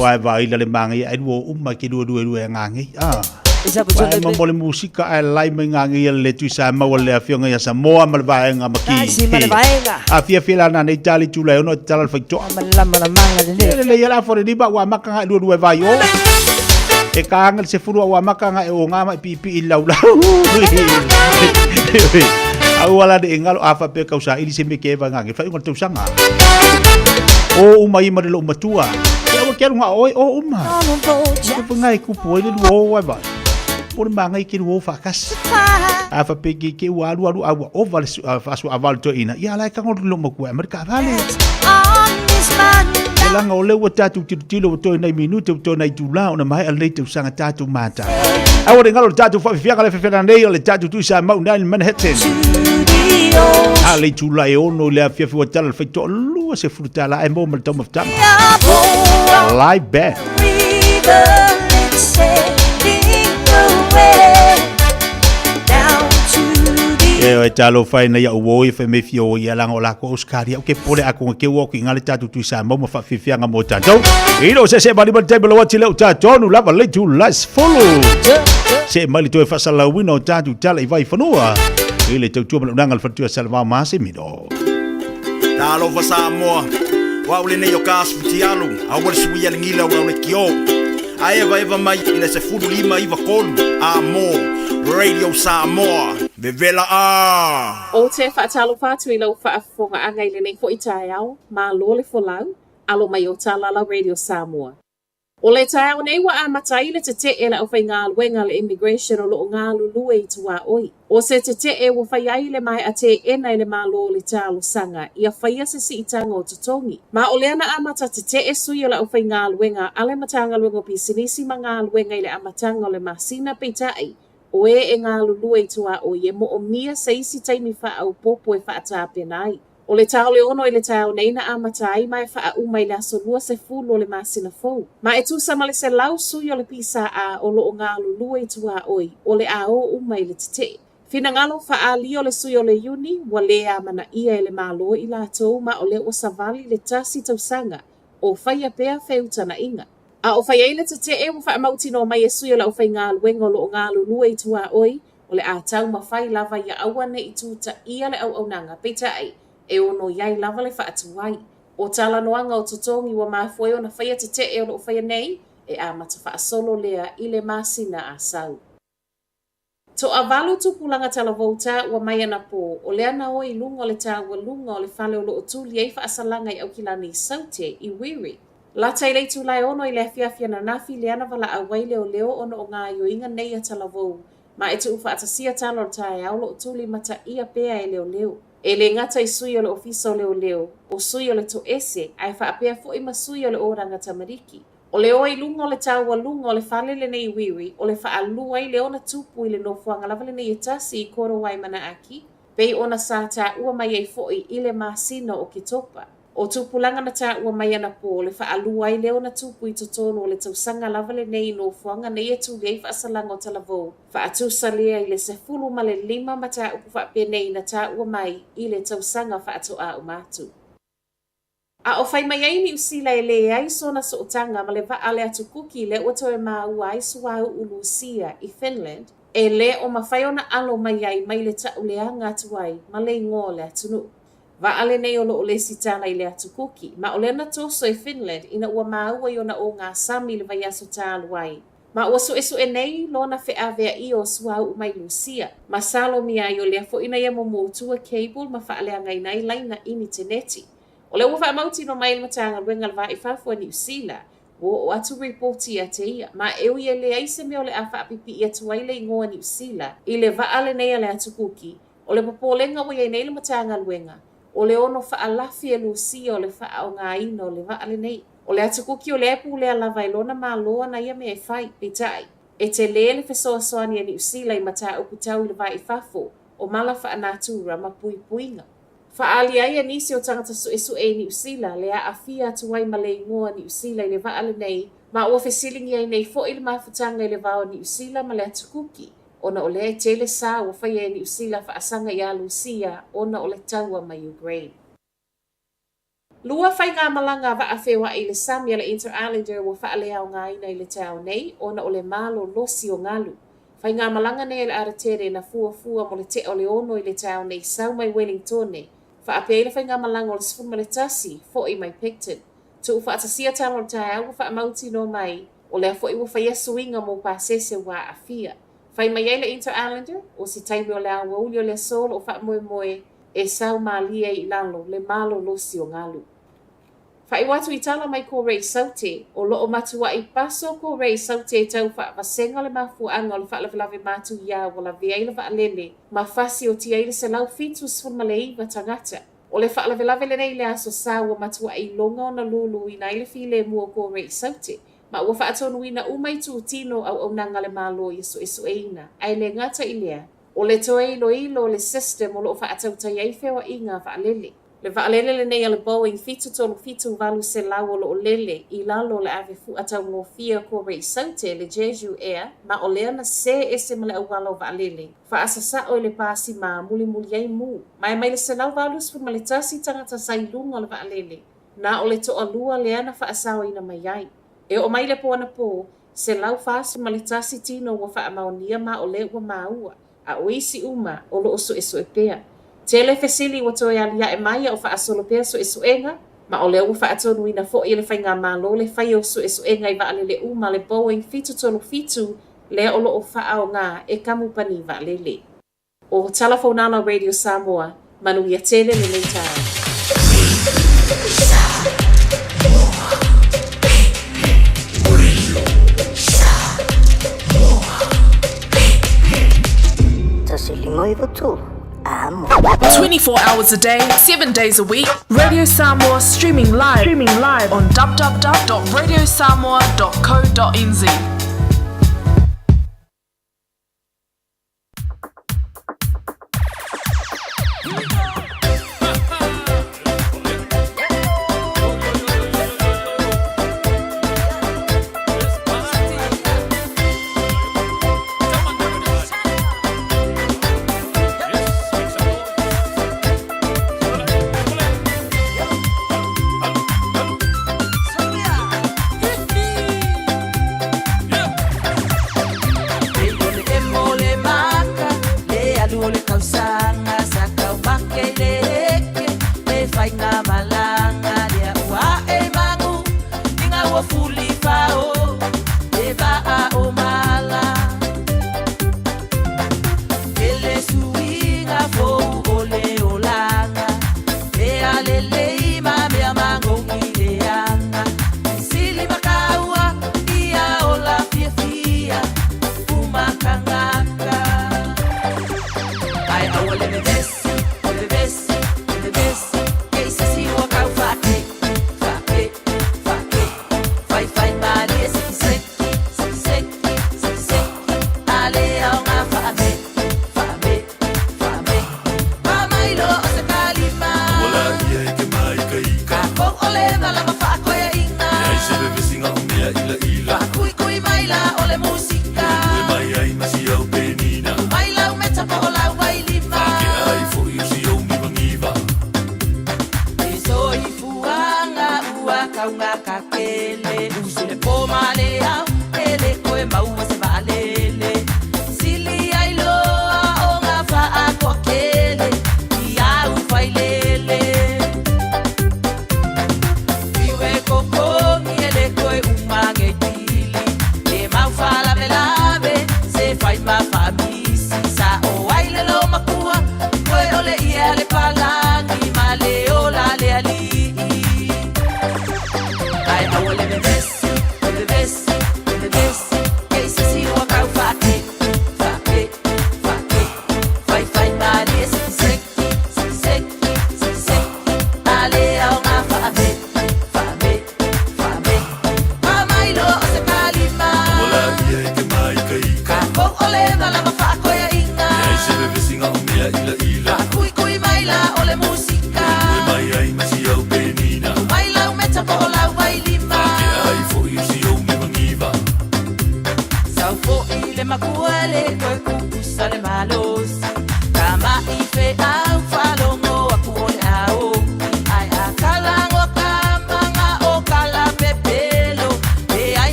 Wai vai le mangi ai wo uma ke lua lua lua ngangi. Ah. Wai mo mo le musika ai lai mai ngangi le tusa mau le afionga ya Samoa ma le vaenga maki. Ma le vaenga. A fia fia la na nei tali tula ono tala le faitoa. Lama la manga le le. Le le la fore ni ba wa maka lua lua vai o. E ka anga se furu wa maka nga e o ngā mai pipi i lau lau. Au ala de ngalo afa pe kausa ili se me ke va ngange fa ingo tausanga. O uma i mare lo matua. E awa ke runga oi o uma. Ko ngai kupu le lu o wa va. Por manga i ke lu o fakas. Afa pe ke ke wa alu alu awa o vale fa su aval to ina. Ia la ka ngol lo mo ku Amerika vale. E langa o le ua tātou tilotilo ua toe nei minute ua toe nei tula ona mai a lenei tausaga tātou mata. Aua ne galo le tātou faafiafiaga le fefe nei o le tātou tuisa mau nai Manhattan. A le tula e ono le afiafi ua tala le faitoa lua se fulu tala ai mo ma le taumafataga. Live band. E o e talo fai na ia uo i me fio i alanga o lako Australia o ke pole ako ke uo ki ngale tatu tu sa mo ma fa fifianga mo tatou. I lo se se mali mali table o tile o tatonu lava le tu las follow. Se mali toe fasalauina o tatu tala i vai fanua. I le tautua mana unanga le fatua salva masi mino. Talofa Samoa, wa ule nei o ka asu fitialu, a ua le suia le gila ua le kio. A eva eva mai i le 1593, a mo, Radio Samoa, vevela a. O te whaatalofa atu i lau whaafofoga i lenei fo'i taeao, malo le folau, alo mai o Tālala Radio Samoa. O le taeao nei ua amata ai le tete'e le aufaigaluega le immigration o loo galulue i tuaoi. O se tete'e ua fai ai le mae'a te'ena i le mālō o le talosaga ia faia se si'itaga o totogi. Ma o lea na amata tete'e sui o le aufaigaluega a le Matagaluega o Pisinisi ma Galuega i le amataga o le masina peita'i o e e galulue i tuaoi e mo'omia se isi taimi fa'aopopo e fa'atapena ai. O le tao le ono i le taeao nei na amata ai ma e faauma i le aso 20 o le masina fou. Ma e tusa ma le 100 sui o le PSA o loo galulue i tuaoi o le a o uma i le tete'e. Finagalo faaali o le sui o le Iuni ua lē amanaia e le Mālō i latou ma o lea ua savali le tasi tausaga o faia pea feutana'iga. A o fai ai le tete'e ua faamautinoa mai e sui o le aufaigaluega o loo galulue i tuaoi o le a taumafai lava ia aua ne'i tutaia le auaunaga peita'i e ono i ai lava le faatuai. O talanoaga o totogi ua mafua ai ona faia tete'e o loo faia nei e amata faasolo lea i le masina Asau. To'avalu tupulaga talavouta ua mai anapō o lea na o i luga o le taualuga o le fale o loo tuli ai faasalaga i Aukilani i Saute i Wiri. Lata i le itula e 6 i le afiafi ananafi lea na valaau ai leoleo ona o gaoioiga nei a talavou ma e tuufaatasia tala o le taeao loo tuli mataia pea e leoleo. E lē gata i sui o le ofisa o leoleo, o sui o le toese ae faapea fo'i ma sui o le oraga tamariki. O le o i luga o le taualuga o le fale lenei Wiri o le faalua ai le ona tupu i le nofoaga lava lenei e tasi i Korowai Manaaki, pei ona sa tāua mai ai fo'i i le masina o Ketopa. O tupulaga na tāua mai anapō o le faalua ai lea ona tupu i totonu o le tausaga lava lenei i nofoaga nei e tuli ai faasalaga o talavou faatusa lea i le 15 mataupu faapenei na tāua mai i le tausaga faatoā uma atu. A o fai mai ai Niusila e lē ai sona sootaga ma le vaa le atu Kuki lea ua toe maua ai suauu Lusia i Finland e lē o mafai ona alo mai ai mai le ta'uleaga atu ai ma le igoa o le atunuu. Vaa lenei o loo lesitala i le atu Kuki, ma o lea na toso e Finland ina ua maua i ona ogasami i le vaiaso talu ai. Ma ua su'esu'e nei lona fe'aveaʻia o suauu mai Lusia. Masalomia ai o lea fo'i na ia mumutua cable ma faaleagaina ai laina initeneti. O lea ua faamautinoa mai le Matagaluega o le Va i Fafo a Niusila, ua oo atu ripoti ia te ia, ma e ui e leai se mea o le a faapipi'i atu ai le igoa Niusila i le vaa lenei a le atu Kuki, o le popolega ua iai nei le Matagaluega, o le ono faalafi e Lusia o le faaogāina o le vaa lenei. O le atu Kuki o lea e pulea lava e lona Mālō ana ia mea e fai, peitai, e telē le fesoasoani a Niusila i mataupu tau i le va i fafo o mala faanatura ma puipuiga. Faaali ai e nisi o tagata su'esu'e i Niusila le aafia atu ai ma le igoa Niusila i le vaa lenei. Ma ua fesiligia ai nei fo'i le mafutaga i le va o Niu Sila ma le Atu Kuki, ona o lea e tele sa ua faia e Niu Sila faasaga iā Lusia ona o le taua ma Ukraine. Lua faigamalaga a vaa feoa'i i le sami a le Interislander ua faaleaogaina i le taeao nei ona o le malolosi o galu. Faigamalaga nei a le Aratere na fuafua mo le tea o le ono i le taeao nei sau mai Wellingtone, faapea ai le faigamalaga o le 11 fo'i mai Picton. Tuufaatasia tala o le taeao ua faamautinoa mai, o lea foi ua faia suiga mo pasese ua aafia. Fai mai ai le Interislander, o se taimi o le aoauli o le aso o lo o faamoemoe e sau malie ai i lalo le malolosi o galu. Faaiu atu i tala mai ko Ray Saute, o lo o matuaʻi paso ko Ray Saute e tau faavasega le mafuaaga o le faalavelave matuia ua lavea ai le vaalele ma fasiotia ai le 179 tagata. O le faalavelave lenei i le Aso Sa ua matuaʻi iloga ona luluina ai le filemu o ko Ray Saute ma ua faatonuina uma itutino auaunaga a le Malo ia suesueina, ae le gata i lea, O le toe iloilo o le system o lo o faatautai ai feoaiga a vaalele. Le vaalele lenei a le Boeing 737-800 o lo o lele i lalo o le ave fua taugofie o Korei Saute, le Jeju Air, ma o lea na sē ese ma le auala o vaalele, faasasao i le pasima mulimuli ai mu. Ma e mai le 181 tagata sa i luga o le vaalele, na o le toalua lea na faasaoina mai ai. E oo mai le po anapo, 141 tino ua faamaonia ma o lea ua maua, a o isi uma o lo o suesue pea. Tele fesili ua toe aliae mai a o faasolo pea suesuega, ma o lea ua faatonuina foi e le Faigamalo le faia o suesuega i vaalele uma a le Boeing 737 lea o lo o faaaoga e kamupani vaalele. O Tala Fonala Radio Samoa, manuia tele lenei taeao. 24 hours a day, 7 days a week, Radio Samoa streaming live, streaming live on www.radiosamoa.co.nz.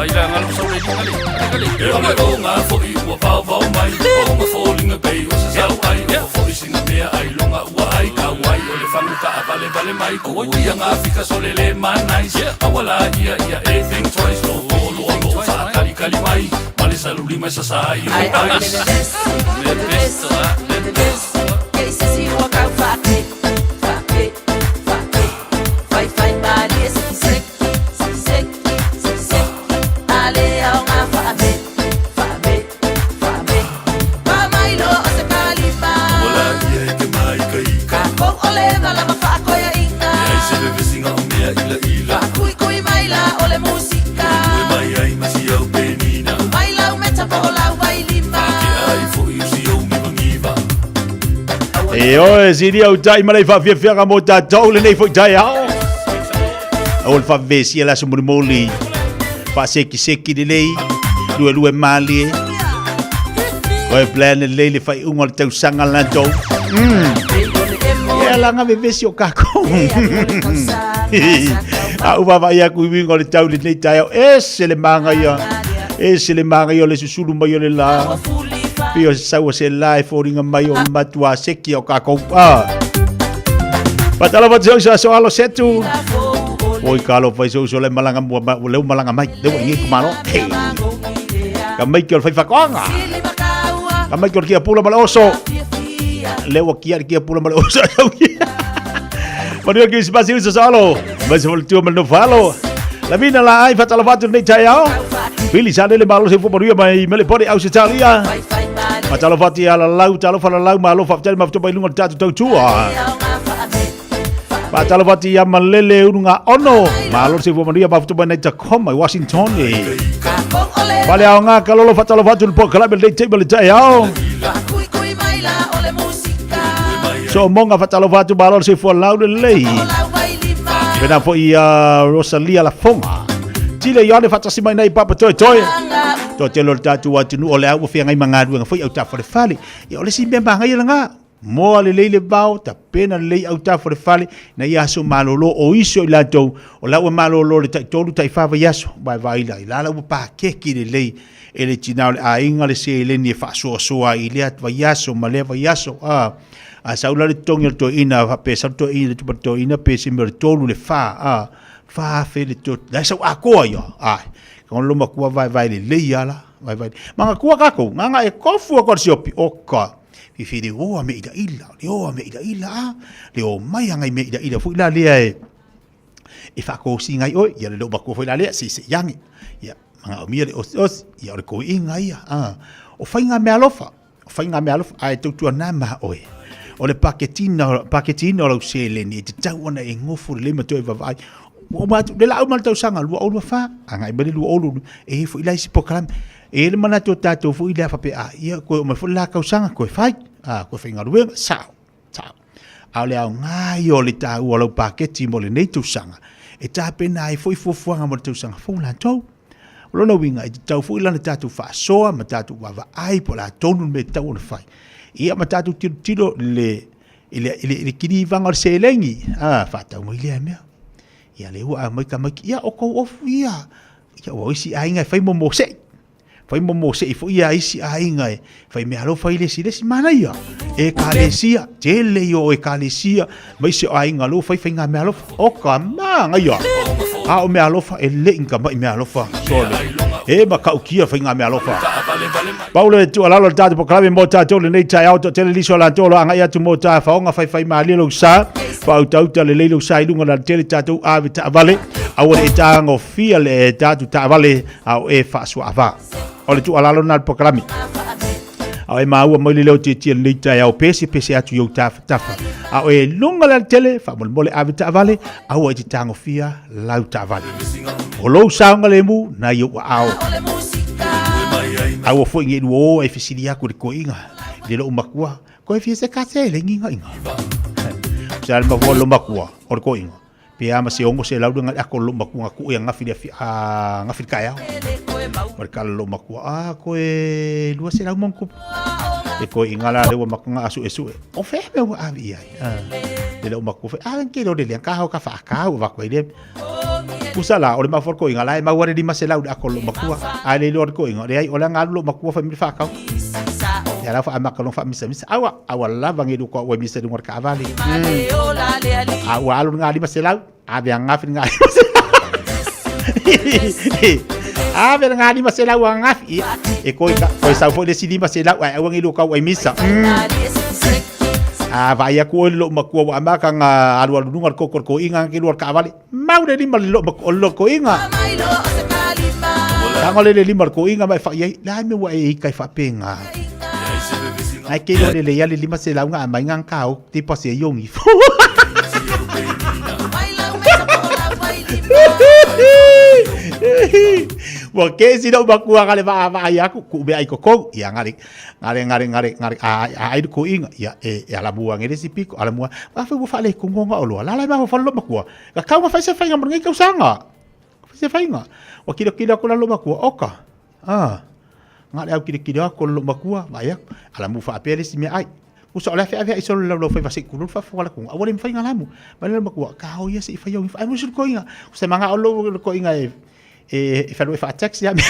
E o le oga fo'i ua vaovao mai O ma foliga pei o se sau ai Ua fo'i sina mea ai loga ua ai Kau ai o le fagu taʻavalevale mai Kou ia gafika sole le manice Aua laia ia e think twice Lo polo o loo faakalikali mai Ma le salulima e sasa ai o le ice. E oe, sili au tai ma lei whawhiawhianga mō tātou le nei foi tai ao. Au le whawhesia la sumolimoli. Whasekiseki le lei, lue lue malie. Oe plan le lei le whai unga le tausanga lantou. Ia la ngave vesi o kākou. A ua vai aku i winga o le tau le nei tae ao. Ese le māngaia. Ese le māngaia o le susulu mai o le la. Pei o se saua se la e fōringa mai o matua seki o kākou. Ah. Patala watu sa so alo setu. Oi ka alo fai so so le malanga mua ma le malanga mai. Le ngi ku malo. Hey. Ka mai ki o fai whakoanga. Ka mai ki o kia pula ma le oso. Le ua kia kia pula ma le oso. Manuia ki spasi uso sa alo. Mai se folu tua ma le nofo alo. La vina la ai fatala watu nei tai ao. Pili sa lele malo se fo manuia mai mele pore au se talia. Fatala watu ia la lau, talo fala lau malo fa tele ma fito mai lunga tatu tau tua. Fatala watu ia malele unu ngā ono. Malo se fo manuia ma fito mai nei Tacoma, Washington. Vale ao ngā kalolo fatala watu le po kalabe le te le tai ao. So monga fatala watu malo se fo lau le lei. Pena fo ia Rosalia Lafonga. Tile ione fatasi mai nei papa toi toi. To te lo tatu atunu o le au fia ngai mangaluega foi au ta fale. Ia o le si mea magai langa. Moa le lei le vao, ta pena le lei au ta fale, na ia aso malolo o iso i latou, o lau malolo le tai tolu tai whawa iaso, vai vai la, i lala ua pā keki le lei, e le tina o le ainga le se le ni e whaasoasoa i lea vai aso, ma lea vai aso, a, a saula le tongi o le toina, pe sa le toina, le tupa le toina, pe se mea o le tolu le wha, a, wha fe le to, lai sau akoa ia, ai, ka ono loma kua vai vai le lei ala, vai vai, manga kua kako, nganga e kofu a kore o ka, fifi le oa me ila ila, le oa me ila ila, a, le o mai anga i me ila ila, fui la lea e, e whakosi ngai oi, ia le leo makua fui la lea, se se yangi, ia, manga o mia le osi osi, ia o le koi inga ia, a, o whai ngā mea alofa, o whai ngā mea alofa, a e tautua nā maha oe, o le paketina, paketina o lau seleni, e te tau ana e ngofu le lema toe vavai, o matu, le lau mal tausaga, lua olu wha, anga i mele lua olu, e fo ila isi pokalame, e le mana tō tātou fo ila whape a, ia koe o mai fo la kausaga, koe whai, a, koe whai ngaruenga, sao, sao. A o le au ngai o le tā ua lau paketi mo le nei tausaga, e tā pena ai fo i fuafuaga mo le tausaga fou latou. O lona uiga, e tatau foi lana tatou faasoa ma tatou vaavaai po o le a tonu le mea e tatau ona fai. Ia ma tatou tilotilo le, i le, i le, i le kilivaga o le seleni, a, faatau mai lea mea. Ia le ua aumai tamaiti, ia o kou ofu ia. Ia ua isi aiga e fai mo se'i. Fai mo se'i foi ia isi aiga e fai mea alofa i le isi, le isi manaia. Ekalesia, tele ia o ekalesia, mai se o aiga lo fai fai ngā mea alofa. O ka māngaia. A o mea alofa, e le inga mai mea alofa. Sole. E ma kaukia fai ngā mea alofa. Paule le tuualalo le tatou polokalame mo tatou lenei taeao toatele liso latou o lo agai atu mo ta faoga faifai malie lou sa faautauta lelei lou sa i luga o le tele tatou ave taavale aua le e tagofia le tatou taavale a o e faasuaava o le tuualalo lena le polokalame a o e maua mai le leo tietie lenei taeao pese pese atu i ou tafatafa a o e luga le alatele faamolemole ave taavale aua e te tagofia lau taavale. O lou saogalemu nai ou aao. Aua foi nge lua o e fesili aku i le koiga i le lou makua, koe fia se ka seleni inga inga. Sa le mafua lou makua o le koiga. Pe a ma se ongo se lau le ngai ako lou makua nga ku ia ngafi le afi a ngafi le kaeao. Ma le kala lou makua, a koe lua se lau monku. Le koiga la le ua makua nga asu e sue. O fea mea ua ave i ai. Le lou makua foi, a ke lo le lea ka hao ka whaakau wa koe le. Usa la, o le mafoa le koiga, la e maua le 500 i le ako o lou matua. A e le iloa le koiga, leai, o le aga alu lou matua fai mai le faatau. Ia la faamaka lona faamisamisa. Aua, aua lava nei lua ua misa i luga o le taavale. A ua alu le 500, ave ananafi le 500. Ave le 500 ananafi. Ia, e koe, koe sau foi le isi 500, ae aua nei lua tau ai misa. A vaai atu oe i le lou matua ua amata ona alualu i luga le koko o le toeaina ke lua o le taavale. Mau le lima le o le toeaina. Tago le le lima o le toeaina ma e fai ai. Le a le mea ua e ita ai faapena. Ai ke iloa lelei a le 500 na aumai na ka o te pasi ai o nifo. Ua kesi lou matua ka le vaavaai aku ku mea i totonu. Ia ngale ngale ngale ngale ngale a a ai le toeaina. Ia e e ala mua ane le isi pito ala mua. Afai ua faaletonu ona oloa. La la e mafaufau lou matua. Tatau ona fai se faiga mo lenei tausaga. Fai se faiga. Ua kilokilo atu la lou matua, oka. Ah. Na le au kilokilo atu o lou matua, vaai atu. Ala mu faapea le isi mea ai. Usa o le a feaveai solo le laulau faiva se i kulou le faafofoga la kuga. Aua le mafai ona lamu. Mai le matua, ka o ia se i fai au. Ai musu le koiga. Usa manga o lou le koiga e e e whanau e wha-tax ia mea.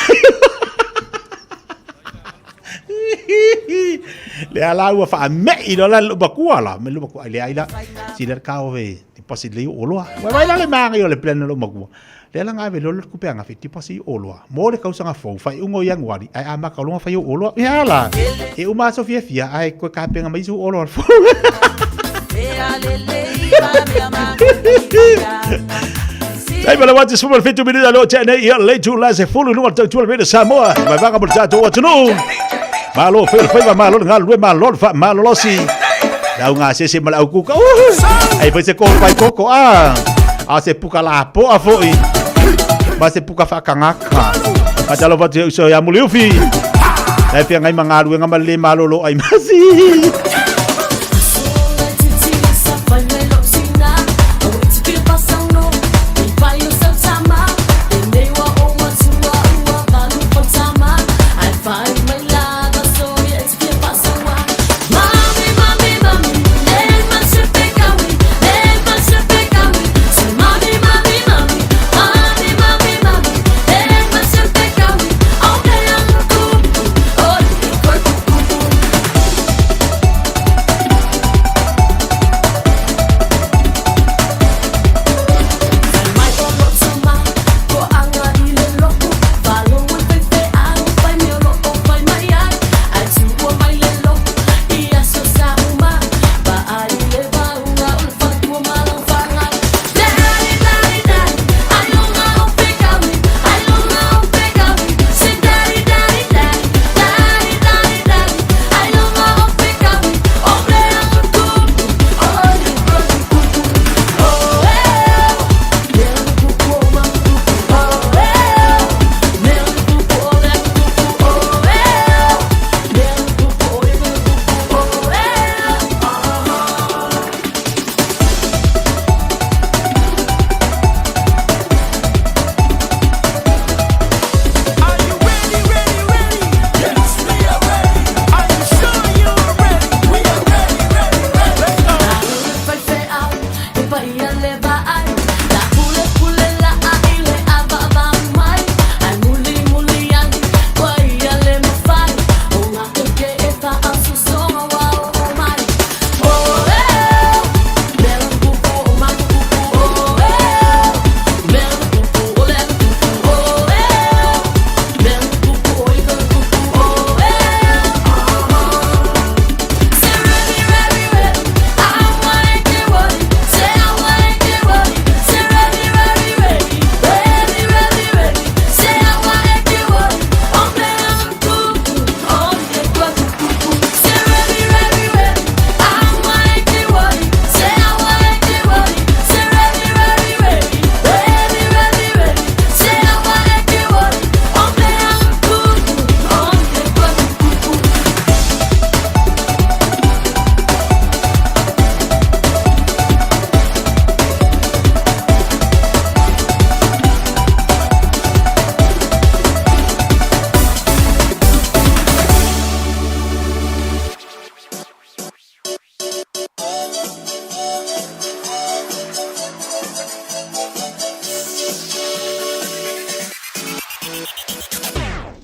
Le ala ua wha-mei lo la lo makua la. Me lo makua le ai la. Si le ka o e deposit le o loa. Ua vai la le manga i o le plan lo makua. Le ala ngā ve lo le kupe anga fe deposit o loa. Mo le kausanga fou whai ungo i anguari. Ai a maka o longa whai o loa. Ia la. E uma aso fia fia ai koe ka penga mai su o loa. Tai ma le wati sfuma le 7 minuta lo te nei ia le tu la se fulu lunga tau tua le Samoa. Mai vanga mo tatou atunuu. Malo fe le faiva malo le galue malo le fa malo losi. Lau ngā se se ma le au kuka. Ai foi se koko ai koko a. A se puka la poa foi. Ma se puka whakangaka. Ma talo watu uso ia muli ufi. Lai whia ngai mangaluenga ma le malolo ai masi.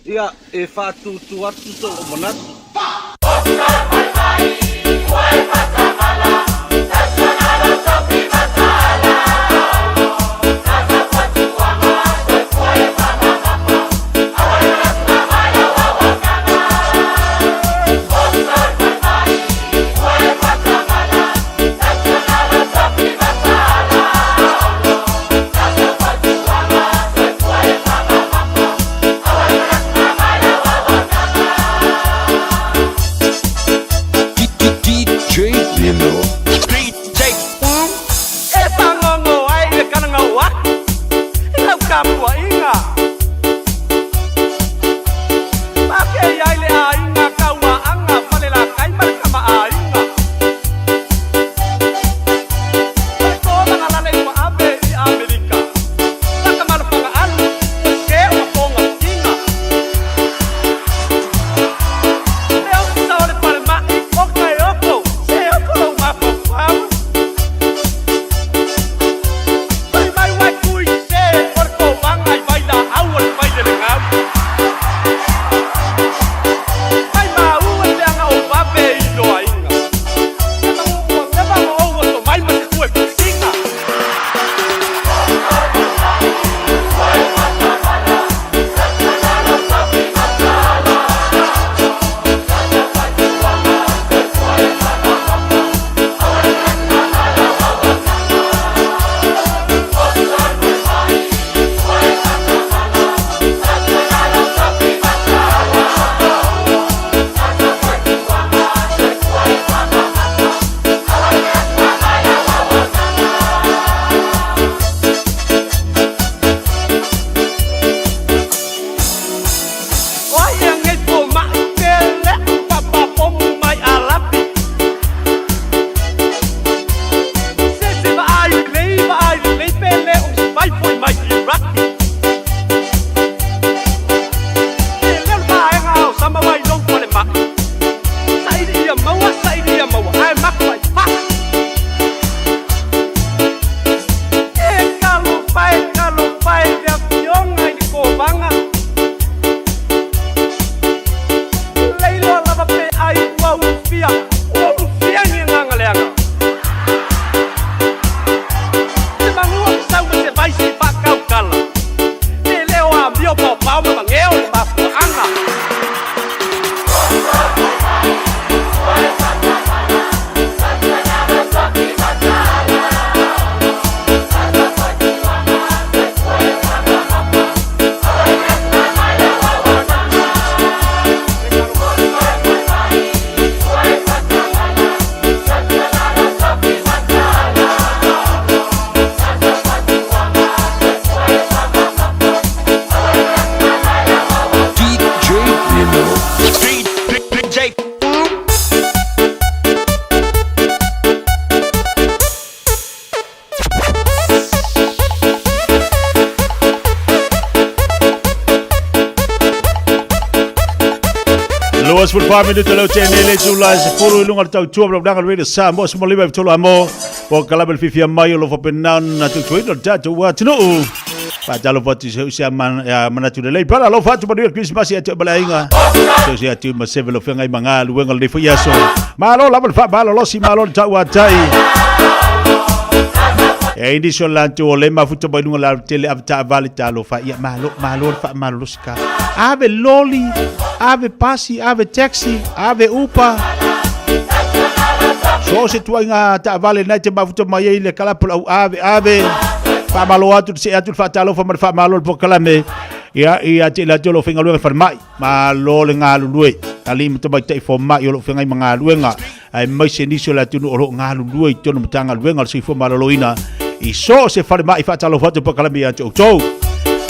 Ia, e faatūtū atu sou manatu. DJ Nino. DJ E fagogo ai i le kalagau aku i lau tapuaiga. Makeia ai le aiga Kauaaga Falelatai ma le Tamaaiga. O le tolaga lale ua ave i Amerika. Laka malofagaalu ua sē o mapoga tiga. Le ofisa o le falemaʻi oka e oko se oko lou mafaufau. Fai mai uai tui sē o le kovaga i vailaau o le failelegau. Mai maua i leaga o vave i loaiga. Se maguʻu ua leva ma ou oso mai ma se tue pusiga. O ai ea nei fomaʻi pe leʻu papapomu mai alapi. Se se vaai lelei vaai lelei pe lē o se vai foi mai Iraki. E leo le vaega ao sama mai lou falemaʻi. Saili ia maua saili ia maua ae maku ai faʻa. E talofa e talofa e le afioga i le kovaga. Leiloa lava pe ai ua ulufia ua ulufia ni agaga leaga. Se magua sau ma se vaisi faakaukala. Pe lē o amio paopao ma mageo le mafuaaga. DJ Nino. DJ Luas ful fa minuta lau tene le tula se furu i lunga le tautua ma launaga le Radio Samoa se mo lima i tolu amo po kalame le fifia mai o lo faapena ona tautuaina o le tatou atunuu. Faatalofa atu i se usi a manatu lelei. Brother, alofa atu manuia le Krisimasi ia te oe ma le aiga. Se usi atu ma seve lo feagai ma galuega lenei foi aso. Malo lava le faamalolosi, malo le tauatai. E ai nisi o latou o le mafuta mai luga o le alatele ave taavale talofa ia malo malo le faamalolosi ka. Ave loli, ave pasi, ave taxi, ave upa. So o se tuaiga taavale lena e te mafuta mai ai le kalapu o le au ave ave. Faamalo atu le see atu le faatalofa ma le faamalo le polokalame. Ia ia te i latou o lo o faigaluega i falemai. Malo le galulue. Alii ma tamaitai fomai o lo o feagai ma galuega aemaise nisi o le atunuu o lo o galulue i totonu o Matagaluega o le Soifua Maloloina i so o se falemai. Faatalofa atu polokalame ia te outou.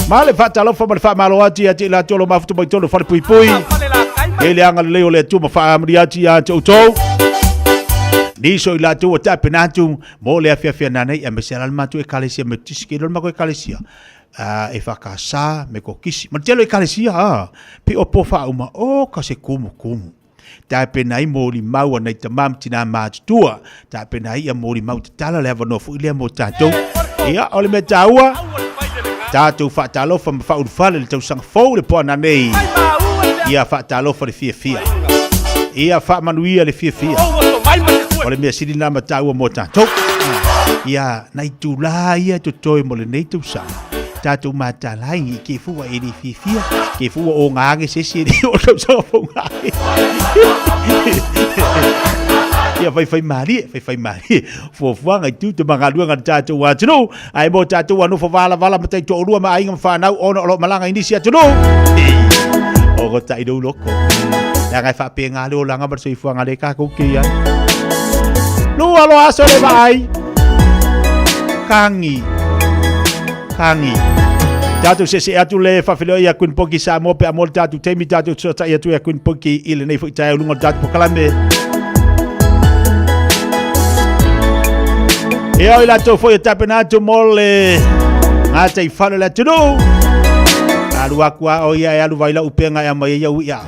Ma le faatalofa ma le faamalo atu ia te i latou o lo o mafuta mai totonu o falepuipui. E le agalelei o le Atua ma faamanuia atu ia te outou. Nisi o i latou ua tapena atu mo le afiafi ananei, aemaise lava le matou ekalesia Metotisi, ke iloa le matou ekalesia e whakasa me ko kisi. Ma telo ekalesia, a, pe o po whauma, o ka se kumu kumu. Tapena ai mō mau a nei tamā ma tinā mātutua. Tapena ai ia mō mau tatala le avanoa foi lea mo tātou. Ia, o le mea tāua, Tatou faatalofa ma faaulufale i le tausaga fou le po ananei. Ia faatalofa le fiafia. Ia faamanuia le fiafia. O le mea sili lena ma taua mo tatou. Ia, nai itulā ia e totoe mo lenei tausaga. Tatou matala ai i ke fua e le fiafia, ke fua o ngā age se esi e le o tausaga fou ngā age. Ia faifai malie, faifai malie. Fuafuaga i tiute ma galuega a le tatou atunuu, ae mo tatou ua nofo valavala ma taitoalua ma aiga ma fanau ona o lo o malaga i nisi atunuu. O ko tai lou loko. Leaga e faapena le olaga ma le soifuaga lea tatou te i ai. Lua loa aso le vaai. Kagi. Kagi. Tatou seese atu le faafeiloai ia Queen Poki Samoa pe a mo le tatou taimi tatou fesootai atu ia Queen Poki i lenei foi taeao i luga o le tatou polokalame. Ia o i latou foi e tapena atu mo le gataifale o le atunuu. Alu aku a o ia e alu vai lau upenga e aumai ai au ia.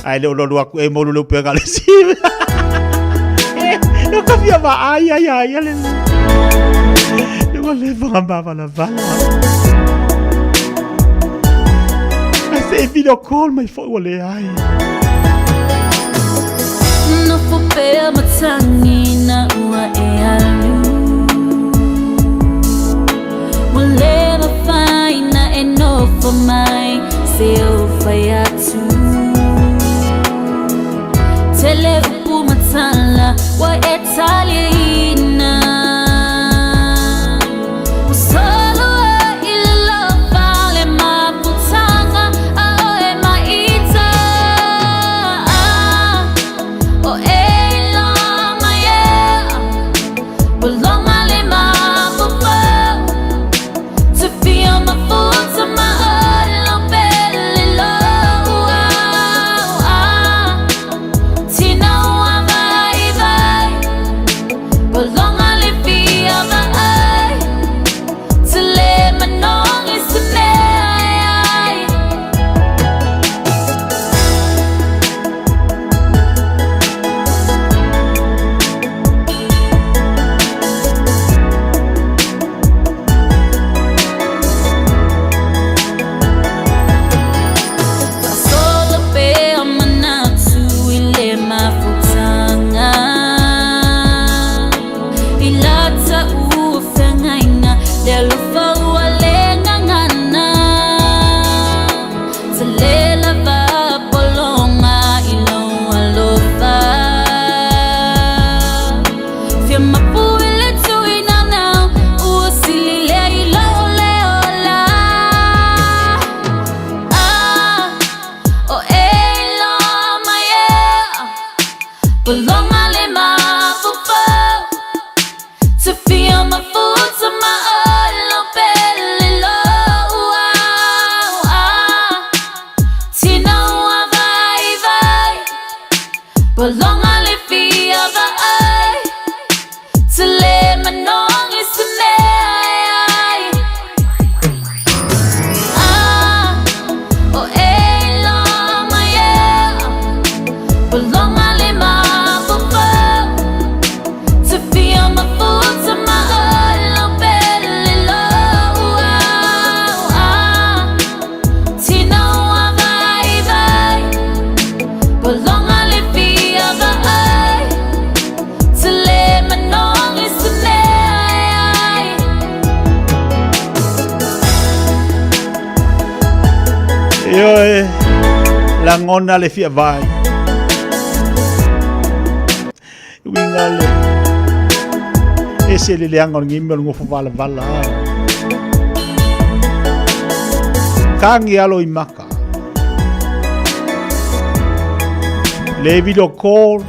Ae le o lolu aku e molu le upenga le si. No ka fia vaai ai ai ale. Ua leva nga mavalavala. Ai se e video call mai foi ua leai. Nofo pea matagi na ua e alu Ua le mafai na e nofo mai se ou fai atu Tele upu ma tala ua e taliaina Ua solo ai i le lofa le mafutaga a oe maita O e iloa mai e Ua loga le mafaufau Te fia mafuta ma olo pele loa Tina ua vaivai Ua loga le fia vaai Te le manogi se mea e ai. Faasolo pea manatu i le mafutaga I lata ua feagaiga le alofa ua le gagana Tele lava pologa i lou alofa Fia mapu i le tuinanau ua sili lea i lou le ola Ah, o e iloa mai e Pologa le mafaufau Te fia mafuta ma olo pele loa Ah, tina ua vaivai Pologa le fia vaai Te le manogi se mea e ai Ah, o e iloa mai e Pologa le mafaufau Te fia mafuta ma olo pele loa Ah, tina ua vaivai Pologa le fia vaai Te le manogi se mea e ai. Ioe, lagona le fia vai. Uiga le ese le leaga o lenei mea o le nofo valavala. Kagi alo i maka. Le video call,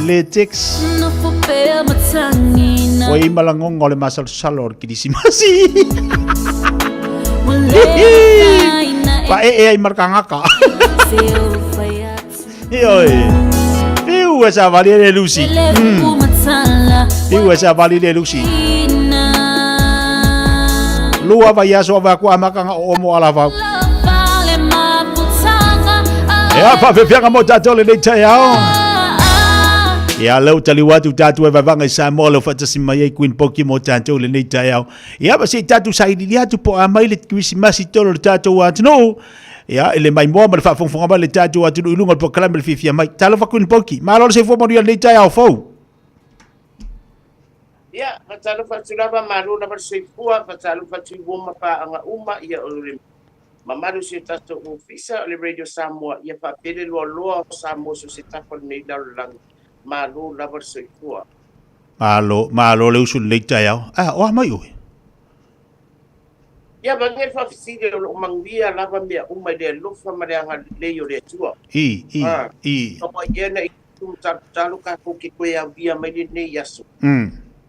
le text. Nofo pea matagi na Ua i malagonga o le masalosalo o le Kirisimasi. Ua le mafai na e Paee ai ma le tagata. se ou fai atu Ioe. Fiu e savali e le Lucy. Tele upu ma tala Fiu e savali le Lucy. ina Lua vaiaso ave aku amata na o omo alavau. Lofa le mafutaga a Ea faafefiaga mo tatou lenei taeao. Ia leu taliu atu tatou e vavaga i Samoa leu faatasi mai ai Queen Poki mo tatou lenei taeao. Ia ma se i tatou sailiili atu po o a mai le Kerisimasi i totonu o le tatou atunuu. Ia i le maimoa ma le faafogafoga mai le tatou atunuu i luga o le polokalame le fiafia mai. Talofa Queen Poki, malo le soifua manuia lenei taeao fou. Ia, faatalofa atu lava, malo lava le soifua, faatalofa atu i uo ma paaga uma, ia o le mamalu o si o tatou ofisa o le Radio Samoa, ia faapea le loaloa o Samoa so o se tafa o lenei lalolagi, malo lava le soifua. Malo, malo le usu lenei taeao. Ah, o a mai oe? Ia, vaega le faafesili o lo o manuia lava mea uma i le alofa ma le agalelei o le Atua. I, i, ah, i. Ua ia na i talotalo tatou te toe aulia mai lenei aso.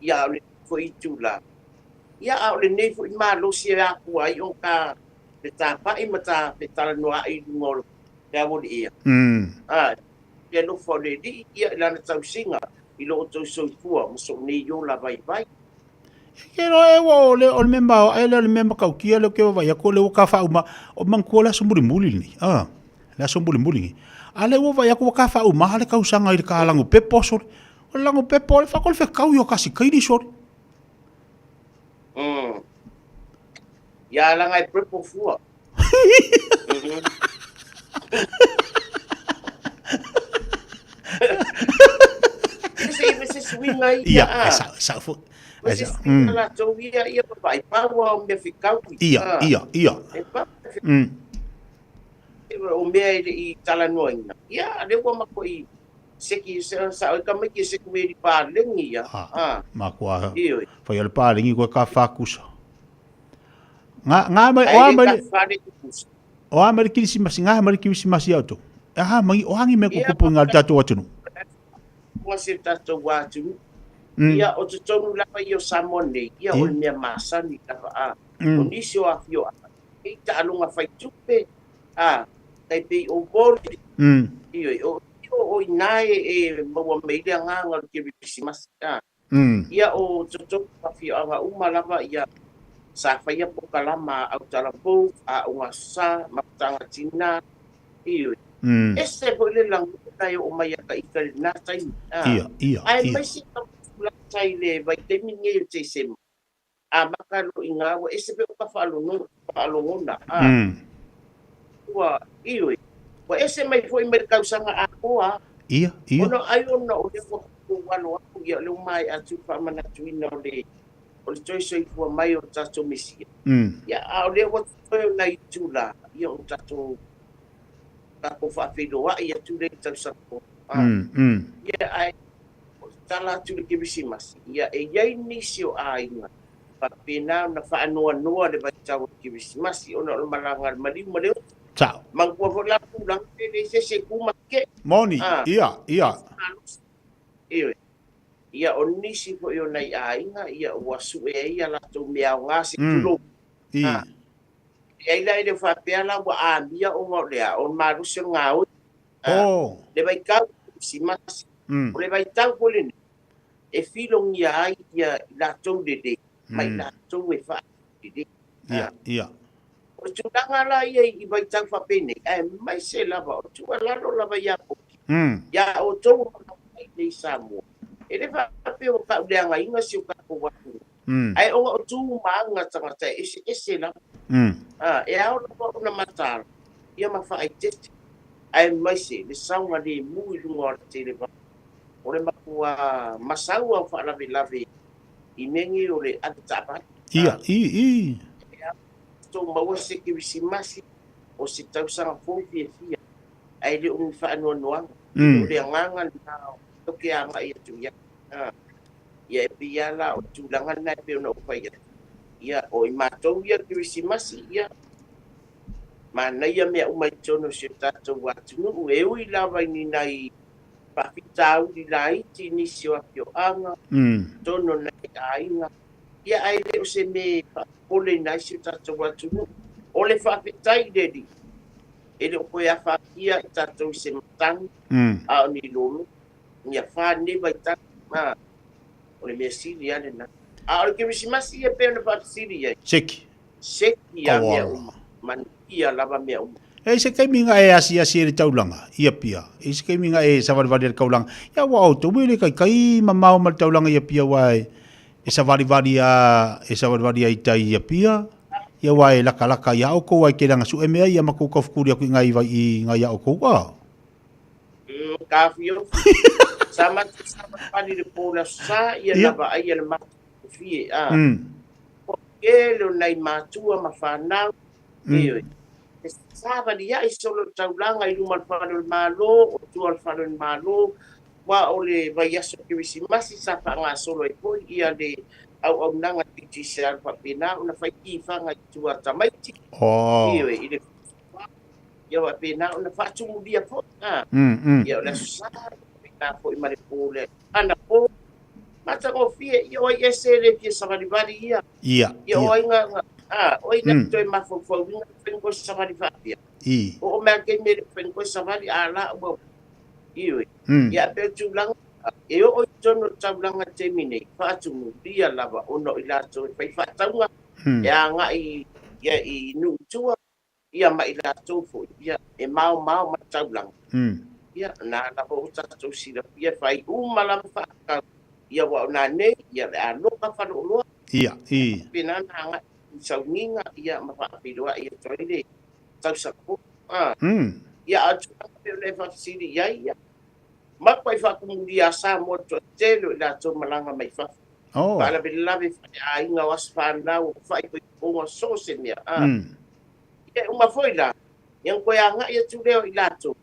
Ia, a o lenei foi itula. Ia, a o lenei foi malosi e afua ai ona ta fetapa'i ma ta fetalanoa'i i luga o le aualiia. A, le alofa o le Alii, ia, i Lana tausiga i lo outou soifua ma sou nei ola vaivai. Ke loa e ua o le o le mea ma ai le o le mea matautia lea ou te vaavaai atu o lea ua ta faauma o manatua le aso mulimuli lenei a le aso mulimuli lenei a lea ua vaai atu ua ta faauma le tausaga i le ta lago pepo sole o le lago pepo o le faatoa le fetau i o kasi kaili sole. Ia laga e pepo fua. Se suiga ia. Ia, sa sa fu. Se suiga latou ia ia papai paua o mea fekaui. Ia, ia, ia. E pa. O mea e le i talanoaina. Ia, le ua makuai seki sa sa o ka mai ke seki me di palengi ia. Ah. Makua. Fai o le palengi koe ka fakusa. Nga nga mai o a mai o a mai le kirisimasi nga mai le kirisimasi au tou. E aha mai o angi me kukupu nga tatou atunuu. Ua se tatou atunuu. Ia o totonu lava ia o Samoa nei, ia o le mea masani lava a. O nisi o afioaga, e i taaloga fai tupe, a, tai pei o Boli. Ioe, o o i ina e maua mai ai le agaga o le kerisimasi, a. Ia o totonu o afioaga uma lava ia sa faia pokalama a Autalavou, Aoga Sa, Mafutaga Tina, ioe. Ese foi le lagona e oo mai ia ka ita i lena taimi. Ia, ia, Ae aemaise lava tulaga i le vaitaimi lenei o Tesema, amata loa i ina ua ese foi o ka faalogona. Ua, ioe, ua ese mai foi mai le tausaga atoa. Ia, ia. Ona ai ona o lea ua tatou alo atu, ia o lea ua maea atu le faamanatuina o le o le toe soifua mai o le tatou Mesia. Ia, a o lea ua toe o nai itula, ia o tatou tatou faafeiloai atu lea i le tausaga fou. Ia, ae o le tala atu i le Kerisimasi, ia e i ai nisi o aiga faapena ona faanoanoa le vaitau o le Kerisimasi ona o le malaga a le maliu ma le oto. Sao. Manatua foi la tulaga e leai se isi e tu ma tetee. Moni, ia, ia. Ioe. Ia o nisi foi o nai aiga, ia ua sue ai a latou mea aoga se i tulou. I. E ai la e le o faapea la ua amia ona o le a, o le malosi o le gaoi. Oh. Le vaitau o le Kerisimasi, o le vaitau foi lenei e filogia ai ia i latou lelei ma i latou e faalelei. Ia, ia. O le tulaga la ia i vaitau faapenei, aemaise lava o tuualalo lava ia Poki, ia outou o lo o mai nei i Samoa, e le faapea ua tauleagaina si o tatou atunuu, ae ona o tu ma aga tagata e eseese lava. E ao lava ona mataala ia ma faaeteete, aemaise le saogalemu i luga o le tele vaa. O le matua masau o faalavelave i mea nei o le avetaavale. Ia, i, i. E ao tou maua se Kerisimasi o se tausaga fou fiafia, ae le o ni faanoanoaga. O le agaga lena o ke agai atu i ai. Ia e pei lava la o le tulaga lena e pei ona ou fai atu. Ia, o i matou ia Kerisimasi, ia, manaia mea uma i totonu o si o tatou atunuu, e ui lava i ni nai faafitauli laiti i nisi o afioaga, totonu o nai aiga, ia ae le o se mea e faapopoleina ai si o tatou atunuu. O le faafetai i le Alii, e le o toe afatia i tatou i se matagi, a o ni lolo, ni afa i lenei vaitau. A, o le mea sili lava lena. A o le Kerisimasi ia pei ona faafesili i ai. Seki. Seki lava mea uma, manuia lava mea uma. E ai se taimi na e asiasi ai i le taulaga i Apia, e ai se taimi na e savalivali ai i le taulaga, ia ua outou e le taitai mamao ma le taulaga i Apia aua e savalivali a e savalivali ai i tai i Apia, ia aua e lakalaka ia outou ai tele ana sue mea ia ma tou taufetuli atu i nai vai i nai a outou a. Ka fiofi. Sa matou savalivali i le po o le Aso Sa, ia na vaaia le matagofie a. O le tele o nai matua ma fanau, ioe. E savaliai solo le taulaga i luma o le Fale o le Malo, o tua o le Fale o le Malo, aua o le vaiaso Kerisimasi sa faagasolo ai foi ia le auaunaga Digicel faapena ona fai tifaga i tua a tamaiti, ioe, i le ia faapena ona faatumulia foi, a. Ia o le Aso Sa, faapena foi ma le po le anapo, matagofie, ia o ai ese e le fia savalivali ia. Ia, Ia o ai nga, a, o ai na toe mafaufauina le koe savali faapea. O o mea kei me le koe savali a la ua ioe. Ia pe tulaga e oo i totonu o le taulaga i le taimi nei, faatumulia lava ona o i latou e fai faatauga, e agai ia i nuu i tua, ia ma i latou foi ia e maomao ma le taulaga. Ia na lava ua tatou silafia e fai uma lava faatau, ia aua o nanei ia le a loka faleoloa. Ia, i. Faapena ona agai i sauniga ia ma faafeiloai atu ai le tausaga fou. A. Ia a o le tulaga pei ona e faafesili i ai, ia, matuai faatumulia a Samoa le toatele o i latou malaga mai fafo. Oh. Faalavelave faleaiga o aso fanau, o faaipoipoga, so o se mea. A. Ia e uma foi la, ia ona toe agai atu lea o i latou.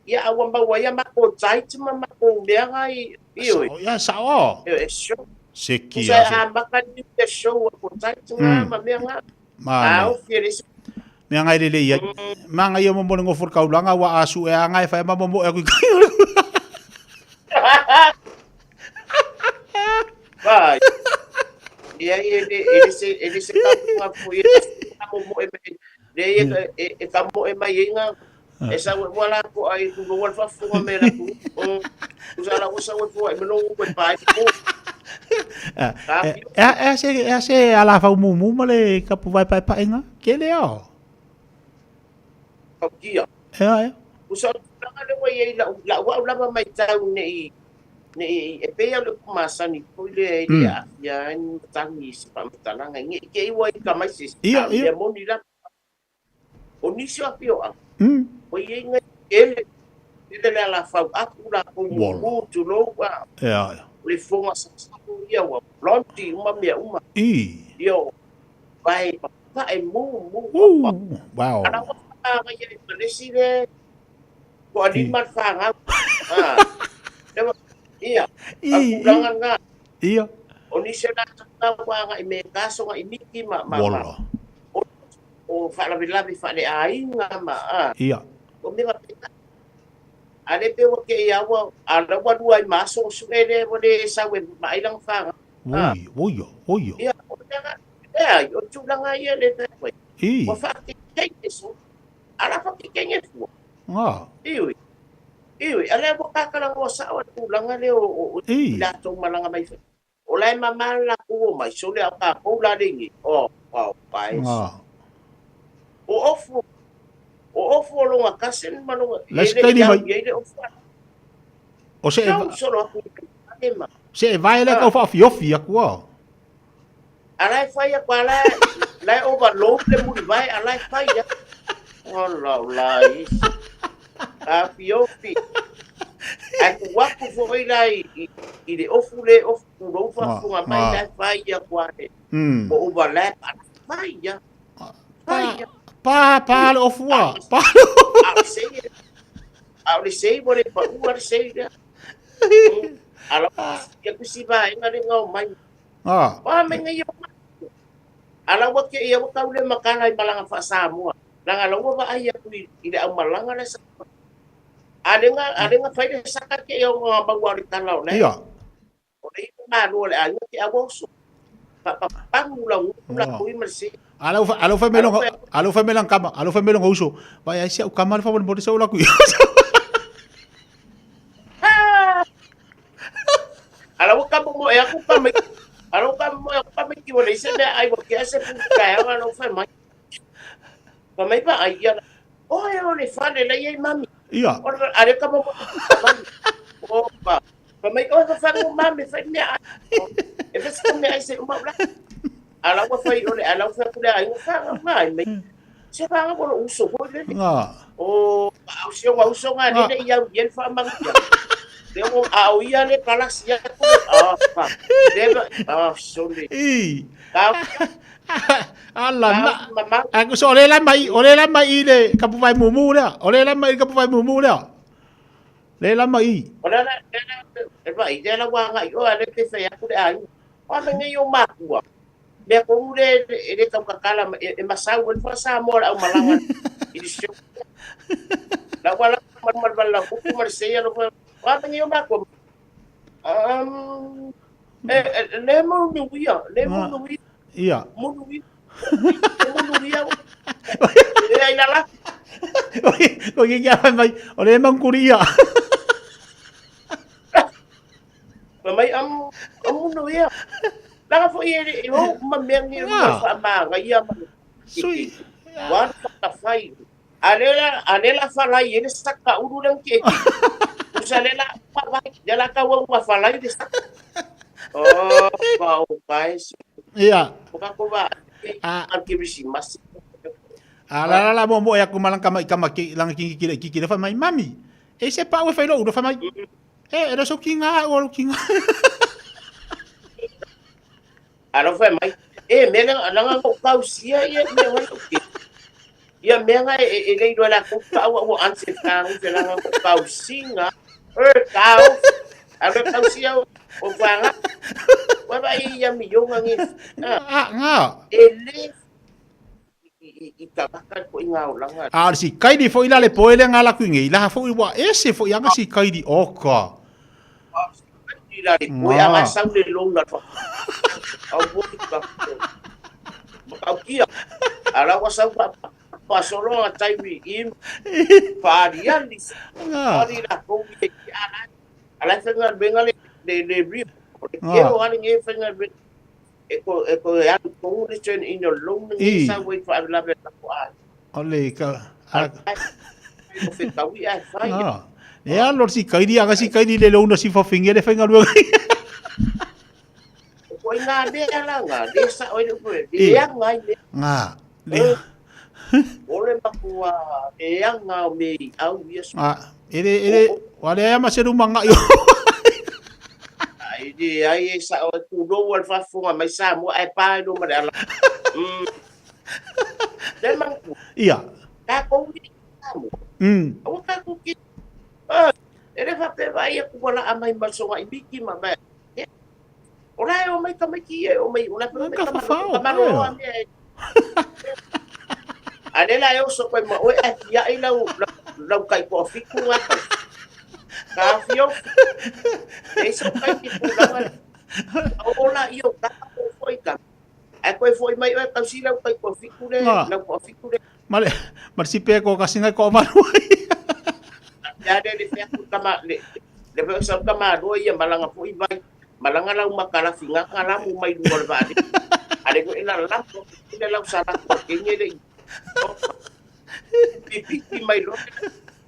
Ia a ua maua ai a matou tight ma matou mea na i, ioe. Sao, ia sao o. E show. Seki Tusa e aso. amata ni te show a ko tight nga ma mea nga. Manaia. A ofi e le isi. Mea ngai lelei ai. Manga ia mo mo le ngofo le kaulanga ua asu e anga e whai ma mo e kui kai. Vai. Ia e le e le se e le se ka mo e ka mo mo e me le e e ka mo e mai inga e sa ua la ko ai ku lo fa fu me la ku o ku sa la ku sa ua fu e me lo ku pa ku. E e se e se ala fa mu mu ma le kapu vai pai pa inga ke le o. Kia. E a e. Ku sa la le wa i la la wa la mai tau nei nei e pei au le upu masani foi lea e le aafia ai ni matagi i se faamatalaga i te i ua i ka mai se isi. Ia, A o ia. mea moni lava, o nisi o afioaga, ua i ai nai tele, tele le alafau apu latou Wala. mumu, tulou, a Ea, ea. o le fofoga sasago ia ua blondie uma mea uma. I. Ia o vae papae mumu Woo, papa. wow. Ala ua whakangai ai ma le isi le toalima le fanau. Ah, lewa, ia, I, a i. tulaga lena. Ia. O nisi o latou na ua agai me kaso ngai miki ma, ma, ma, Wala. o, o faalavelave faaleaiga ma, ah, Ia. o mea faapena. A le pe ua kei a ua, a la ua lua ai ma aso o sue le, ua le sau e maai lana fanau. Ah. Oi, oi, oi. Ia, o mea nga, leai, o tulaga ia le fai atu ai. I. Ua faakekei e so, a la faakekei e fua. Nga. Iwi. Iwi, a lea ua kakalagoa sao a le tulaga lea o, o, o I. i latou malaga mai fafo. O la e mama le latou o mai, sole a o tatou la le inei. Oh, oh, paes. Nga. O ofu, o ofu o longa cousin ma longa, La e se le kaini i au mai. i ai le ofu a. O se e Tau solo aku i te ma. Se e vae le Ah. kau whaafiofi aku a. A la e fai aku, a la, la e overload le mulivae, a la e fai aku. Ola, ola, isi. A fiofi. Ai ku aku foi la i, i, i le ofu le ofu ku lou faafofoga mai Ah, la e fai aku a le. Mm. O overlap, a la e fai ia. Fai ia. Pa, pa le ofu a. Pa. A o le sei, a o le sei, ua le paua le sei lea. A la, ia ku si vaega le ngao mai. Ah. Wa me ngai o mai. A la ua ke ia ua tau le makala i malaga faa-Samoa. Langa la ua vaai atu i, i le aumalaga le sa. A le nga, a le nga fai le saka ke ia o ngā maua o le tala o le. Ia. O le ipu malo le aiga ke aua oso. Pa pa pangu la ngu la Ah. kui ma le sei. Ala ufa ala ufa melonga ala ufa melonga kama ala ufa melonga uso. Vai ai se o kama le fa mo se o la kui. Ala ua kamo mo e aku pa mai. Ala ua kamo mo e aku pa mai ki wale se mea ai ua ke ase pu ka e ala ua mai. Pa mai pa ai ia. Oi E o le fale la iai mami. Ia. O le ale ka mo mami. Opa. Pa mai o fa fa mo mami fa mea ai. E fa se mea ai se uma ula. Ala ua fai o le ala ua fai kule ai ua fa mai mai. Se fa nga lo uso ko le. Nga. O au se ua uso nga le ia ia fa mang ia. Le o au ia le kalas ia ko. Ah fa. Le ah sole. I. Ka Ala na. Aku so ole la mai, ole la mai i le kapuvai mumu lea. Ole la mai i le kapuvai mumu lea. Le la mai. O le la e vai le la wa ngai o ale pe fe aku le ai. O me ngai o makua. Mea ko ure e le tau kakala e masau e fa sa mo au malanga. I se la wala mal mal mal la ku mal se ya lo fa. O me ngai o makua. E le mo mi wia, le mo mi wia. Ia. Mo mi wia. Mo mi wia. E ai la la. Ko ki kia mai, o le mangkuri ia. Pa mai am am no ia. Langa fo ia e o ma mea ni ma fa ma nga ia ma. Sui. Wa fa fai. Ale la ale la fa la ye le saka uru lang ke. Usa le la pa va ya la ka wa wa fa la le saka. Oh, pa o pai. Ia. Ko ka ko va. A ki risi mas. A la la la mo mo ya ku malang kama kama ki lang ki ki ki ki le fa mai mami. E se pa we fai lo uro fa mai. E e so ki nga o ki nga. Alo fa mai. E me la la ko kau sia ia me wa ke. Ia mea nga e le iloa la ko ka ua ua anse ka ngi fe la ko kau singa. E kau. Alo kau sia o fa nga. Wa ba ia mi yo nga ngi. Ah nga. E le i ka baka ko inga o langa. A si kaidi fo ila le poele nga la kuingi la fo iwa e se fo yanga si kaidi oka. I la le poe anga sau le longa fa. Au bo ka. Makau kia. Ala wa sau pa pa solo a taimi i pa dia ni. Nga. Ari la ko ki ala. Ala fenga benga le le le ri. Ke o ale nge fenga be e ko e ko ya ko ni chen in your long ni sa wait for la be la ko a. O le ka a Ko fe kawi a fai. Ah. E a lor si kaidi anga si kaidi le lona si fa finge le fenga luanga. Ko inga le ala nga le sa o le ko le ya ngai le. Nga. Le. O le makua e anga me au ia. Ah, ere ere wale ya maseru manga yo. Ai di ai e sa o tu lo wal fa funga mai sa mo ai pa lo ma ala. Le mang Ia. ka ko ni mo. O ka ko ki. Ah, ere fa pe vai ku wala amai maso ngai biki ma ba. Ora e o mai ka mai ki e o mai ora pe mai ka ma lo a me. Ale la eu so koe ma oe a fia i lau lau kai ko fiku nga ka. Ka fio. E so kai ki ku langa. O la i o ka ko foi ka. Ai koe foi mai oe kau si lau kai ko fiku le lau ko fiku le. Male mar si pe ko kasinga ko varu. Ya le le fea ku kama le le pe sa kama do ia malanga foi vai. Malanga lau makala finga kala mu mai lu wal vale. Ale ko ila la ko ila lau sala ko kenye le. Pipi mai lo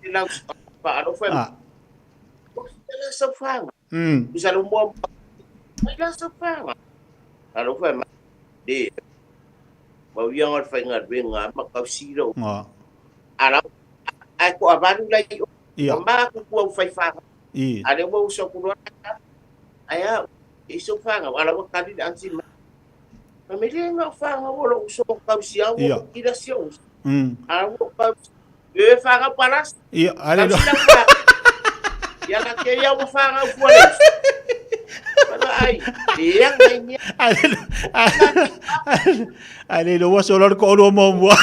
ila pa alo fa. Ila sa fa. Isa lo mo. Ila sa fa. Alo fa ma. De. Ba wi ang fa nga be nga makau siro. Ala ai ko avalu lai. Ia. Ma ku ku fai fa. I. Ale wo so ku lo. Aya iso fa nga ala wa kali ansi ma. Ma me le nga fa nga wo lo so kau sia wo ila sia. Ala wo kau e fa nga palas. Ia ale lo. Ia la ke ia wo fa nga fu ale. Ai, ia ngai ni. Ale lo. Ale lo wa so lo ko lo mo mo.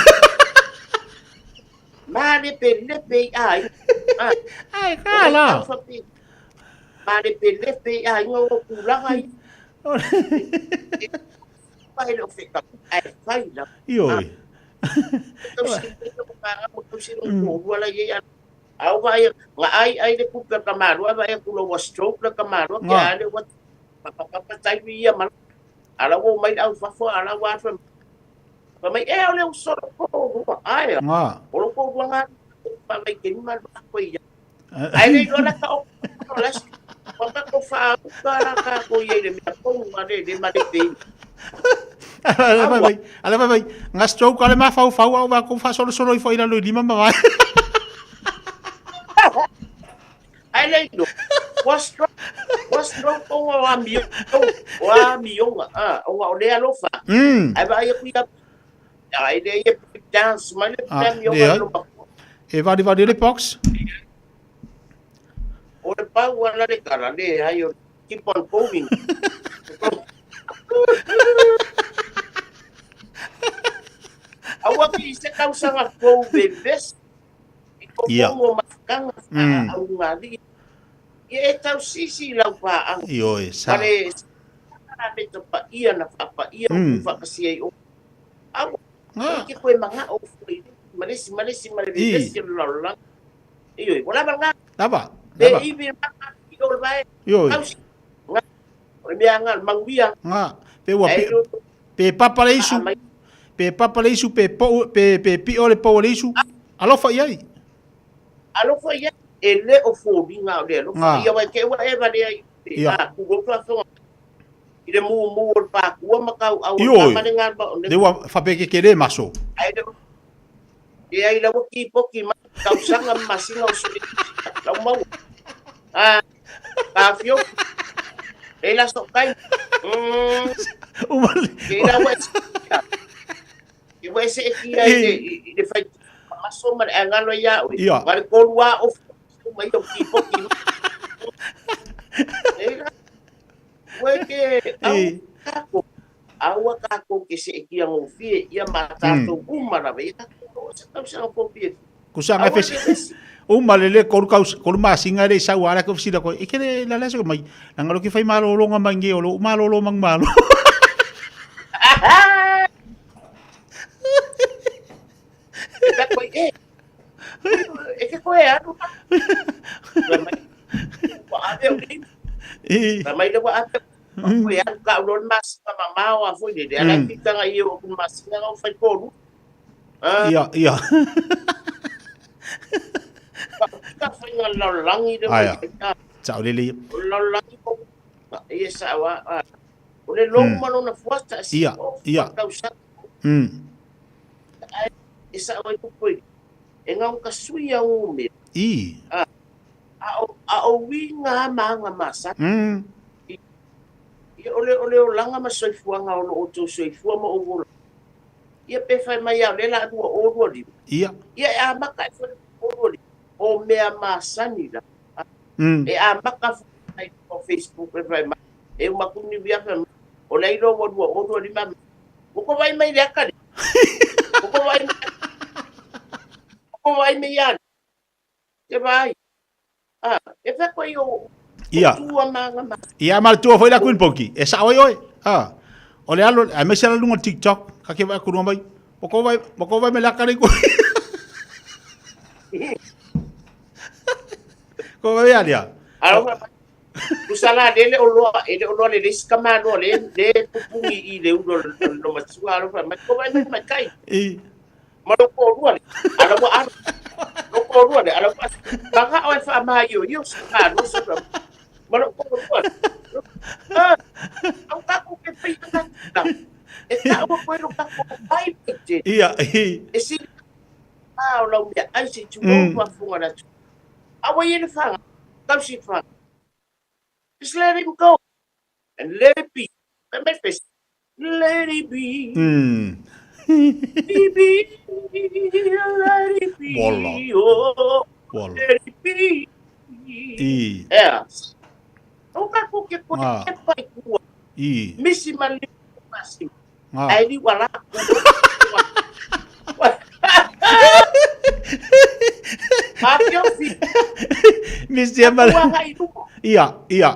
Ma le pe le pe ai. Ai ka la. Ma le pe le pe ai ngo ku la ai. Pai lo fe ka ai fai la. Io. Au vai nga ai ai le ku ka ma lo vai ku lo wa stroke la ka ma lo ke ale wa pa pa pa tai ia ma ala wo mai au fa fo ala wa fa pa mai e ole so ko ai Nga. o lo ko nga faavaitaimi ma le vaa ia. Ae le iloa la ka o la ua tatou faauka la tatou ia i le mea tonu a le le ma le pei. Ala fai mai, ala fai mai, nga stroke ale mafaufau au va ko faasolosolo ifo i lalo i lima ma vae. Ae le iloa, ua stroke, ua stroke ona o amio, o amioga, a, ona o le alofa. Ae vaai atu ia, ai le ia break dance mai le Ah, amioga leai. le matua. E valivali le box. O le pau ala le tala, le ai o keep on going. Aua ki se tausaga fou vevesi. I ko Ia. o mafukanga au ngali. Ia e tau sisi lau paaga. Ioe, sa. Male le to paia na faapaia o faakasia ai o. Aua. Ah. Ke koe manga o foi. Malesi malesi male vevesi o lalolagi. Ioe, wala nga. Lava. Pe Lava. ivi maka i o le vae. Ioe. Tausi. Nga. O le mea nga manguia. Nga. Pe ua Ai pe, lo pe papa le isu. Pe papa le isu, pe po, pe, pe pio le po le isu. Alofa i ai. Alofa ia e le o foliga o le alofa. Nga. Ia wai ke ua e vale ai. Ia. A ku go fa I le mu mu o le pākua ma kau au Ioe. ma le ngā ba o le Le ua whapeke ke le maso. ai le e ai lawa ki poki ma tausaga ma masina o sui lau mau. Ah, ka fio. E la so kai. Umale. Ke la wa. Ke wa se ki ai le i le fai maso ma le ngalo ia o. Ia. Ma le kolua o mai o ki poki. E la wa ke au kako. Aua kako ke se ki ngo fie ia ma tātou uma la ve. O se tausaga fou fie. Kusa nga Aua fesi. le vesi. O malele koru kau koru masinga le sau ala ko sila ko. E ke le la la so mai. Nanga lo ki fai malolo nga mangi o lo malolo mang malo. E ka koe e. E ke koe anu. Wa ave o ni. E. Ka mai le wa ave. Koe anu ka ulo masinga ma mao a foi le. Ala ki tanga i o ku masinga o fai koru. Ah, Ia, ia. ka fai nga lalolangi le Aia. wa. Tau le le. O lalolangi ko. Ia sa wa. O le lomu malona fuata si. Ia, ia. Tausaga. E sa wa ku koe. E ngau ka sui au me. I. A a o a o winga manga masa. Ia ole ole o langa ma soifuaga o loo outou soifua ma ou ola. Ia pe fai mai au le la lua o lua lima. Ia. Ia e amaka e fai o lua lima. O mea masani la. E amaka fai o Facebook e fai mai. E umakuni via fai mai. O le ilo ua lua o lua lima. Ua ko vai mai le akale. Ua ko vai mai. Ua ko vai mai ia. Te vai. Ah, e fai koe o Ia. tua manga ma. Ia ma le tua foi la kuin poki. E sa oi oi. Ah. O le alo, ai me se ala lunga TikTok. Ka ke vai kurunga mai. Moko vai, moko vai me la kare ko. Ko vai alia. Alo Usala le le oloa e le oloa le le skamano le le pupungi i le ulo lo matua alo fa mai ko vai mai mai kai. I. Ma lo ko lua le. Ala wa alo. Lo ko lua le ala wa. Banga o e fa ma yo yo ska no sa. Ma lo ko lua. Ah. Au ka ko ke pe ta. E ta o ko lo ka ko ai pe. Ia. I. E si a o lau mea ai se tu o funga na tu. Awa ye le fanga. Kau si fanga. Just let him go. And let it be. Let me face. Let it be. Be, be, let it be. Wala. Oh, Wala. let it be. I. Yeah. O ka ko ke ko Ah. ke pai kua. I. Misi mali masi. Ah. Ai li wala. Ma fio fi. Misi ma. Ka wanga i luma. Ia, ia.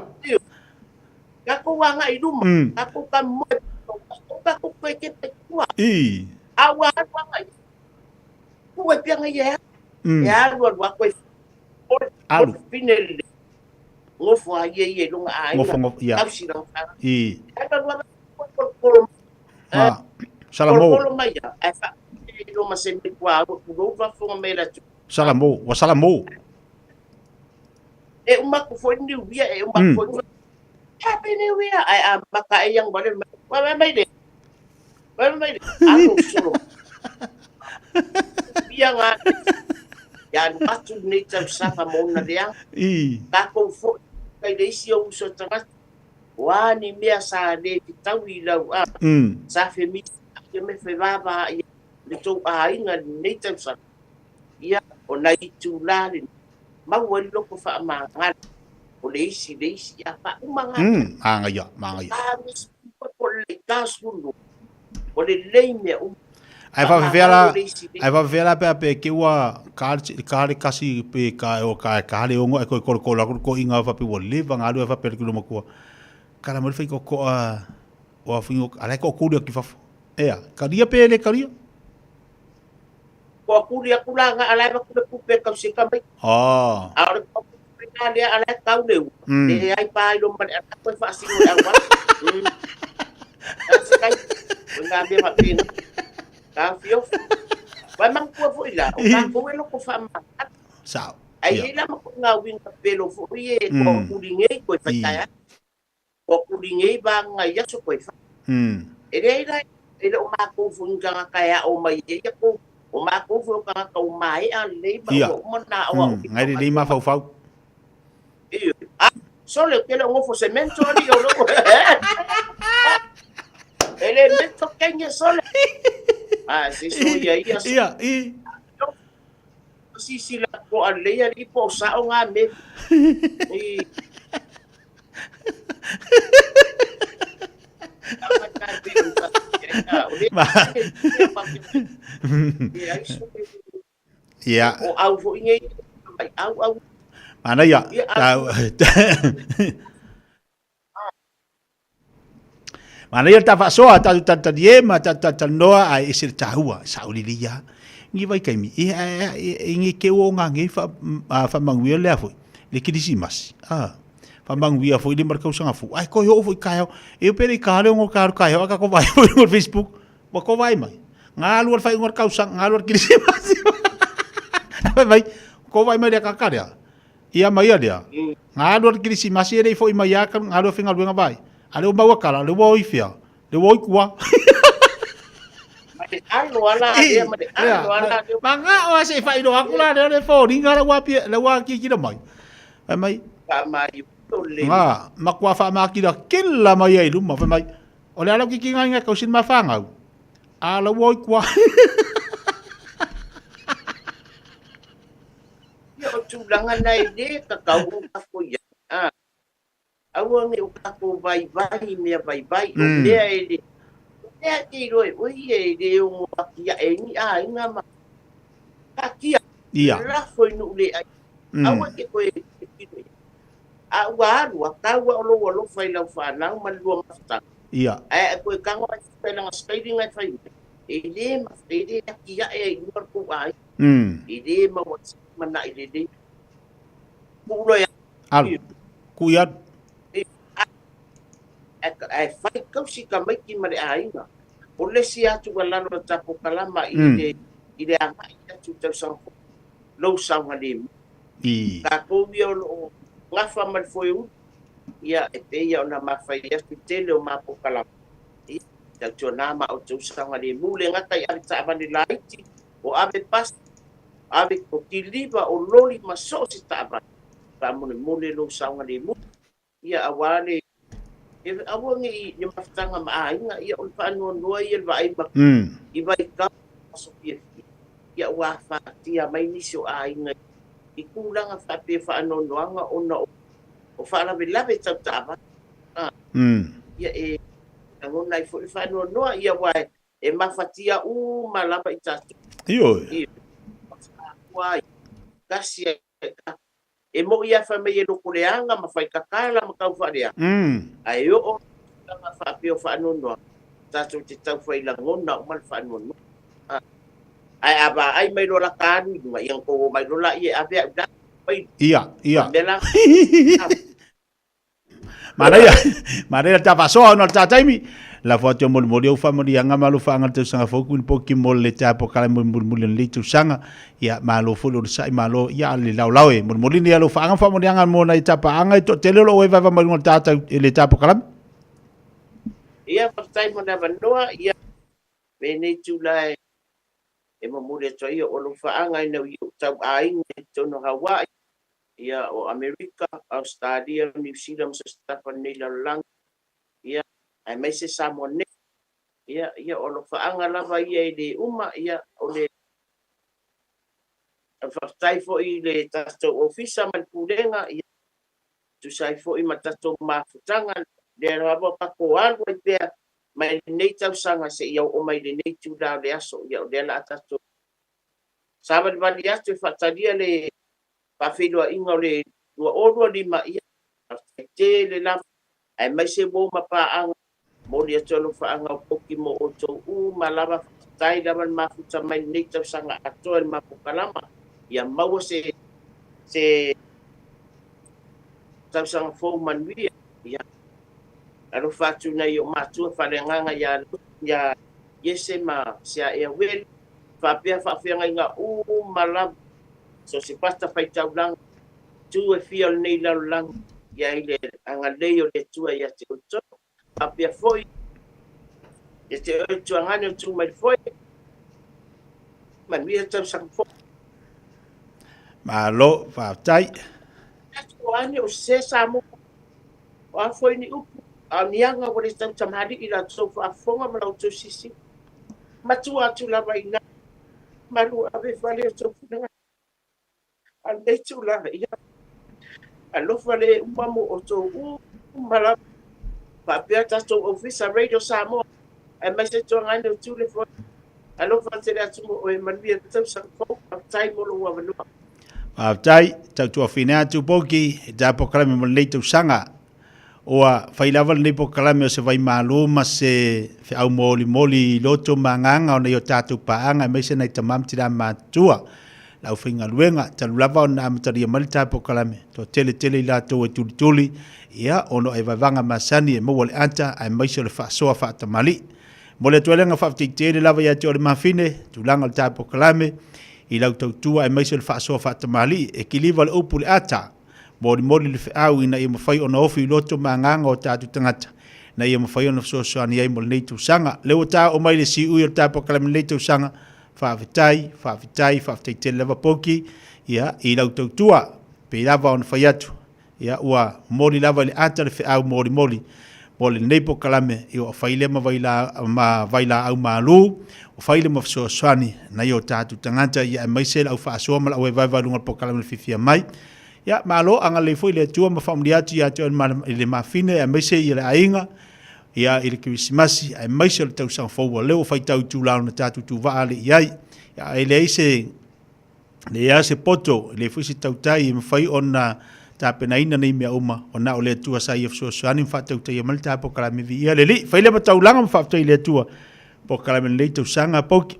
Ka ko wanga i luma. Ka ko ka mo. Ka ko koe ke pai kua. I. A wa wanga i. Kua pianga ia. E alu alu a koe. Alu. Fine le. Ngofo a ie ie lunga a Ngofo, ngofo, ia. Kau sira whanga. I. Alu alu a kolo kolo. Ah. Salamo. Kolo mai ia. Ai wha. E lo ma se me kua awa. Kuro wha funga me la tu. Salamo, ua salamo. E uma aku foi New Year, e uma aku foi Happy New Year. Ai a maka e yang wale mai mai le. Mai mai le. Alo solo. Ia ngā ia alu atu lenei tausaga ma ona leaga. Tatou foi kai le isi o uso tagata. O a ni mea sa le fetaui i lau a. Sa femisi ia me fevava ia le tou aiga i lenei tausaga. Ia o nai itulā lenei maua ai le loko faamagalo o le isi le isi a faauma ngā mea. Magaia, magaia. Ka misi po le ka sulu o le lelei mea uma. Ae faafefea la, ae faafefea la pe a pe ke ua ka ka le kasi pe ka o ka ka le ongo e koe kolokolo aku le koʻiga faapea ua leva galue faapea le kilo makua. Kala mai le faikokoa o a fuingo ala e koʻokuli atu i fafo. Ea, kalia pe le kalia? Kua kuli aku la nga ala e vaku le kupe kau se ka mai. Ah. A o le kua kupe la lea ala e kau le ua. Le ai pa i loma le ala koe faasino le auala. A se kai. O ngā mea faapena. Ka fiofi. Vai manatua foi la, o tātou e loko whaamātara. Sao. Ai e la ma ko ngā winga pelo foi e kua kuli ngei koe whaitai ai. Kua kuli ngei vānga i aso koe whai. E leai la, e le o mākou foi ni tangata e ao mai e ia kou. O mākou foi o tangata o maea lelei ma ua uma na ao ao ki Ngai lelei mafaufau. Ioe. A, sole, ke le o ngofo semento ali o loko. E le mento kenge sole. A, se so ia ia. Ia, i. Sisi la ko a lei ali po sa o ngā me. I. Ia. O au foi nei, mai au au. Manaia. Manaia ta faasoa tatou talitalie ma tatou talatalanoa ae ese le taua saolili ia. Ngi vaitaimi e e ngi ke o ngā ngei fa faamanuia lea foi le kerisimasi a faamanuia foi le ma le tausaga fou ae koe oo foi taeao e pele i ka leo ngo ka alu taeao a ka ko vae foi ngo Facebook ua ko vae mai ngā alua le faaiuga o le tausaga ngā alua le kerisimasi fai mai ko vae mai lea kaka lea Ia mai ia lea. Nga alu a le Kirisimasi e le i foi mai ia nga alu a faigaluega vai. A le o maua kala, le ua o i fea? Le ua o i kua. Ma le alo ala lea, ma le alo ala lea. Ma nga o a se i whailoa aku la lea le fōringa la ua pia, la ua kikira mai. Fai mai. Whaamai o le. Nga, ma kua whaamakira kela mai ai luma, fai mai. O le ala kiki ngai ngai kausin ma whangau. A la ua o i kua. Ia o tulaga na e lē tatau o tatou i ai, ā, aua ne i o tatou vaivai i mea vaivai, o mea e lē, o mea e te iloa e oe ia e lē ono atiae ai ni aiga ma taatia, lafo i nuu le ai, aua e te toe tilotilo i ai. A ua alu a taua o lou alofa i lau fanau ma le lua mafutaga, ae a e toe tago ae fita i lana scaling ae fai mai, e lē e lē atiae ai i luga le tou aiga. E lē maua ai se manaʻi lelei. Kuʻu loa e Alu. Kuʻu i alu. Ae fai kausi tamaiti ma le aiga. O le isi atu ua lalo o tapo kalama i le i le agai atu i tausaga fou, lou saogalemu. Tatou ia o lo o gafa ma le foe ulu, ia e pei ia ona mafai atu tele o mapo kalama. Ia, tautuana ma outou saogalemu le gata i ave taavale laiti, o ave pasi, ave o kiliva, o loli ma so o se taavale. Faamolemole lou saogalemu, ia aua le e aua ne i le mafutaga ma aiga, ia o le faanoanoa ia le vaai ma i vaitau aso fiafia, ia ua afatia mai nisi o aiga i tulaga faapea faanoanoaga ona o faalavelave tau taavale. Ia e lagona ai foi le faanoanoa, ia aua e mafatia uma lava i tatou. Ioe. Ioe. Ai, tasi ai E moʻi a fai mai e loko leaga ma fai kakala ma tau faaleaga. Ae oo i tulaga faapea o faanoanoaga, tatou te tau fai lagona uma le faanoanoa. Ae a vaai mai loa laka alu i luga, ia na tou o mai loa laia e ave au i lalo. Ia, ia. Mea la. Manaia, manaia le ta faasoa ona o le ta taimi. Lafo atu e molimoli au faamanuiaga ma alofaaga le tausaga fou Queen Poki mo le ta pokalame mulimuli o lenei tausaga. Ia, malo foi le onosai, malo ia le laolao e molimoli nei alofaaga ma faamanuiaga mo nai tapaaga e toatele o lo o e vaeva mai luga o le ta le ta pokalame. Ia, faafetai mo le avanoa, ia, lenei tula e e momoli atu ai o alofaaga ina ua ou tauaiga i totonu o Hawaii, ia, o Amerika, Ausetalia, Niu Sila ma so o se tafa o lenei lalolagi, ia, aemaise Samoa nei. Ia, ia, o alofaaga lava ia e le uma, ia, o le faafetai foi i le tatou ofisa ma le pulega, ia, tusa ai foi ma tatou mafutaga, lea lava ua tatou alu ai pea mai lenei tausaga seia oo mai lenei itula o le aso, ia o lea o le a tatou savalivali atu e faatalia le faafeiloaiga o le 2025, ia, faafetai tele lava, aemaise uo ma paaga, momoli atu alofaaga o poki mo outou uma lava, faafetai lava le mafuta mai lenei tausaga atoa i le mapokalama, ia maua se se tausaga fou manuia, ia alofa atu nai o matua faaleagaga ia ia Iese ma Seaea Weli, faapea faafeagaiga uma lava so se fata faitaulaga tu e fia o lenei lalolagi ia i le agalelei o le Atua ia te outou faapea foi ia te oe tuagane o tu mai le foe manuia tausaga fou. Malo, faafetai. O a ni o se Samoa, o a foi ni upu, a o ni aga ua le tautamalii i la outou faafofoga ma la outou silasila. Matua atu lava i ina, malu ave fale outou finagalo. A o lenei tulaga, ia, alofa le uma mo outou uma lava. Faapea tatou Ofisa Radio Samoa, aemaise tuagane o Tule foi. Alofa tele atu mo oe, manuia le tausaga fou, faafetai mo lou avanoa. Faafetai, tautuafine atu Poki, i ta polokalame mo lenei tausaga. Ua fai lava lenei polokalame o se vaimalo ma se feau molimoli i loto ma agaga o nai o tatou paaga aemaise nai tama ma tina matutua. Le aufaigaluega, talu lava ona amatalia mai le ta polokalame, toatele tele i latou e tulituli, ia, ona o evaevaga masani e maua le ata aemaise o le faasoa faatamalii. Momoli atu ai le agaga faafetai tele lava ia te oe le mafine, tulaga o le ta polokalame, i lau tautua aemaise o le faasoa faatamalii, e kiliva le upu i le ata, molimoli le feau ina ia mafai ona ofi i loto ma agaga o tatou tagata, ina ia mafai ona fesoasoani ai mo lenei tausaga. Lea ua taoo mai le siui o le ta polokalame i lenei tausaga, faafetai, faafetai, faafetai tele lava Poki, ia, i lau tautua, pei lava ona fai atu, Ia, ua momoli lava i le ata le feau molimoli mo lenei polokalame, ia ua fai lea ma vaila, ma vailaau malu, ua fai lea ma fesoasoani nai o tatou tagata, ia aemaise le au faasoa ma le au vaevae i luga o le polokalame le fiafia mai. Ia, malo, agalelei foi le Atua ma faamanuia atu ia te oe i le mafine, aemaise ia le aiga, ia i le Kerisimasi, aemaise o le tausaga fou ua leo ua faitau i tulaga na tatou tuvaa alii ai. Ia, e leai se leai lava se poto, e leai foi se tautai e mafai ona tapenaina nei mea uma, o na o le Atua sa ia fesoasoani ma faatautaia mai le ta polokalame viia le Alii. Fai lea ma taulaga ma faafetai i le Atua polokalame lenei tausaga Poki.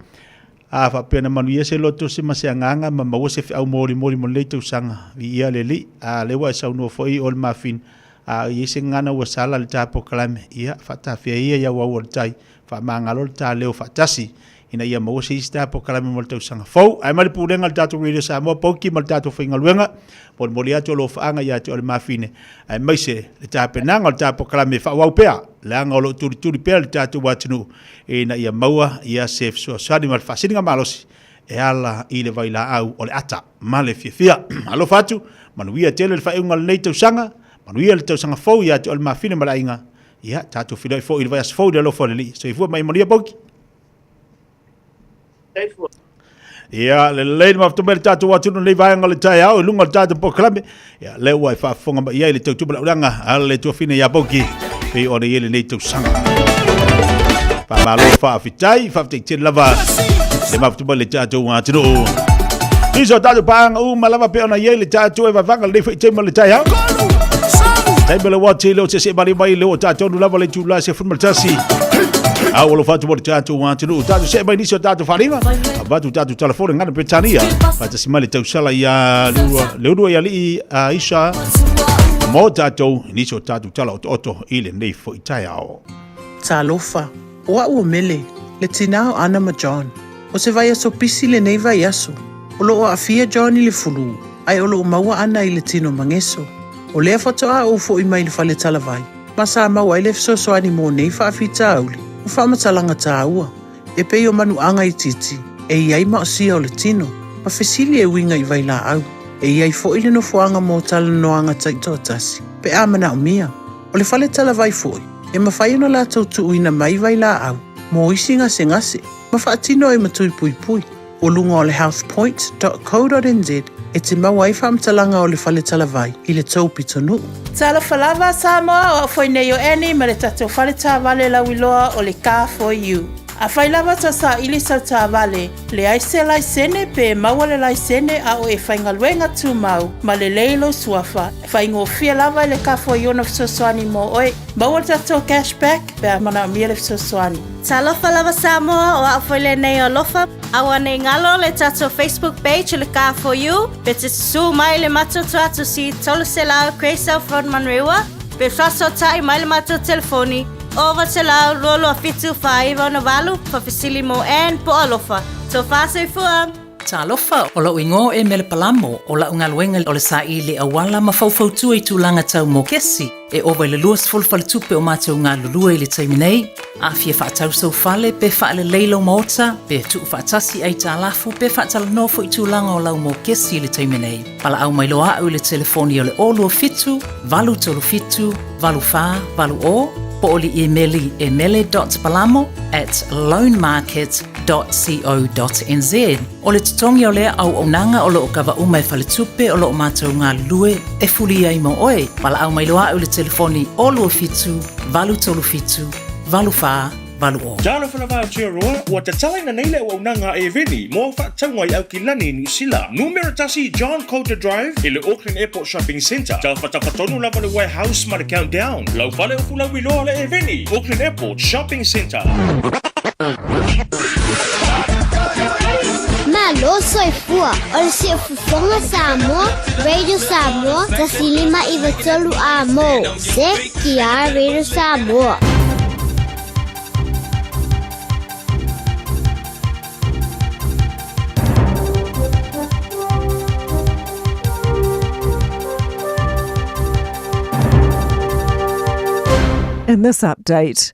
A faapea na manuia se loto se ma se agaga ma maua se feau molimoli mo lenei tausaga viia le Alii. A lea ua e saunoa foi o le mafina, a i ai se gagana ua sala i le ta polokalame, ia faatafea ia i auau o le tai, faamagalo le ta leo faatasi ina ia maua se isi ta polokalame mo le tausaga fou. Ae mai le pulega a le tatou Radio Samoa, Poki ma le tatou faigaluega, molimoli atu alofaaga ia te oe le mafine, aemaise le tapenaga o le ta polokalame e faaauau pea, leaga o lo o tulituli pea le tatou atunuu ina ia maua ia se fesoasoani ma le faasiliga malosi e ala i le vailaau o le ata ma le fiafia. Alofa atu, manuia tele le faaiuga o lenei tausaga, manuia le tausaga fou ia te oe le mafine ma le aiga. Ia, tatou feiloai foi i le vaiaso fou i le alofa o le Alii. Soifua ma ia manuia Poki. Ia, lelei le mafuta mai le tatou atunuu nei vaega o le taeao i luga o le tatou polokalame. Ia, lea ua e faafofoga mai i ai le tautuba laulaga a le tuafine ia Poki, pei ona i ai lenei tausaga. Faamalo faafetai, faafetai tele lava le mafuta mai le tatou atunuu. Iso tatou paaga uma lava pe ona i ai le tatou e vavaga lenei foi taimi o le taeao. Taimi o le wati le o se se mali mai le o tatou nu lava le itula se 11. A ua alofa atu mo le tatou atunuu. Tatou see mai nisi o tatou faaaliga. Avatu tatou telefone ngana Peretania. Faatasi mai le tausala ia Leulua ia Alii Aisha. Mo tatou i nisi o tatou tala otooto i lenei foi taeao. Talofa, o a'u o Mele, le tinā o Ana ma John. O se vaiaso pisi lenei vaiaso. O lo'o aafia John i le fulū, ae o lo'o maua Ana i le tino mageso. O lea faatoa ou fo'i mai le fale talavai, ma sa maua ai le fesoasoani mo nei faafitauli ma faamatalaga tāua, e pei o manuaga itiiti e i ai maosia o le tino, ma fesili e uiga i vailaau. E i ai fo'i le nofoaga mo talanoaga taitoatasi, pe a manaomia. O le fale talavai fo'i, e mafai ona latou tuuina mai vailaau mo isi gasegase ma faatino ai ma tui puipui. O luga o le healthpoint.co.nz e te maua ai faamatalaga o le fale talavai i le tou pitonuu. Talofa lava Samoa, o au foi nei o Annie ma le tatou fale taavale lauiloa o le Car For You. Afai lava tou saili sau taavale, leai se laisene pe maua le laisene a o e faigaluega tumau ma lelei lou suafa, faigofie lava i le Car For You ona fesoasoani mo oe. Maua le tatou cash back pe a manaomia le fesoasoani. Talofa lava Samoa, o au foi lenei o Alofa. Aua nei galo le tatou Facebook page o le Car For You, pe te susu mai le matou tuatusi 300 Grey South Road Manurewa, pe faasootai mai le matou telefoni 0900 22 7 4968 faafesili mo Ann po o Alofa. Tofa soifua! Talofa, o lou igoa e Mele Palamo, o la'u galuega o le saili auala ma faufautua i tulaga tau mokesi. E ova i le 20 faletupe o matou galulue i le taimi nei. A fia faatau sou fale pe faalelei lou maota, pe tuufaatasi aitalafu pe faatalanoa foi tulaga o lau mokesi i le taimi nei, valaau mai loa a'u i le telefoni o le 027 837 8480 po o le imeli e mele.palamo at loanmarket www.co.nz. O le totogi o lea auaunaga o lo o kava uma e faletupe o lo o matou galulue e fuli ai mo oe. Valaau mai loa a'u i le telefoni 027 837 8480. Talofa lava Aotearoa, ua tatalaina nei le auaunaga a Eveni mo au faatauga i Aukilani i Niu Sila. Numera tasi John Coulter Drive i le Auckland Airport Shopping Centre. Tafatafa tonu lava le Warehouse ma le Countdown. Lau fale o Fulauiloa le Eveni, Auckland Airport Shopping Centre. Malo soifua o le Siufofoga Samoa, Radio Samoa, 105 93 Amo, CKR Radio Samoa. In this update,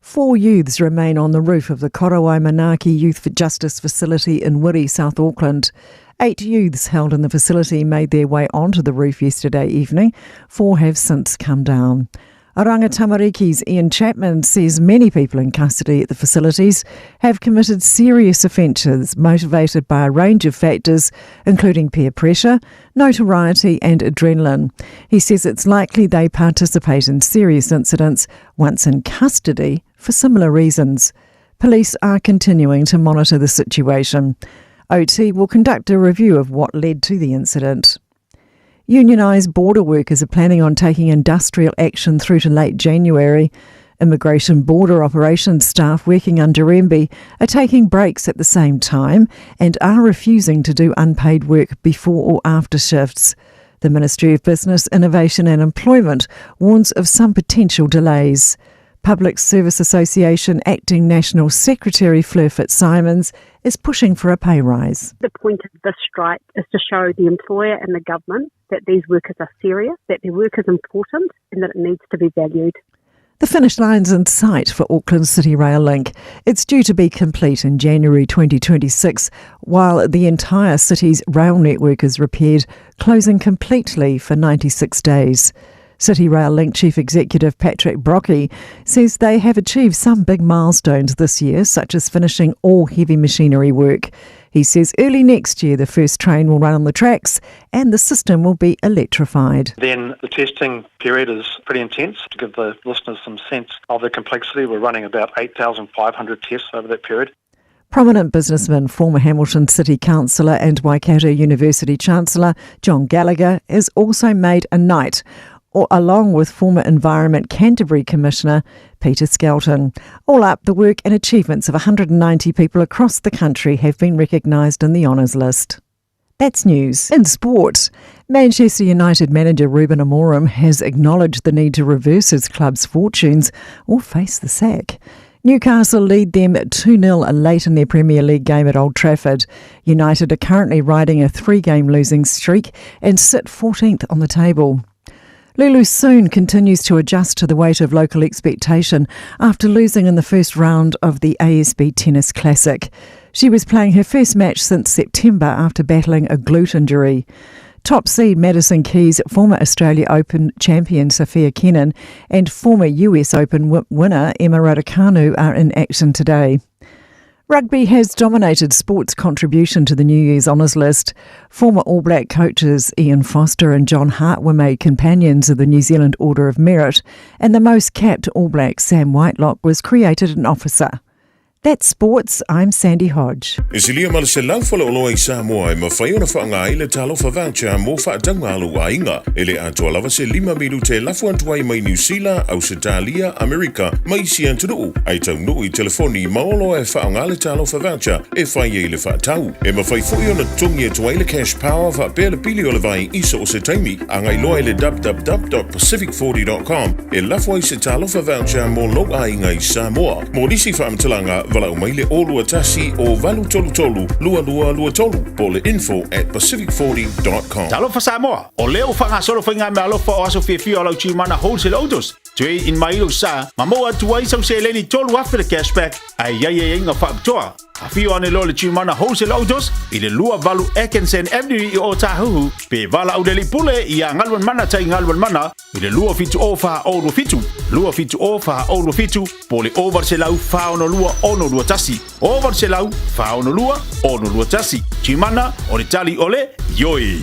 Four youths remain on the roof of the Korowai Manaaki Youth for Justice facility in Wiri, South Auckland. Eight youths held in the facility made their way onto the roof yesterday evening. Four have since come down. Oranga Tamariki's Ian Chapman says many people in custody at the facilities have committed serious offences motivated by a range of factors, including peer pressure, notoriety, and adrenaline. He says it's likely they participate in serious incidents once in custody for similar reasons. Police are continuing to monitor the situation. OT will conduct a review of what led to the incident. Unionised border workers are planning on taking industrial action through to late January. Immigration border operations staff working under MB are taking breaks at the same time and are refusing to do unpaid work before or after shifts. The Ministry of Business, Innovation and Employment warns of some potential delays. Public Service Association Acting National Secretary Fleur Fitzsimons is pushing for a pay rise. The point of this strike is to show the employer and the government that these workers are serious, that their work is important, and that it needs to be valued. The finish line's in sight for Auckland City Rail Link. It's due to be complete in January 2026, while the entire city's rail network is repaired, closing completely for 96 days. City Rail Link Chief Executive Patrick Brockie says they have achieved some big milestones this year, such as finishing all heavy machinery work. He says early next year the first train will run on the tracks and the system will be electrified. Then the testing period is pretty intense. To give the listeners some sense of the complexity, we're running about 8,500 tests over that period. Prominent businessman, former Hamilton City Councillor and Waikato University Chancellor John Gallagher is also made a knight, along with former Environment Canterbury Commissioner Peter Skelton. All up, the work and achievements of 190 people across the country have been recognised in the honours list. That's news. In sport, Manchester United manager Ruben Amorim has acknowledged the need to reverse his club's fortunes or face the sack. Newcastle lead them 2 0 late in their Premier League game at Old Trafford. United are currently riding a three game losing streak and sit 14th on the table. Lulu Soon continues to adjust to the weight of local expectation after losing in the first round of the ASB Tennis Classic. She was playing her first match since September after battling a glute injury. Top seed Madison Keys, former Australia Open champion Sophia Kenin, and former US Open winner Emma Raducanu are in action today. Rugby has dominated sports contribution to the New Year's Honours list. Former All Black coaches Ian Foster and John Hart were made companions of the New Zealand Order of Merit, and the most capped All Black Sam Whitelock was created an officer. That's sports. I'm Sandy Hodge. E silia ma le 100 faleoloa i Samoa e mafai ona faaaoga ai le Talofa Voucher mo faatauga a lou aiga. E le atoa lava se lima minute e lafo atu ai mai Niu Sila, Ausetalia, Amerika ma isi atunuu, ae taunuu i telefoni ma oloa e faaaoga le Talofa Voucher e fai ai le faatau. E mafai foi ona totogi atu ai le Cash Power faapea le pili o le vai i so o se taimi. Agai loa i le www.pacific40.com e lafo ai se Talofa Voucher mo lou aiga i Samoa. Mo nisi faamatalaga, valaau mai le 021 o 833 2223 po o le info at pacific40.com. Talofa Samoa! O lea ua faagasolo faigameaalofa o aso fiafia o lau Gmana Wholesale Autos, trade in mai lou sa, ma maua atu ai sau seleni 3,000 le cashback, ae i ai aiaiga faapitoa. Afio ane loa le Gmana Wholesale Autos i le 28 Atkinson Avenue i Ōtāhuhu, pe valaau le Alii Pule iā Galumalemana Tai Galumalemana i le 270 427, 270 427, po o le 800 462 621, 800 462 621. Gmana, o le tali o le ioe.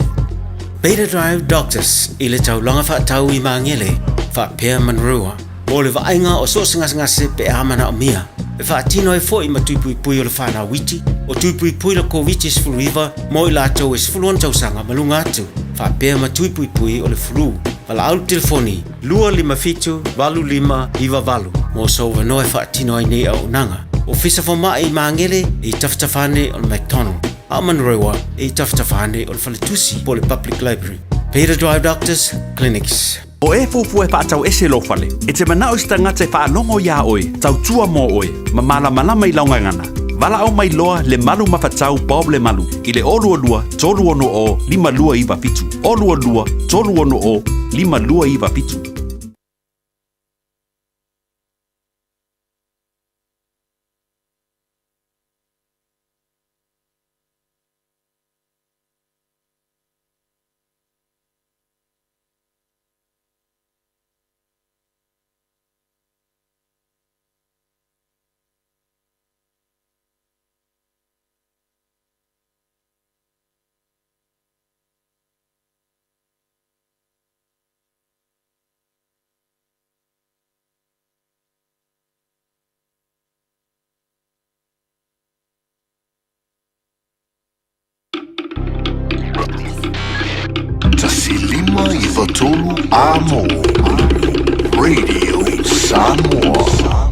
Beta Drive Doctors i le taulaga faatau i Magele faapea Manurewa mo le vaaiga o so o se gasegase pe a manaomia. E faatino ai foi ma tui puipui o le fanau iti, o tui puipui le Koviti-19 mo i latou e 16 tausaga ma luga atu, faapea ma tui puipui o le flu. Valaau le telefoni 257 8598 mo sou avanoa e faatino ai nei auaunaga. Ofisa Fomai i Magele e i tafatafa ane o le McDonald, a o Manurewa e i tafatafa ane o le Faletusi po o le Public Library. Beta Drive Doctors Clinics. O e fuafua e faatau ese lou fale, e te manao i se tagata e faalogo iā oe, tautua mo oe, ma malamalama i lau gagana. Valaau mai loa le Malu Mafatau Bob Lemalu i le 022 360 5297, 022 360 5297. 153 Amo Radio Samoa.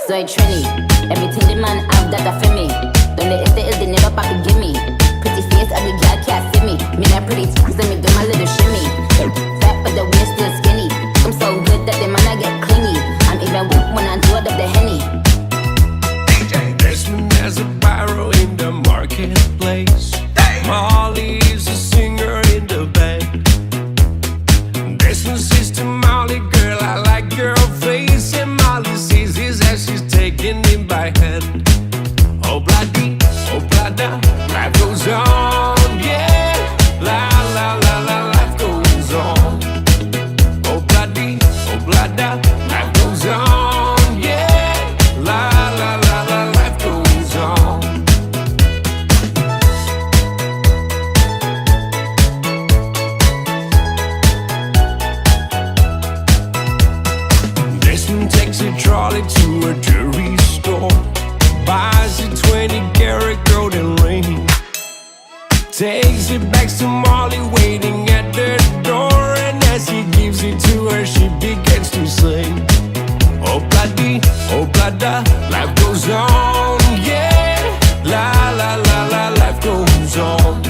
Soy Trini. Everything the man have that a for me. Donde este el dinero, papi, gimme. Pretty face, ugly girl can't see me. Me not pretty, so me do my little shimmy. Fat, but the waist still skinny. I'm so good that the man I get clingy. I'm even weak when I do it up the henny. Desmond has a pyro in the marketplace. Molly is a singer in the band. Desmond says to Molly, girl, I like your face. And Molly sees his as she's taking him by hand. Oh, bloody, oh, blada, life goes on, yeah. La, la, la, la, life goes on. Molly waiting at the door, and as he gives it to her, she begins to sing. Oh bloody, oh blada, life goes on, yeah. La la la la, life goes on.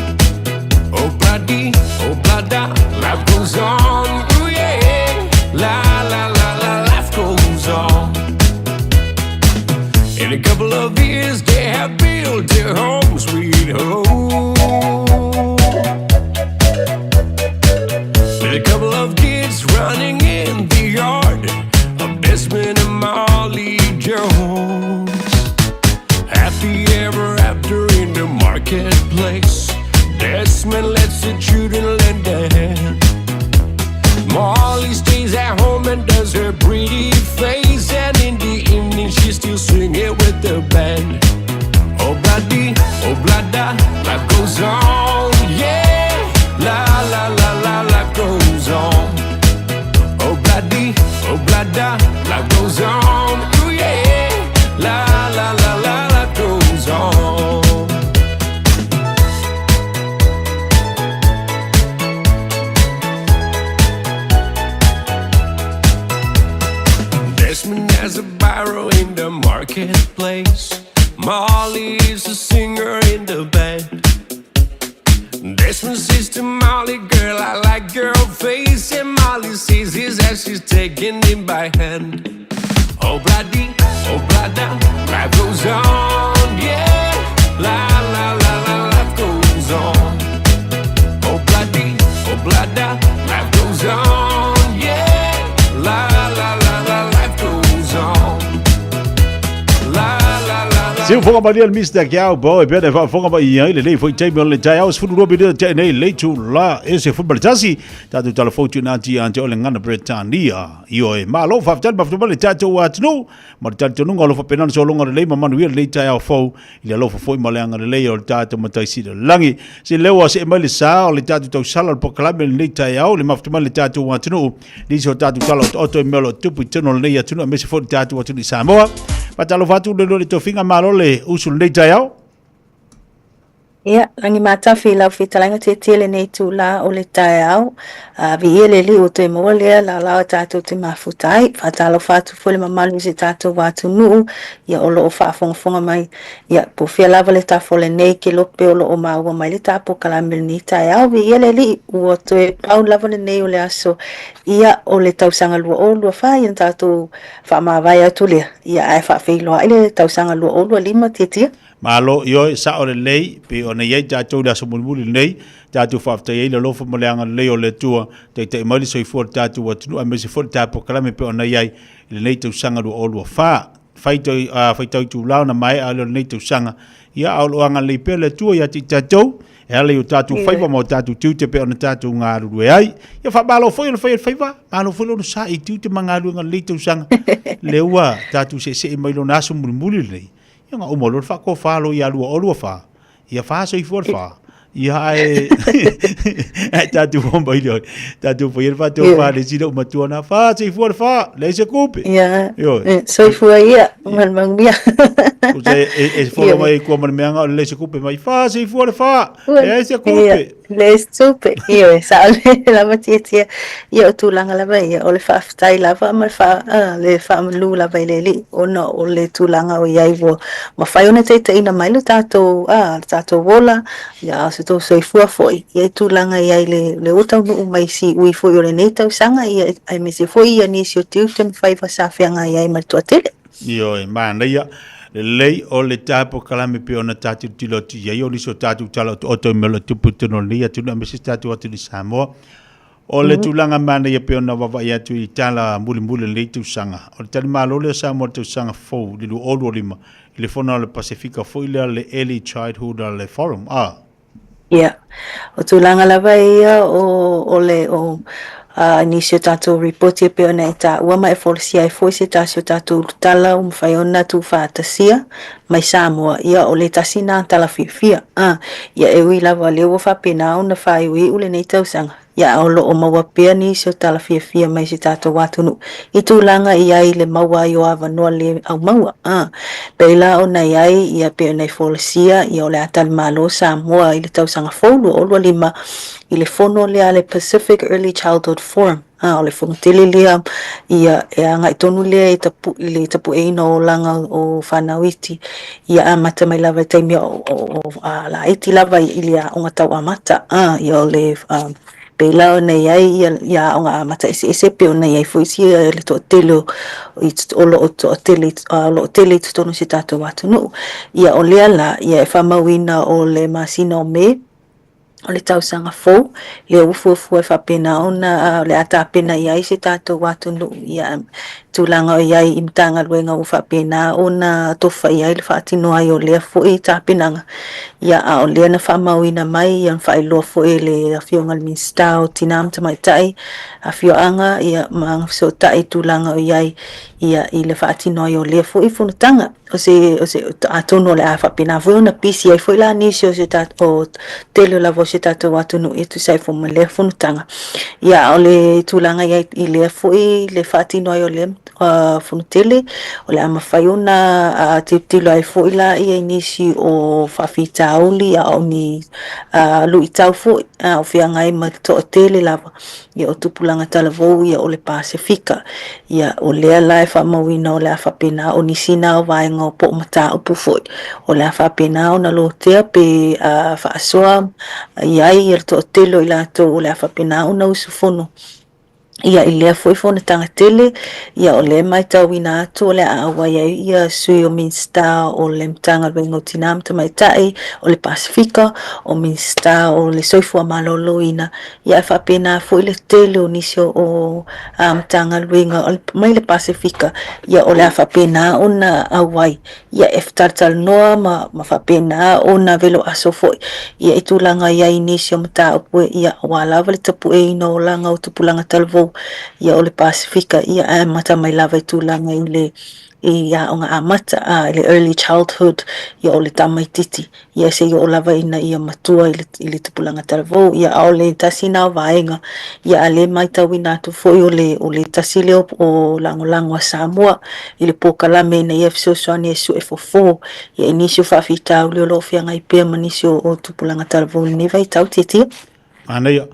Oh bloody, oh blada, life goes on, ooh yeah. La la la la, life goes on. In a couple of years, they have built their home, sweet home. With a couple of kids running in the yard of Desmond and Molly Jones. Happy ever after in the marketplace. Desmond lets the children lend a hand. Molly stays at home and does her pretty face. And in the evening, she's still singing with the band. Oh, bloody, oh, blada, life goes on, yeah. La, la, la, la, life goes on. Oh, bloody, oh, blada, life goes on, ooh, yeah. La, la, la, la, life goes on. Desmond has a barrow in the marketplace. Molly is a singer in the band. Desmond says to Molly, girl, I like your face. And Molly sees his as she's taking him by hand. Oh, bloody, oh, blada, life goes on, yeah. La, la, la, la, life goes on. Oh, bloody, oh, blada, life goes on, yeah. La, la, la, la, life goes on. La, la, la, la. Siufoga malia le Mr. Cowboy pea le faafofoga mai i ai lenei foi taimi o le taeao 12 minute tea nei le itula e 11 tatou talafou tuuina atu ia te oe le gagana Peretania. Ioe, malo faafetai le mafuta mai le tatou atunuu ma le talitonuga o lo o faapena ona sologa lelei ma manuia lenei taeao fou i le alofa foi ma le agalelei o le tatou Matai Sili o le Lagi. Se leo ua see mai le sa o le tatou tausala o le polokalame i lenei taeao i le mafuta mai le tatou atunuu nisi o tatou tala otooto i mea o lo o tupu i totonu o lenei atunuu aemaise foi le tatou atunuu i Samoa. Faatalofa atu le le tofiga malo le usu lenei taeao. Ia, lagi matafi i lau fetalaiga tietie lenei itula o le taeao. A viia le Alii ua toe maua lea laolao e tatou te mafuta ai. Faatalofa atu foi le mamalu i si tatou atunuu, ia o lo o faafogafoga mai. Ia, po o fea lava le tafa o lenei kelope o lo o maua mai le ta polokalame i lenei taeao. Viia le Alii, ua toe pau lava lenei o le aso, ia, o le tausaga 2024, ia na tatou faamavae atu lea, ia ae faafeiloai le tausaga 2025 Tietie. Malo, ioe, sao lelei, pei ona i ai tatou i le aso mulimuli lenei, tatou faafetai ai le alofa ma le agalelei o le Atua, taitai mai le soifua o le tatou atunuu aemaise foi le ta polokalame pei ona i ai i lenei tausaga 2024. Faitau, uh, faitau itula ona maea lea o lenei tausaga, ia a o lo o agalelei pea le Atua ia te i tatou, e ala i o tatou faiva ma o tatou tiute pei ona tatou galulue ai. Ia faamalo foi o le fai o le faiva, malo foi lona sa i tiute ma galuega lenei tausaga, lea ua tatou seesee mai lona aso mulimuli lenei. Ia ona uma loa le faatofa loa ia 2024. Ia fa soifua le fa. Ia ae ae tatou o mai lea. Tatou faia le faatofa le isi lou matua na fa soifua le fa. Leai se kupe. Ia. Ioe. Soifua ia ma le manuia. Tusa e, e folo mai ai kua ma le meaga o le leai se kupe mai fa soifua le fa. Leai se kupe. Leai se tupe. Ioe, sao le lava tietie. Ia o tulaga lava ia, o le faafetai lava ma le faa, le faamalu lava i le Alii, ona o le tulaga o i ai ua mafai ona taitaiina mai le tatou, le tatou ola, ia a o se tou soifua foi, ia i tulaga i ai le, le ua taunuu mai i siui foi o lenei tausaga, ia aemaise foi ia nisi o tiute ma faiva sa feagai ai ma le toatele. Ioe, manaia lelei o le ta polokalame pei ona ta tilotilo atu i ai, o nisi o tatou tala otooto i mea o lo o tupu i totonu o lenei atunuu aemaise si tatou atunuu i Samoa. O le tulaga manaia pei ona vaavaai atu i tala mulimuli o lenei tausaga, o le talimalo lea o Samoa i le tausaga fou i le 2025 i le Fono a le Pasefika foi lea le Early Childhood Forum. A. Ia, o tulaga lava ia o, o le, o a, nisi o tatou ripoti e pei ona e taua ma e folasia ai foi se tasi o tatou ulutala ua mafai ona tuufaatasia mai Samoa, ia o le tasi lena tala fiafia. A, ia e ui lava o lea ua faapena ona faaiuiu lenei tausaga, Ia a o lo o maua pea nisi o tala fiafia mai si o tatou atunuu i tulaga i ai le maua ai o avanoa le aumaua. A pei la ona i ai ia pei ona i folasia ia o le a talimalo Samoa i le tausaga fou 2025 i le fono lea a le Pacific Early Childhood Forum. A o le fono tele lea ia e agai tonu lea i tapu, i le tapueina o olaga o fanau iti ia amata mai lava i taimi o, o, o a, laiti lava i le aoga tau amata. A ia o le a, pei la ona i ai ia, ia aoga amata eseese pei ona i ai foi isi le toatele o, i, o lo o toatele, o lo o tele i totonu o si o tatou atunuu. Ia o lea la, ia e faamauina o le masina o Me, o le tausaga fou, lea ua fuafua e faapena ona o le a tapena i ai se tatou atunuu ia tulaga o i ai i Matagaluega ua faapena ona tofa i ai le faatino ai o lea foi tapenaga. Ia, a o lea na faamauina mai ia na faailoa foi e le Afioga i le Minisita o Tina ma Tamaitai, Afioaga ia ma Agafesootai i tulaga o i ai ia i le faatino ai o lea foi fonotaga. O se, o se, atonu o le a faapena foi ona pisi ai foi la nisi o se tatou, tele lava o se tatou atunuu e tusa ai foi ma lea fonotaga. Ia, a o le tulaga i ai i lea foi le faatino ai o lea uh, fono tele, o le a mafai ona uh, tilotilo ai foi la ia i nisi o faafitauli a o ni uh, luitau foi uh, o feagai ma le toatele lava ia o tupulaga talavou ia o le Pasefika. Ia, o lea la e faamauina o le a faapena o nisi na o vaega o po o mataupu foi, o le a faapena ona lotea pe uh, faasoa i ai ia le toatele o i latou o le a faapena ona usufono ia i lea foi fonotaga tele, ia o lea e matauina atu o le a auai ai ia sui o Minisita o le Matagaluega o Tina ma Tamaitai o le Pasefika, o Minisita o le Soifua Maloloina, ia ae faapena foi le tele o nisi o Matagaluega mai le Pasefika, ia o le a faapena ona auai ia e talatalanoa ma, ma faapena ona velo aso foi ia i tulaga i ai nisi o mataupu e ia aua lava le tapueina o olaga o tupulaga talavou ia o le Pasefika ia ae amata mai lava i tulaga i le i aoga amata a i le early childhood ia o le tamaititi ia se i oo lava ina ia matua i le, i le tupulaga talavou. Ia a o le tasi na o vaega, ia a le matauina atu foi o le, o le tasi lea o, o lagolago a Samoa i le polokalame ina ia fesoasoani e sue fofo ia i nisi o faafitauli o lo o feagai pea ma nisi o, o tupulaga talavou i lenei vaitau Tietia. Manaia.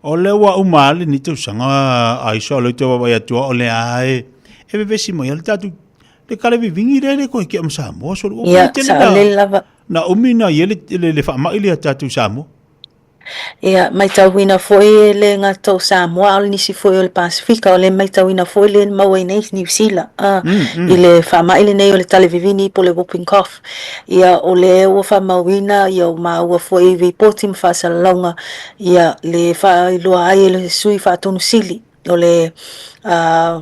O lea ua uma lava lenei tausaga Aisha, o lea ou te vaavaai atu o lea e, e vevesi mai le tatou le kale vivigi lea le koe kia ma Samoa solo. Ia, saolele lava. Na umi na ia le, le, le faamai lea tatou Samoa. Ia, matauina foi e le gata o Samoa, a o le nisi foi o le Pasefika, o le matauina foi le maua i nei Niu Sila, a, i le faamai lenei o le tale vivini po o le whooping cough. Ia, o le ua faamauina, ia ua maua foi i ripoti ma faasalalauga, ia, le faailoa ai e le sui faatonu sili o le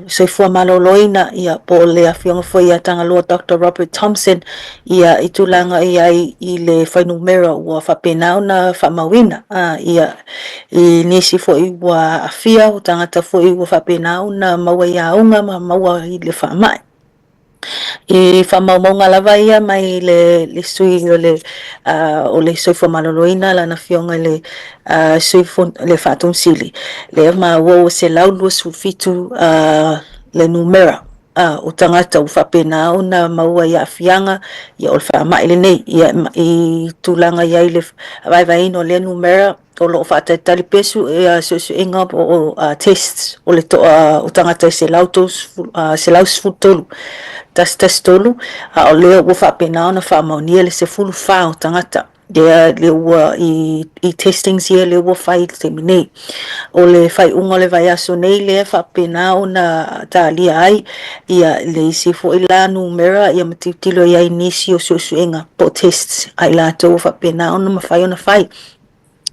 soifua maloloina, ia, po o le afioga foi ia Tagaloa Doctor Robert Thompson, ia, i tulaga i ai i le fuainumera ua faapena ona faamauina, ia, i nisi foi ua aafia, o tagata foi ua faapena ona maua i auga ma maua i le faamai. I faamaumauga lava ia mai le, le sui o le, uh, o le Soifua Maloloina, lana afioga i le uh, sui le Faatonu Sili, lea maua ua 127 uh, le numera uh, o tagata ua faapena ona maua i aafiaga ia o le faamai lenei. Ia, i tulaga i ai le vaevaeina o lea numera, o lo o faatalitali pea suesuega po o tests o le toa o tagata e 113, 113, a o lea ua faapena ona faamaonia le 14 o tagata lea lea ua i, i testings ia lea ua fai i le taimi nei. O le faaiuga o le vaiaso nei lea faapena ona talia ai ia le isi foi la numera ia ma tilotilo i ai nisi o suesuega po o tests a i latou ua faapena ona mafai ona fai.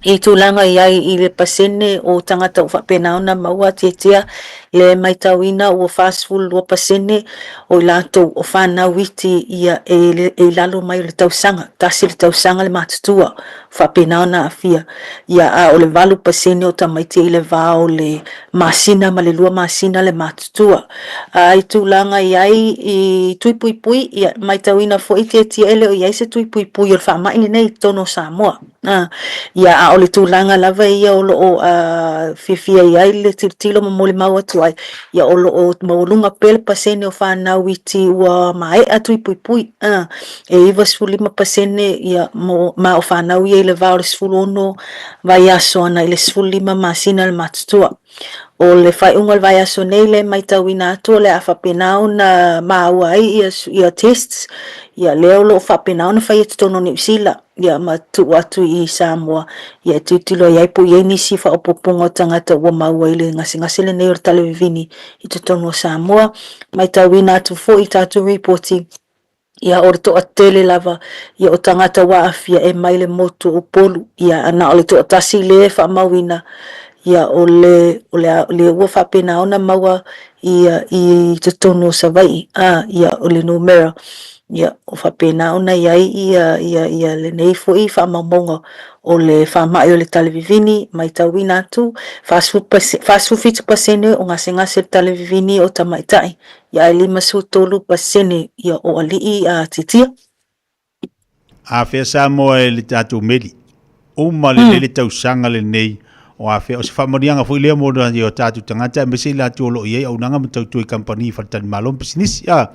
I tulaga i ai i le pasene o tagata ua faapena ona maua tiatia, Lea e maitauina ua 42% o i latou o fanau iti ia e i lalo mai o le tausaga, tasi le tausaga le matutua, faapena ona aafia. Ia, a o le 8% o tamaiti i le va o le masina ma le lua masina le matutua. A i tulaga i ai i tui puipui, ia, maitauina foi tietie e le o i ai se tui puipui o le faamai lenei i totonu o Samoa. Ia, a o le tulaga lava ia o lo o fiafia i ai le tilotilo ma molimau atu ai, ia o lo o maualuga pea le pasene o fanau iti ua maea tui puipui, e 95% ia ma o fanau ia i le va o le 16 vaiaso ana i le 15 masina le matutua. O le faaiuga o le vaiaso nei lea e maitauina atu o le a faapena ona maua ai ia tests, ia lea o lo o faapena ona faia i totonu o Niu Sila, ia ma tuu atu i Samoa, ia e tilotilo i ai po o i ai nisi faaopoopoga o tagata ua maua i le gasegase lenei o le talevivini i totonu o Samoa. Maitauina atu foi i tatou ripoti, Ia, o le toatele lava ia o tagata ua aafia e mai le motu o Upolu, ia, na o le toatasi lea e faamauina, ia, o le, o le, lea ua faapena ona maua ia i totonu o Savaii, a, ia, o le numera, ia, o faapena ona i ai ia, ia, ia lenei foi faamaumauga o le faamai o le talevivini, maitauina atu, 47% o gasegase o le talevivini o tamaitai. Ia ae 53% ia o alii a titia. Afea Samoa e le tatou meli. Uma lelei le tausaga lenei o afea. O se faamanuiaga foi lea mo nai o tatou tagata aemaise i latou o lo o i ai auaunaga ma tautua i kamupani faletalimalo ma pisinisi. A,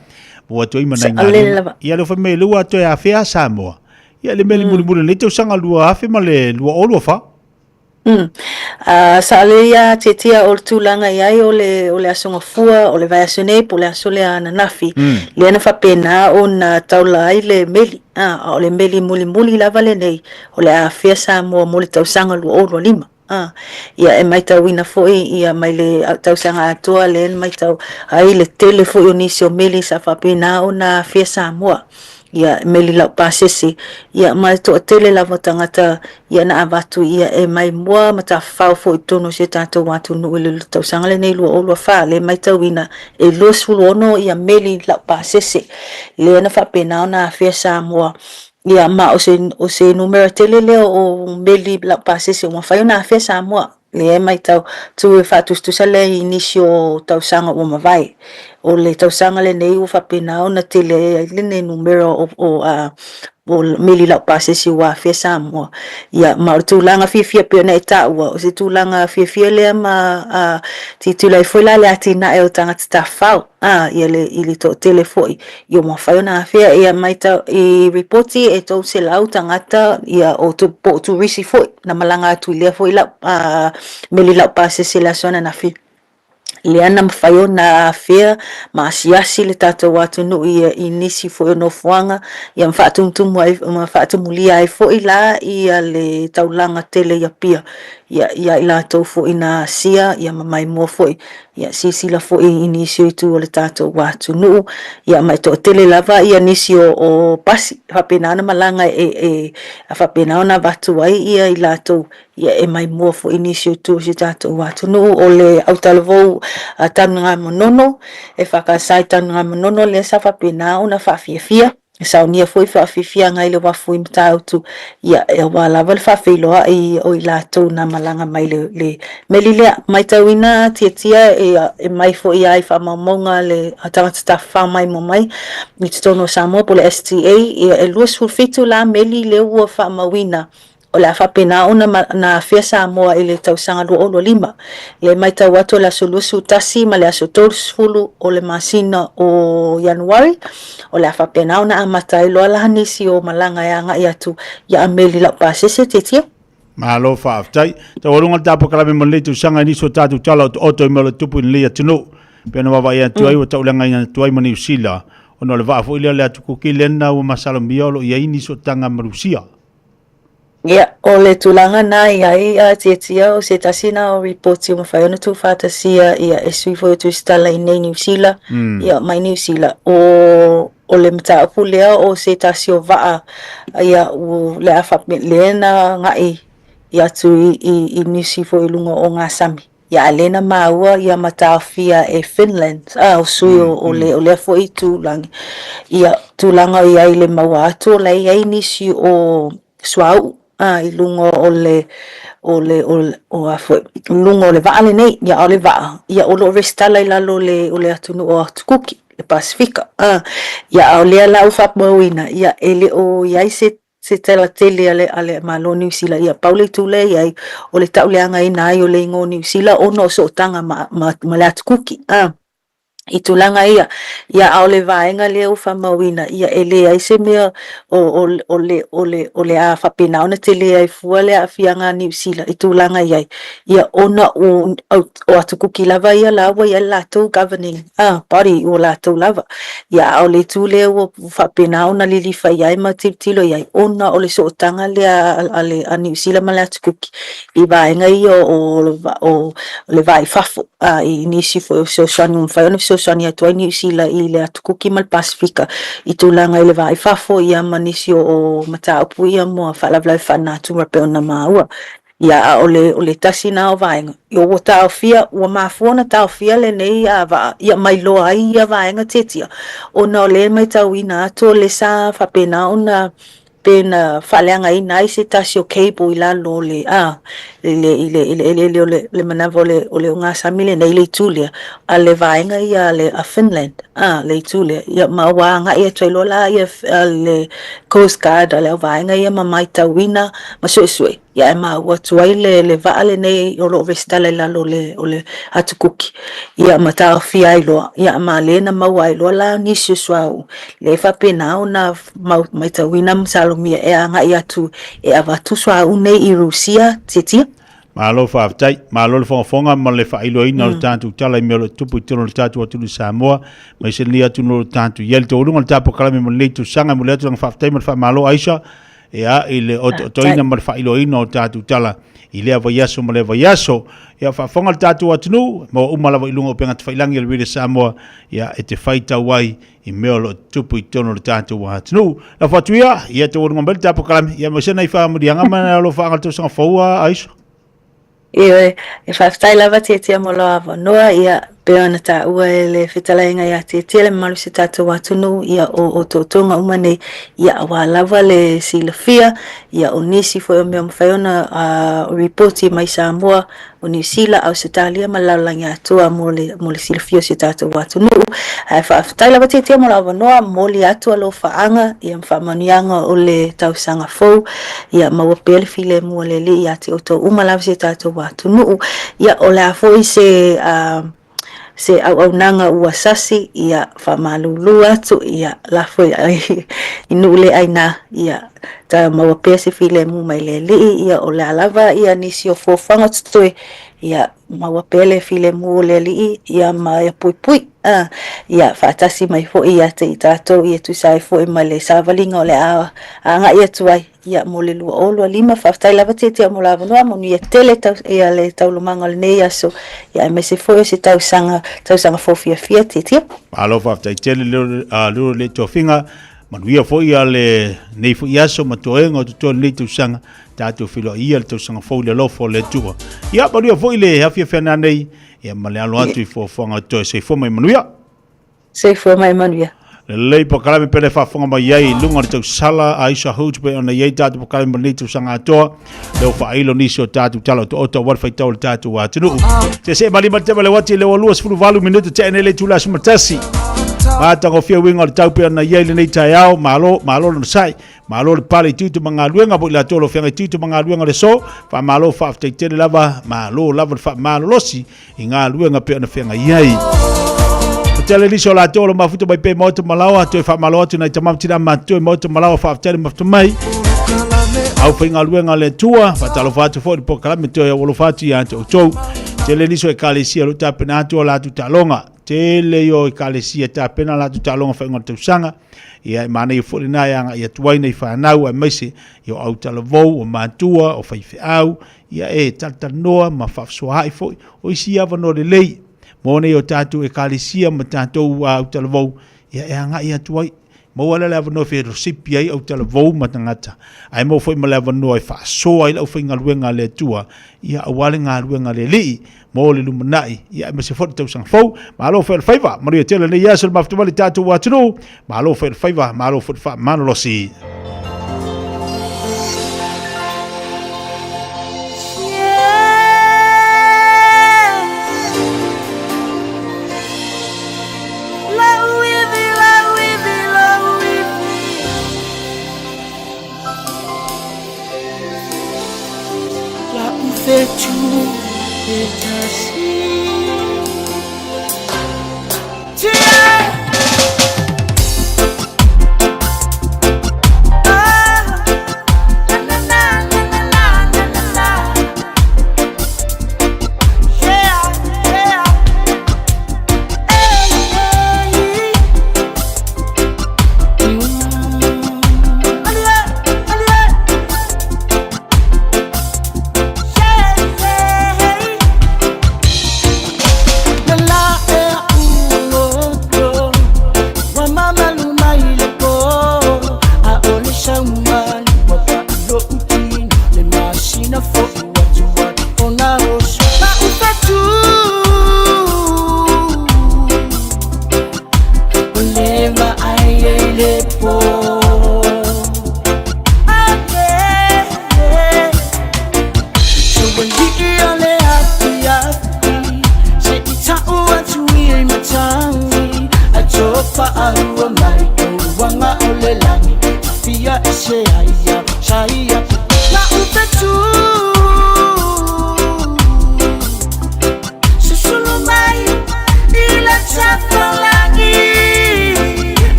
ua atu ai ma nai galuega. Ia le fai mai lea ua toe afea Samoa. Ia le meli mulimuli o lenei tausaga 2024. Sa lelei lava tietia o le tulaga i ai o le, o le Aso Gafua, o le vaiaso nei po o le aso lea ananafi, lea na faapena ona taula ai le meli, a o le meli mulimuli lava lenei o le a afea Samoa mo le tausaga 2025. Ia e maitauina foi ia mai le tausaga atoa lea na maitau ai le tele foi o nisi o meli sa faapena ona afea Samoa. Ia meli laupasese, ia ma le toatele lava o tagata ia na avatu ia e mai mua ma tafafao foi i totonu o si o tatou atunuu i le tausaga lenei 2024. Lea e maitauina e 26 ia meli laupasese lea na faapena ona afea Samoa, ia ma o se, o se numera tele lea o meli laupasese ua mafai ona afea Samoa. Lea e maitau atu e faatusatusa lea i nisi o tausaga ua mavae. O le tausaga lenei ua faapena ona tele ai lenei numera o o meli laupasese ua afea Samoa. Ia, ma o le tulaga fiafia pei ona e taua, o se tulaga fiafia lea ma tilotilo ai foi la le atinae o tagata tafafao, ia le i le toatele foi ia ua mafai ona afea. Ia maitau i ripoti e 300 tagata ia o po o turisi foi na malaga atu i lea foi lau meli laupasese i le aso ananafi, lea na mafai ona afea ma asiasi le tatou atunuu i nisi foi o nofoaga ia ma faatumutumu ai ma faatumulia ai foi la ia le taulaga tele i Apia ia ia i latou foi na asia ia ma maimoa foi Ia silasila foi i nisi o itu o le tatou atunuu, ia ma e toatele lava ia nisi o, o pasi e faapena ona malaga e, e faapena ona avatu ai ia i latou ia e maimoa foi i nisi o itu o si tatou atunuu. O le autalavou a Tanugamanono, e whakasā i Tanugamanono lea sa faapena ona faafiafia. E saunia foi faafiafiaga i le uafu i Matautu, ia, aua lava le faafeiloai o i latou na malaga mai le, le meli lea. Maitauina tietia e, e mai foi lava i faamaumauga le tagata tafafao maimoa mai i totonu o Samoa po o le STA, ia, e 27 la meli lea ua faamauina O le a faapena ona na afea Samoa i le tausaga 2025. Lea e maitau atu o le aso 21 ma le aso 30 o le masina o Ianuari, o le a faapena ona amata ai loa la nisi o malaga e agai atu ia Ameli Laupasese Tietia. Malo faafetai. Taualuga le tapakalame mo lenei tausaga i nisi o tatou tala otooto i mea o le tupu i lenei atunuu. Pei ona vaavaai atu ai ua tauleagaina atu ai ma Niu Sila ona o le vaa foi lea o le atu Kuki lena ua masalomia o lo o i ai ni sootaga ma Rusia. Ia, o le tulaga na i ai a Tietia o se tasi na o ripoti ua mafai ona tuufaatasia ia e sui foi o Tusitala i nei Niu Sila, ia mai Niu Sila. O, o le mataupu lea o se tasi o vaa ia u le a faapea, lea na agai atu i, i, i nisi foi i luga o ngā sami. Ia a lea na maua ia ma taofia e Finland, a o sui o, o le o lea foi itulagi, ia tulaga o i ai i le maua atu o la e i ai nisi o suauu a i luga o le o le o le o a foi luga o le vaa lenei, ia a o le vaa, ia o lo o resitala i lalo o le o le atunuu o Atukuki, le Pasefika, a. Ia a o lea la ua faamauina, ia e le o i ai se se tala tele a le, a le Malo o Niu Sila. Ia, pau le itu lea e i ai, o le tauleagaina ai o le igoa o Niu Sila ona o sootaga ma, ma, ma le Atu Kuki. A, i tulaga ia, ia, a o le vaega lea ua faamauina, ia, e leai se mea o, o, o le, o le, o le a faapena ona tele ai fua le aafiaga a Niu Sila i tulaga i ai, ia, ona o, o Atu Kuki lava ia la ua i ai le latou governing body ua latou lava. Ia, a o le itu lea ua faapena ona lilifa i ai ma tilotilo i ai, ona o le sootaga lea a le a Niu Sila ma le Atu Kuki i vaega ia o, o le va i fafo, i nisi foi o fesoasoani ua mafai ona fesoasoani atu ai Niu Sila i le Atu Kuki ma le Pasefika i tulaga i le va i fafo, ia ma nisi o mataupu ia mo faalavelave faalenatura e pei ona maua. Ia, a o le, o le tasi na o vaega, ia ua taofia, ua mafua ona taofia lenei vaa, ia mailoa ai ia vaega tietia, ona o lea e matauina atu o lea sa faapena ona pe na faaleagaina ai se tasi o cable i lalo o le, a, i le, i le, i le eleele o le, le manava o le, o le ogasami lenei i le itu lea, a le vaega ia a le, a Finland, a, le itu lea, ia ma ua agai atu ai loa la ia le Coast Guard a le au vaega ia ma matauina ma suesue, ia ae maua atu ai le, le vaa lenei o lo o resitala i lalo o le, o le Atu Kuki, ia ma taofia ai loa, ia ma lea na maua ai loa la nisi o suauu, lea e faapena ona mau, maitauina ma salomia e agai atu e avatu suauu nei i Rusia, Tietia. Malo faafetai, malo le fogafoga ma le faailoaina o le tatou tala i mea o lo o tupu i totonu o le tatou atunuu Samoa, aemaise lenei atunuu o lo o tatou i ai. Le taualuga o le tatou polokalame mo lenei tausaga, e momoli atu lana faafetai ma le faamalo Aisha, ia, i le otootoina ma le faailoaina o tatou tala i lea vaiaso ma lea vaiaso. Ia, faafofoga le tatou atunuu, maua uma lava i luga o upega tafailagi a le Radio Samoa, ia, e te faitau ai i mea o lo o tutupu i totonu o le tatou atunuu. Lafo atu ia, ia taualuga mai le tatou polokalame, ia aemaise nai faamanuiaga ma nai alofaaga o le tausaga fou a Aisha. Ioe, e faafetai lava Tietia mo lou avanoa, ia, pei ona taua e le fetalaiga ia Tietia le mamalu o si tatou atunuu, ia, o otootoga uma nei, ia, aua lava le silafia, ia, o nisi foi o mea ua mafai ona ripoti mai Samoa, o Niu Sila, Ausetalia ma le lalolagi atoa mo le, mo le silafia o si o tatou atunuu. Ae faafetai lava Tietia mo lou avanoa, momoli atu alofaaga ia ma faamanuiaga o le tausaga fou, ia maua pea le filemu o le Alii ia te outou uma lava si o tatou atunuu. Ia o le a foi se uh, se auaunaga ua sasi, ia faamalulu atu, ia lafo i, i nuu le aina, ia ta maua pea se filemu mai le Alii, ia o le a lava ia nisi o fuafuaga o totoe, ia maua pea le filemu o le Alii, ia ma ia puipui, a, ia faatasi mai foi ia te i tatou, ia tusa ai foi ma le savaliga o le a agai atu ai, ia mo le 2025. Faafetai lava Tietia mo le avanoa, manuia tele tau, ia le taualumaga o lenei aso, ia aemaise foi o se tausaga, tausaga fou fiafia Tietia. Malo faafetai tele Luro le tofiga, manuia foi ia lenei foi aso ma toega o totoe o lenei tausaga, tatou feiloai ia le tausaga fou i le alofa o le Atua. Ia manuia foi le afiafi ananei, ia ma le alo atu i fuafuaga o totoe. Soifua ma ia manuia. Soifua ma ia manuia. Lelei polokalame pele faafofoga mai ai i luga o le tausala a Aisha Hoods pei ona i ai tatou polokalame mo lenei tausaga atoa. Lea ua faailo nisi o tatou tala otaota aua le faitau o le tatou atunuu. Se see malima le tama le uati le ua 28 minute tea nei le itula 11. Matagofie uiga o le tau pei ona i ai lenei taeao. Malo, malo le onosai. Malo le pale i tiute ma galuega mo i latou o lo o feagai tiute ma galuega o le aso. Faamalo faafetai tele lava, malo lava le faamalolosi i galuega pei ona feagai ai. O tele nisi o latou o lo mafuta mai pea i Maota Malaoa, toe faamalo atu nai tama ma tina matutua i Maota Malaoa, faafetai le mafuta mai. Au faigaluega a le Atua, faatalofa atu foi i le polokalame toe alofa atu ia te outou. Tele nisi o ekalesia o lo o tapena atu a latou taaloga. Tele o ekalesia e tapena a latou taaloga faaiuga o le tausaga. Ia e manaia foi lena e agai atu ai nei fanau aemaise i o autalavou, o matua, o faifeau, ia e talatalanoa ma faafusoaai foi. O isi avanoa lelei mo nei o tatou ekalesia ma tatou autalavou, ia e agai atu ai. Maua lea le avanoa e felosipi ai autalavou ma tagata, ae maua foi ma le avanoa e faasoa ai le aufaigaluega a le Atua, ia aua le galuega a le Alii mo le lumanai, ia aemaise foi le tausaga fou. Malo fai o le faiva, manuia tele lenei aso le mafuta mai le tatou atunuu. Malo fai o le faiva, malo foi le faamalolosi.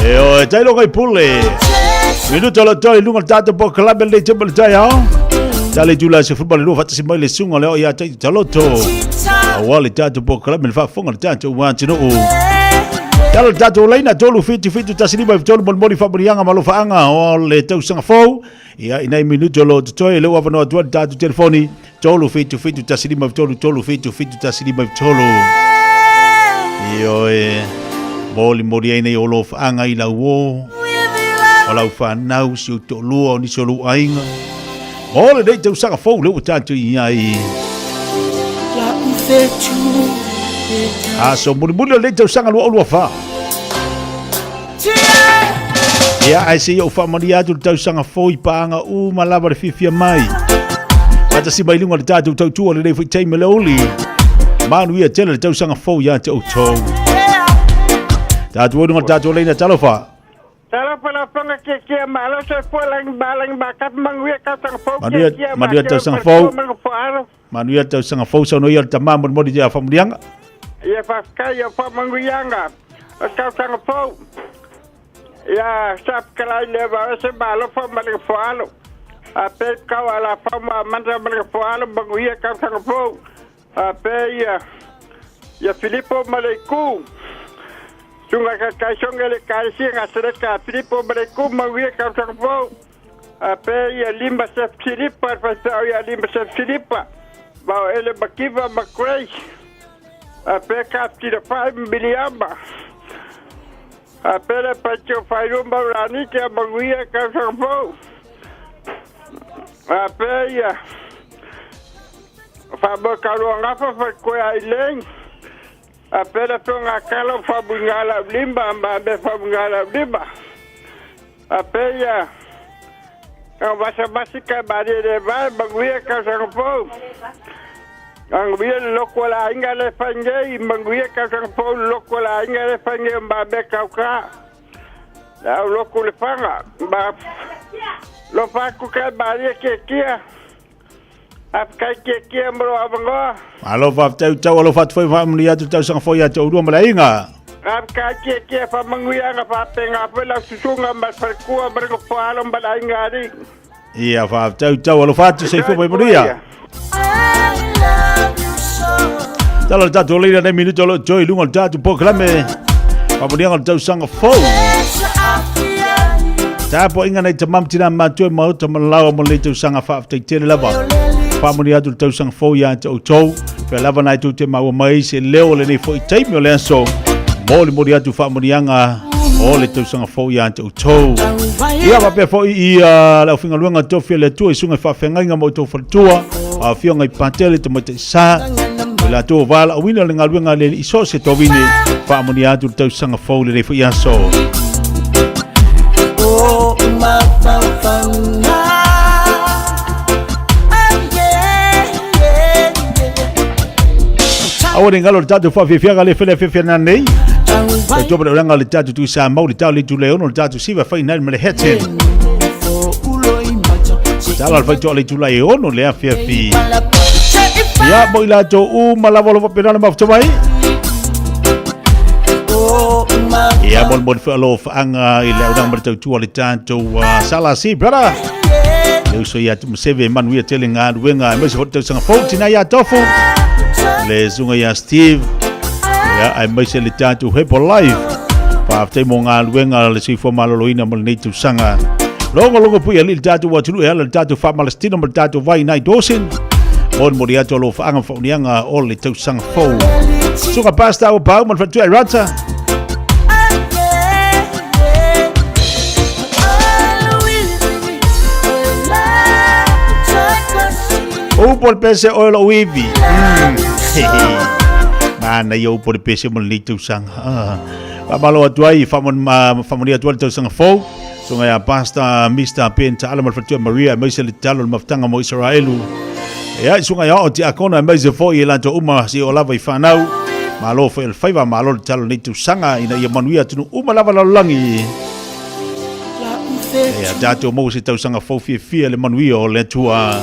E oi, tai longa i pule. Minuto lo toi lunga tato po club le te le tai ao. Tale tula se football lo fatasi mai le sunga le o ia tai taloto. Awa le tato po club le fa fonga le tato wa tino o. Talo tato leina tolu fitu fitu tasilima i tolu moli fa molianga malo faanga o le tausaga fou. Ia inai minuto lo toi le avanoa tua tato telefoni tolu fitu fitu tasilima tolu tolu fitu fitu tasilima tolu. Ioe. Moli moli ai nei o lo faanga i lau o. O lau whanau si o to'olua o nisi o lou aiga. Mo lenei tausaga fou lea ua tatou i ai. Aso mulimuli o lenei tausaga 2024. Ia, ae se i ou faamanuia atu le tausaga fou i paaga uma lava le fiafia mai. Faatasi mai luga o le tatou tautua lenei foi taimi le uli. Manuia tele le tausaga fou ia te outou. Tatou i luga o le tatou leina talofa. Talofa lau Afioga Kiekie malo soifua lagi ma lagi ma kapi manuia tausaga fou Manuia, Kiekie manuia ma tausaga fou. ma le foaro. Manuia tausaga fou saunoa ia le tamā molimoli ia faamanuiaga. Ia faafetai ia faamanuiaga o tausaga fou. Ia sapikalai le vaese ma alofa ma le foalo. A pe kau ala fau ma manda ma le foalo manuia tausaga fou. A pe ia ia Filipo ma le ku. Sunga ka kaisonga le kaisia nga sereka Filipo ma le ku manuia tausaga fou. A pe ia lima se Filipa fa sa ia lima se Filipa. Ma o ele makiva ma Grace. A pe ka tira fai miliama. A pe le patio fai rumba rani ke manuia tausaga fou. A pe ia fa mo ka roa ngafa fa koe ai leng. A pe le tonga kalo fa bungala limba ma me fa bungala limba. A pe ia ka vasa basi ka bari le vai manuia tausaga fou. Ang wia loko la inga le whange, manguia tausaga fou loko la inga le whange ma me kauka. Au loko le whanga, ma lo whaku kai maria kia kia. Ap kai kia kia moro awangoa. Malo faafetai utau alofa atu foi faamanuia atu le tausaga fou ia te oulua ma le aiga. Ap kai kia kia whamanguianga whapenga whai lau susunga ma whalekua ma le whaalo ma le ainga ari. Ia faafetai utau alofa atu soifua mai manuia. Tala le tatou leina nei minuta o lo o toe i luga o le tatou polokalame. Faamanuiaga o le tausaga fou. Tapuaiga nai tamam tina matua maota ma laoa mo lenei tausaga faafetai tele lava. Faamanuia atu le tausaga fou ia te outou. Pea lava nai tou te maua mai se leo o lenei foi taimi o le aso. Molimoli atu faamanuiaga o le tausaga fou ia te outou. Ia faapea foi i le aufaigaluega tofi a le Atua i susuga i faafeagaiga ma outou faletua, afioga i Patele Tamaitai Sa, o i latou o valaauina le galuega a le Alii so o se tovine, faamanuia atu le tausaga fou lenei foi aso. Aua ne galo le tatou faafiafiaga le fele afiafi ana nei. E topa le oranga le tatou tui sa mau le tau le tule ono le tatou siva fai nai ma le hete. Tala le faitoa le tula e ono le afiafi. Ia mo i latou uma lava o lo faapena le mafuta mai. Ia mo le mo le whaalofaanga i le auranga ma le tautua le tatou Sala Si brother. Le uso ia Tumuseve manuia tele galuega aemaise foi le tausaga fou tina ia Tofu. Le susuga ia Steve. Ia aemaise le tatou Herbalife. Faafetai mo galuega le soifua maloloina mo lenei tausaga. Logologo pui alii le tatou atunuu e ala le tatou faamalositino ma le tatou vai nai Dawson. Molimoli atu alofaaga ma faamanuiaga o le tausaga fou. Susuga Pastor ua pau ma le faletua i Rata. Upu o le pese oe lou ivi. Manaia upu o le pese mo lenei tausaga. Ah. Faamalo atu ai, faamanuia atu ai le tausaga fou. Susuga ia Pastor Mr. Ben Taala ma le faletua Maria, aemaise le tatalo le mafutaga mo Isaraelu. Ia, susuga ia Oo Tiakona, aemaise foi e latou uma seia oo lava i fanau. Malo foi o le faiva, malo le tatalo lenei tausaga ina ia manuia atunuu uma lava lalolagi. Ia tatou maua se tausaga fou fiafia le manuia o le Atua.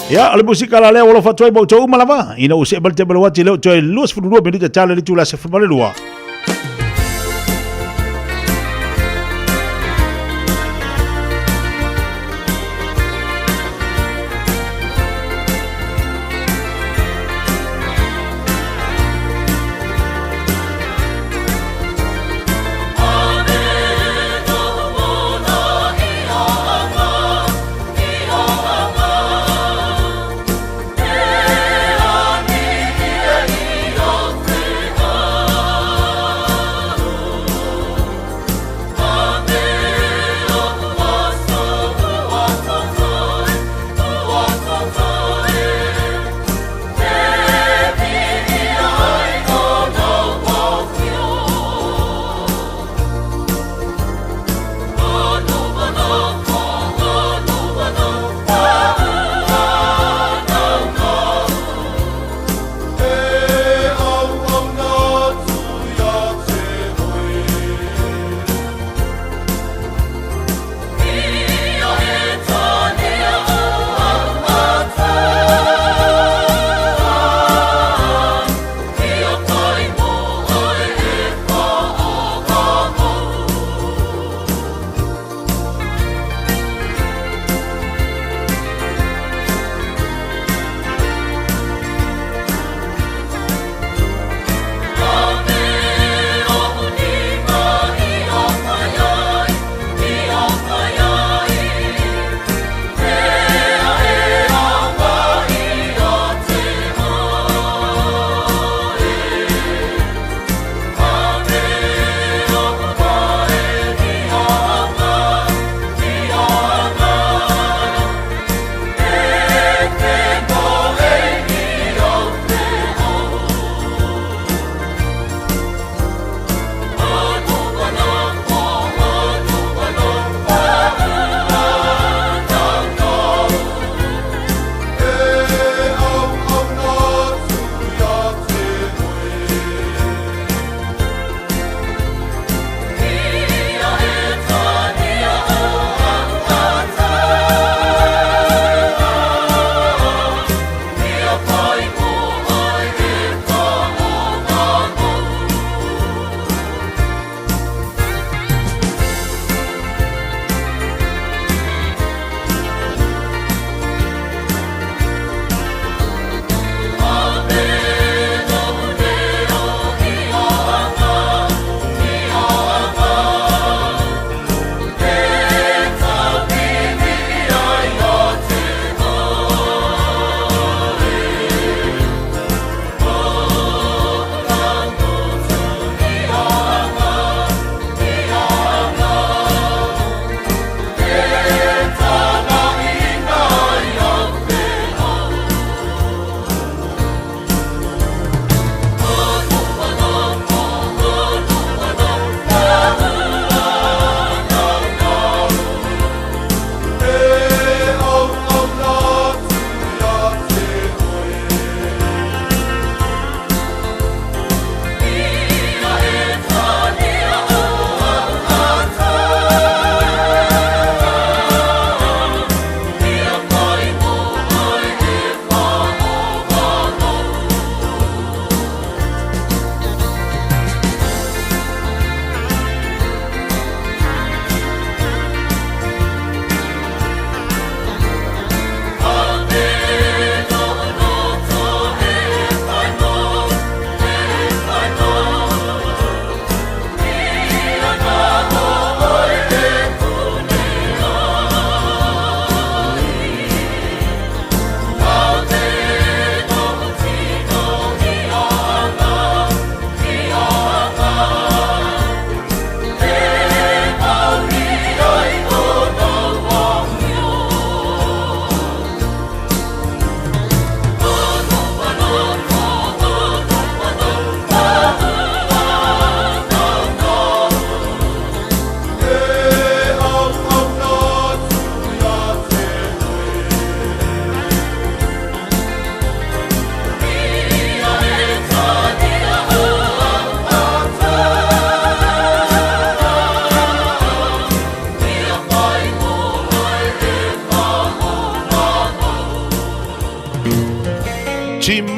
Ia, o le musika la lea ua alofa atu ai ma outou uma lava, ina ua see mai le taimi o le uati lea o toe 22 minute tala le itula 12.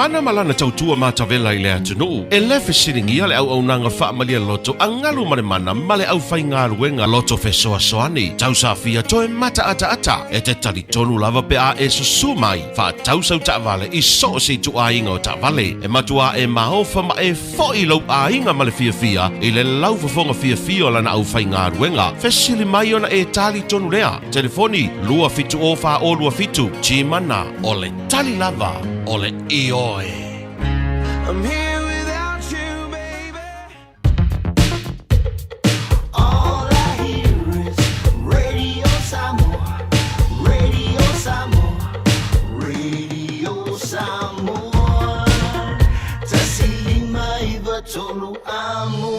mana ma lana tautua matavela i le atunuu, e le fesiligia le auaunaga faamalie loto a galu ma le mana ma le aufaigaluega loto fesoasoani. Tausafia toe mataataata e te talitonu lava pe a e susu mai faatau sau taavale i so o se ituaiga o taavale. E matuā e maofa ma e foʻi lou aiga ma le fiafia i le laufofoga fiafia o lana aufaigaluega. Fesili mai ona e talitonu lea. Telefoni 270 4027 Timana o le tali lava o le ioe. I'm here without you, baby. All I hear is Radio Samoa, Radio Samoa, Radio Samoa. 159 amo.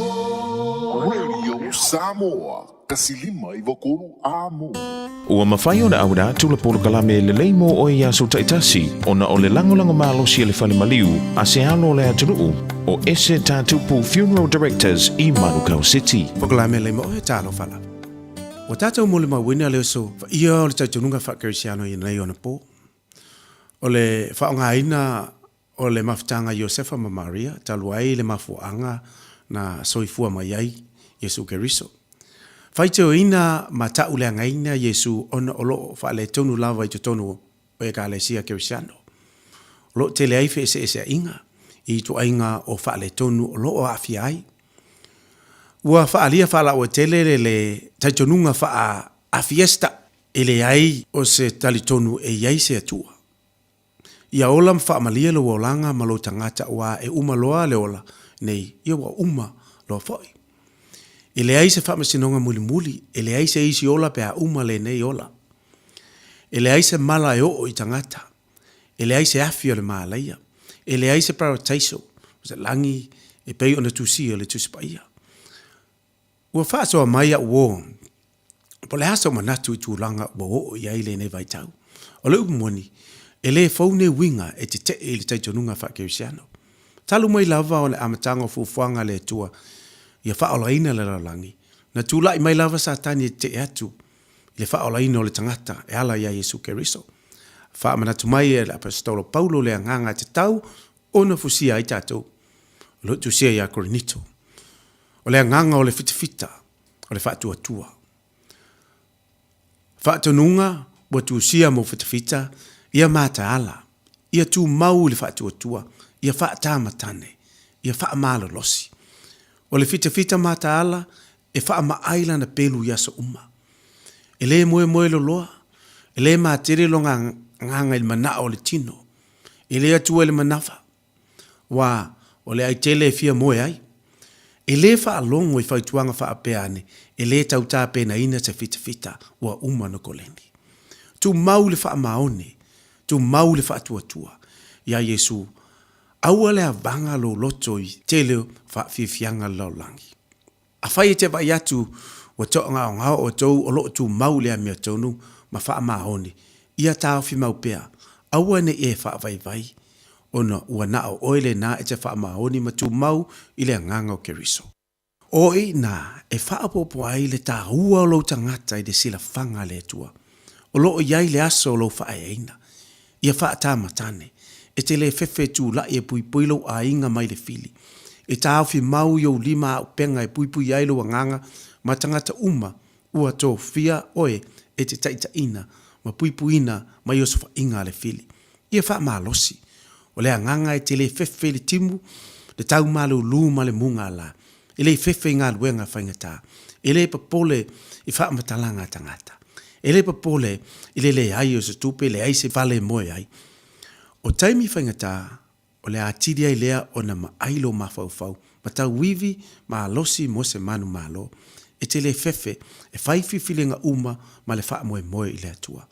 Radio Samoa, 153 amo. Ua mafai ona auina atu le polokalame lelei mo oe i aso taitasi ona o le lagolago malosi a le Fale Maliu a se alo o le atunuu o Ese Tatupu Funeral Directors i Manukau City. Polokalame lelei mo oe, talofa lava. Ua tātou molimauina le oso paia o le talitonuga faa-Kerisiano i nei ona pō. O le faaaogaina o le mafutaga Iosefa ma Maria talu ai le mafuaaga na soifua mai ai Iesu Keriso. Faitioina ma ta'uleagaina Iesu ona o lo'o faaletonu lava i totonu o Ekalesia Kerisiano. O lo'o tele ai fe'ese'esea'iga i ituaiga o faaletonu o lo'o aafia ai. Ua faaalia faalauaitele le le talitonuga faa afiesta e leai o se talitonu e i ai se Atua. Ia ola ma faamalie lou olaga ma lou tagata aua e uma loa le ola nei, ia ua uma loa foi. E leai se faamasinoga mulimuli, e leai se isi ola pe a uma lenei ola. E leai se mala e oo i tagata, e leai se afi o le malaia, e leai se parataiso, o se lagi e pei ona tusia le Tusi Paia. Ua faasoa mai au uō, po o le a sou manatu i tulaga ua oo i ai lenei vaitau. O le upu moni, e le fou nei uiga e teteʻe i le talitonuga faa-Kerisiano. Talu mai lava o le amataga o fuafuaga a le Atua ia faaolaina le lalolagi, na tulai mai lava Satani e teteʻe atu i le faaolaina o le tagata e ala iā Iesu Keriso. Faamanatu mai e le Aposetolo Paulo le agaga e tatau ona fusia ai tatou, o lo o tusia iā Korinito. O le agaga o le fitafita, o le faatuatua. Faatonuga ua tusia mo fitafita, ia mataala, ia tumau i le faatuatua, ia faatamatane, ia faamalolosi. O le fitafita mataala e faamaai lana pelu i aso uma. E lē moemoe loloa, e lē matele lona agaga i le manao o le tino, e lē atua i le manava, Wā, o le ai tele e fia moe ai. E lē faalogo i fautuaga faapea ane, e lē tau tapenaina se fitafita ua uma ona koleni. Tumau le faamaoni, tumau le faatuatua iā Iesu, aua le avaga lou loto i tele o faafiafiaga le lalolagi. Afai e te vaai atu ua toagaogao outou o lo o tumau i le amiotonu ma faamaoni, ia taofi mau pea, aua ne i e faavaivai, ona ua na o oe lena e te faamaoni ma tumau i le agaga o Keriso. O i ina e faaopoopo ai le taua o lou tagata i le silafaga a le Atua, o lo o i ai le aso o lou faaeaina, Ia faatamatane, e te le fefe e tulaʻi e puipui lou aiga mai le fili. E taofi mau i ou lima aupenga e puipui ai lou agaga ma tagata uma ua tofia oe e te taitaʻina ma puipuina mai osofaiga a le fili. Ia faamalosi, o le agaga e te le fefe i le timu, le taumalūlū ma le mugala, e le fefe i galuega faigata, e le popole i faamatalaga a tagata, e le popole i le leai o se tupe, leai se fale e moe ai. O taimi faigata, o le atili ai lea ona maai lou mafaufau ma tauivi malosi mo se manumalo, e te le fefe e fai filifiliga uma ma le faamoemoe i le Atua.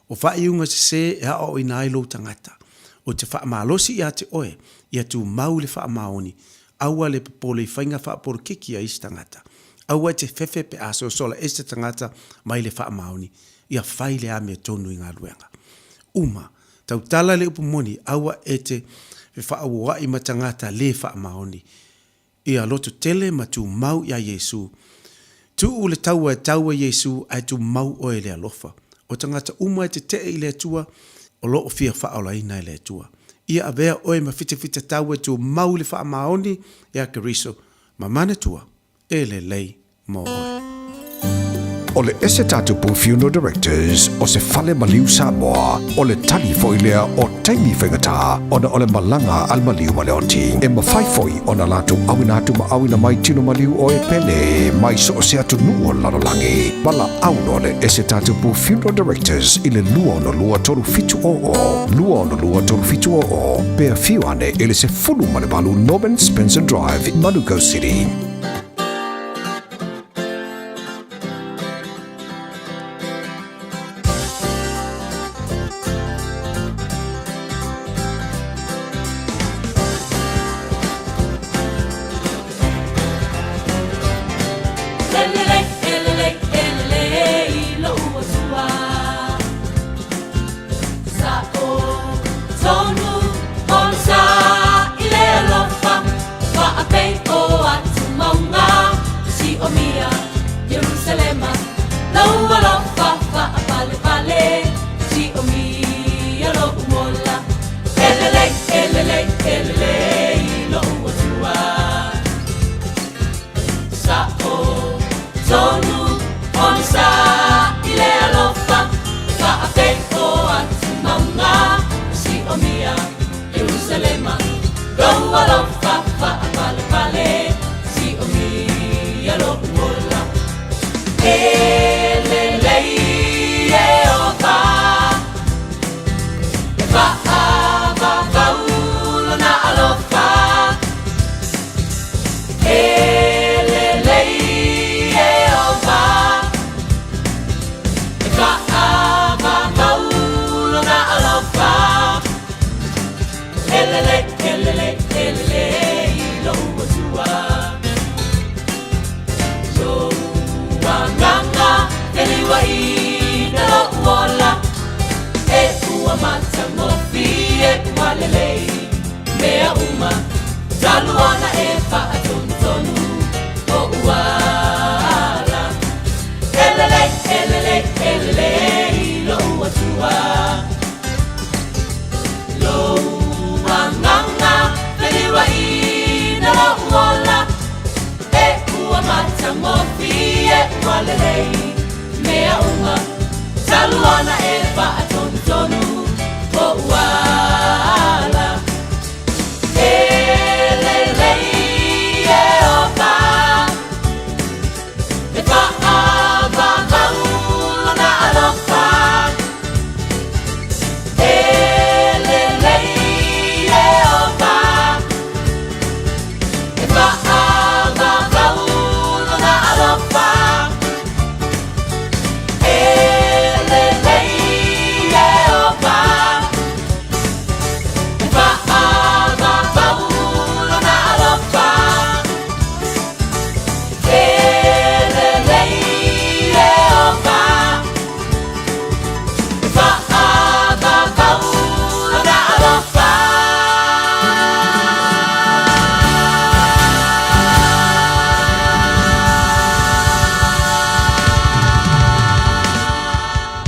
O faaiuga sesē e aoaoina ai lou tagata, o te faamalosi ia te oe ia tumau i le faamaoni Aua le popole i faiga faapolokiki a isi tagata. Aua e te fefe pe a sosola ese tagata mai le faamaoni, ia fai le amiotonu i galuega. Uma, tautala le upu moni, aua e te fefaaoaoaʻi ma tagata le faamaoni. Ia loto tele ma tumau iā Iesu. Tuu le taua e taua Iesu ae tumau oe i le alofa. O tagata uma e teteʻe i le Atua, o loo fia faaolaina e le Atua. Ia avea oe ma fitafita e tumau i le faamaoni ia Keriso, ma manatua, e lelei mo oe. O le ese tatupu Funeral Directors o se fale maliu Samoa, o le tali foi lea o taimi faigata ona o le malaga a le maliu ma le oti. E mafai foi ona latou auina atu ma auina mai tino maliu o e pele mai so o se atunuu o le lalolagi. Valaau loa le ese tatupu Funeral Directors i le 262 3700, 262 3700, pe afio ane i le 18 Norman Spencer Drive, Manukau City.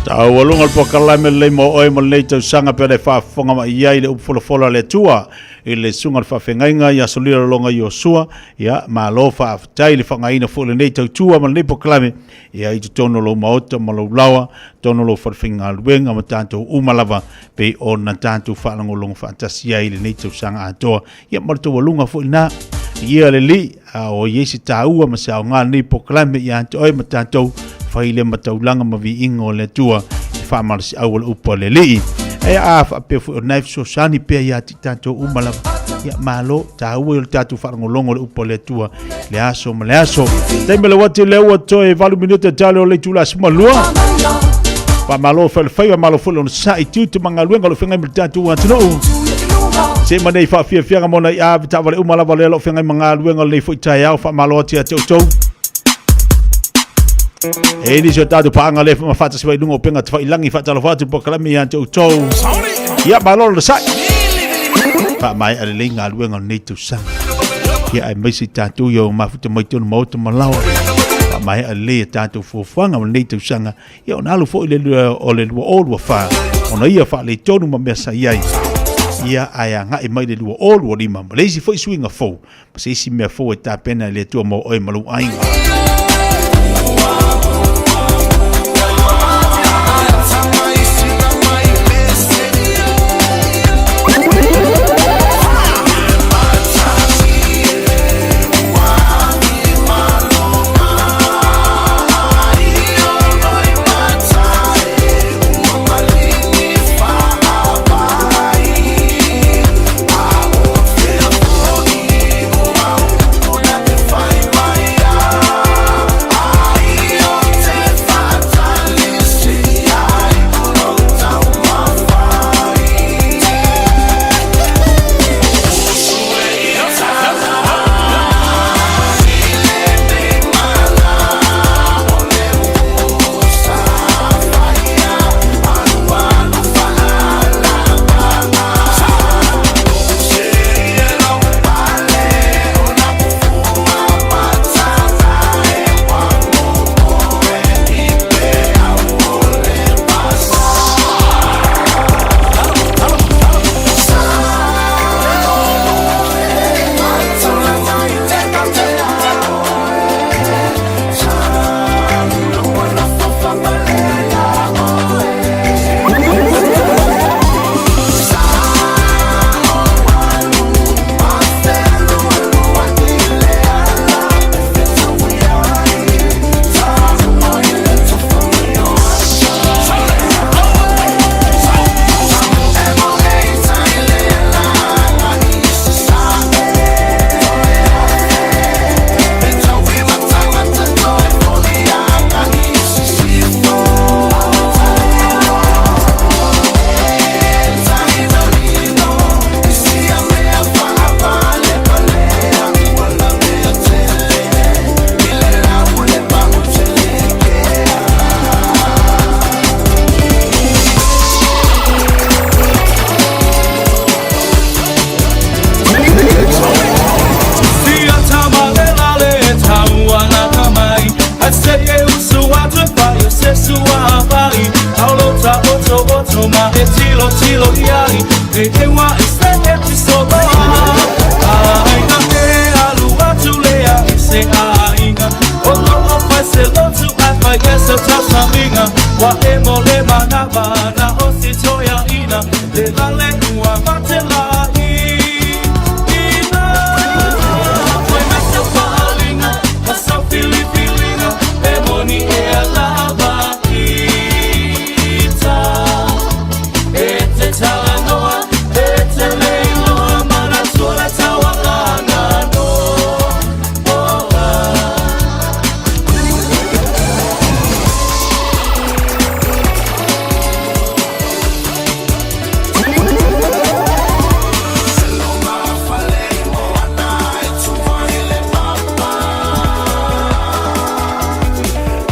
Taualuga le polokalame lelei mo oe mo lenei tausaga pea le faafofoga mai i ai le upu folafola a le Atua i le susuga o le faafeagaiga ia Solila Lologa Iosua. Ia, malo faafetai le faaaogaina foi o lenei tautua ma lenei polokalame ia i totonu o lou maota ma lou laoa, totonu o lou falefaigaluega ma tatou uma lava pei ona tatou faalogologo faatasi ai i lenei tausaga atoa. Ia ma le taualuga foi lena. Ia le Alii, a o i ai se taua ma se aoga lenei polokalame ia te oe ma tatou, fai lea ma taulaga ma viiga o le Atua i faamalosiau o le upu a le Alii. E a faapea foi o lena e fesoasoani pea ia te tatou uma lava. Ia malo, taua i o le tatou faalogologo o le upu a le Atua le aso ma le aso. Taimi le wati le ua toe 8 minute tale o le itula 12. Faamalo fai malo foi lona sa'i tiute ma galuega o lo o feagai ma le tatou atunuu. Se ma nei faafiafiaga mo nai ave taavale uma lava lea o lo o feagai ma galuega o lenei foi taeao. Faamalo atu ia te outou. E nisi o tatou paaga lea ma faatasi mai i luga o upega tafailagi faatalofa atu polokalame ia te outou. Ia malo le sa'i. Faamaea lelei galuega o lenei tausaga. Ia aemaise i tatou ia o mafuta mai tonu maota ma laoa. Faamaea lelei a tatou fuafuaga o lenei tausaga. Ia ona alu foi le o le 2024 ona ia faaletonu ma mea sa i ai. Ia, ae agai mai le 2025 ma le isi foi suiga fou ma se isi mea fou e tapena e le Atua mo oe ma lou aiga.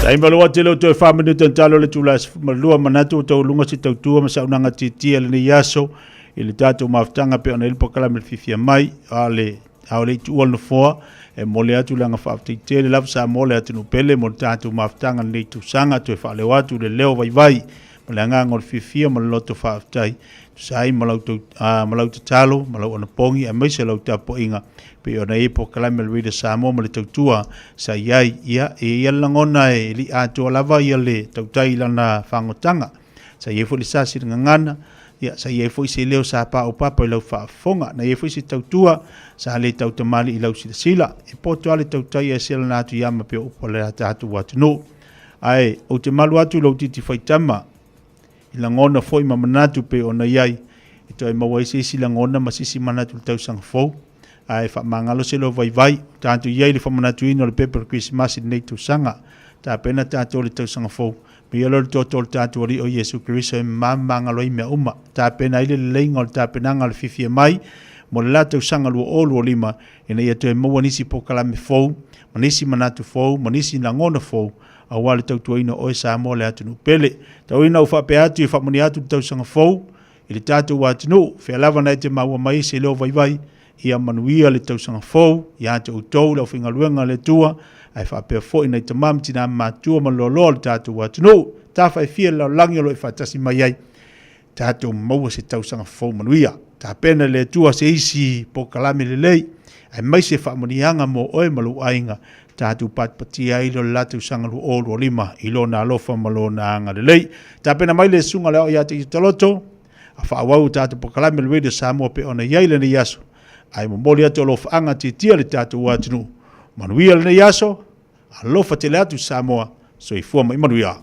Taimi o le wati leo toe wha minuta talo le tula ma lua manatu o tau lunga si tautua ma saunaga tietie lenei aso i le tatou mafutaga pei ona i le polokalame le fiafia mai a le a o le tuua le nofoa e momoli atu le aga faafetai tele lava Samoa le atunuu pele mo le tatou mafutaga lenei tausaga toe faaleo atu le leo vaivai ma le agaga o le fiafia ma le loto faafetai tusa ai ma lau, ma lau tatalo ma lau anapogi aemaise lau tapuaiga pei ona i ai polokalame a le Radio Samoa ma le tautua sa i ai. Ia, e i ai le lagona e le i atoa lava ia le tautai i lana fagotaga. Sa i ai foi le sasi i le gagana, ia, sa i ai foi se leo sa paopapa i lau faafofoga. Na i ai foi se tautua sa le tautamalii i lau silasila. E poto lava le tautai ae selana atu ia ma pea upu a le tatou atunuu. Ae ou te malu atu i lou titi faitama i lagona foi ma manatu pei ona i ai, e toe maua ai se isi lagona ma se isi manatu i le tausaga fou. Ae faamagalo se leo vaivai, o tatou i ai i le faamanatuina o le pepa o le Kerisimasi i lenei tausaga. Tapena tatou i le tausaga fou, ma ia loa le toto o le tatou Alii o Iesu Keriso e mamamagalo ai mea uma. Tapena ai le leleiga o le tapenaga o le fiafia mai mo le la tausaga 2025, ina ia toe maua nisi polokalame fou, ma nisi manatu fou, ma nisi lagona fou, aua le tautuaina o oe Samoa le atunuu pele. Tauina ou faapea atu e faamanuia atu le tausaga fou i le tatou atunuu, fea lava na e te maua mai se leo vaivai, ia manuia le tausaga fou ia te outou le aufaigaluega a le Atua, ae faapea foi nai tama ma tina matua ma loaloa o le tatou atunuu. Tafa e fia le lalolagi o lo o e faatasi mai ai, tatou maua se tausaga fou manuia. Tapena e le Atua se isi polokalame lelei, aemaise faamanuiaga mo oe ma lou aiga, tatou patipatia ai lea o le la tausaga 2025 i Lona alofa ma Lona agalelei. Tapena mai le Susuga le Ao ia te ia Taloto, a faaauau tatou polokalame o le Radio Samoa pei ona i ai lenei aso, ae momoli atu alofaaga tiatia le tatou atunuu. Manuia lenei aso, alofa tele atu Samoa, soifua ma ia manuia.